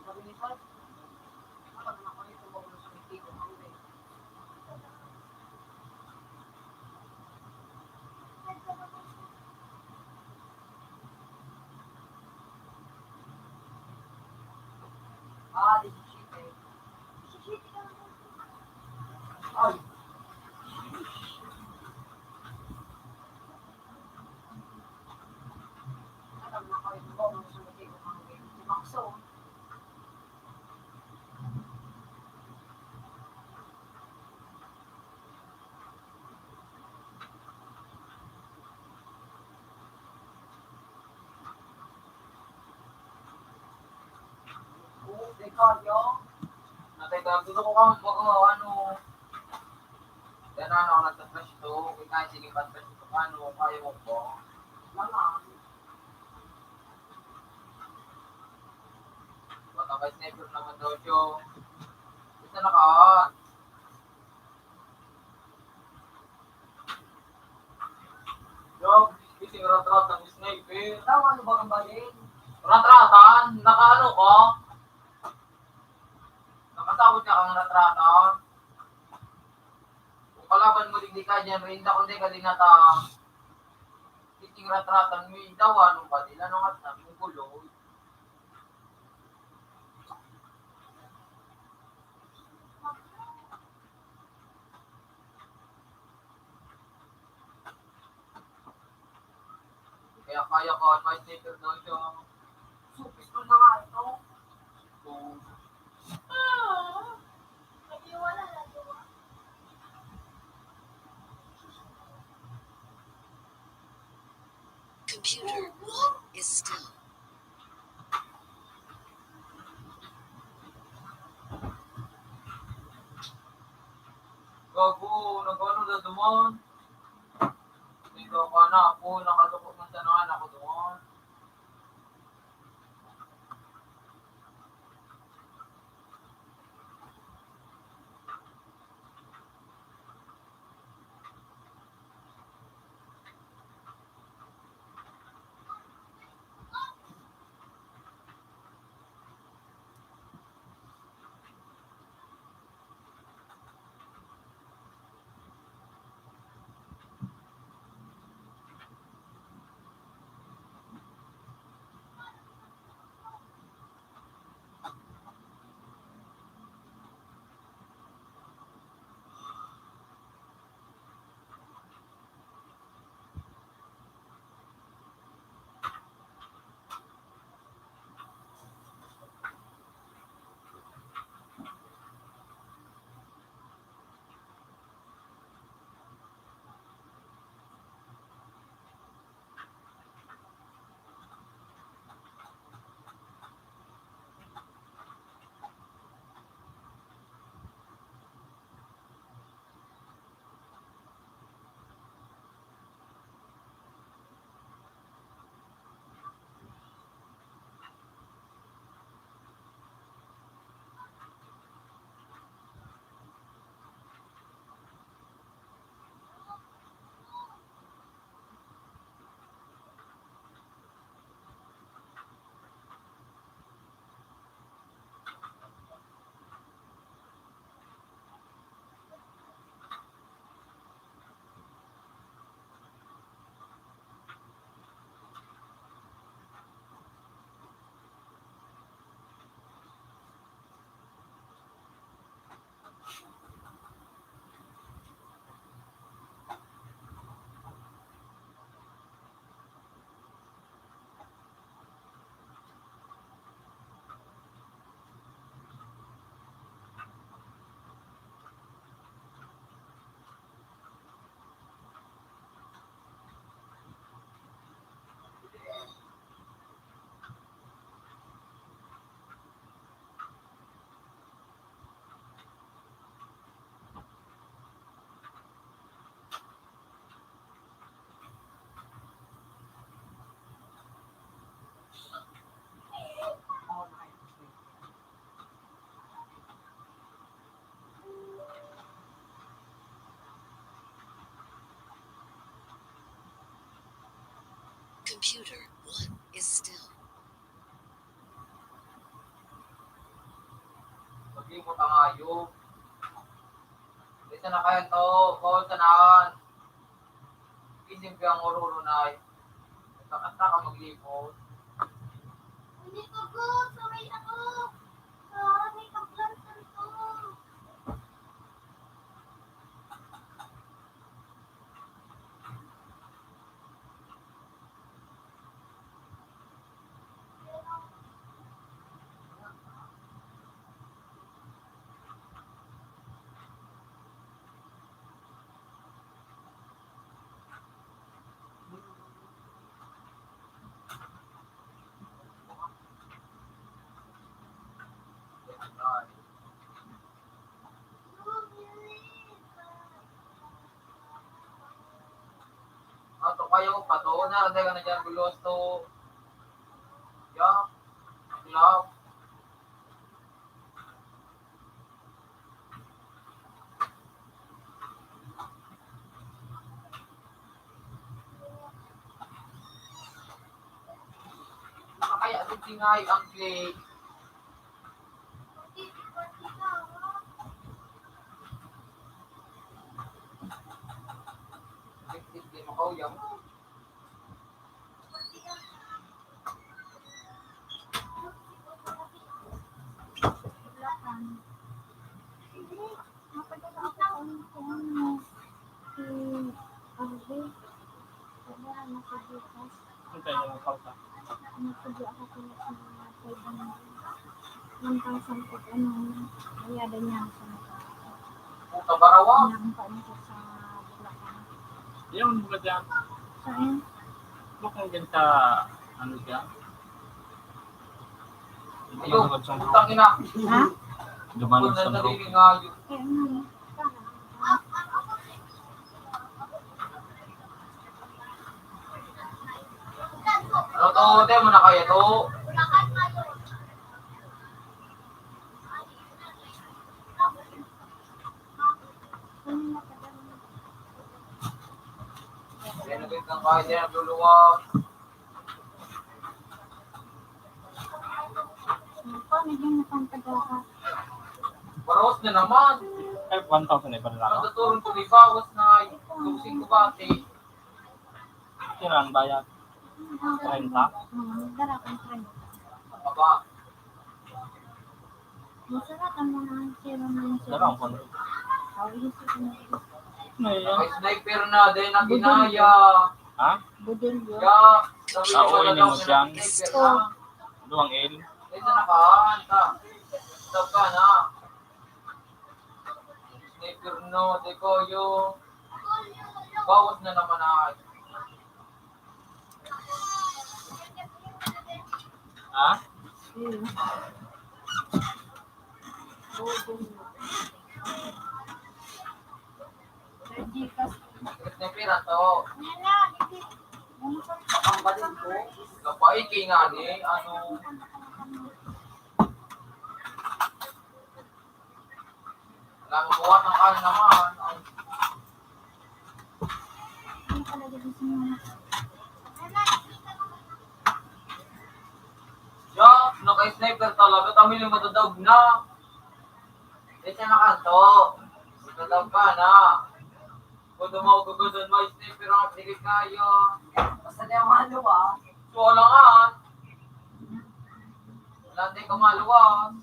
Sabi ni Sir, "Kapag nakuha ito, magulo sa miti ko, ang rin." Ah, disisiyete. Disisiyete ka lang. Ay. Alam na ko, ito mo, gusto mo, di ko kang si Maxo. Oo, teka, yo. Natay ka, gusto ko kang baka, ano, yan, ano, nagtatras ito. Ikaw, sige, patras ito. Paano, kaya mo po? Langan. Baka may sniper naman daw, yo. Isa na ka. Yo, gising ratratan, sniper. Tama, ano ba ang balik? Ratratan? Nakaano ka? Nakasabot ka kang ratratan? Kung kalaban mo, digdi ka dyan, rinda, kundi ka din nata. Gising ratratan, may dawa, ano ba? Di na nung at na, may gulo. Kaya kaya ko, may sticker daw siya. Supis mo na nga ito. Ah, nag-iwala na ito. Computer one is still. Gago, nag-ano na duman? Ikaw ka na, ako, nakadukot man sana ako duman. Puta nga, yo. Dito na kayo to. Bawal ka naan. Isimbi ang urulunay. Nagkakanta ka maglipot. Hindi ko po. Sabay ako. Sa may kaplan santo. Ato kayo, pato na, dahil na dyan, gulos to. Ya, love. Kaya sa tingay ang play. Hindi mo kauyang. Napadala ako kung, kung ano, si Arvin. Wala, nasa bukas. Ang kanya ng pausa. Nagsubo ako sa mga five hundred. One thousand pag ano, mayada niya sa mga. Puta, barawa. Naampa niya sa Bulacan. Yung mga dyan. Saan? Bukong din sa, ano dyan? Ayun, putang ina. Ha? Duman sa San Roque. Eh, ano? Ano to, te, mo na kaya to? Kaya nagkita ang kahit yan, nagluluwa. Paano yung nakang tagaha? Baros na naman. Ay, one thousand ay pala. Ang tutulong ko, may bawas na ay. Kung singko bati. Sira ang bayad. Treinta? Hmm, dara kang treinta. Aba. Masarap ang mga zero nine zero. Dara ang kono. Aw, inisip ko na. Ano yan? May sniper na, dahil na Budol. Kinaya. Ha? Budol yun. Ya, sabi ko, ah, oo, wala ini daw mo dyan. Sniper na. Oh. Luwang L. Ito na ka, anta. Stop ka na. Sniper no, di ko yung bawas na naman ay. Ha? Hmm. Ang pira to. Ang balik ko. Kapaiki nga ni, ano. Nagbuhat ng ano naman. Ya, naka-sniper talaga. Kami lang matadaog na. Di siya nakanto. Matadaog ka na. Kung dumaog ka doon, may sniper ang sige kayo. Basta di ang maluwas. So, alangan. Wala tayong kamaluwas.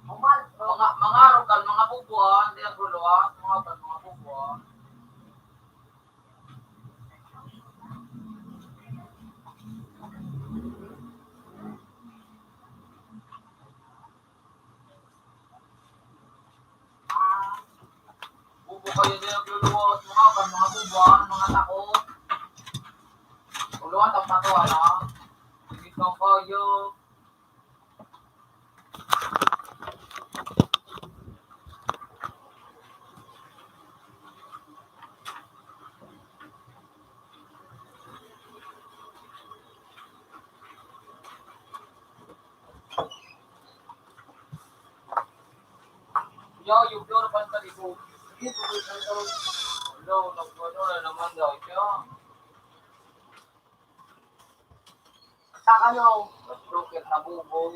Mga, mga arog kan mga bubuan, di nagluluwas, mga kan mga bubuan. Bubo kayo di nagluluwas, mga kan mga bubuan, mga takot. Luluwas ang pato, ano? Hindi ko kayo. Yo, yung pure pantaligo. Ito, ito, ito. Hello, nagpuno na naman daw siya. Sa ano? Broker na bubo.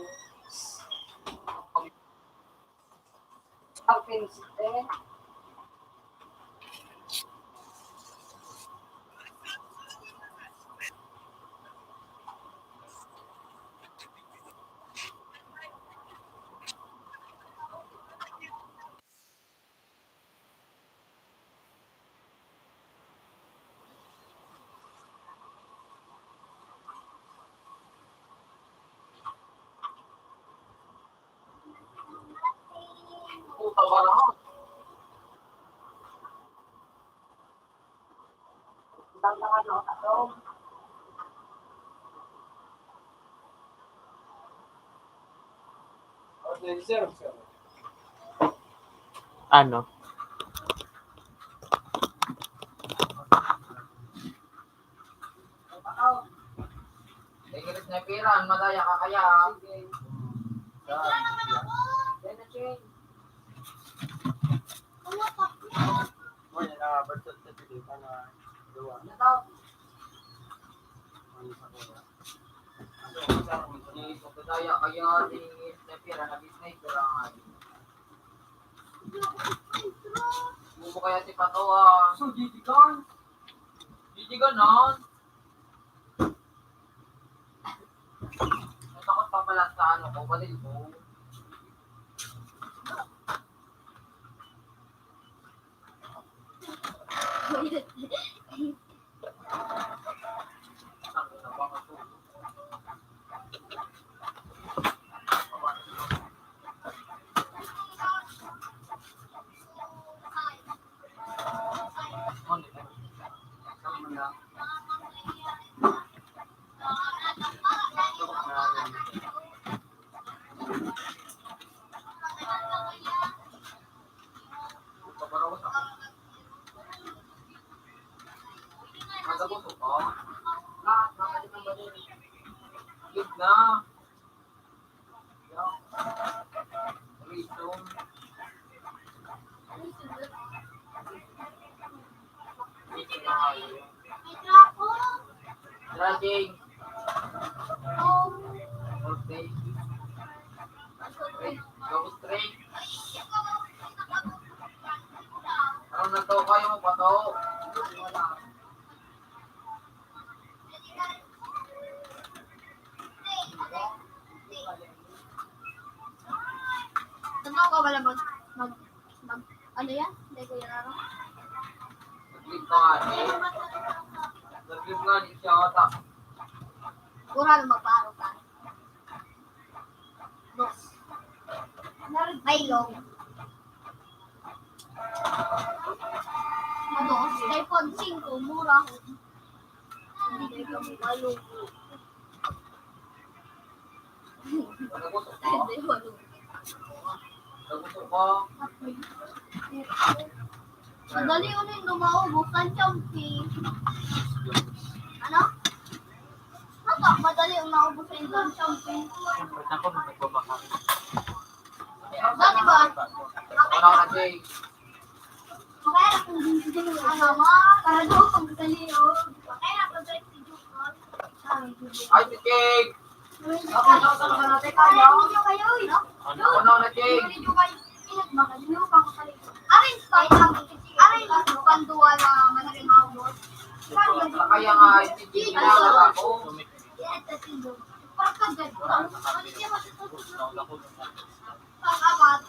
Ano? English na piran, madaya ka kaya. Yan na, Ching. Ano to? Madaya kaya ni English na piran, nag-snake ka lang. Bubo kaya si Pato, ah. So, Didi ka? Didi ka na? Natakot pa pala sa ano ko, balil ko. Dragging. Okay. Go straight. Ano na to? Kayo mo pa to? Totoo ka wala mag, mag, mag, ano yan? Hindi ko yan, ano? Nag-click ka nga, eh. Nag-click nga, di siya ata. Mura na magpaaro ka. Dos. May long. Dos. iPhone singko, mura. Hindi ka malugi. Madali ulit na maubos ang champi. Ano? Ano? Madali ang maubos ang champi. Siyempre, ako na nagbabakal. Dati ba? Wala ka, Jay. Para daw pang saliw. Ay, si King! Ano na, King? Arin pa, arin pa, panduwa na malaking maubos. Kaya nga, si King, ako. Pagkagat. Pag-abat.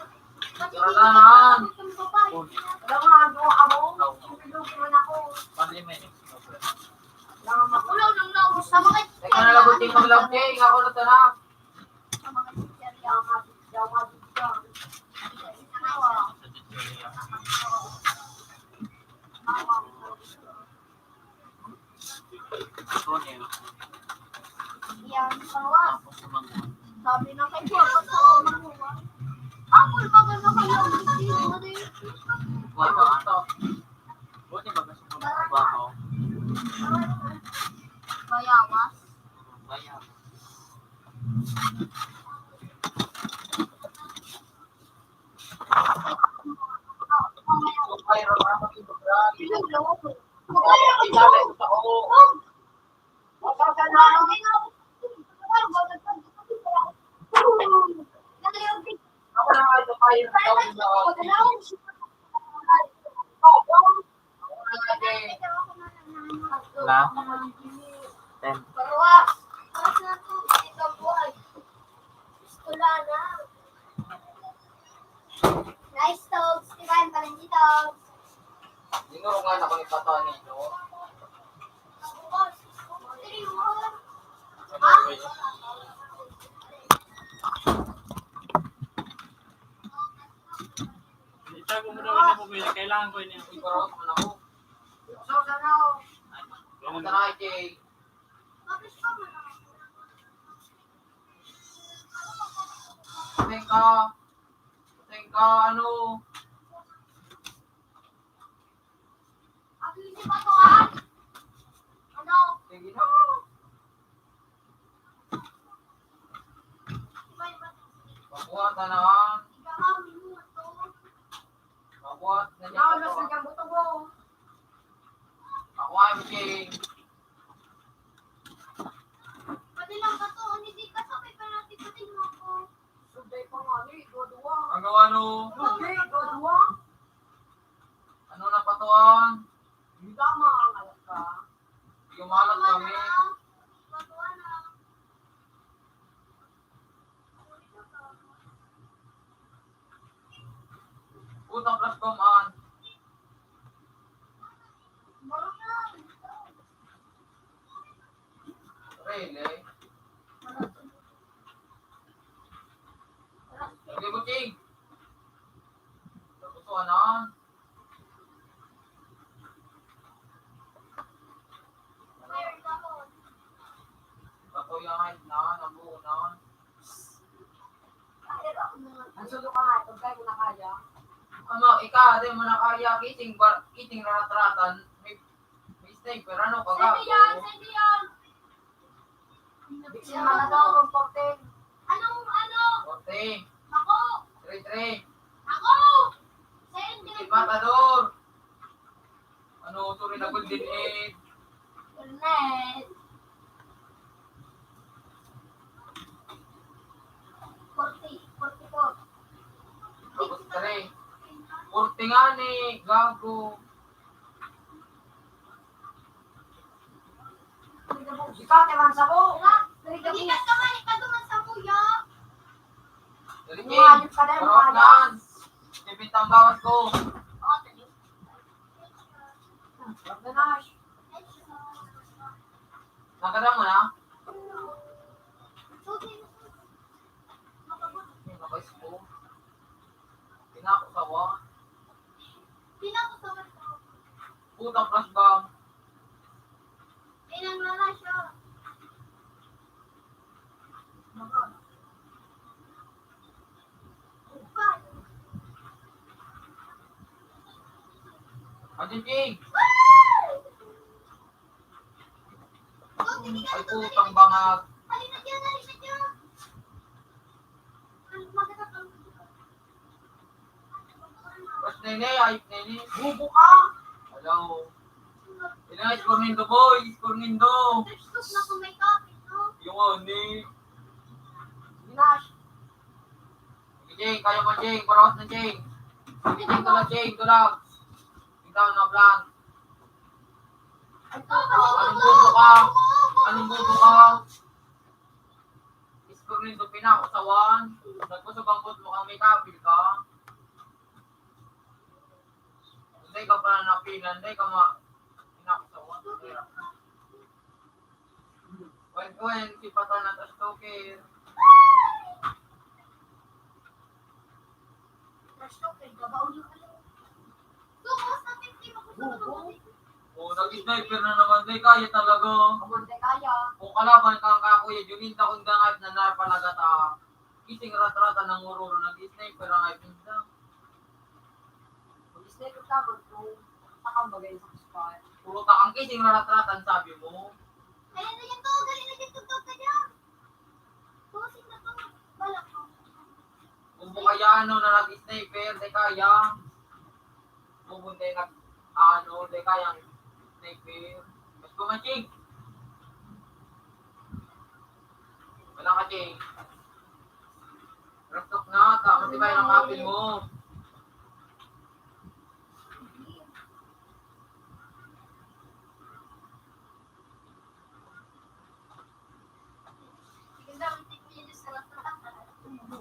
Tara na, Han. Wala ko na, ano, amo. Pwede mo na ako. Pwede mo na ako. Ikaw na lang, buti mo lang, Jay. Ako na to na. Yan, bawa. Sabi na kay Papa sa mga. Apple, maganda kayo. Buti ba gusto mo ng trabaho? Bayawas. Bayawas. Na? Ten. Nice talks. Diba yung pala dito? Dinurog nga na kung ipataw nito. Itago mo daw yung pamilya. Kailangan ko yun. Siguro ako na ako. Ganun. Taray, Jay. Teka. Teka, ano? Ano? Sige na. Pakuha, tanahan. Pakuha, na niya. Pakuha, Miching. Pati lang ba to? Hindi ka sabay pa natin pati mo ako. Subay pa nga, ni, dua-dua. Ang gawa, no? Hindi, dua-dua. Ano na patuan? Hindi tama ang alam ka. Yung malat kami. Utang plus command. Really? Sige, Buching. Tapos ko, ano? Bako yung height na, nabuo na. Ang sundo ka nga, pag kayo na kaya. Ano, ika, di mo na kaya, kiting bar-, kiting ratratan, may, may sniper, ano, kagago. Sa'yo yan, sa'yo yan. Biksin man na daw, ang fourteen. Anong ano? Fourteen. Ako. Three three. Ako! Sa'yo, hindi. Si Patador. Ano, sorry na, Golden Age. Cornet. Forty, forty-four. Tapos three. Forty nga ni, gago. Ikaw, timan sa ko. Hindi ka naman, ikaw naman sa kuya. Dali, King. Umayos ka na, umayos. Parang nan. Tipid ang bawas ko. Nakadang mo na? Nakais ko. Pinakusawa. Pinakusawa. Putang flashbang. Pinangalan siya. Adjective. Ay, putang bangag. Mas nene, ayop nene. Bubo ka! Hello. Ina, Scornindo boy, Scornindo. Yung ano eh. Sige, Jing, kaya mo, Jing. Parawas na, Jing. Sige, Jing, tulag, Jing, tulag. Ikaw na, plan. Anong bobo ka? Anong bobo ka? Scornindo, pinakusawan. Nagpasabangkot mo kang may kapil ka. Hindi ka pa napilan, hindi ka ma-, pinakusawan. Kwen-kwen, si Patan at Astoker. Astoker, gabaw niyo kayo. Oh, nag-sniper na naman, di kaya talaga. Abon, di kaya. Kung kalaban ka ang kakuya, Juninta, kung dangay na napalagata. Kising rat-rata ng ururo, nag-sniper ang ay pinda. Mag-sniper ka, mag-, takang bagay sa spot. Puro takang kising rat-rata, ang sabi mo. Ayan na yan to, galing na dyan, tugtog ka dyan. Bossing na to, balak mo. Kung po kaya ano na nag-sniper, di kaya. Kung po di nag-, ano, di kaya ang sniper. Mas kumachig. Wala ka, Ching. Rap talk Nata, matibay ang apil mo.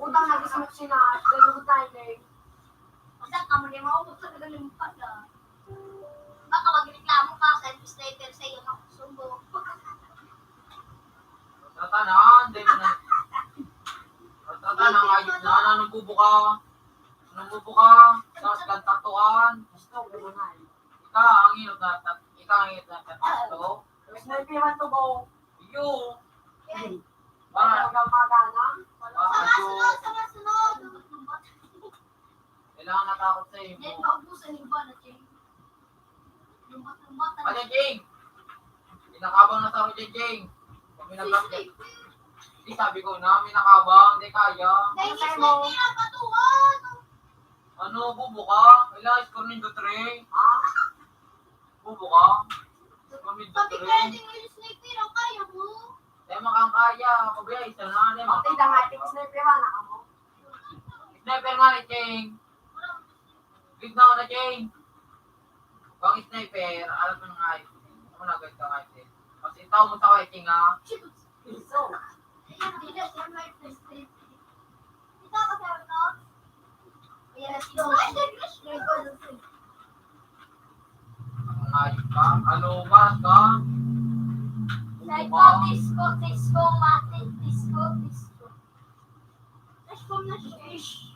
Utang na gusto mo sina, ganun tayo, eh. Basta kamo ni maubos sa ganun pa na. Baka magreklamo ka sa sniper sa iyo, makusumbong. Tatanan, di mo na. Tatanan, ayos na, ano, nagbubuka. Nagbubuka, tapos kantatuan. Gusto ko na, eh. Ika ang hirap na tat-, ika ang hirap na tat-, ito. Mas may piman to, go. Iyo. Yan. Para, para, para, sa masunod, sa masunod. Kailangan natakot sa iyo. Yan, maubusan yung iba na, Cheng. Lumbat-lumbat na. Ano, Cheng? Pinakabang na sa ako dyan, Cheng. Pag may nag-, di, sabi ko na, may nakabang, di kaya. Dahil ano sa'yo mo? Hindi na patuhan. Ano, bubo ka? Kailangan score nindo three. Ha? Bubo ka? Score nindo three. Sabi ko, hindi mo yung sniper, ang kaya mo. Di makang kaya. Pabaya, isa na, di makang kaya. Pati dahil, sniper, anak mo. Sniper nga ni Cheng. Big na na, Cheng. Pang sniper, alam mo na nga, eh. Ako na agad ka nga, eh. Kasi tao mo sa kay Cheng, ha? Iso. Ang ayos ka? Ano, oras ka? Disco, disco, disco, mate, disco, disco. Disco na siya. Ish.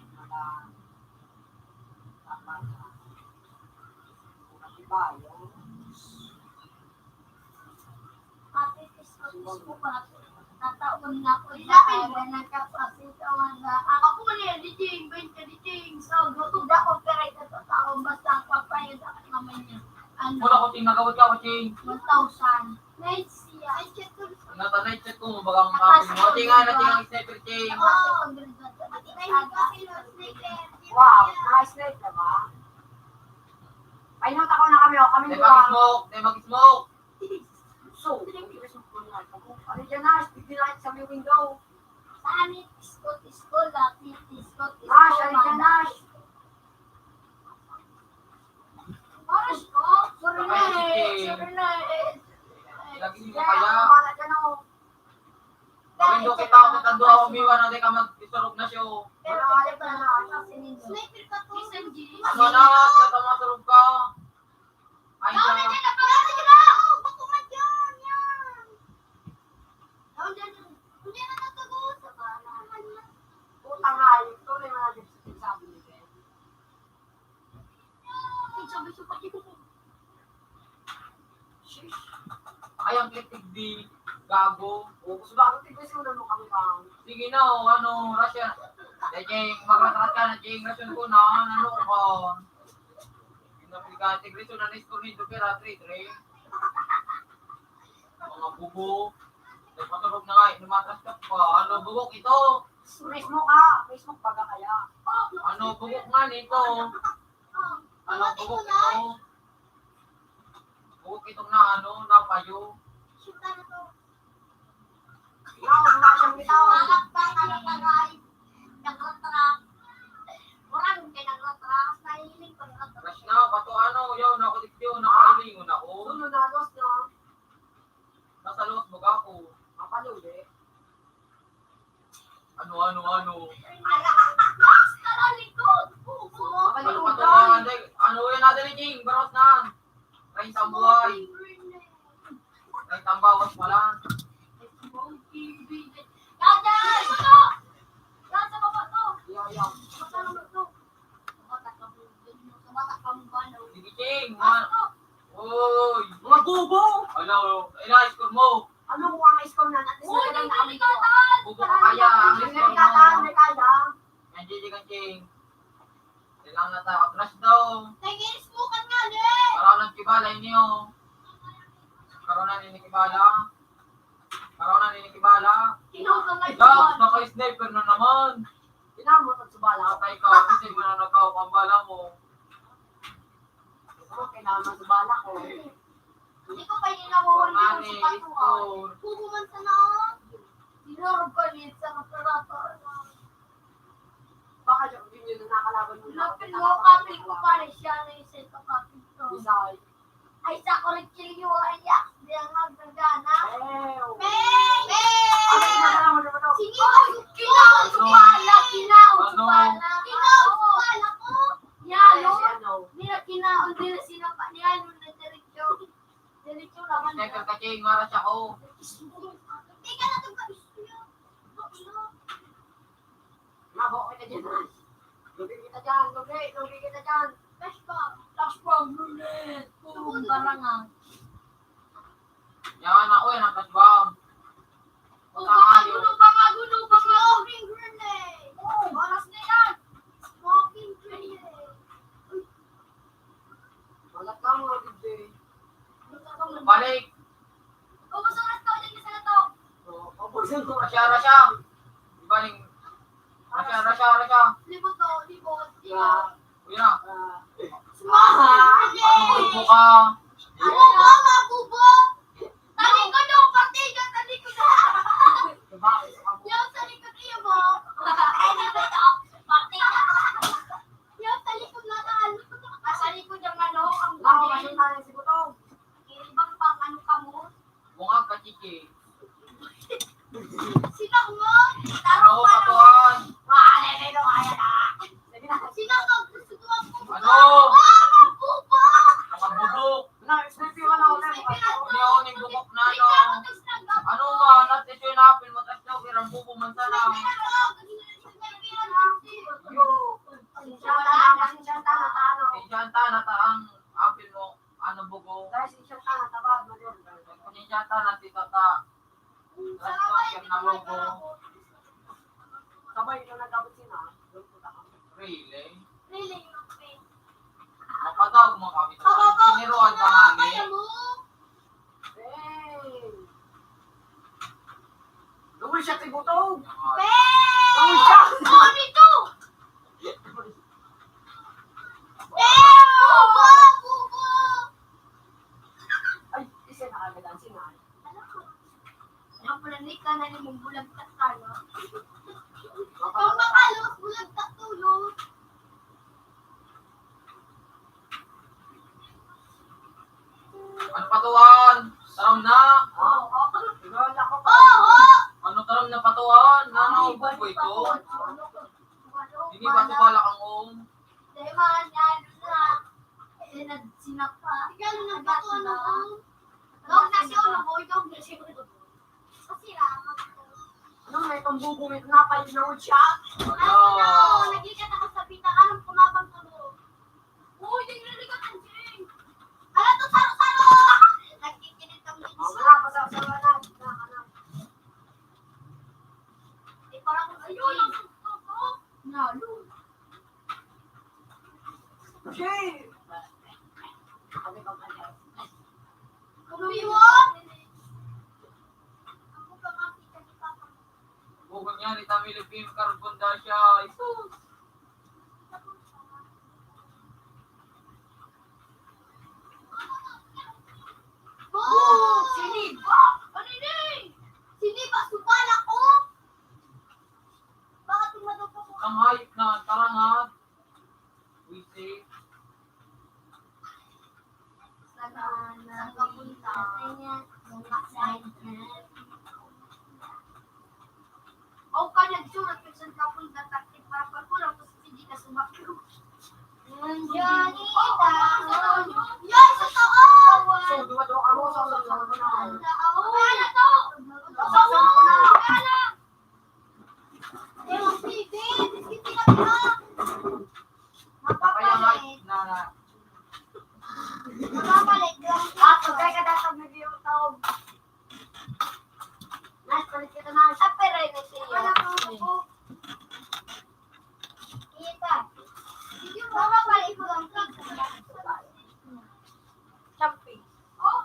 Ate, Diyos ko, Diyos ko, pa. Tataon na ko sa awa ng kapasito, mga ako man yan, di Ching, bain ka, di Ching. So, gutom na ako, pero ito totoo, basta ang papayag ako naman niya. Ano? Wala ko, Ching, nagawad ka ako, Ching. One thousand. Night siya. Nata night chat ko, baga ang kapin mo. Ching, ano, Ching, ang sniper, Ching. Oo. Wow, nice night na ba? Ay, nota ko na kami, oh. Kami dua. Mag-smoke, tayo mag-smoke. So, ano dyan na? Speedy light sa may window. Saan? Iskot, iskot, lapit, iskot, iskot. Nash, ano dyan, Nash? Oras ko? Sorry na eh, sorry na eh. Lagi mo kaya? Wala dyan, oh. Mawindo kita, ako tatando ako, umiwan na di ka mag-isurog na siya, oh. Pero ano na, sniper ka to. Ano na, tata masurog ka. Ay, ikaw na dyan, ikaw na dyan! Bako man dyan, yan! Ikaw dyan, hindi na nagkagawa sa bala. Puta nga, ito na yung mga sabi ni Ben. Ay, sabi sa pati ko. Sheesh. Ay, ang kitig di, gago. O, gusto ba ako tignan siya, wala mo kami bang? Sige na, o, ano, Russia. Dahil, Jeng, magratrat ka na, Jeng, Russian ko na, ano ko ba? Yung napilikan, tigre, so, nanis ko rin, pero three three. Mga bubo. Nagpatulog na nga, eh, lumatras ka pa. Ano, bubo, ito? Mismo ka, mismo baga kaya. Ano, bubo nga nito? Ano, bubo ito? Bubo itong na, ano, napayo. Yaw, wala siyang bitaw. Anak pa, anak pa, ay. Nagratras. Murag kay nagratras, nahiling pag ratras. Crush na, bato, ano, yaw, nakulit yun, nakahiling, una ko. Sunod na, lost na. Nasa lost, baga ako. Mapaluli. Ano, ano, ano? Ano pa to, mga day? Ano yan natin ni King? Baros na. Rain tambuhay. Rain tambawas pala. Yo, yo. Sige, King. Mga, oy. Mga bobo. Ano, ano, score mo? Ano mo ang score na natin? Uy, hindi ka kaya. Ang score mo. Hindi ka kaya. Nandiyan ka, King. Kailangan na tayo. Atras daw. Nag-i-smoke ka nga, eh. Para nagkibala, ini, oh. Karoon na, ini kibala. Karoon na, ini kibala. Kinuha ka nga, Love, smoke. Naka-sniper na naman. Kailangan mo, tagsubala. Patay ka. Kasi mananakaw ka ang bala mo. Ako, kailangan sa bala ko. Hindi ko pa yun nahuhuli yung sapato, ah. Score. Pugo man sana, ah. Sinurog ko yun sa kaparato. Yun ang nakalaban mo. Lupin mo, kapit ko pare siya na yung set of kapit ko. Bisay. Ay, sa ko rin kiliyo, ay, yak, di ang magdagana. Ew. Beng! Beng! Ano yung mga ano naman, oh? Sige, kinaon sa pala, kinaon sa pala. Ano? Kinaon sa pala ko. Yan, no? Ano? Di na kinaon, di na sinapa niya, nung nagdiretso. Diretso naman. Sniper ka, Ching, mara siya, oh. Teka na, teka. Mabo kita dyan, ha? Lugi kita dyan, lugi, lugi kita dyan. Flashbang. Flashbang, lugi. Puro barangang. Yan na, uy, ang flashbang. Uy, baka gulo, baka gulo, baka gulo. Smoking grenade. Oh, oras na yan. Smoking grenade. Malat ka, mga D J. Balik. Ubus oras ka ulit sa lato. Oo, ubus yung Rasya, rasya. Balik. Rasya, rasya, rasya. Libot to, libot, libot. Uy na. Sumama. Ano, bubo ka? Bubo, mabubo. Talikod yung partido, talikod. Yung sa likod iyo mo. Ay, libot to. Partido. Yung sa likod na taan. Ah, sa likod yung ano, ang Ako, bagay. Masuntahan si Butong. Ibang pang ano ka mo? Bungag ka, Chichi. Sila mo? Tarong Ano, pa naman. Patuan? Wala na yung kaya na. Sige na. Sila mo? Gusto ko ang pupa. Ano? Ah, ang pupa! Mga bubok. Wala, sniper, wala, wala. Sniper, Hindi ako ning bubok na, ano. Sniper, ako, tapos nag- Ano man, at ito yung apil mo, tas daw, irang bubo man sana. Sniper, ako, sniper, ako. Yo. Pasensya ka na, pasensya ka na, ano. Pasensya ka na, ta, ang apil mo, ano, bubo. Guys, pasensya ka na, tabad, mayor. Pasensya ka na, tito, ta. Last question na, bubo. Sabay na nag-abot sila, doon po tayo. Really? Really, okay. Mapatawag mo kami. Pababa. Siniruan pa nga, eh. Kaya mo. Hey! Luwi siya, Tibuto! Hey! Luwi siya! Oh, nito! Hey! Bubo! Bubo! Ay, isa na agad ang sinay. Ang pulanik ka na ni mong bulag ka, ano? Ang makalos, bulag ka, tulo. Ano pa to, Juan? Taram na? Oo, oo. Tignan ako. Oo! Ano taram na pa to, Juan? Ano, Ay, buboy ko? Ano? Hindi ba ito balak ang ong? Dahil mahal niya, ano na. Eh, nagsinap pa. Ikaw, ano ba to, ano, ang? Dog na si Ulo Boy, dog na si Ulo Boy. Kasi lang, Ano, may pambubungit na pa yung load shot? Ano na, oh, nagkikat ako sa pita, anong kumabang ko mo? Uy, yung nalikat ang Jing! Ala, to, saro-saro! Nagkikinit ang Oh, wala pa sa, sa, wala. Wala ka na. Eh, parang, ayun, ang suntok ko. Nalo. Jing! Kumiwa! Bukod nga ni Tamilipim Carbon Dasha, Jesus! Oh! Siniba! Ano ni? Siniba, subala ko! Bakit tumadok ako? Ang hayop na, tarangad! Wisi. Saan ka punta? Aw ka nagsurat kung saan ka punta, taktik para pagkulang ko sa sige ka sumakyo. Yan, ita. Yan, sa taon! So, duwa-duwa ka mo, sa, sa, sa, sa, Ano to? Sa, sa, sa, Mapapalit. Mapapalit lang. Ah, pagkay ka dapat nag-iutaw. Nice, palit kita na. Ah, pero yun siya. Wala pa ako. Kita. Mapapalit ko lang. Champion. Oh.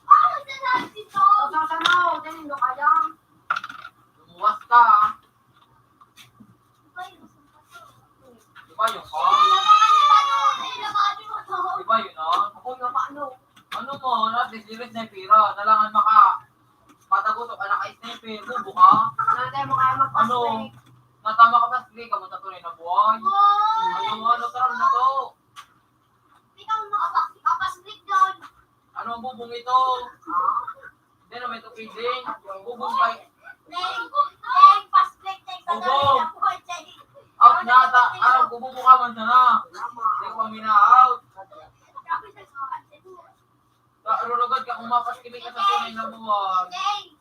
Ano sa lahat ito? Sa, sa, sa, no, dali, no, kaya. Lumuwas ka, ah. Di ba yun, oh? Di ba yun, oh? Ako nga, paano? Ano mo, at least, liwit na yung pira. Kailangan maka-, matagutok ka, naka-sniper, bubo ka. Ano tayo, mga ano, Ano? Natama ka pa sa Hindi ka mo sa tunay na buhay. Ano, ano, tara na to. Ikaw, makapas-, kapaslik doon. Ano ang bubong ito? Hindi naman ito pwedeng. Bubong kay Neng, neng, paslik, neng, sa Bubong. Dali na po, Jay. Out na ata. Aram ko, bubong ka man sana. Hindi ko paminaw. Sa, rurugod ka, umapas kami ka sa tunay na buhay. Jay,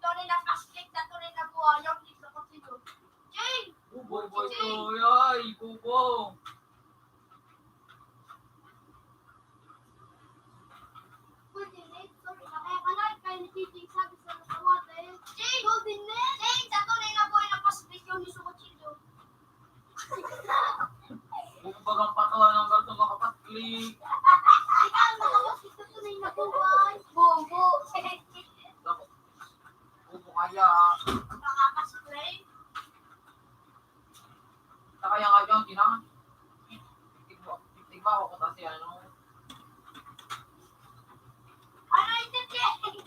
tunay na paslik, sa tunay na buhay. Yung dito ko sino. Jay! Bubo ito, ay, bubo. Coordinate, sorry, kaya ka na, kaya ni Jay sabi sa mga tawad, eh. Jay! Coordinate! Jay, sa tunay na buhay na pasbisyo ni Sukutsilyo. Kung bagang patawa ng ganito, makapag-click. Ikaw, nakapasbisyo sa tunay na buhay. Bubo. Bubo kaya, ah. Makakasplay. Sa kaya nga dyan, kinang-, tigba, tigba ako kasi ano. Ano ito, Jay?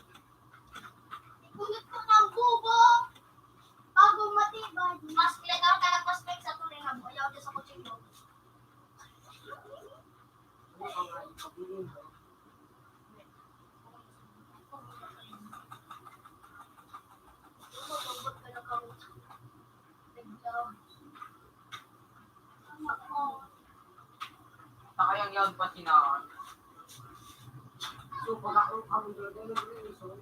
Ipunot ko ng bubo bago matibay. Mas pinagkaroon ka ng prospect sa tunay na buhay. Ayaw dyan sa kutsilyo. Sa kayang yun, pasinaan. So, pag ako, kami doon, ano yung reason?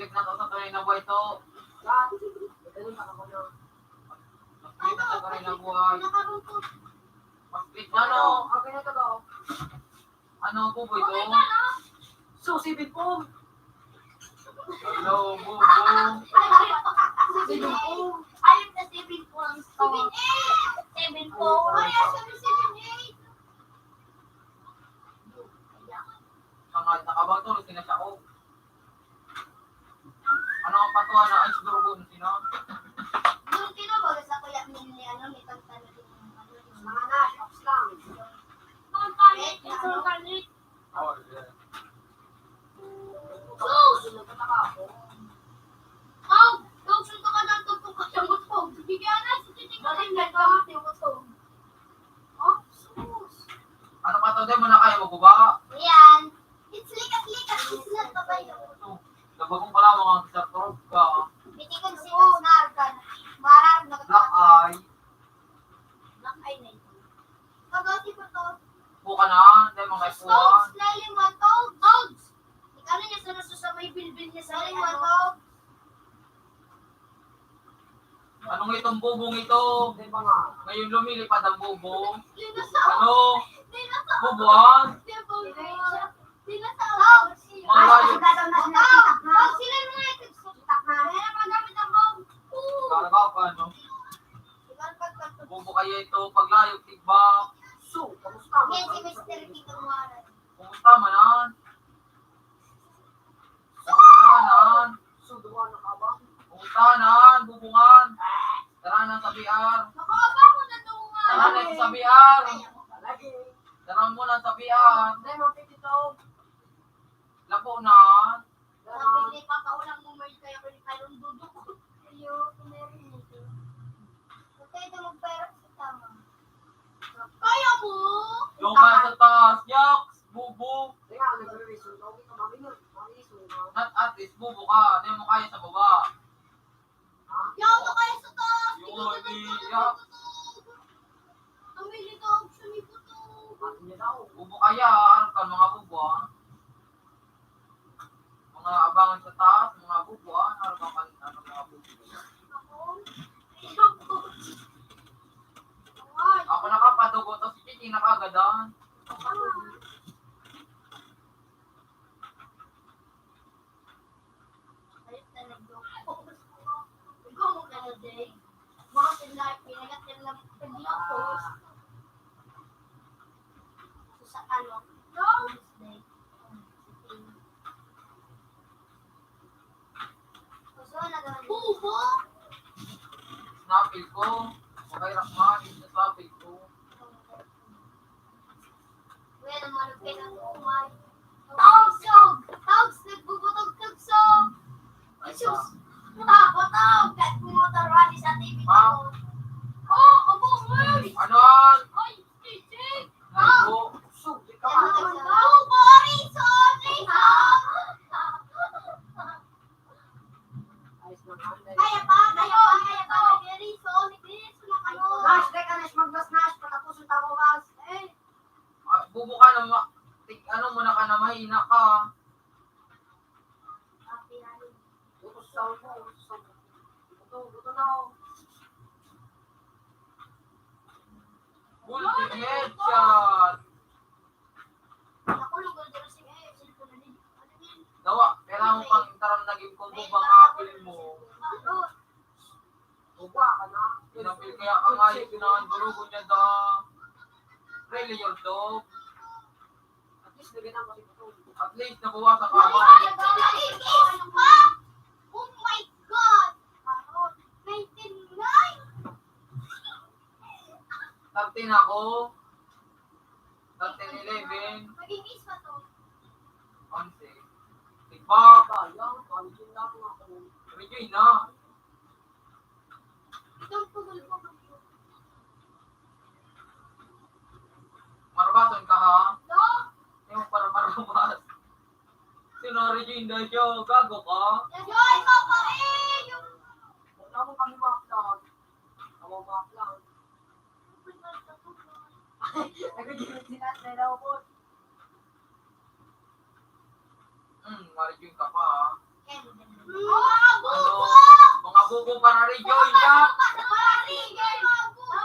Click na to sa tunay na buhay to. Click na sa tunay na buhay. Click na, no? Ano po ba ito? So, seven four. Hello, bubo. Seven four. Ayun na, seven four ang score. Seven eight. Seven four. Ay, sabi seven eight. Tangad na ka ba? Tulog ka na siya, oh. Ano ang patuan na ay siguro kung sino? Yung kinabaga sa kuya ni, ni ano, ni Tantano yung ano, yung mga na, shops lang. Yung palit, yung palit. Oh, yeah. Sus! Aw, daw, sunta ka ng tugtog ka sa motor. Bigyan na, sa titig ka rin, nagkamat yung motor. Oh, sus. Ano pa to, di mo na kaya magbuba? Yan. It's likas-likas, it's not babayo. Ito, nabagong pala mga gisartorog ka. Bitikon si Osnar ka. Marar na Black eye. Black eye na ito. Pagkasi pa to. Buka na, dahil mga Sus, ipuan. Lalim mo, Togs! Togs! Ikaw na niya sa naso sa may bilbil niya sa Lalim mo, ano. Togs! Anong itong bubong ito? Ngayon lumilipad ang bubong. Dinosaur! Ano? Dinosaur! Bubuan? Dinosaur! Dinosaur! Togs! Mga layo. Togs! Sila yung mga ito. Kaya na magamit ang bong. Talaga pa, no? Bubo kaya ito, paglayog, tigbak. So, kamusta? Yan si Mister Tito Mara. Kumusta man, ah? Kumusta man? So, duwa na ka ba? Kumusta man, bubungan? Tara na sa B R. Nakaabang ko na ito nga. Tara na sa B R. Lagi. Tara muna sa B R. Hindi, mapit ito. Labo na. Sabi ni Papa, "Walang bumalik kaya ko ni Kylon Dudok." Ayoko na rin ito. Huwag kayo na magpahirap sa tama. Kaya mo? Yung ka sa taas, yaks, bubo. Kaya, nagre-reason ka, okay ka, mami na, mami, reason ka. Not at least, bubo ka, di mo kaya sa baba. Yaw na kayo sa taas! Yun, ikaw na di, lang yak. Ang militong sumipot, oh. Bubo kaya, ano ka, mga bubo, ah? Mga abangan sa taas, mga bubo, ah? Ano ka, ano, mga bubo? Ako? Ayoko. Ako nakapadugo, tapos si Chichi nakagadan. Ako. Ayos na nagluto. Ikaw mo ka na, Jay. Mga pinag-, pinagat ka lang, pinagat ko. Sa ano? Wednesday. Gusto ko na gawin. Bubo? Snapple ko. Okay, Rahman, yung snapple ko. Well, malupit ang umay. Taog, taog! Taog, Sus! Nakakatawa! Kahit pumotor wali sa T V ko. Oh, abo, man! Anon? Ay, J J! Ay, po. Sus, di ka Ano ba? Oh, sorry, sorry! Ayos naman, dahil Kaya pa, kaya pa, kaya pa. Sorry, sorry, sorry, sorry na kayo. Nash, teka, Nash, magbas, Nash, patapusin ta ako, Nash. Eh. Ah, bubo ka na ma-, tik-, ano mo na ka na, mahina ka. Buto sa mo, sa buto, buto na, oh. Golden headshot. Dawa, kailangan pang taram naging combo bang apil mo. Uba ka na. Inapil kaya ka nga yung kinahan durugo niya da. Really, your dog. At least, lagyan ako si Putol. At least, nabawasan ka ba? Naging ispa! Oh my God! Ninety-nine! Thirteen ako. Thirteen, eleven. Naging ispa to. Onse. Diba? Sayang, pangin lang ako. Review na. Itong pugol ko. Marubaton ka, ha? No. Yung para marubas. Sinari yung inday siya, gago ka? Yes, yoy, papa, eh! Yung Wala mo kami mga plan. Ako mga plan. Nagigilid sila, sila po. Hmm, ma-rejoin ka pa, ah. Mga bubo! Ano? Mga bubo, para rejoin ka. Para rejoin, mga bubo.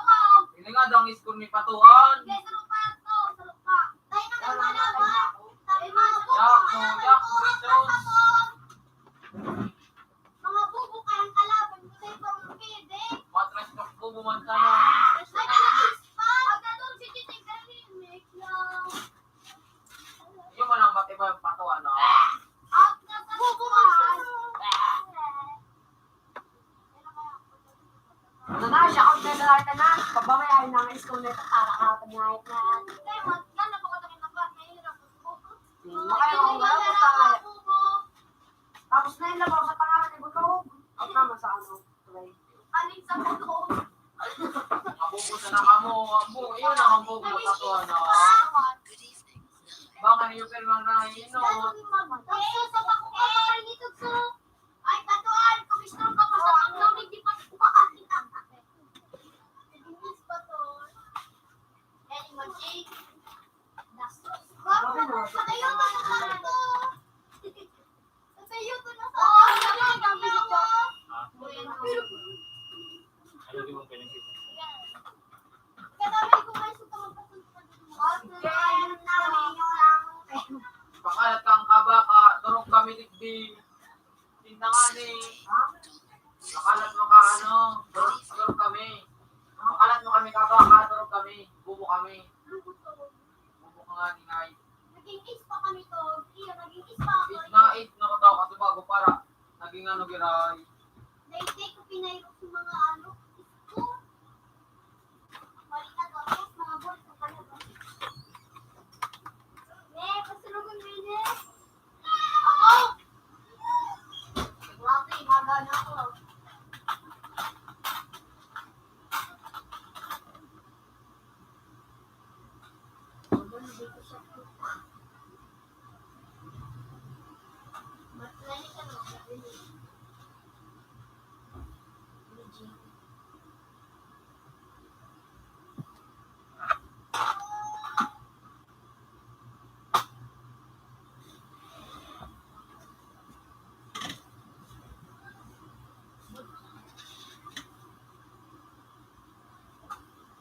Ini nga daw ang score ni Patuan. Yes, sir, Pato, sir, Pa. Tayo na kayo malaban. Tayo, mga bubo, Yak, mga yak, bubo, rejoin. Mga bubo, kayang kalaban ko sa ibang pwede. Matras ka, bubo man sana. Ay, talagang spy. Pagkatong si Chichi Garlic, no? Yung man ang matibay ang pato, ano? Out na sa bubo, man. Ano na, shout out na sa lahat na. Pagmamayain na ang school na ito, para ka, pagmahit na. Hindi, wag yan. Napakatakin na ba? Mahirap. Makaya akong wala, puta nga. Tapos na yung labaw sa pangalan ni Butog. At naman sa ano, play. Aling sa Butog. Mabubuta na kamo. Ang bu-, yun ang mabubuta ko, ano? Baka niyo pero na inom. Ay, Patuan, kumisto ka pa sa pagkawig, di pa kumain. Patuan. Yan, imagine. Patayo ka na sa akin to. Patayo ka na sa akin. Ano di mong pinagkita? Kadami ko kayo sa mga papunta. Pakalat kang kaba ka, turog kami digdi. Tinda nga ni, ha? Makalat mo ka, ano, bro, bro kami. Makalat mo kami, kaba, katurog kami. Bubo kami. Bubo ka nga ni Ngay. Naging ace pa kami to. Iya, naging ace pa ako. Ace na, ace na ko tao kasi bago para. Naging ano, giray. Dahil di ko pinayro sa mga ano, school. Balik na to, guys, mga boys, ang kalabas. Eh, pasalubong mo yun eh. Ako! Grabe, maga na ako. Maga na dito sa Ba't na yun, ano, sabi niya? Legit.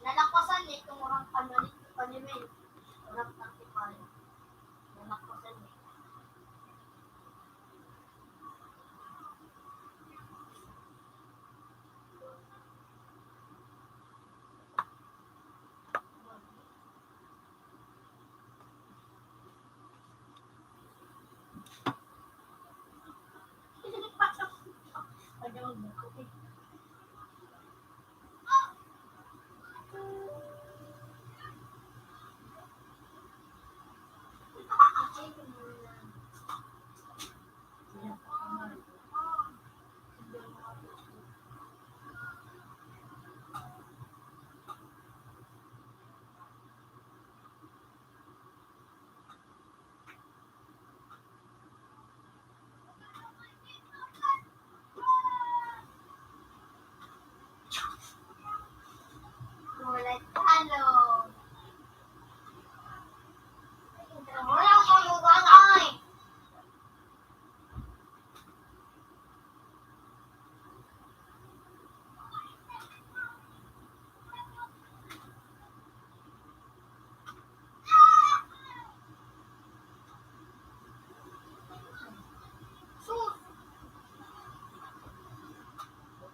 Nalakwasan ni itong urang panalit, panimin. Urang taktikal. Nalakwasan ni.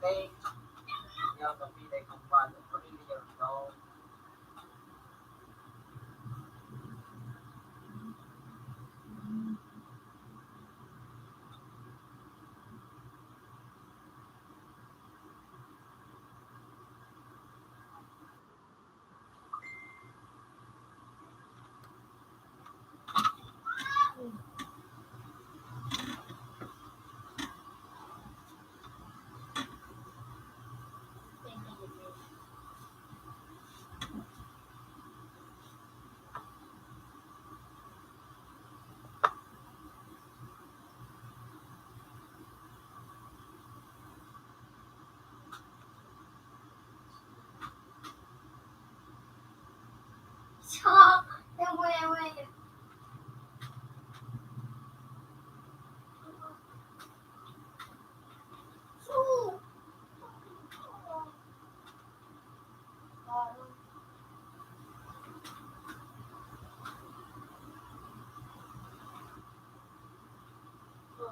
Thank you. Kapilay kang balo. Pamilya, no?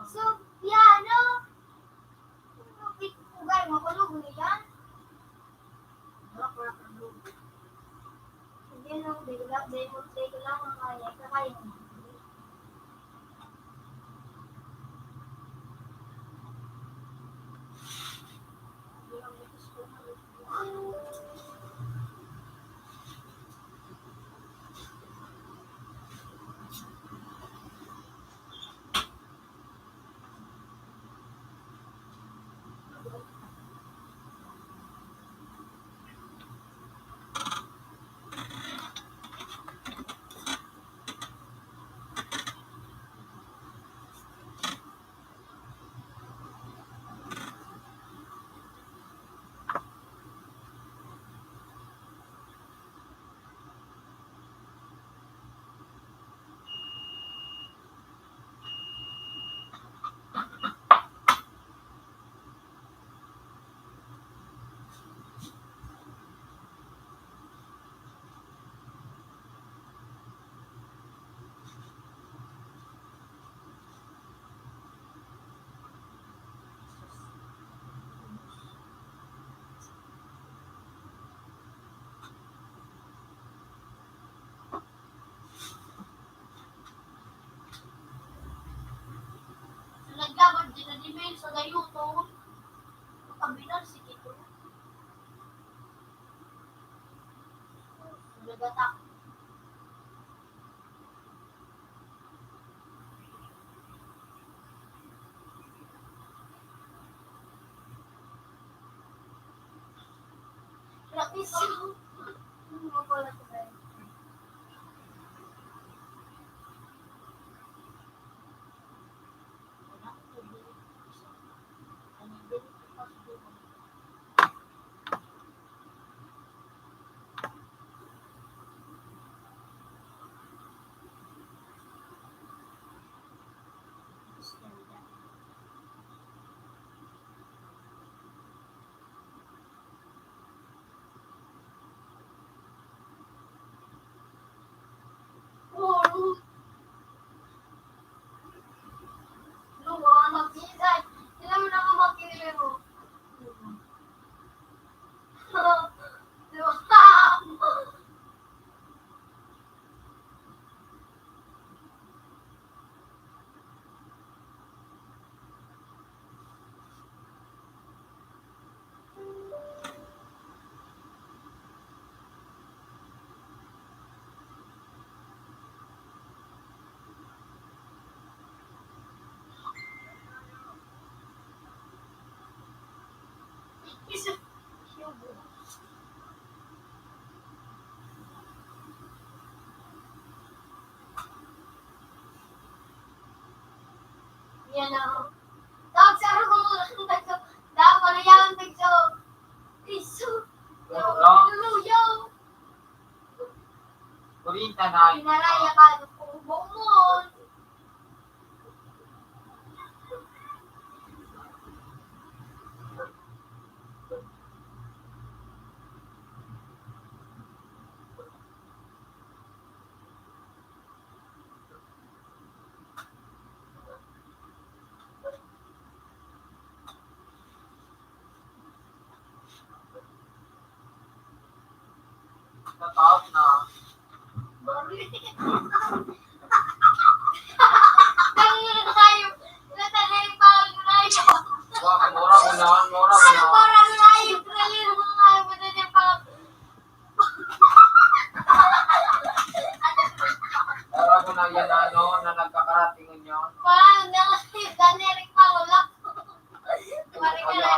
So, piano. Ugal mo, kulog mo yan. Hindi, no, di ko lang, di ko, di ko lang makaya, kakain. Naglaban din na di Mel sa dayuton. Makabilang si Kiko. Nagatak. Yan ako. Tawag sa ako, tawag ko na yan, tagso. Piso. Luluyaw. Kurita na. Pinaraya ka, nagkubo mo. Nataot na. Ang hayop. Natanim pa ang hayop. Wa, mura mo na, mura mo na. Ang mura ang hayop. Natanim pa ang Para ko na yan, ano, na nagkakaratingon yun. Parang nang si Daneric pa, wala. Marika na,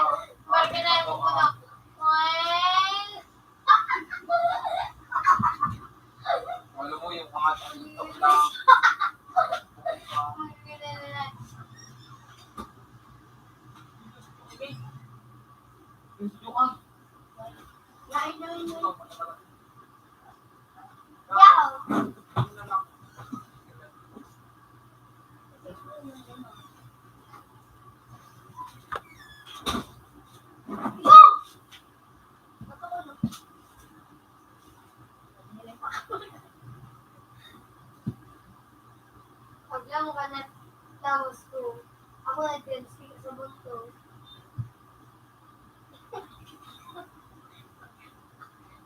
marika na yung puno. Well, alam mo, yung mga tao lang. Gusto ka? Pag lang ka na, tapos ko, ako nag-dance ka sa bundok.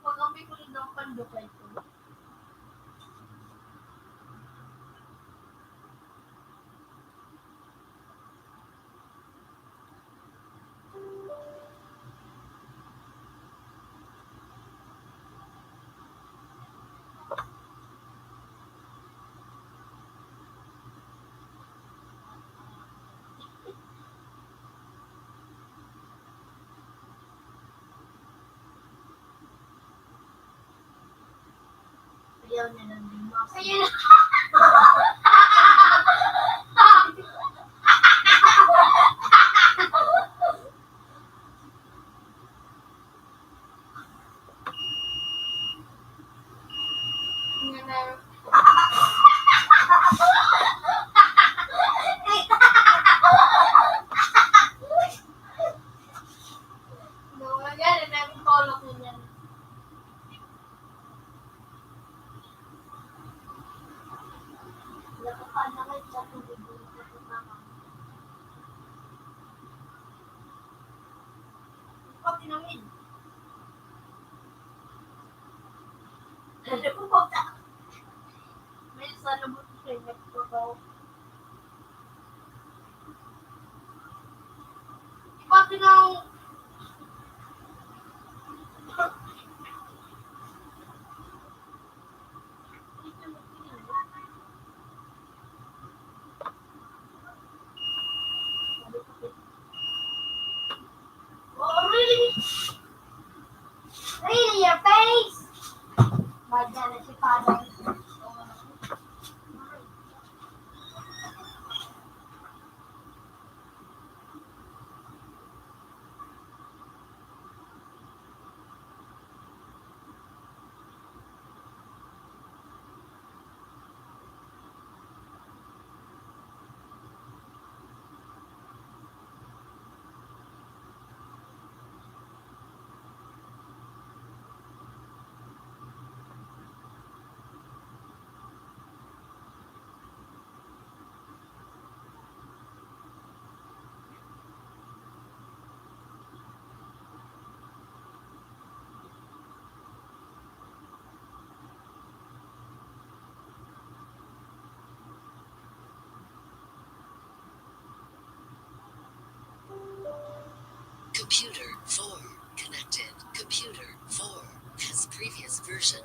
Pag-amoy ko rin ng pandukay ko. Ayaw niya ng limas. Ayun. Pati namin. May salubot ko sa inyo, po daw. Pati na ang Oh, really? Really, your face? Magdala si Father. Computer four connected. Computer four has previous version.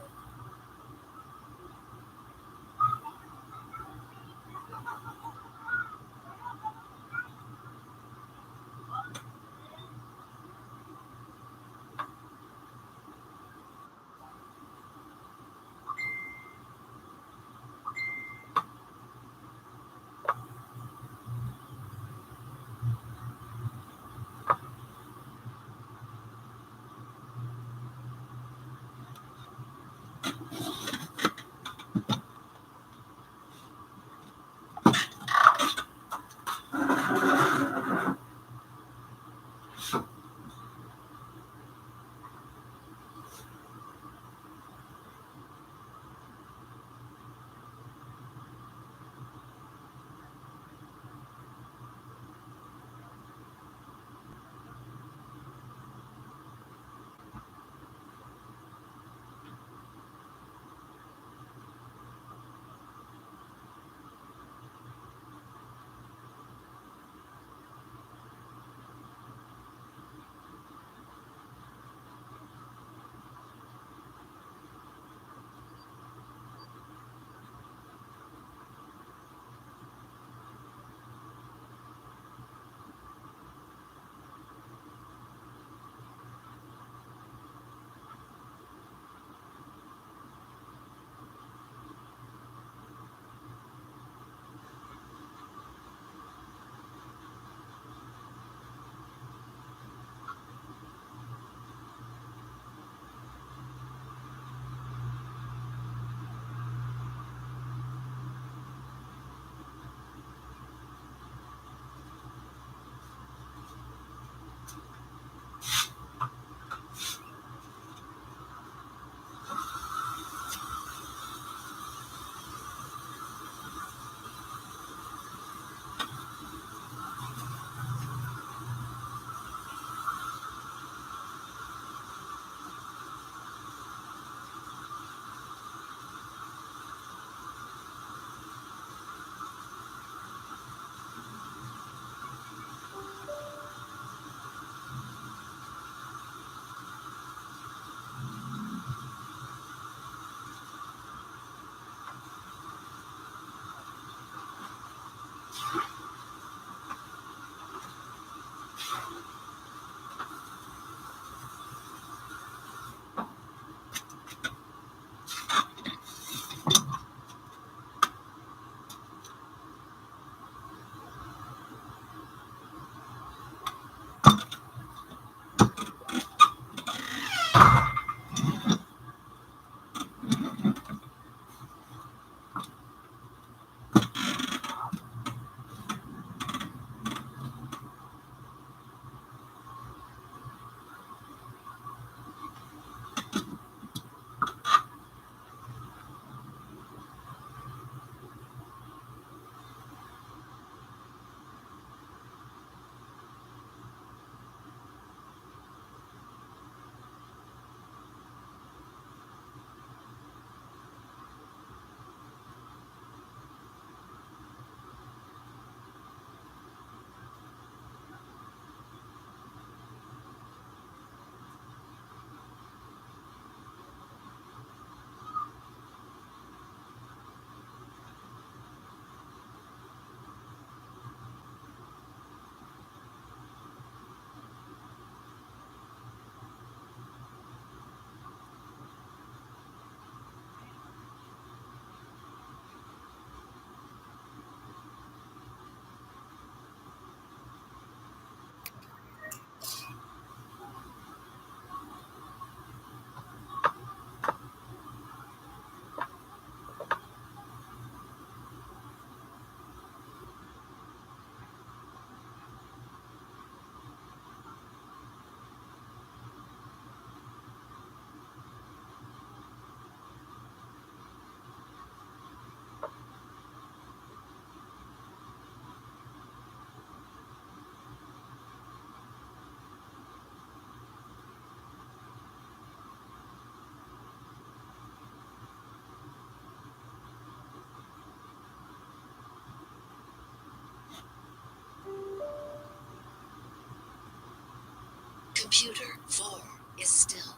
Computer four is still.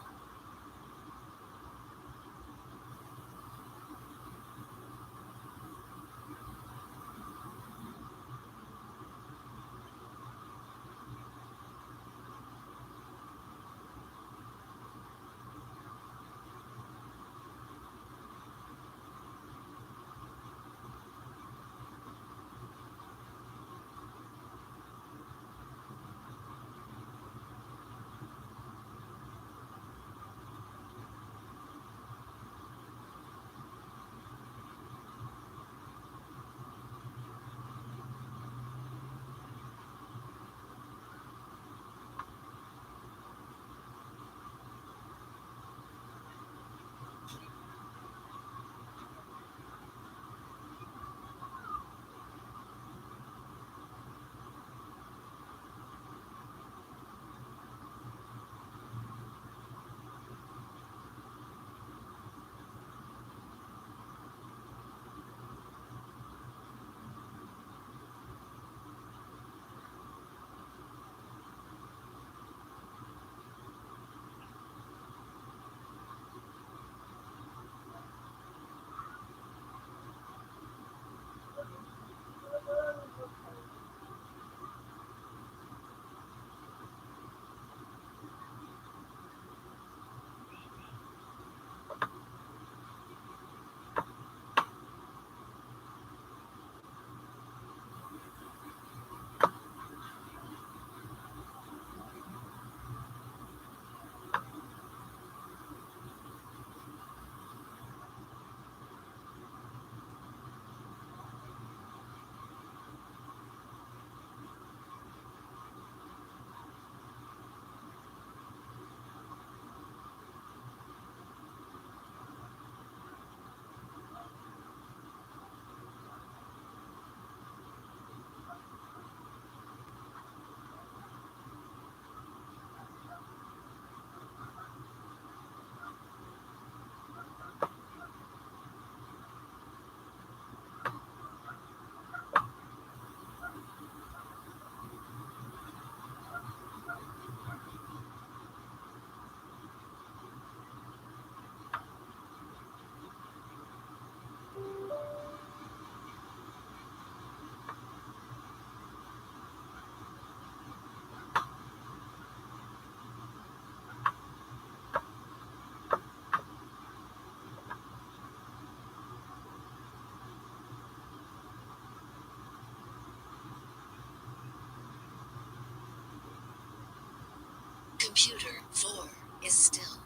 Computer four is still.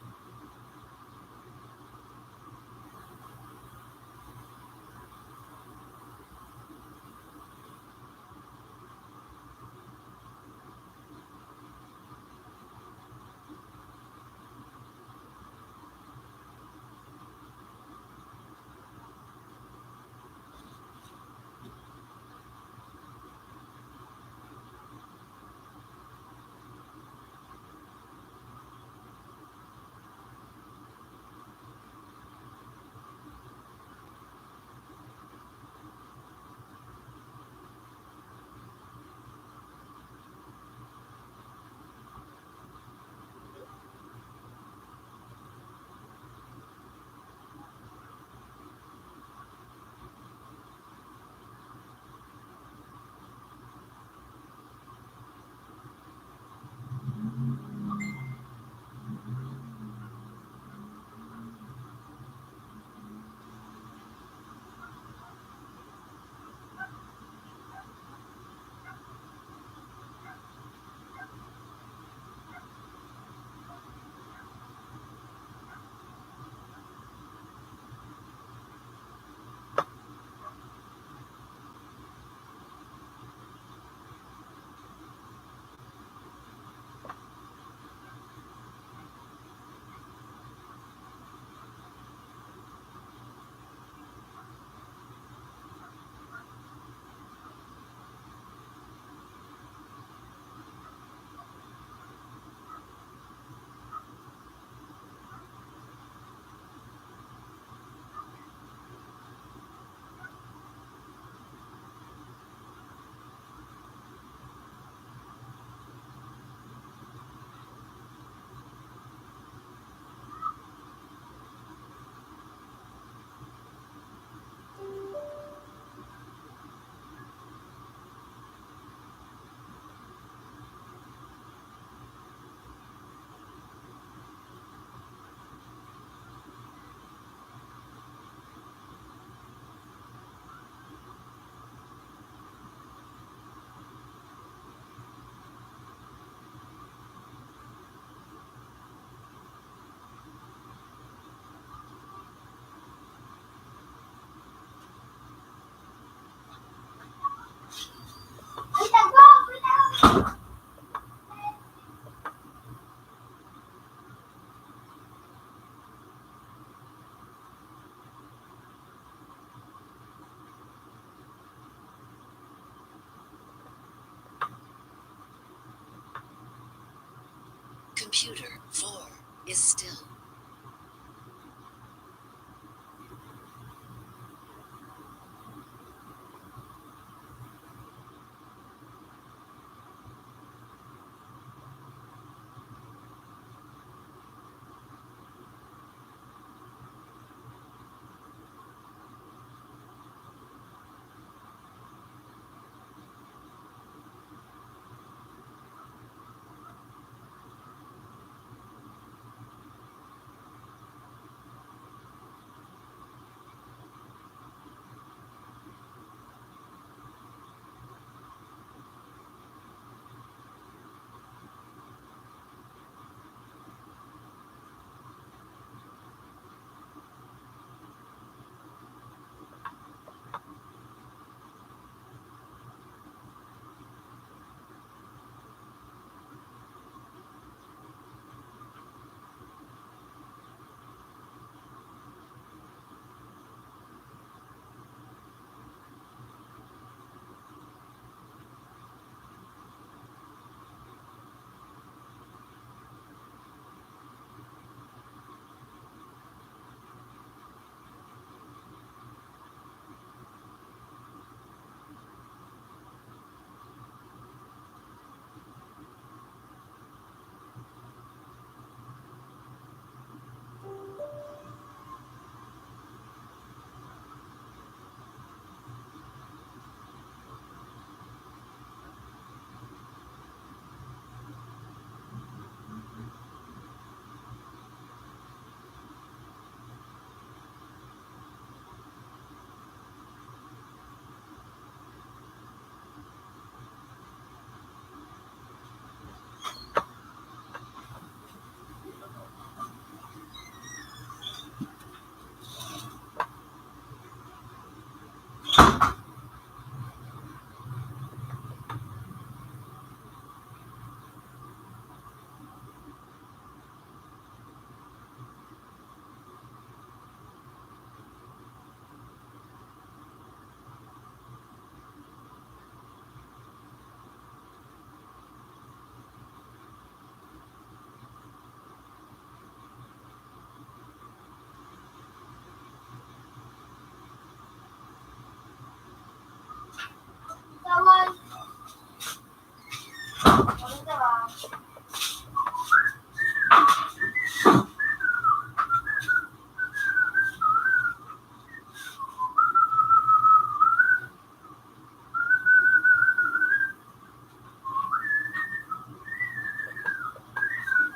Computer four is still.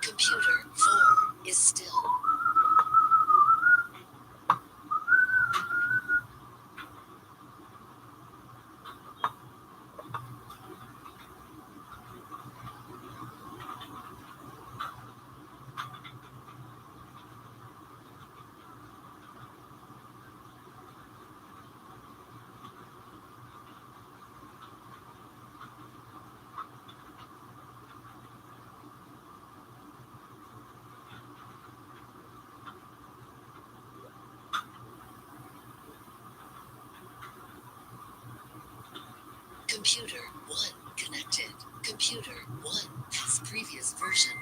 Computer four is still. Computer one connected. Computer one has previous version.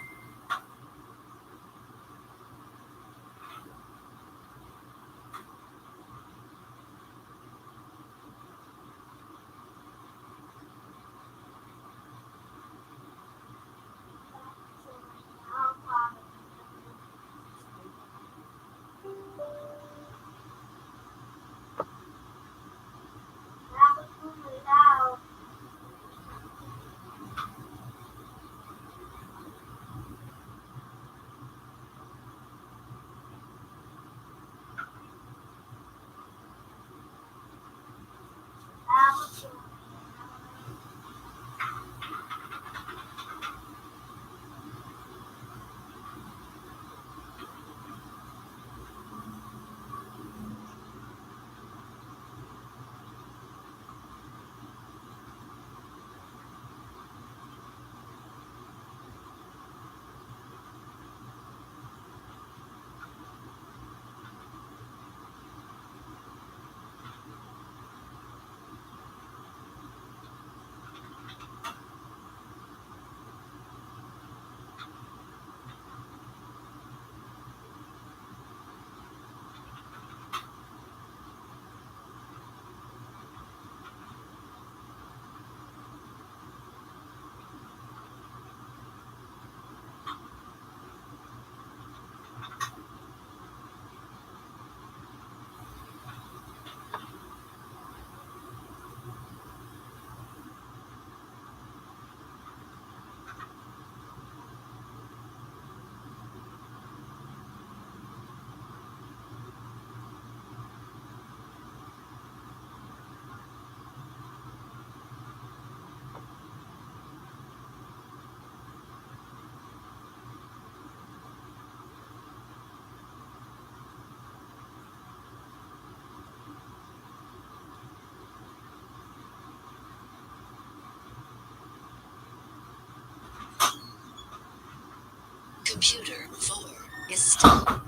Computer four is still.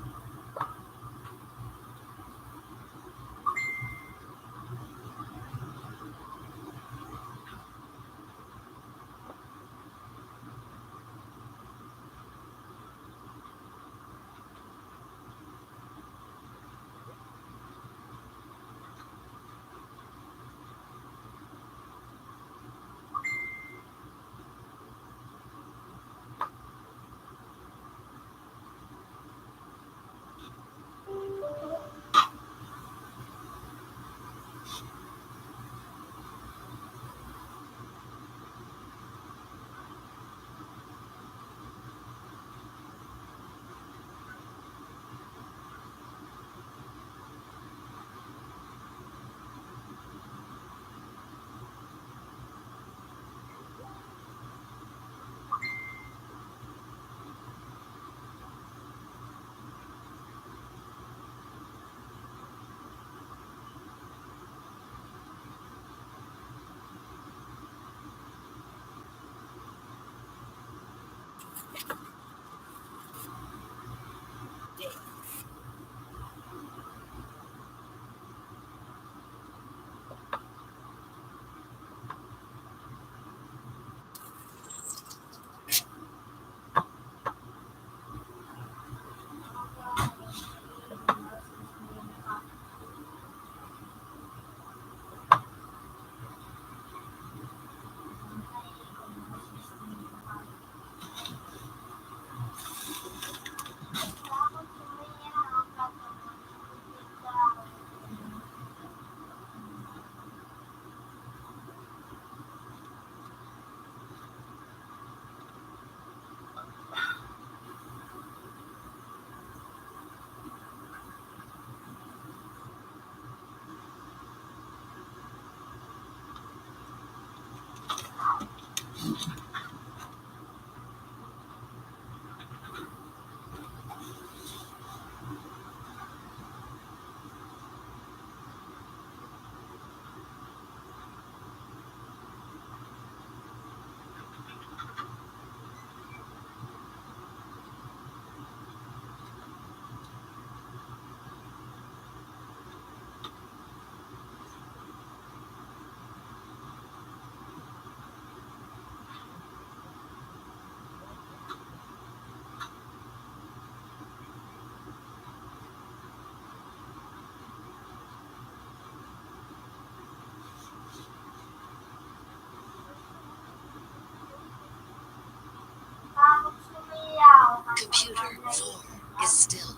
Computer four is still.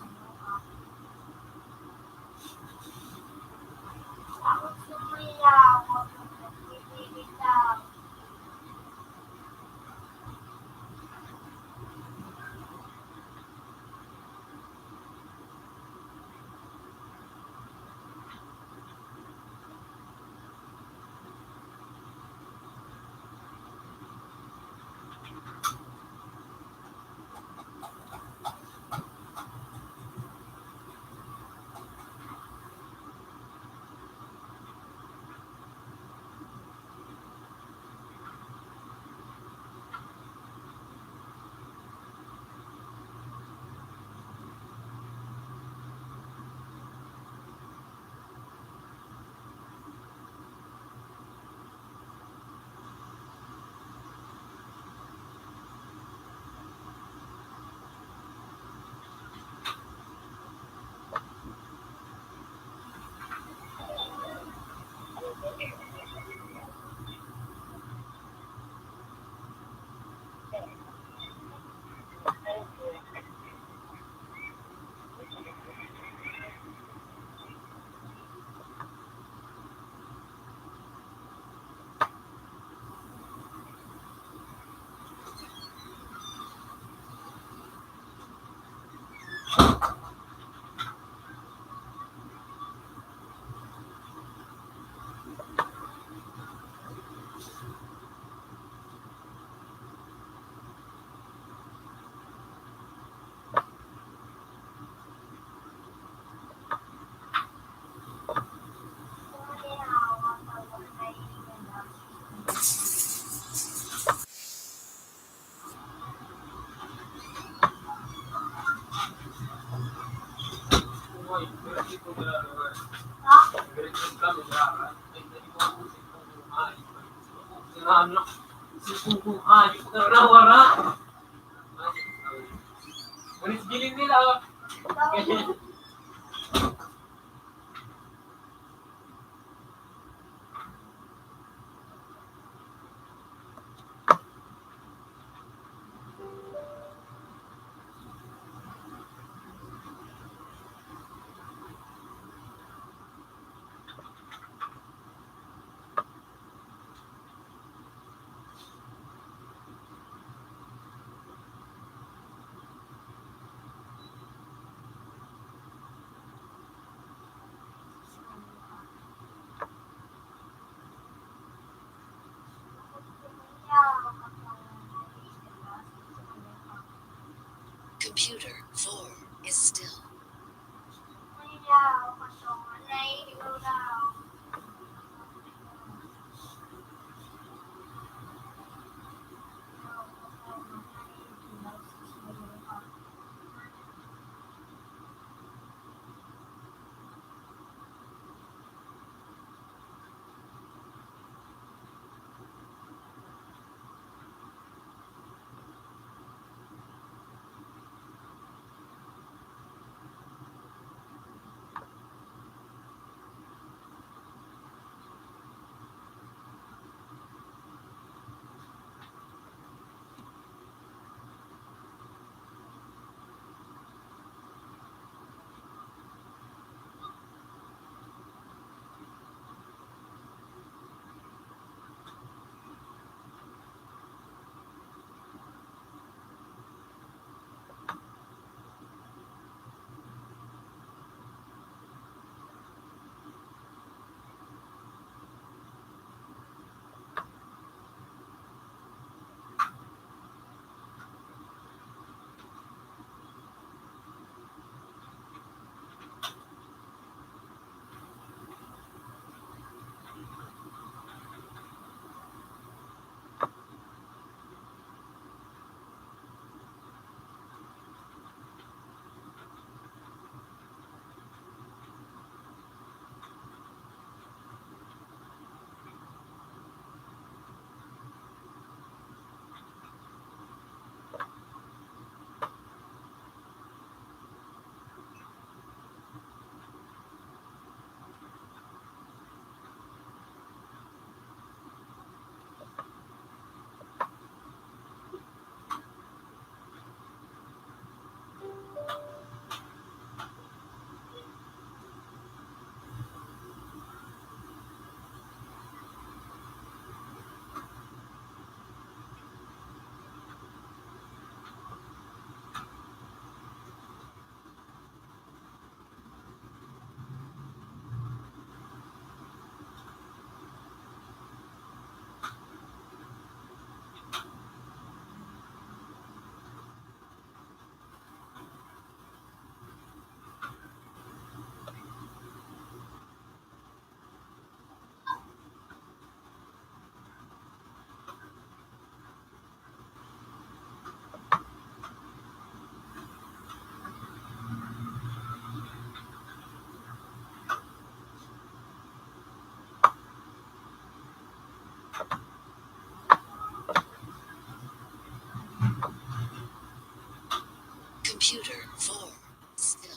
Computer four is still. Computer four still.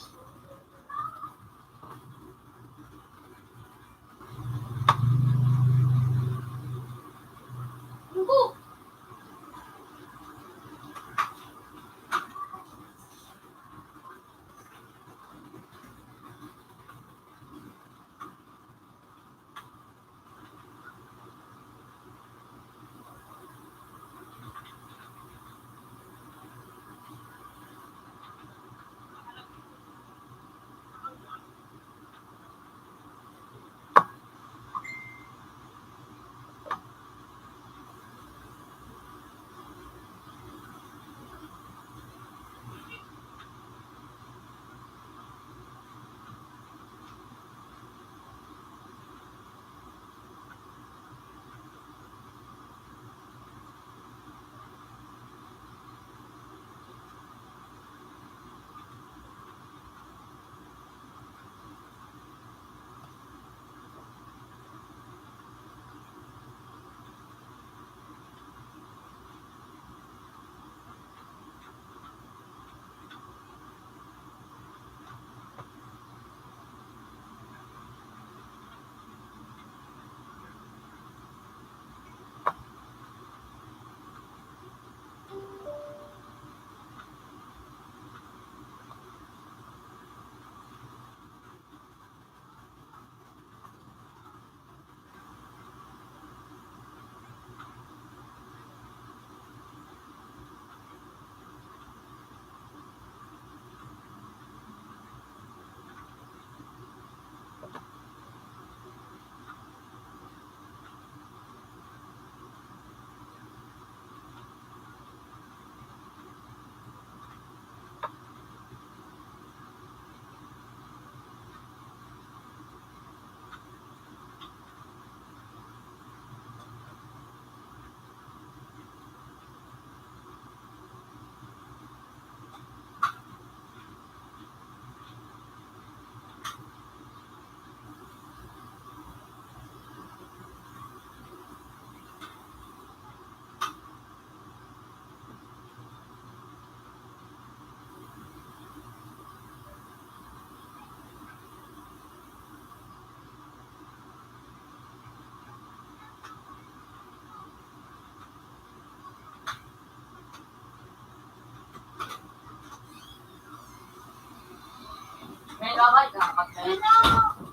Gabay ka, pag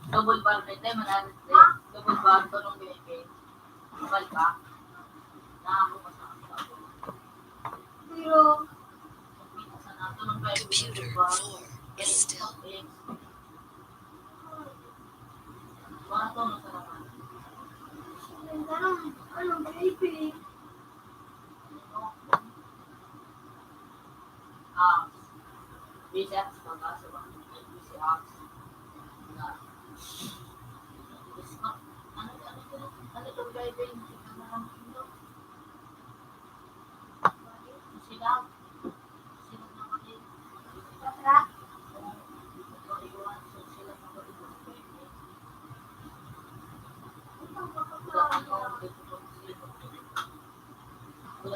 double bar, may time, manalo, double bar, tulong, baby. Double bar. Na ako, masama. Pero, Computer four is still.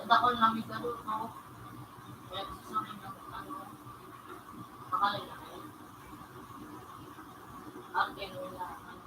Dakul na may galo, no? Kaya gusto namin ng, ano, makalagay. Ang gano'n na, ano,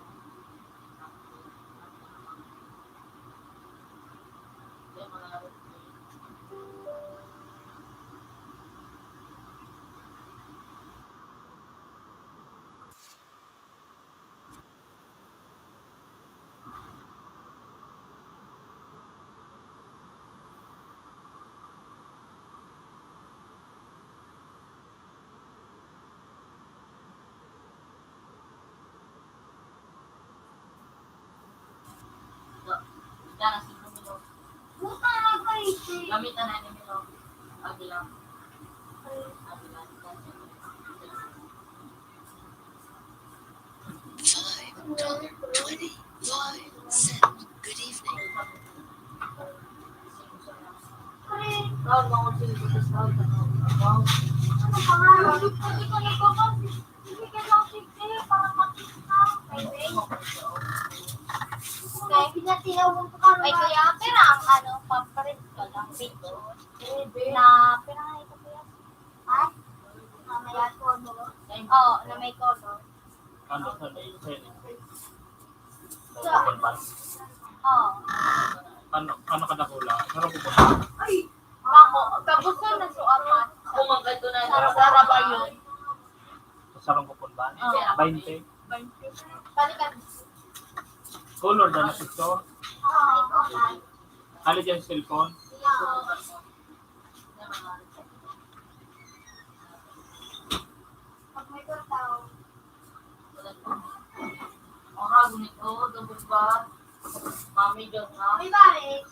Gamitan na ni Milo. Agila. Agila. Five dollar twenty-five cent. Good evening. Ay, kuya, pero ang ano, papalit ko lang, picture. Na, pero nga ito, kuya. Ha? Na may color. Oo, na may color. Ano sa may selling? Sa open bar? Oo. Paano, paano kadakula? Sarong kupon ba? Bako, kabuso na suapan. Kumangkad ko na. Sa Sarabayon. Sa sarong kupon ba? Oo. Baynte? Baynte. Balikan. Color daw na picture? Oo. Hali dyan sa cellphone? Oo. Pag may tao. Ora, gunit, oh, double ba? Mami, daw na. May balik.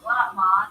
Wala man.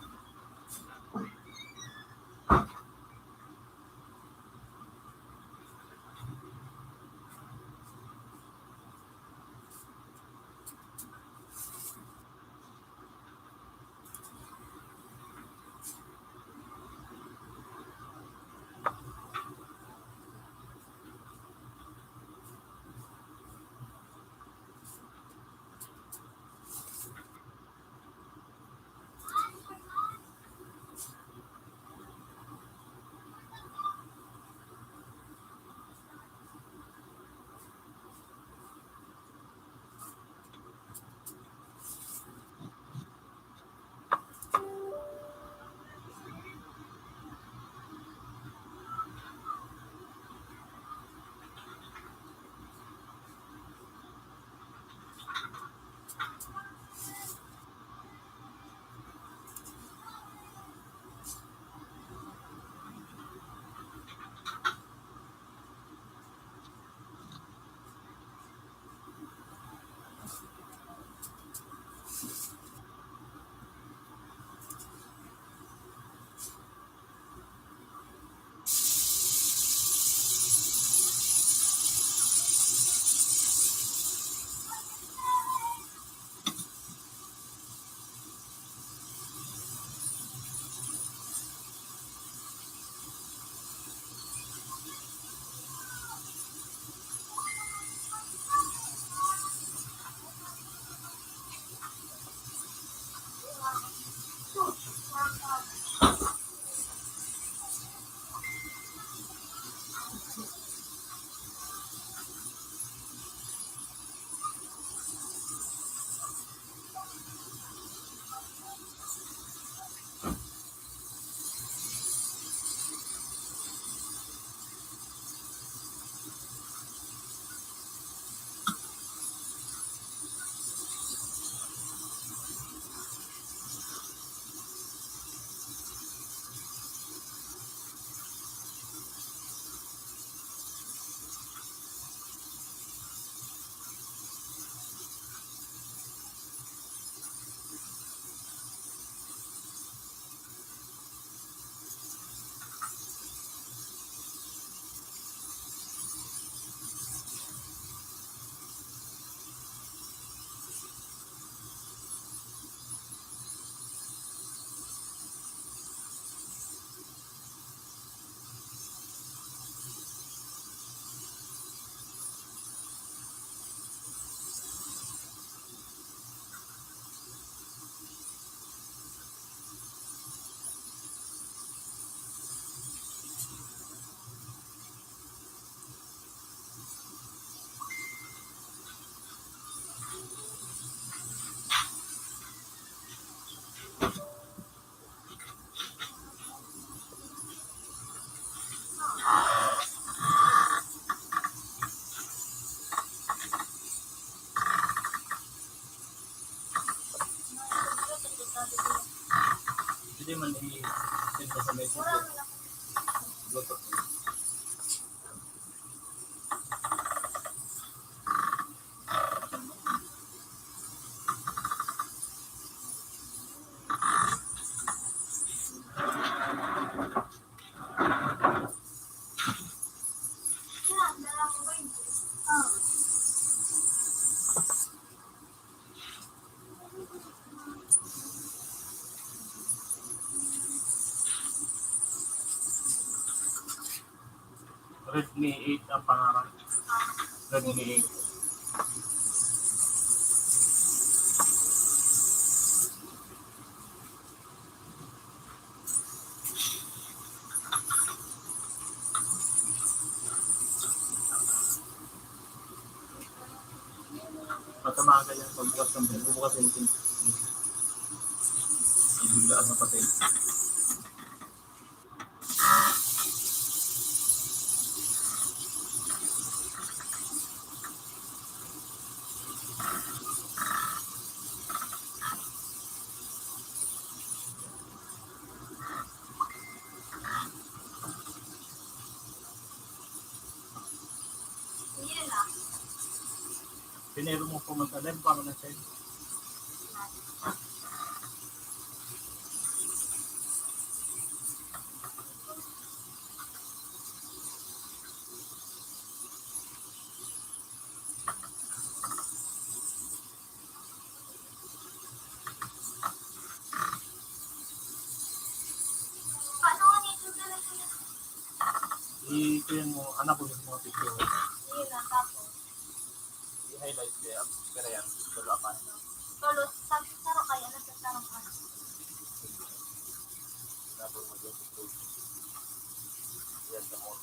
Man, i-send ko sa messenger. Bluetooth. Redmi eight ang pangalan. Redmi eight. Masama ang kanyang pagbukas ng bell. Bubukas yung pin-, bigla ang patay. Pinero mo pumunta din, paano na sa'yo? Ito yung mga anak ko, yung mga picture. Yun lang, tapos. I-highlight kaya, pero yan, wala pa. Tulos, sabi ko, saro kaya, nasa sarong ano. Tapos, mag-, yan, sa mo.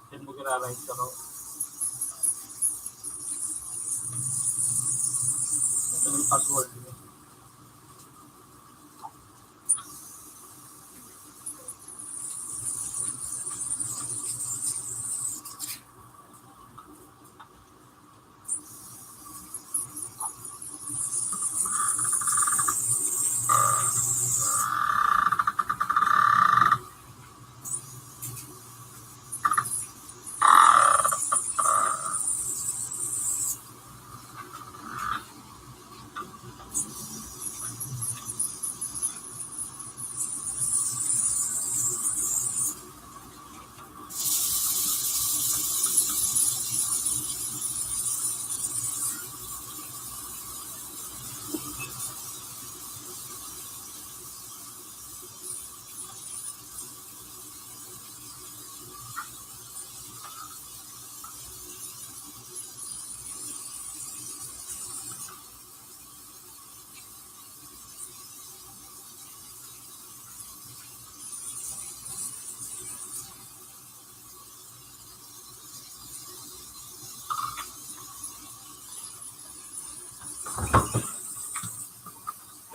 Then, mag-realize ka, no? Ito yung password.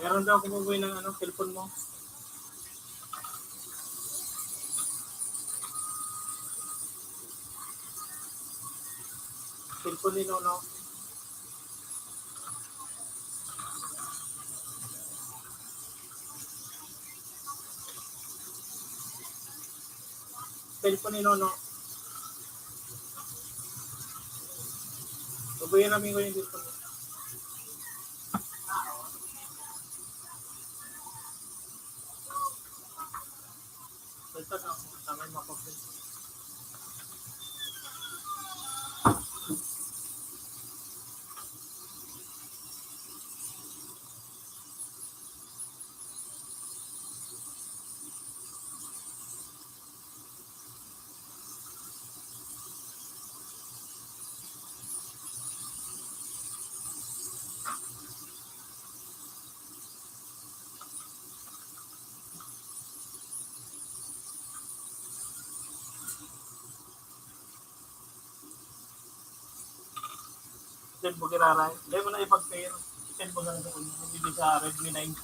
Meron daw kumukuha ng ano, cellphone mo. Cellphone ni Nono. Cellphone ni Nono. Babayan namin ko yung cellphone. Ito na, sa may makapit. Send mo giraray. Dahil mo na ipag-pair. Send mo lang sa kanya. Hindi sa Redmi nine C.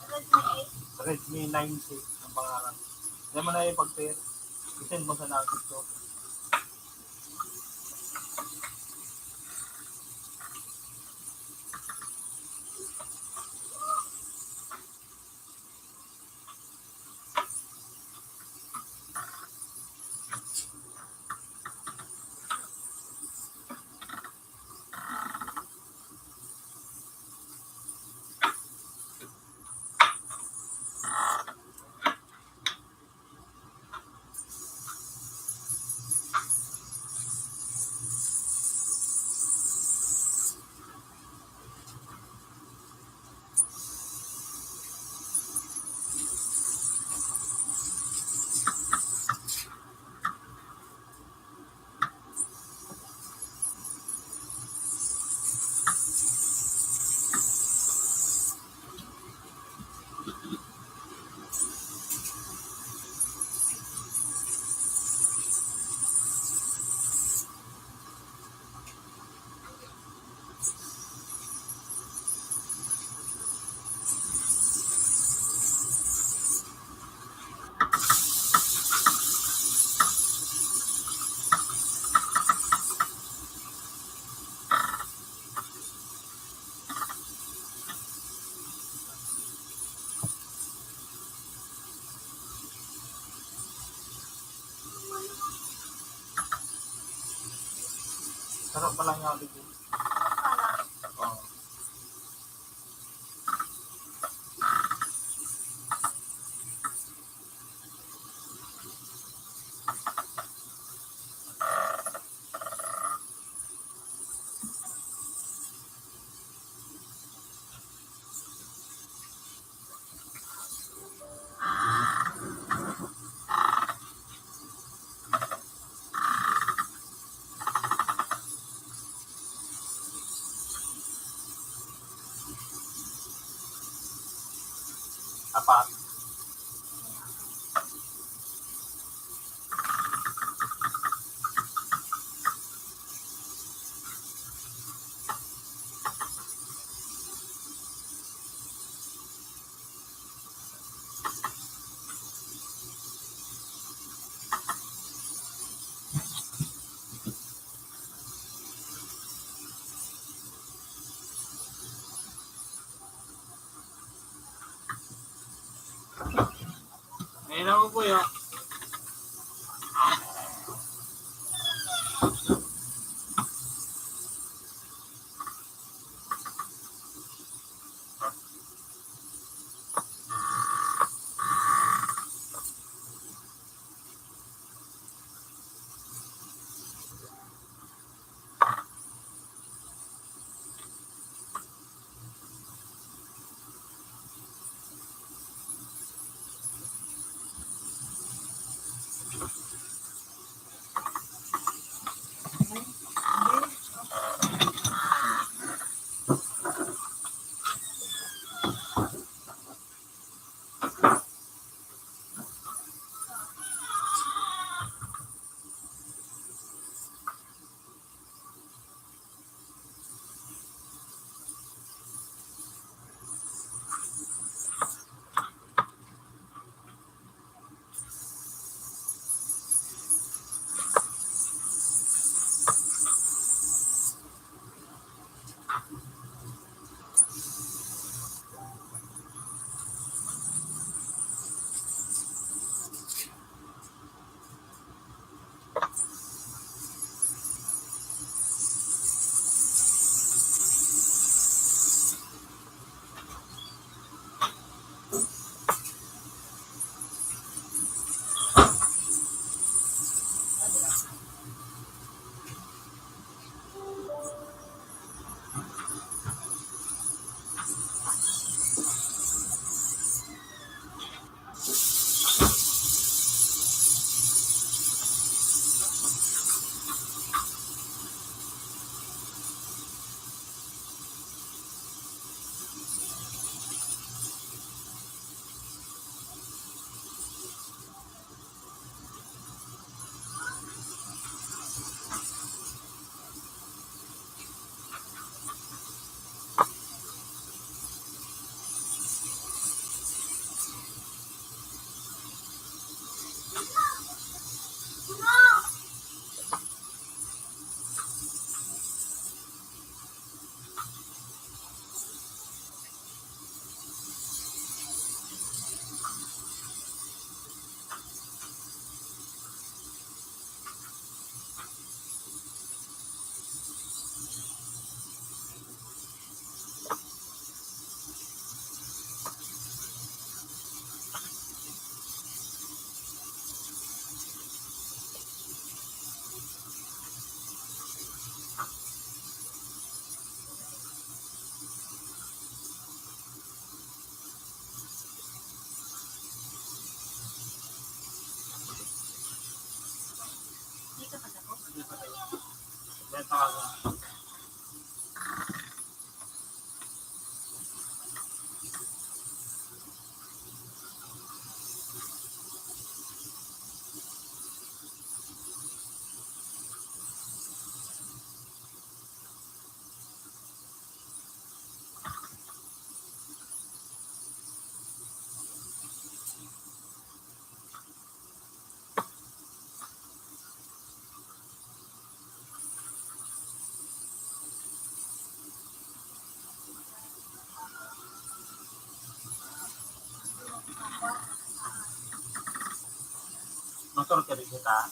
Redmi eight. Redmi nine C ang pangalan. Dahil mo na ipag-pair. Send mo sa nakit ko. Sarap pala nga, Bibi. Oo. Apat. Ayun ako po yun. Ito ang sabi ko, ta.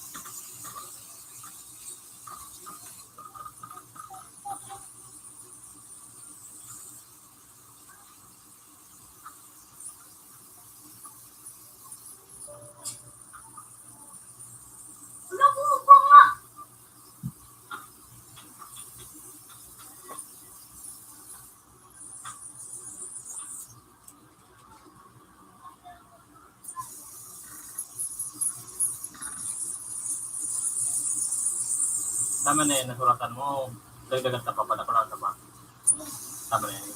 Tama na yan, nasuratan mo. Dagdagan ka pa, padakulakan ka pa. Tama na yan.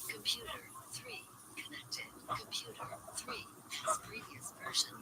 Computer three connected. Computer three has previous version.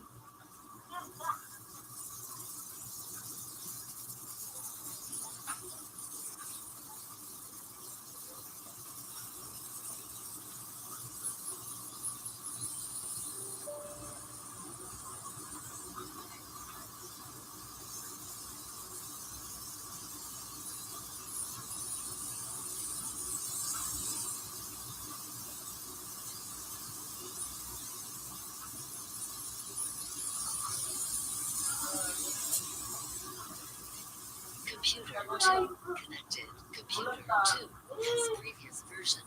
Computer two connected. Computer two has previous version.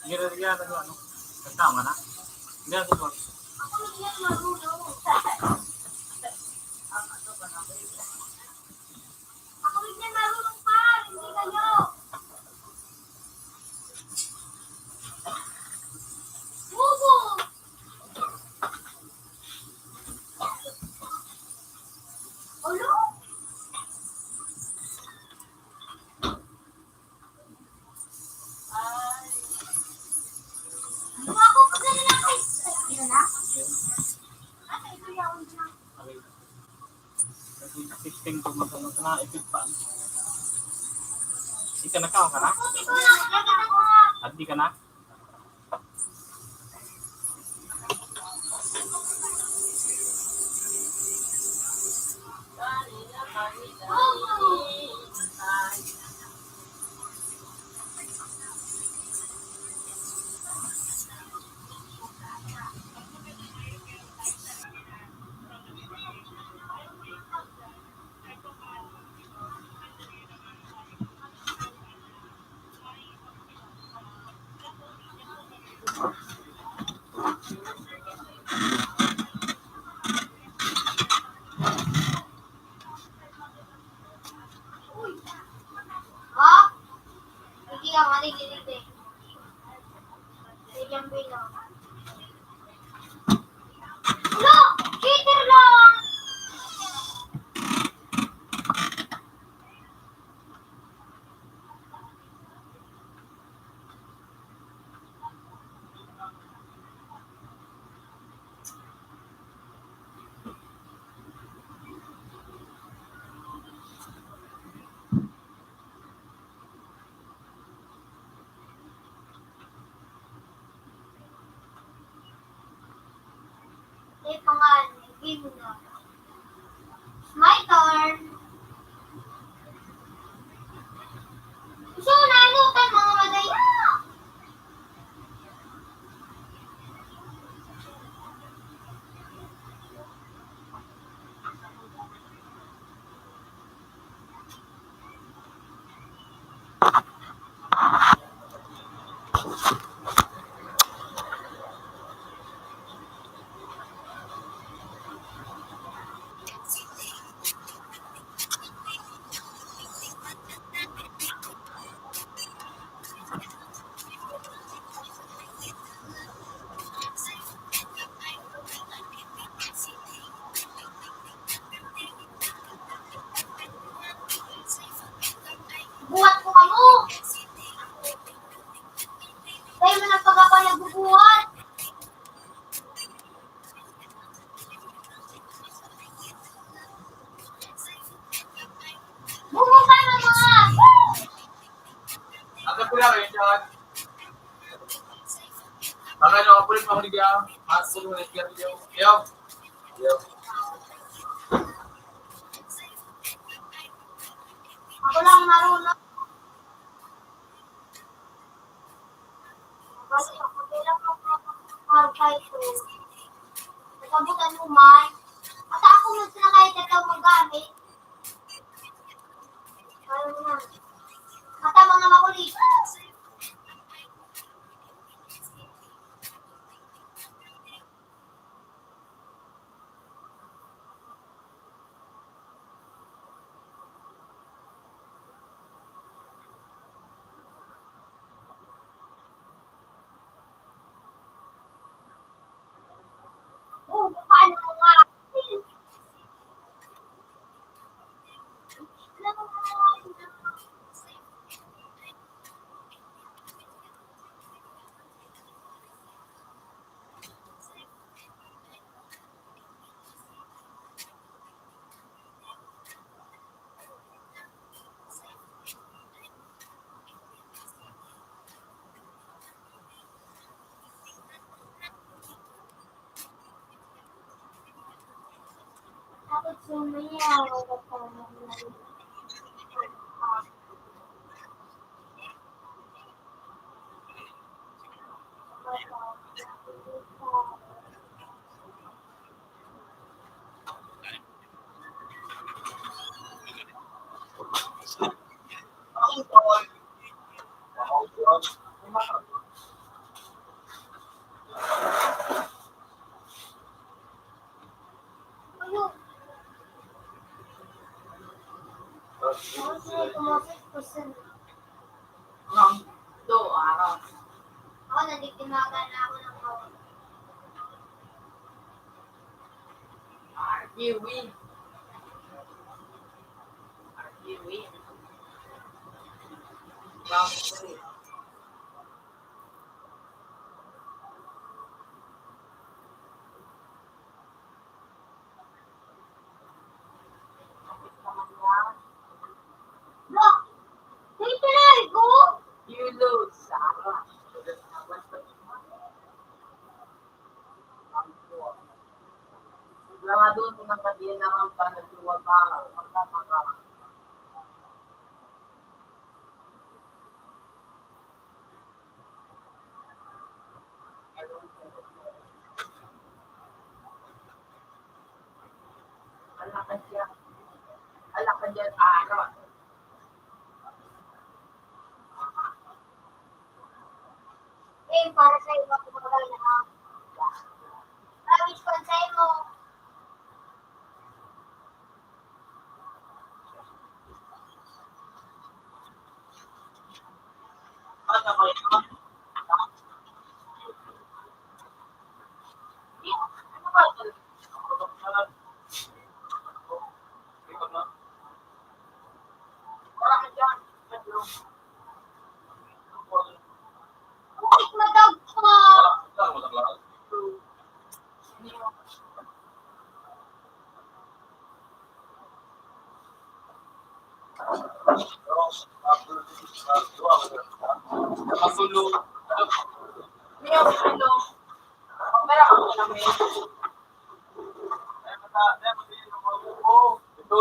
Nirariyan na ano? Kasama na? Hindi na ito. Ako rin yan, marunong pa, hindi kayo. Bobo! Ulo? Ay. Ano ako? Pag ganun ako. Yun na? Ano, ito yung dyan. Testing ko, magkano ka na, ipit pa. Ika na ka, ka na? Adi ka na? My turn. So, nalutan mga madaya. Buhat ko kamo. Dai man ang pagkakaw nagbubuhat. Bungo ka na mga. Agad ko lang, eh, John. Baka nakapulit pa ako ni Bia. Mas, yung, yung, yung. Yo. Yo. Ako lang marunong. Basta ako lang marunong. Marunong ko. Nasabutan mo, May. Ata ako lang sila kahit ikaw magamit. Ano na? Mata, mga makulit. Oh, paano nga? Nang do, araw. Ako, nagtitimagan na ako ng bawang. Arguing. Arguing. Boundary. Look! Dito na, go! You lose, Sarah. Mga doon, mga kadiyan na ang panagluwa pa, magkakaka. Alakad siya. Alakad yan, araw. Eh, para sa iba, kumbaga na. Promise ko sa'yo mo.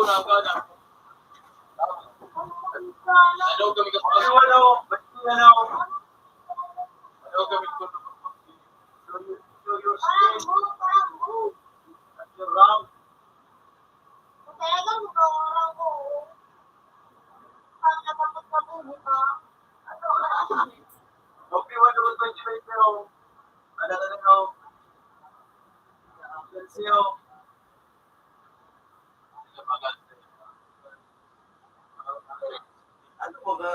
Ano kami ka ano, ano kami ko your skin. Your round. Talagang mukha ko. Pag napapagpabubo ka. Okay, one hundred twenty-five pero ano na lang ako. Ang sa'yo. Ano ba nga? Ano ba nga?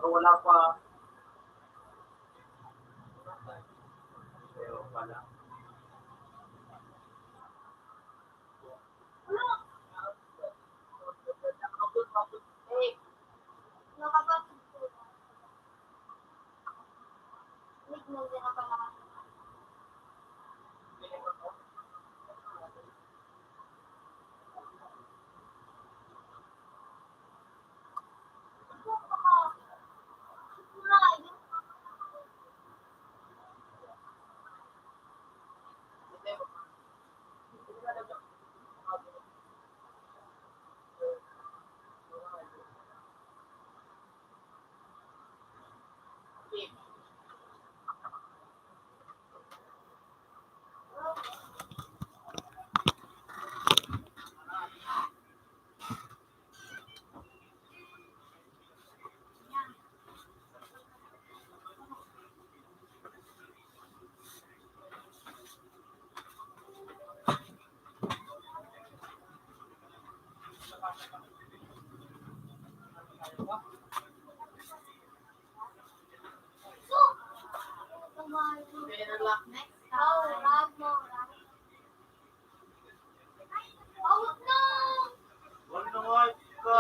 Wala pa. Pero pala. Ano nga ka?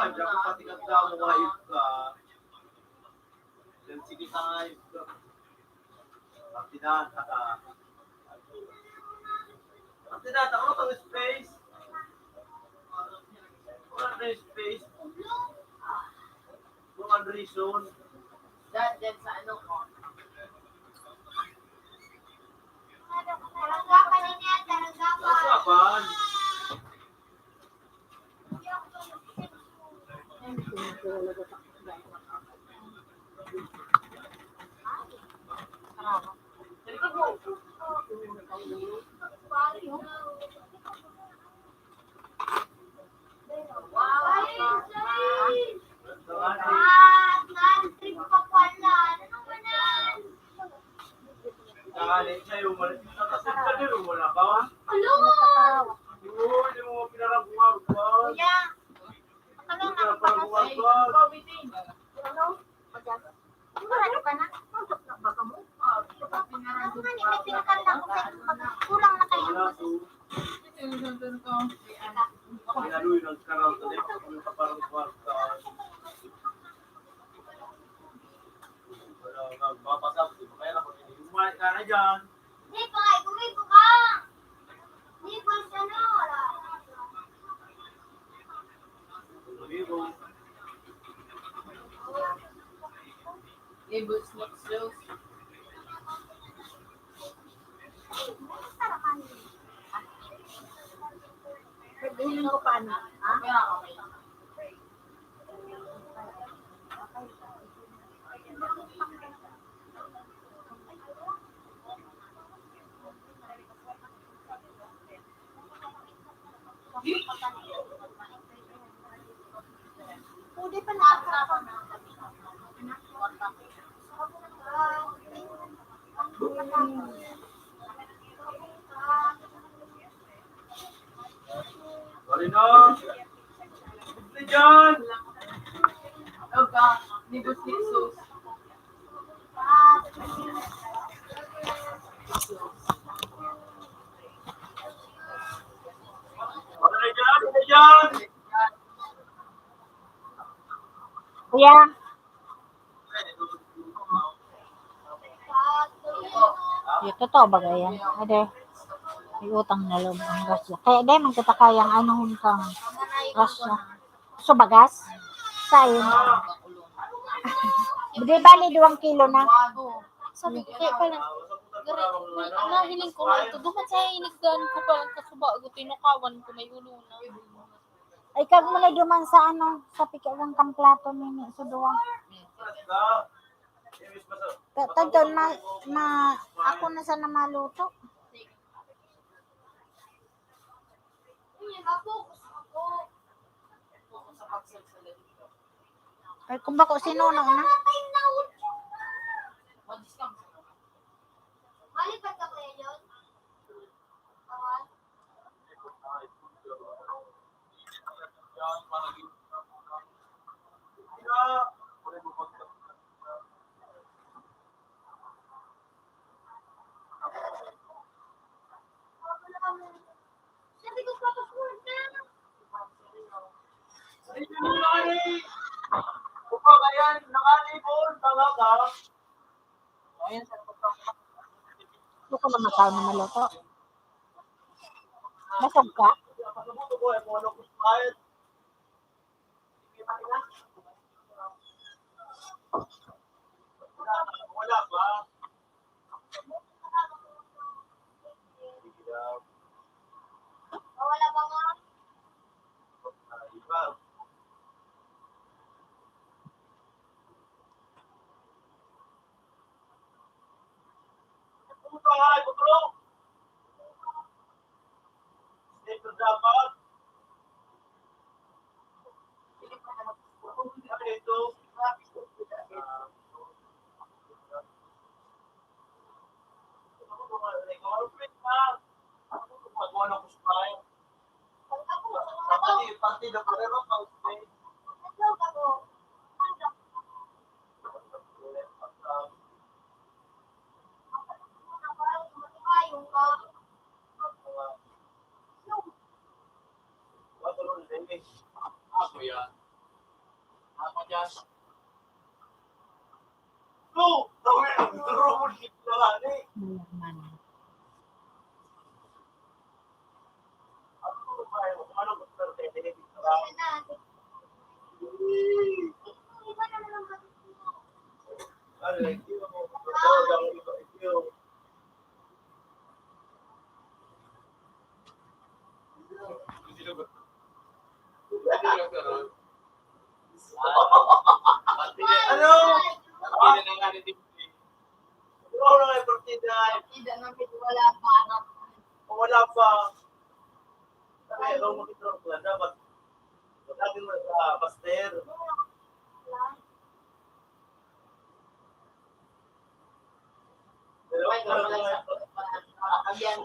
Diyan ka pati nagdamo nga ka. Diyan sige tayo. Pati na, taka. Pati na, taka, ano tong space? Wala na yung space. Kung ang reason. Dahil dyan sa ano ko. Taranggapan niya, taranggapan. Taranggapan. Kuya, ano na ang pagkasal? Ano? Sigurado ka na? Baka mo? Baka nga, may pinakanta ko kayo. Kulang na kayo. Ako na, Luy, nagkaraw sa lipa, kung sa parang kwarta. Wala, nagpapasabot, kaya na, pag umay ka na dyan. Hindi pa, gumibo ka. Hindi pa siya na, wala. Gumibo. Gumibo, snip, snip. Pag-uling ko pa, ano? Ha? Pwede pa na. Sorry, no. Bigli dyan. Aga, ni Boss Jesus. Sorry, dyan, bigli dyan. Kuya. Yung totoo ba yan? Ade, may utang na loob ang grasya. Kaya di man kita kayang anuhon kang grasya. So, bagas? Sayon. Di ba ni duwang kilo na? Oo. Sabi ko, kaya pala, gari, may anahiling ko na ito. Duman sa inigdan ko pa lang kasuba, tinukawan ko, may ulo na. Ay, kag mo na duman sa ano, sa pikiwang kang plato nini, sa duwa. Ta-, tagton, ma-, ma-, ako na sana maluto. Ay, kung bako, sinuno na. Malipat ka kaya yun? Buka naman tayo na maluto. Busog ka? Ako yan. Ako yan. Ano? Ano na nga ni Timothy? Ano na nga ni Partida? Partida namin, wala pa. Wala pa. Ay, ano mo ito? Wala, dapat. Lagi mo sa master. Pero, ay, normal lang sa, ayan.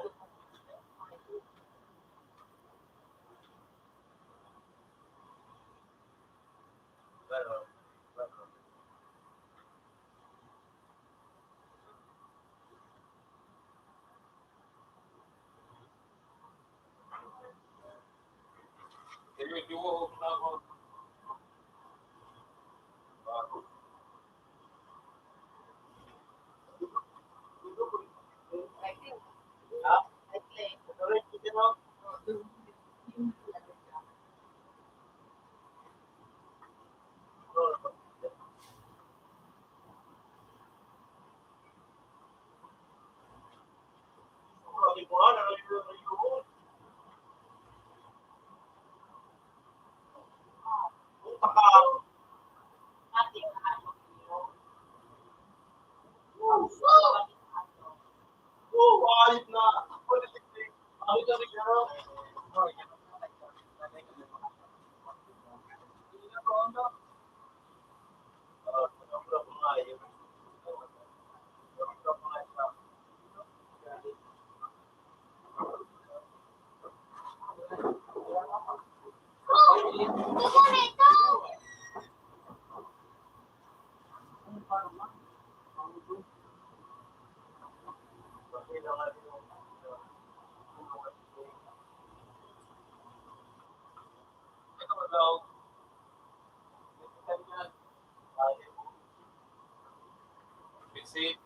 Visit.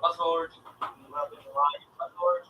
Password. Password.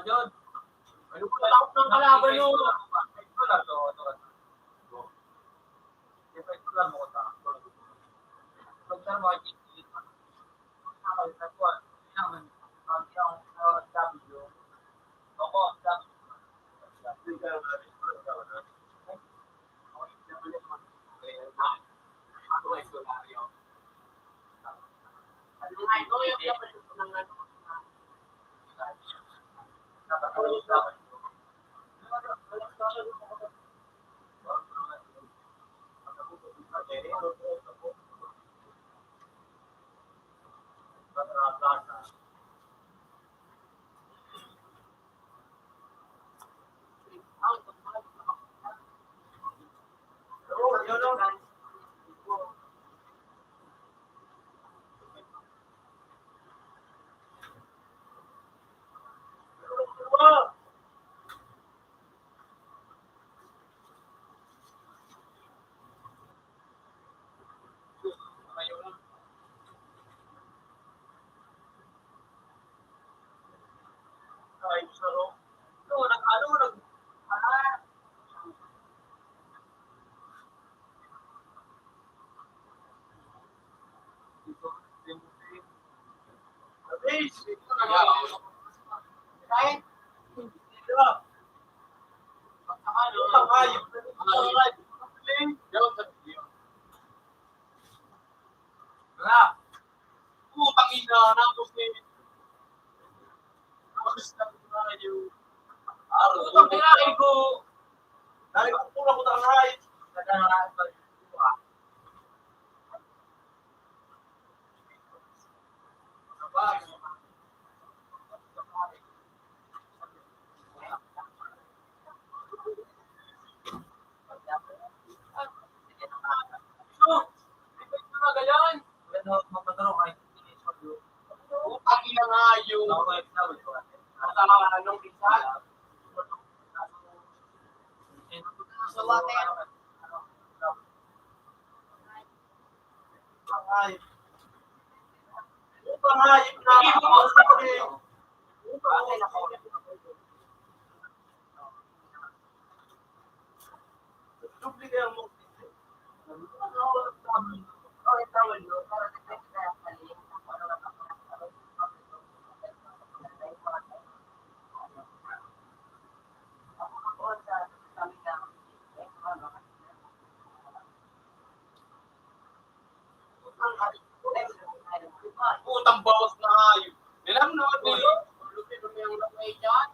Ano ko, takot ng kalaban nyo. Putang ina, tapos ni Tapos na tayo. Putang ina, igo. Dali ko, pula ko, takay. Putang ina nga yung, ah, anong isa? Sa water. Pangayop. Pangayop na. Doble kaya mo. Putang bawas na hayop. Nilang naman din. Lupit mo yung lupit dyan.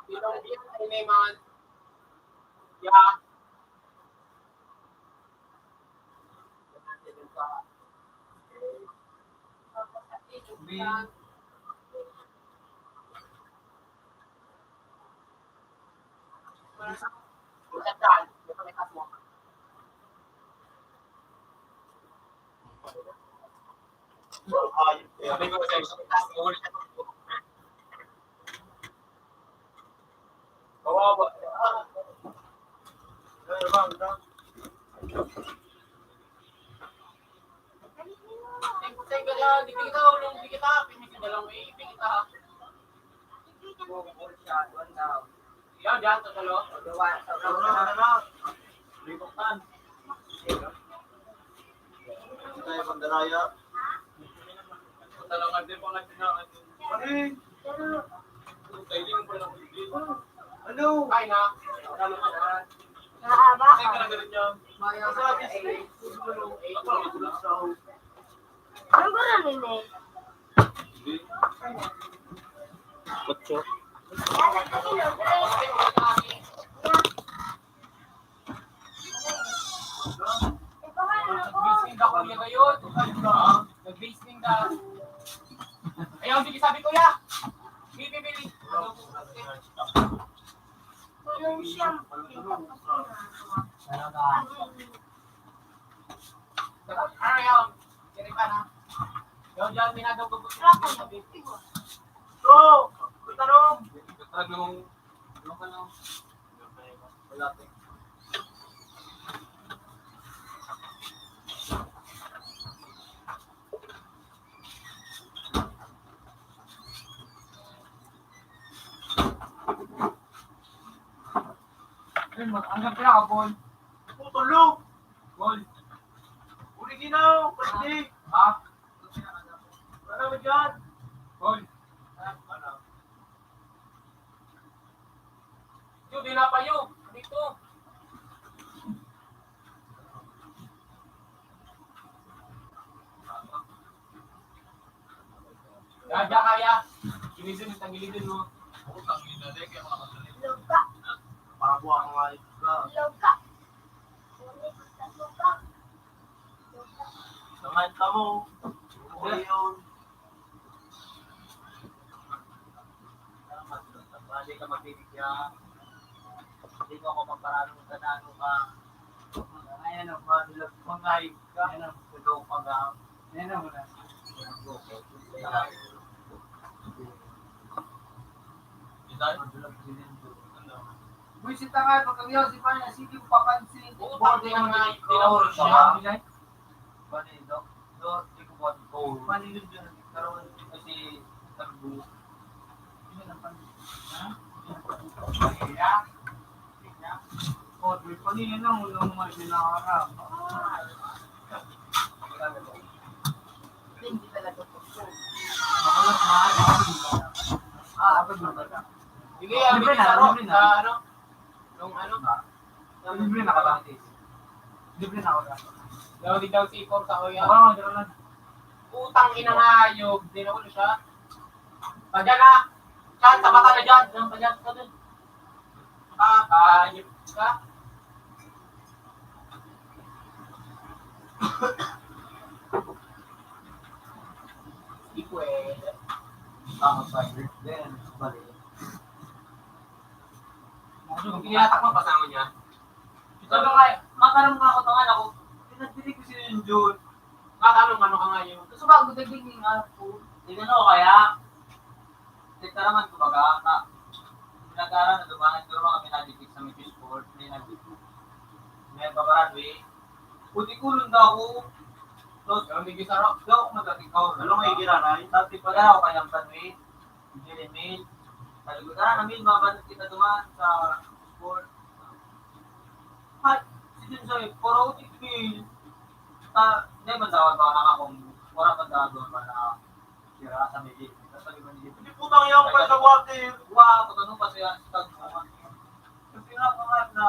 Ilang bilang ay may mga yan. Kawawa. Teka lang, di kita, di kita, pinigil na lang, may ipin kita. Yan, dyan, sa talo. Libok tan. Tayo, pandaraya. Talaga, di pa nga tinangan. Pare! Ano? Ay, na. Naaba ka. Ano ba rin, eh? Kutso. Nag-basting ka, Kuya Gayod. Nag-basting ka. Ayaw, sige, sabi, Kuya. Bibili. Walang siyam. Talaga. Ayaw. Kiri ka na. Ayaw, diyan, minagaw ko. Bro, tanong. Tanong. Wala, thank you. Ang ganda ka, Paul. Tulog! Paul. Original! Plastic! Ha? Ano ba dyan? Paul. Ano? Yun, di na pa yun. Dito. Kaya, kaya. Ginisin ang tangilidin mo. Ako, tangilidin na din, kaya makakagaling. Para buha ko nga ito. Loka. Loka. Loka. Sangay ka mo. Ano yun? Hindi ka mabibigyan. Hindi mo ako maparanong sa nano ka. Ayan ang mga nilag-, mga hayop ka. Ayan ang sigaw ka nga. Ayan ang mga. Buwisit na nga, pagkamiyaw si Panya, sige, papansin. Utang din ang mga tinahol siya. Panya, do, do, di ko buwan ko. Panya, yun, yun, karoon, kasi, sabi ko, yun ang pan-, ha? Kaya, kaya, oh, di pa niya lang, unang mga ginawara. Hindi talaga po. Ah, ako ba? Hindi, ah, libre na, sa, libre na. Sa ano? Nung ano? Libre na ka ba? Libre na ako. Daw, di daw si Ipon sa kuya. Oo, di naman. Putang ina nga, yung dinaulo siya. Pagyan na. Diyan, sa mata na dyan. Diyan, pagyan sa dun. Ah, ah, yun ka. Di pwede. Ah, sa din. Bali. Ang pinatak mo, pasama niya. Sabi ko nga, makaram nga ako, tangan ako. Pinagpili ko si Yun Jun. Makaram, ano ka ngayon? Gusto ba ako daging yung ako? Tingnan mo kaya, nagtaraman ko baga, ta, nagtaraman na dumahan, pero mga pinagipit sa may Diyos Court, may nag-, may babaran, we. Puti kulong daw ako. Tapos, ang bigay sa harap, daw ako magkakikaw. Ano nga yung gira na? Yung dati pa daw, kayang tanwi. Jeremy, sabi ko, "Tara, Ramil, mabanat kita duman sa sport." Ay, si Jun sabi, "Para utik, Mil." Ta, hindi man daw, daw na akong, wala man daw doon ba na sira sa may gate. Tapos sabi ko, "Hindi putang yan, pa sa water." Wow, pag ano pa siya, sa tagpo. Kasi nga, pangat na,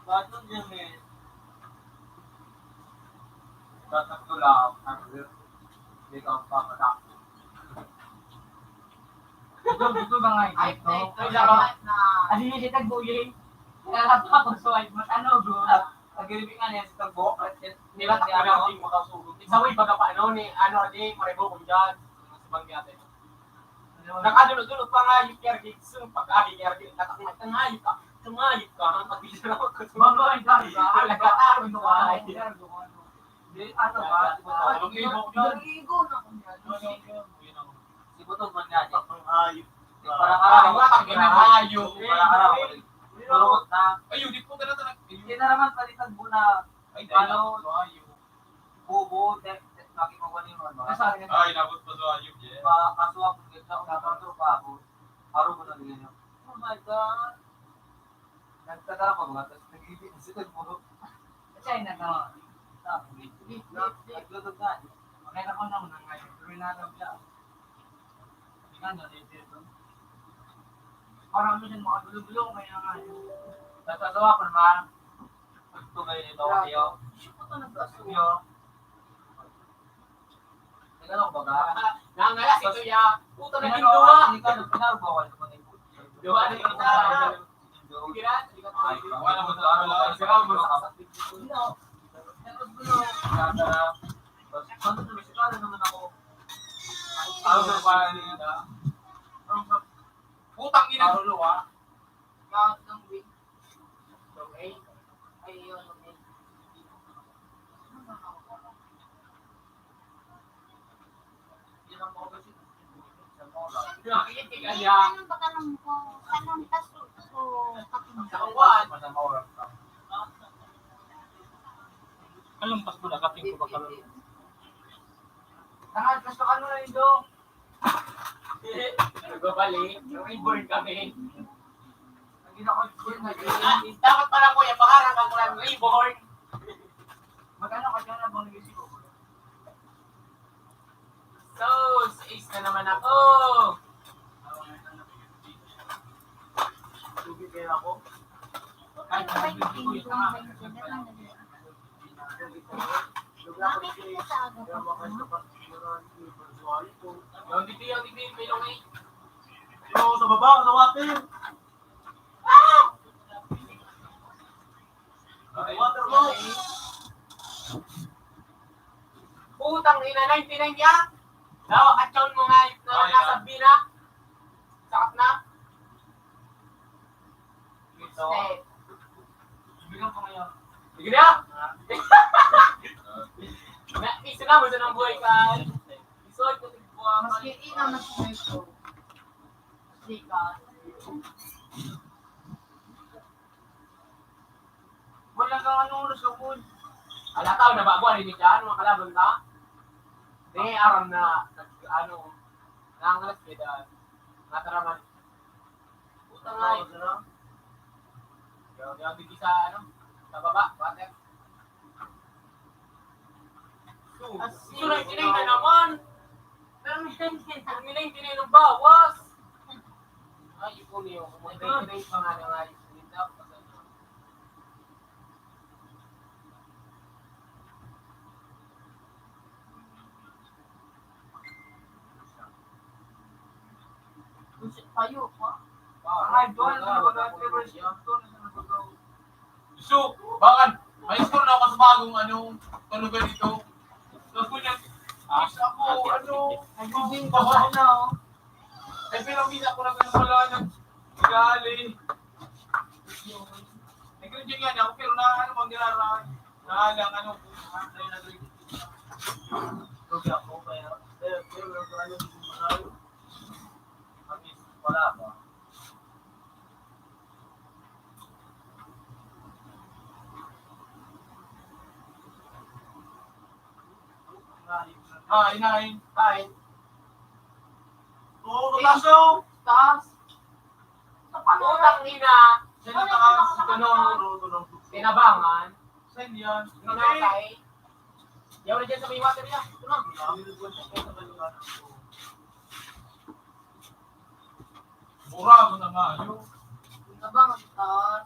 bakit nun, Jeremy? Tatag ko lang, ang hindi ka magpapatak. Gusto, gusto ba nga ito? Ay, ay, ay, salamat na. Ano yun, si Tagboy, eh? Kilala pa ako, so ay, mas ano, bro. Pag-ibig nga niya si Tagbo, at yun, di ba, takbo natin makasugot. Sa way, baga pa, ano, ni, ano, ni, Maribo, kung dyan, sa banggi ate. Nakadulo-dulo pa nga yung Pierre Gigson, pag-agi Pierre Gigson, nakakita nga yung ka, tumayo ka, ang pag-ibig na ako. Bago ang dami, ah, nagkataon mo, ah. Di, ano ba? Ang ibon, ang ibon ako niya. Si Butog man nga, di. Ang hayop. Di, parang araw. Ang hayop. Parang araw. Lurot na. Ayun, di po ka na talaga. Hindi na naman palitan mo na, ay, dahil ano, ang hayop. Bubo, de, de, lagi mo ba yung ano? Ay, nabot pa sa hayop, yeah. Pa, kaso ako, ganda ako, nabot pa ako. Araw mo na rin yun. Oh my God. Nagtataka ko, mga tas nag-ibig na sila, puro. China to. Ah, wait, wait, wait, wait. Nagluto ka. Makita ko na, mga ngayon. Pero inanap siya. Tingnan na, dito, dito. Parang minsan makadulo-dulo, kaya nga. Nagsasawa ko naman. Gusto kayo nito, kayo. Siya po ito nagkaso. Yo. Teka lang, baga. Nangaya si Kuya. Puta na yung duwa. Hindi ka, nagpinarbawan naman yung duwa. Duwa na yung duwa. Sige na, sige na. Ay, wala mo, wala mo. Sige na, mo. Ano na ba nila? Putang ina. Parulo, ah. Bakit ng wing? Okay. Ay, yun, okay. Nakikita ka niya. Ano ba ka lang ko? Saan ang taso? So, kapag Sa uwan. Kalumpas mo na, kaping ko ba kalumpas? Tangan, gusto ka nun, Indo? Nagbabalik. Reborn kami. Dapat pala, kuya, pangarang ang Clan Reborn. Mag-ano ka dyan habang nag-isip ko? So, sa ace na naman ako. Tubig kaya ako? Ay, ano ba yung tingin ko? Bakit ka sa aga pa? Yung hindi, yung hindi, may lungay. Yung sa baba, sa water. Water mo. Putang ina, ninety-nine ya. Dawa, katsaon mo nga yung Ay, nasa ah. Bina. Sakit na. Ito. Stay. Bigyan ko ngayon. Sige na. Na, isa na, gusto ng buhay ka. Isuot ko sa buhay. Maski ina, mas gusto. Sige ka. Wala kang anong oras ka po? Ala, tao na ba? Buwan, hindi ka? Ano, makalaban ka? Di, aram na, nag-, ano, nangangalas ka dyan. Nataraman. Puta nga eh. Ano, ano? Yaw, yaw, dito sa, ano, sa baba, water. As in, sunod, tinay na naman. Pero may tinay, may tinay ng bawas. Ay, ipon niyo. Kung may tinay pa nga na nga, ipon niyo. Buset, payo pa. Ay, doon, ano ba, doon, doon, doon, doon, doon. So, bakit? May score na ako sa bagong, ano, tulugan nito. Tapos po niya, ah, ako, ano, nagbibing ka ba na, oh? Eh, pero minsan ako na ganun pala, nag-, gali. Nag-enjoy nga niya ako, pero na, ano, bang nilala, na lang, ano, ano, nag-, lugi ako, kaya, eh, pero, ano, at least, wala pa. Ay, nine. Ay. Oo, mataas, oh. Taas. Sa panutang ina. Sa taas, ganun. Tinabangan. Saan yan? Pinatay. Yaw na dyan sa may water niya. Ito na. Mura mo na nga, yun. Tabang ang taas.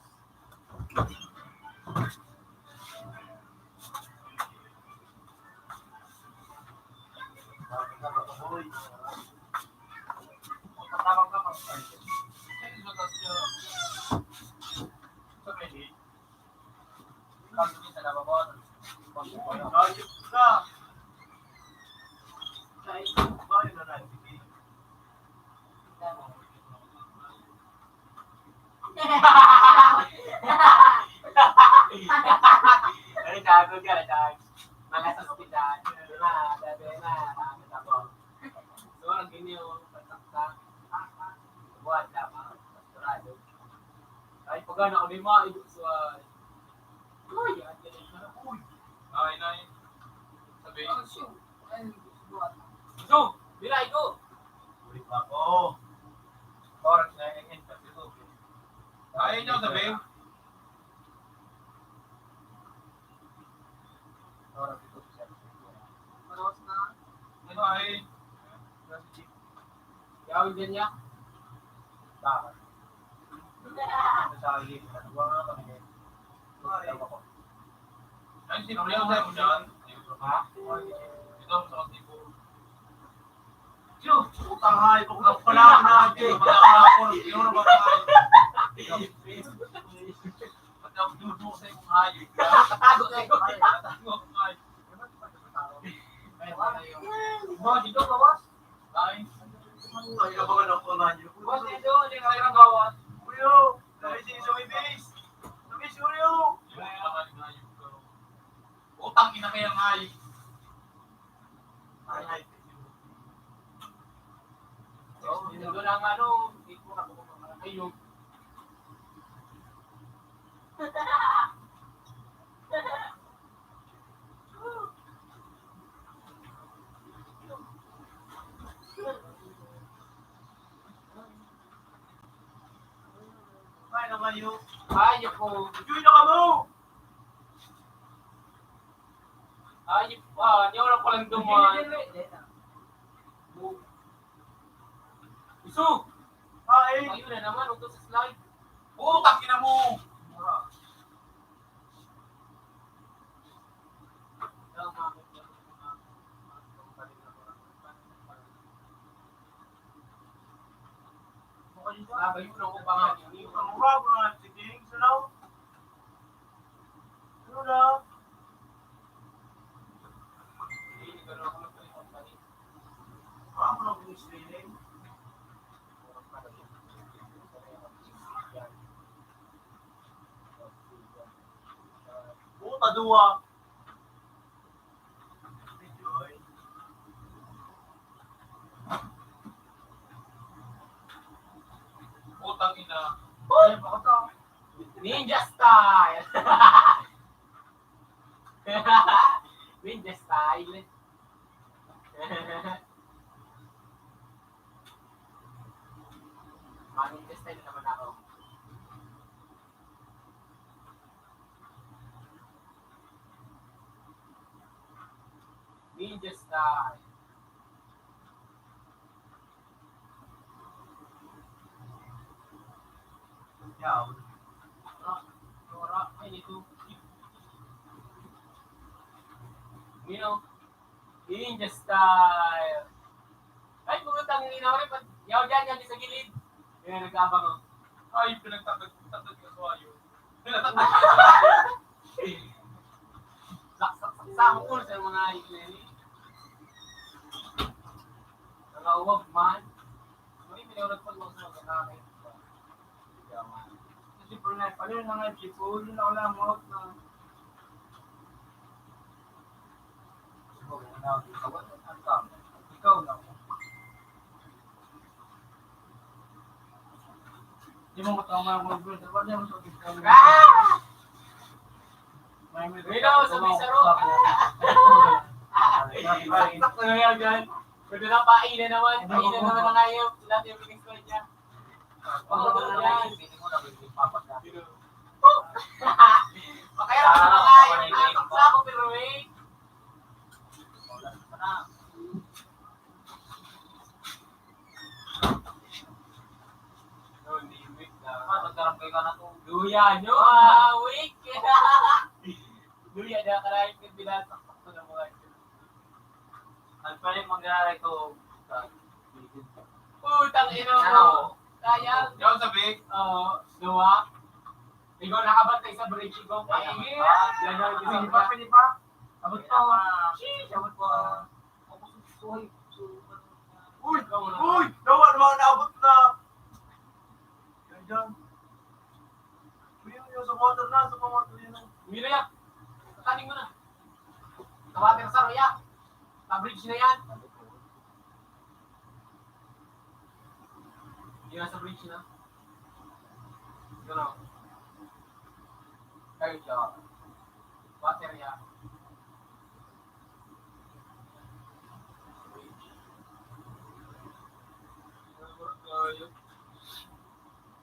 Ay, gago ka, gago. Mga sa ospital. Sabi na, sabi na, sabi na po. So, ang inyo, pataktak, buwan na, mga pastorado. Ay, pagana ko, di maigo sa, uy, yan, yan, yan, uy. Ay, nay. Sabi. Oh, sure. Ay, buwan. So, bilay ko. Ulit pa ako. Oras na yan, yan, sabi ko. Ay, inyo, sabi. Ano ay? Gawin din niya. Bakit? Sa lima, dalawa nga kami. Ay, sino yung tayo mo dyan? Ha? Ito, sa Cebu. Yo, putang hayop ako ng pala ako na ate. Pala ako na ako. Yun ang mga hayop. Pati ako duduk sa imong hayop. Nakatago na ikaw. Ay, nakatago ako, hayop. Ay, wala yun. Mga dito, bawas. Ay. Ay, abangan ako ng hayop. Bawas dito, hindi ka kayo bawas. Uyo, kami si Zoe Base. Kami si Uyo. Yung mga hayop ko. Utang ina kaya ng hayop. So, yun lang ano, hindi ko na ayun. Ayoko. Enjoy na kamo! Ayoko. Ah, di ako lang palang duman. Iso! Ay! Ayun na naman, utos sa slide. Putang ina mo! Sabi ko lang ko pa nga, hindi ko mura ko na si King, sino? Ano na? Hindi ko na ako magpalitan pa rin. Ako lang yung swimming. Puta, duwa. Putang ina. Uy! Ninja style! Ninja style. Ninja style naman ako. Ninja style. Yaw. Ora, ora, ay, ito. You know, Ninja style. Ay, putang ina, ore, pag yaw dyan, yan sa gilid. Yan, nag-aabang, oh. Ay, pinagtatag-, tatag ka sa wayo. Pinagtatag ka sa wayo. Saksak-saksak ang ulo sa mga ayos na yun, eh. Nakauwag man. Uy, may nagpag-uwag sa mga kamay. Kasi, pala, pala na nga, tipo, yun ako lang, mga na. Ikaw na. Di mo matama ang mga girls. Dapat di mo sa pagkakas. Ah! May, may Wala ako sa may saro. Saksak na nga yan. Pwede na, pain na naman. Pain na naman ang hayop. Sila yung piniswa niya. Oo, yan. Pakaya ako na nga yun. Atak sa ako, pero eh. Duya nyo, ah, weak. Duya na ka na yung binasaksak ko ng mga Nagpalit mangyari ko. Putang ina mo. Ano? Sayang. Yaw sabi? Oo, duwa. Ikaw nakabantay sa bridge, ikaw pa. Yan ang Pwede pa, pwede pa. Abot pa, oh. Sheesh, abot pa. Uy! Uy! Dawa na mga naabot na. Yan dyan. Uy, yun, yun, sa water na, sa water yun. Mira yan. Tataning mo na. Sa water sa roya. Sa bridge na yan. Yun, sa bridge na. Yun, oh. Ayun siya. Water yan.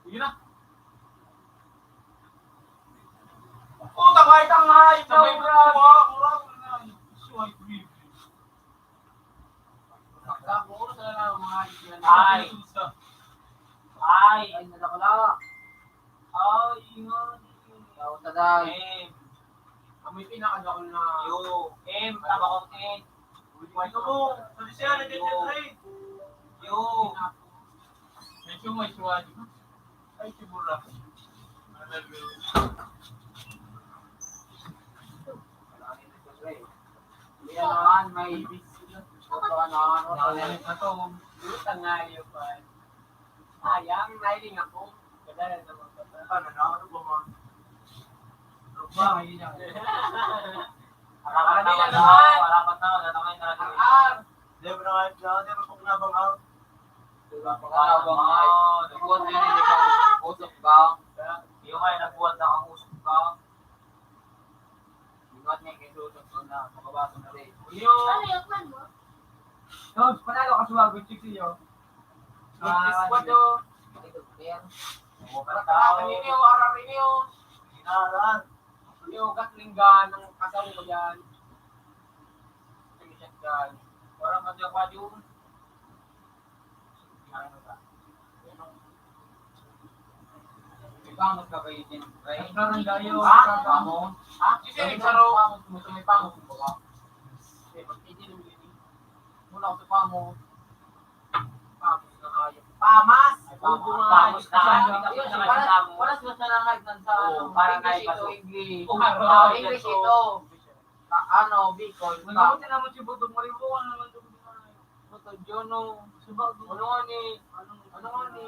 Sige na. Puta, kahit ang hayop na mura. Mura, mura. Ay. Ay. Ay, nadakla. Ay, nga. Tao, taday. Em. Kami pinakadakol na. Yo. Em, tama ko, em. Uy, ito mo. Sabi siya, nag-twenty-three. Yo. Medyo may suwad. Ay, siguro. Ano, yo. Yan naman, may ano, ano, ano, ano, ano, ano, ano, ano, Sayang, nailing ako. Kadala naman ka pa. Ano na? Ano ba, ma? Ano ba? Ayun na. Harapan na, harapan na, harapan na, harapan na. Ang R. Di ba na nga, di ba pag nabang out? Di ba pag nabang out? Nagbuhat na yun, di ba? Usok ba? Yung nga, nagbuhat na ang usok ba? Ingat niya kay Dodot ko na, makabasa na rin. Yo! Ano yung plan mo? Coach, panalo ka sa Wagod Chicks iyo. Good squad, oh. Ito, player. Para sa akin ninyo, arar ninyo. Inarar. Yung katlinggan ng kasaw ko yan. Yung shotgun. Para madyawa yun. Ano ba? May bangot ka ba yun, Ray? Parang gayo. Ha? Bangot? Ha? Kasi may saro. Bangot mo, may bangot mo ba? Kasi pag titilim yun, mula ako sa bangot. Pamas na hayop. Pamas! Ay, pamas. Ubo nga, pamas na hayop. Yun, pamas na hayop. Pamas na hayop. Sa, ano, parang English ito, English. Oh, English ito. Sa, ano, Bicol. Wala mo, tinamot si Butong Maribo, ano naman itong Butong Jono? Ano nga ni? Ano nga ni?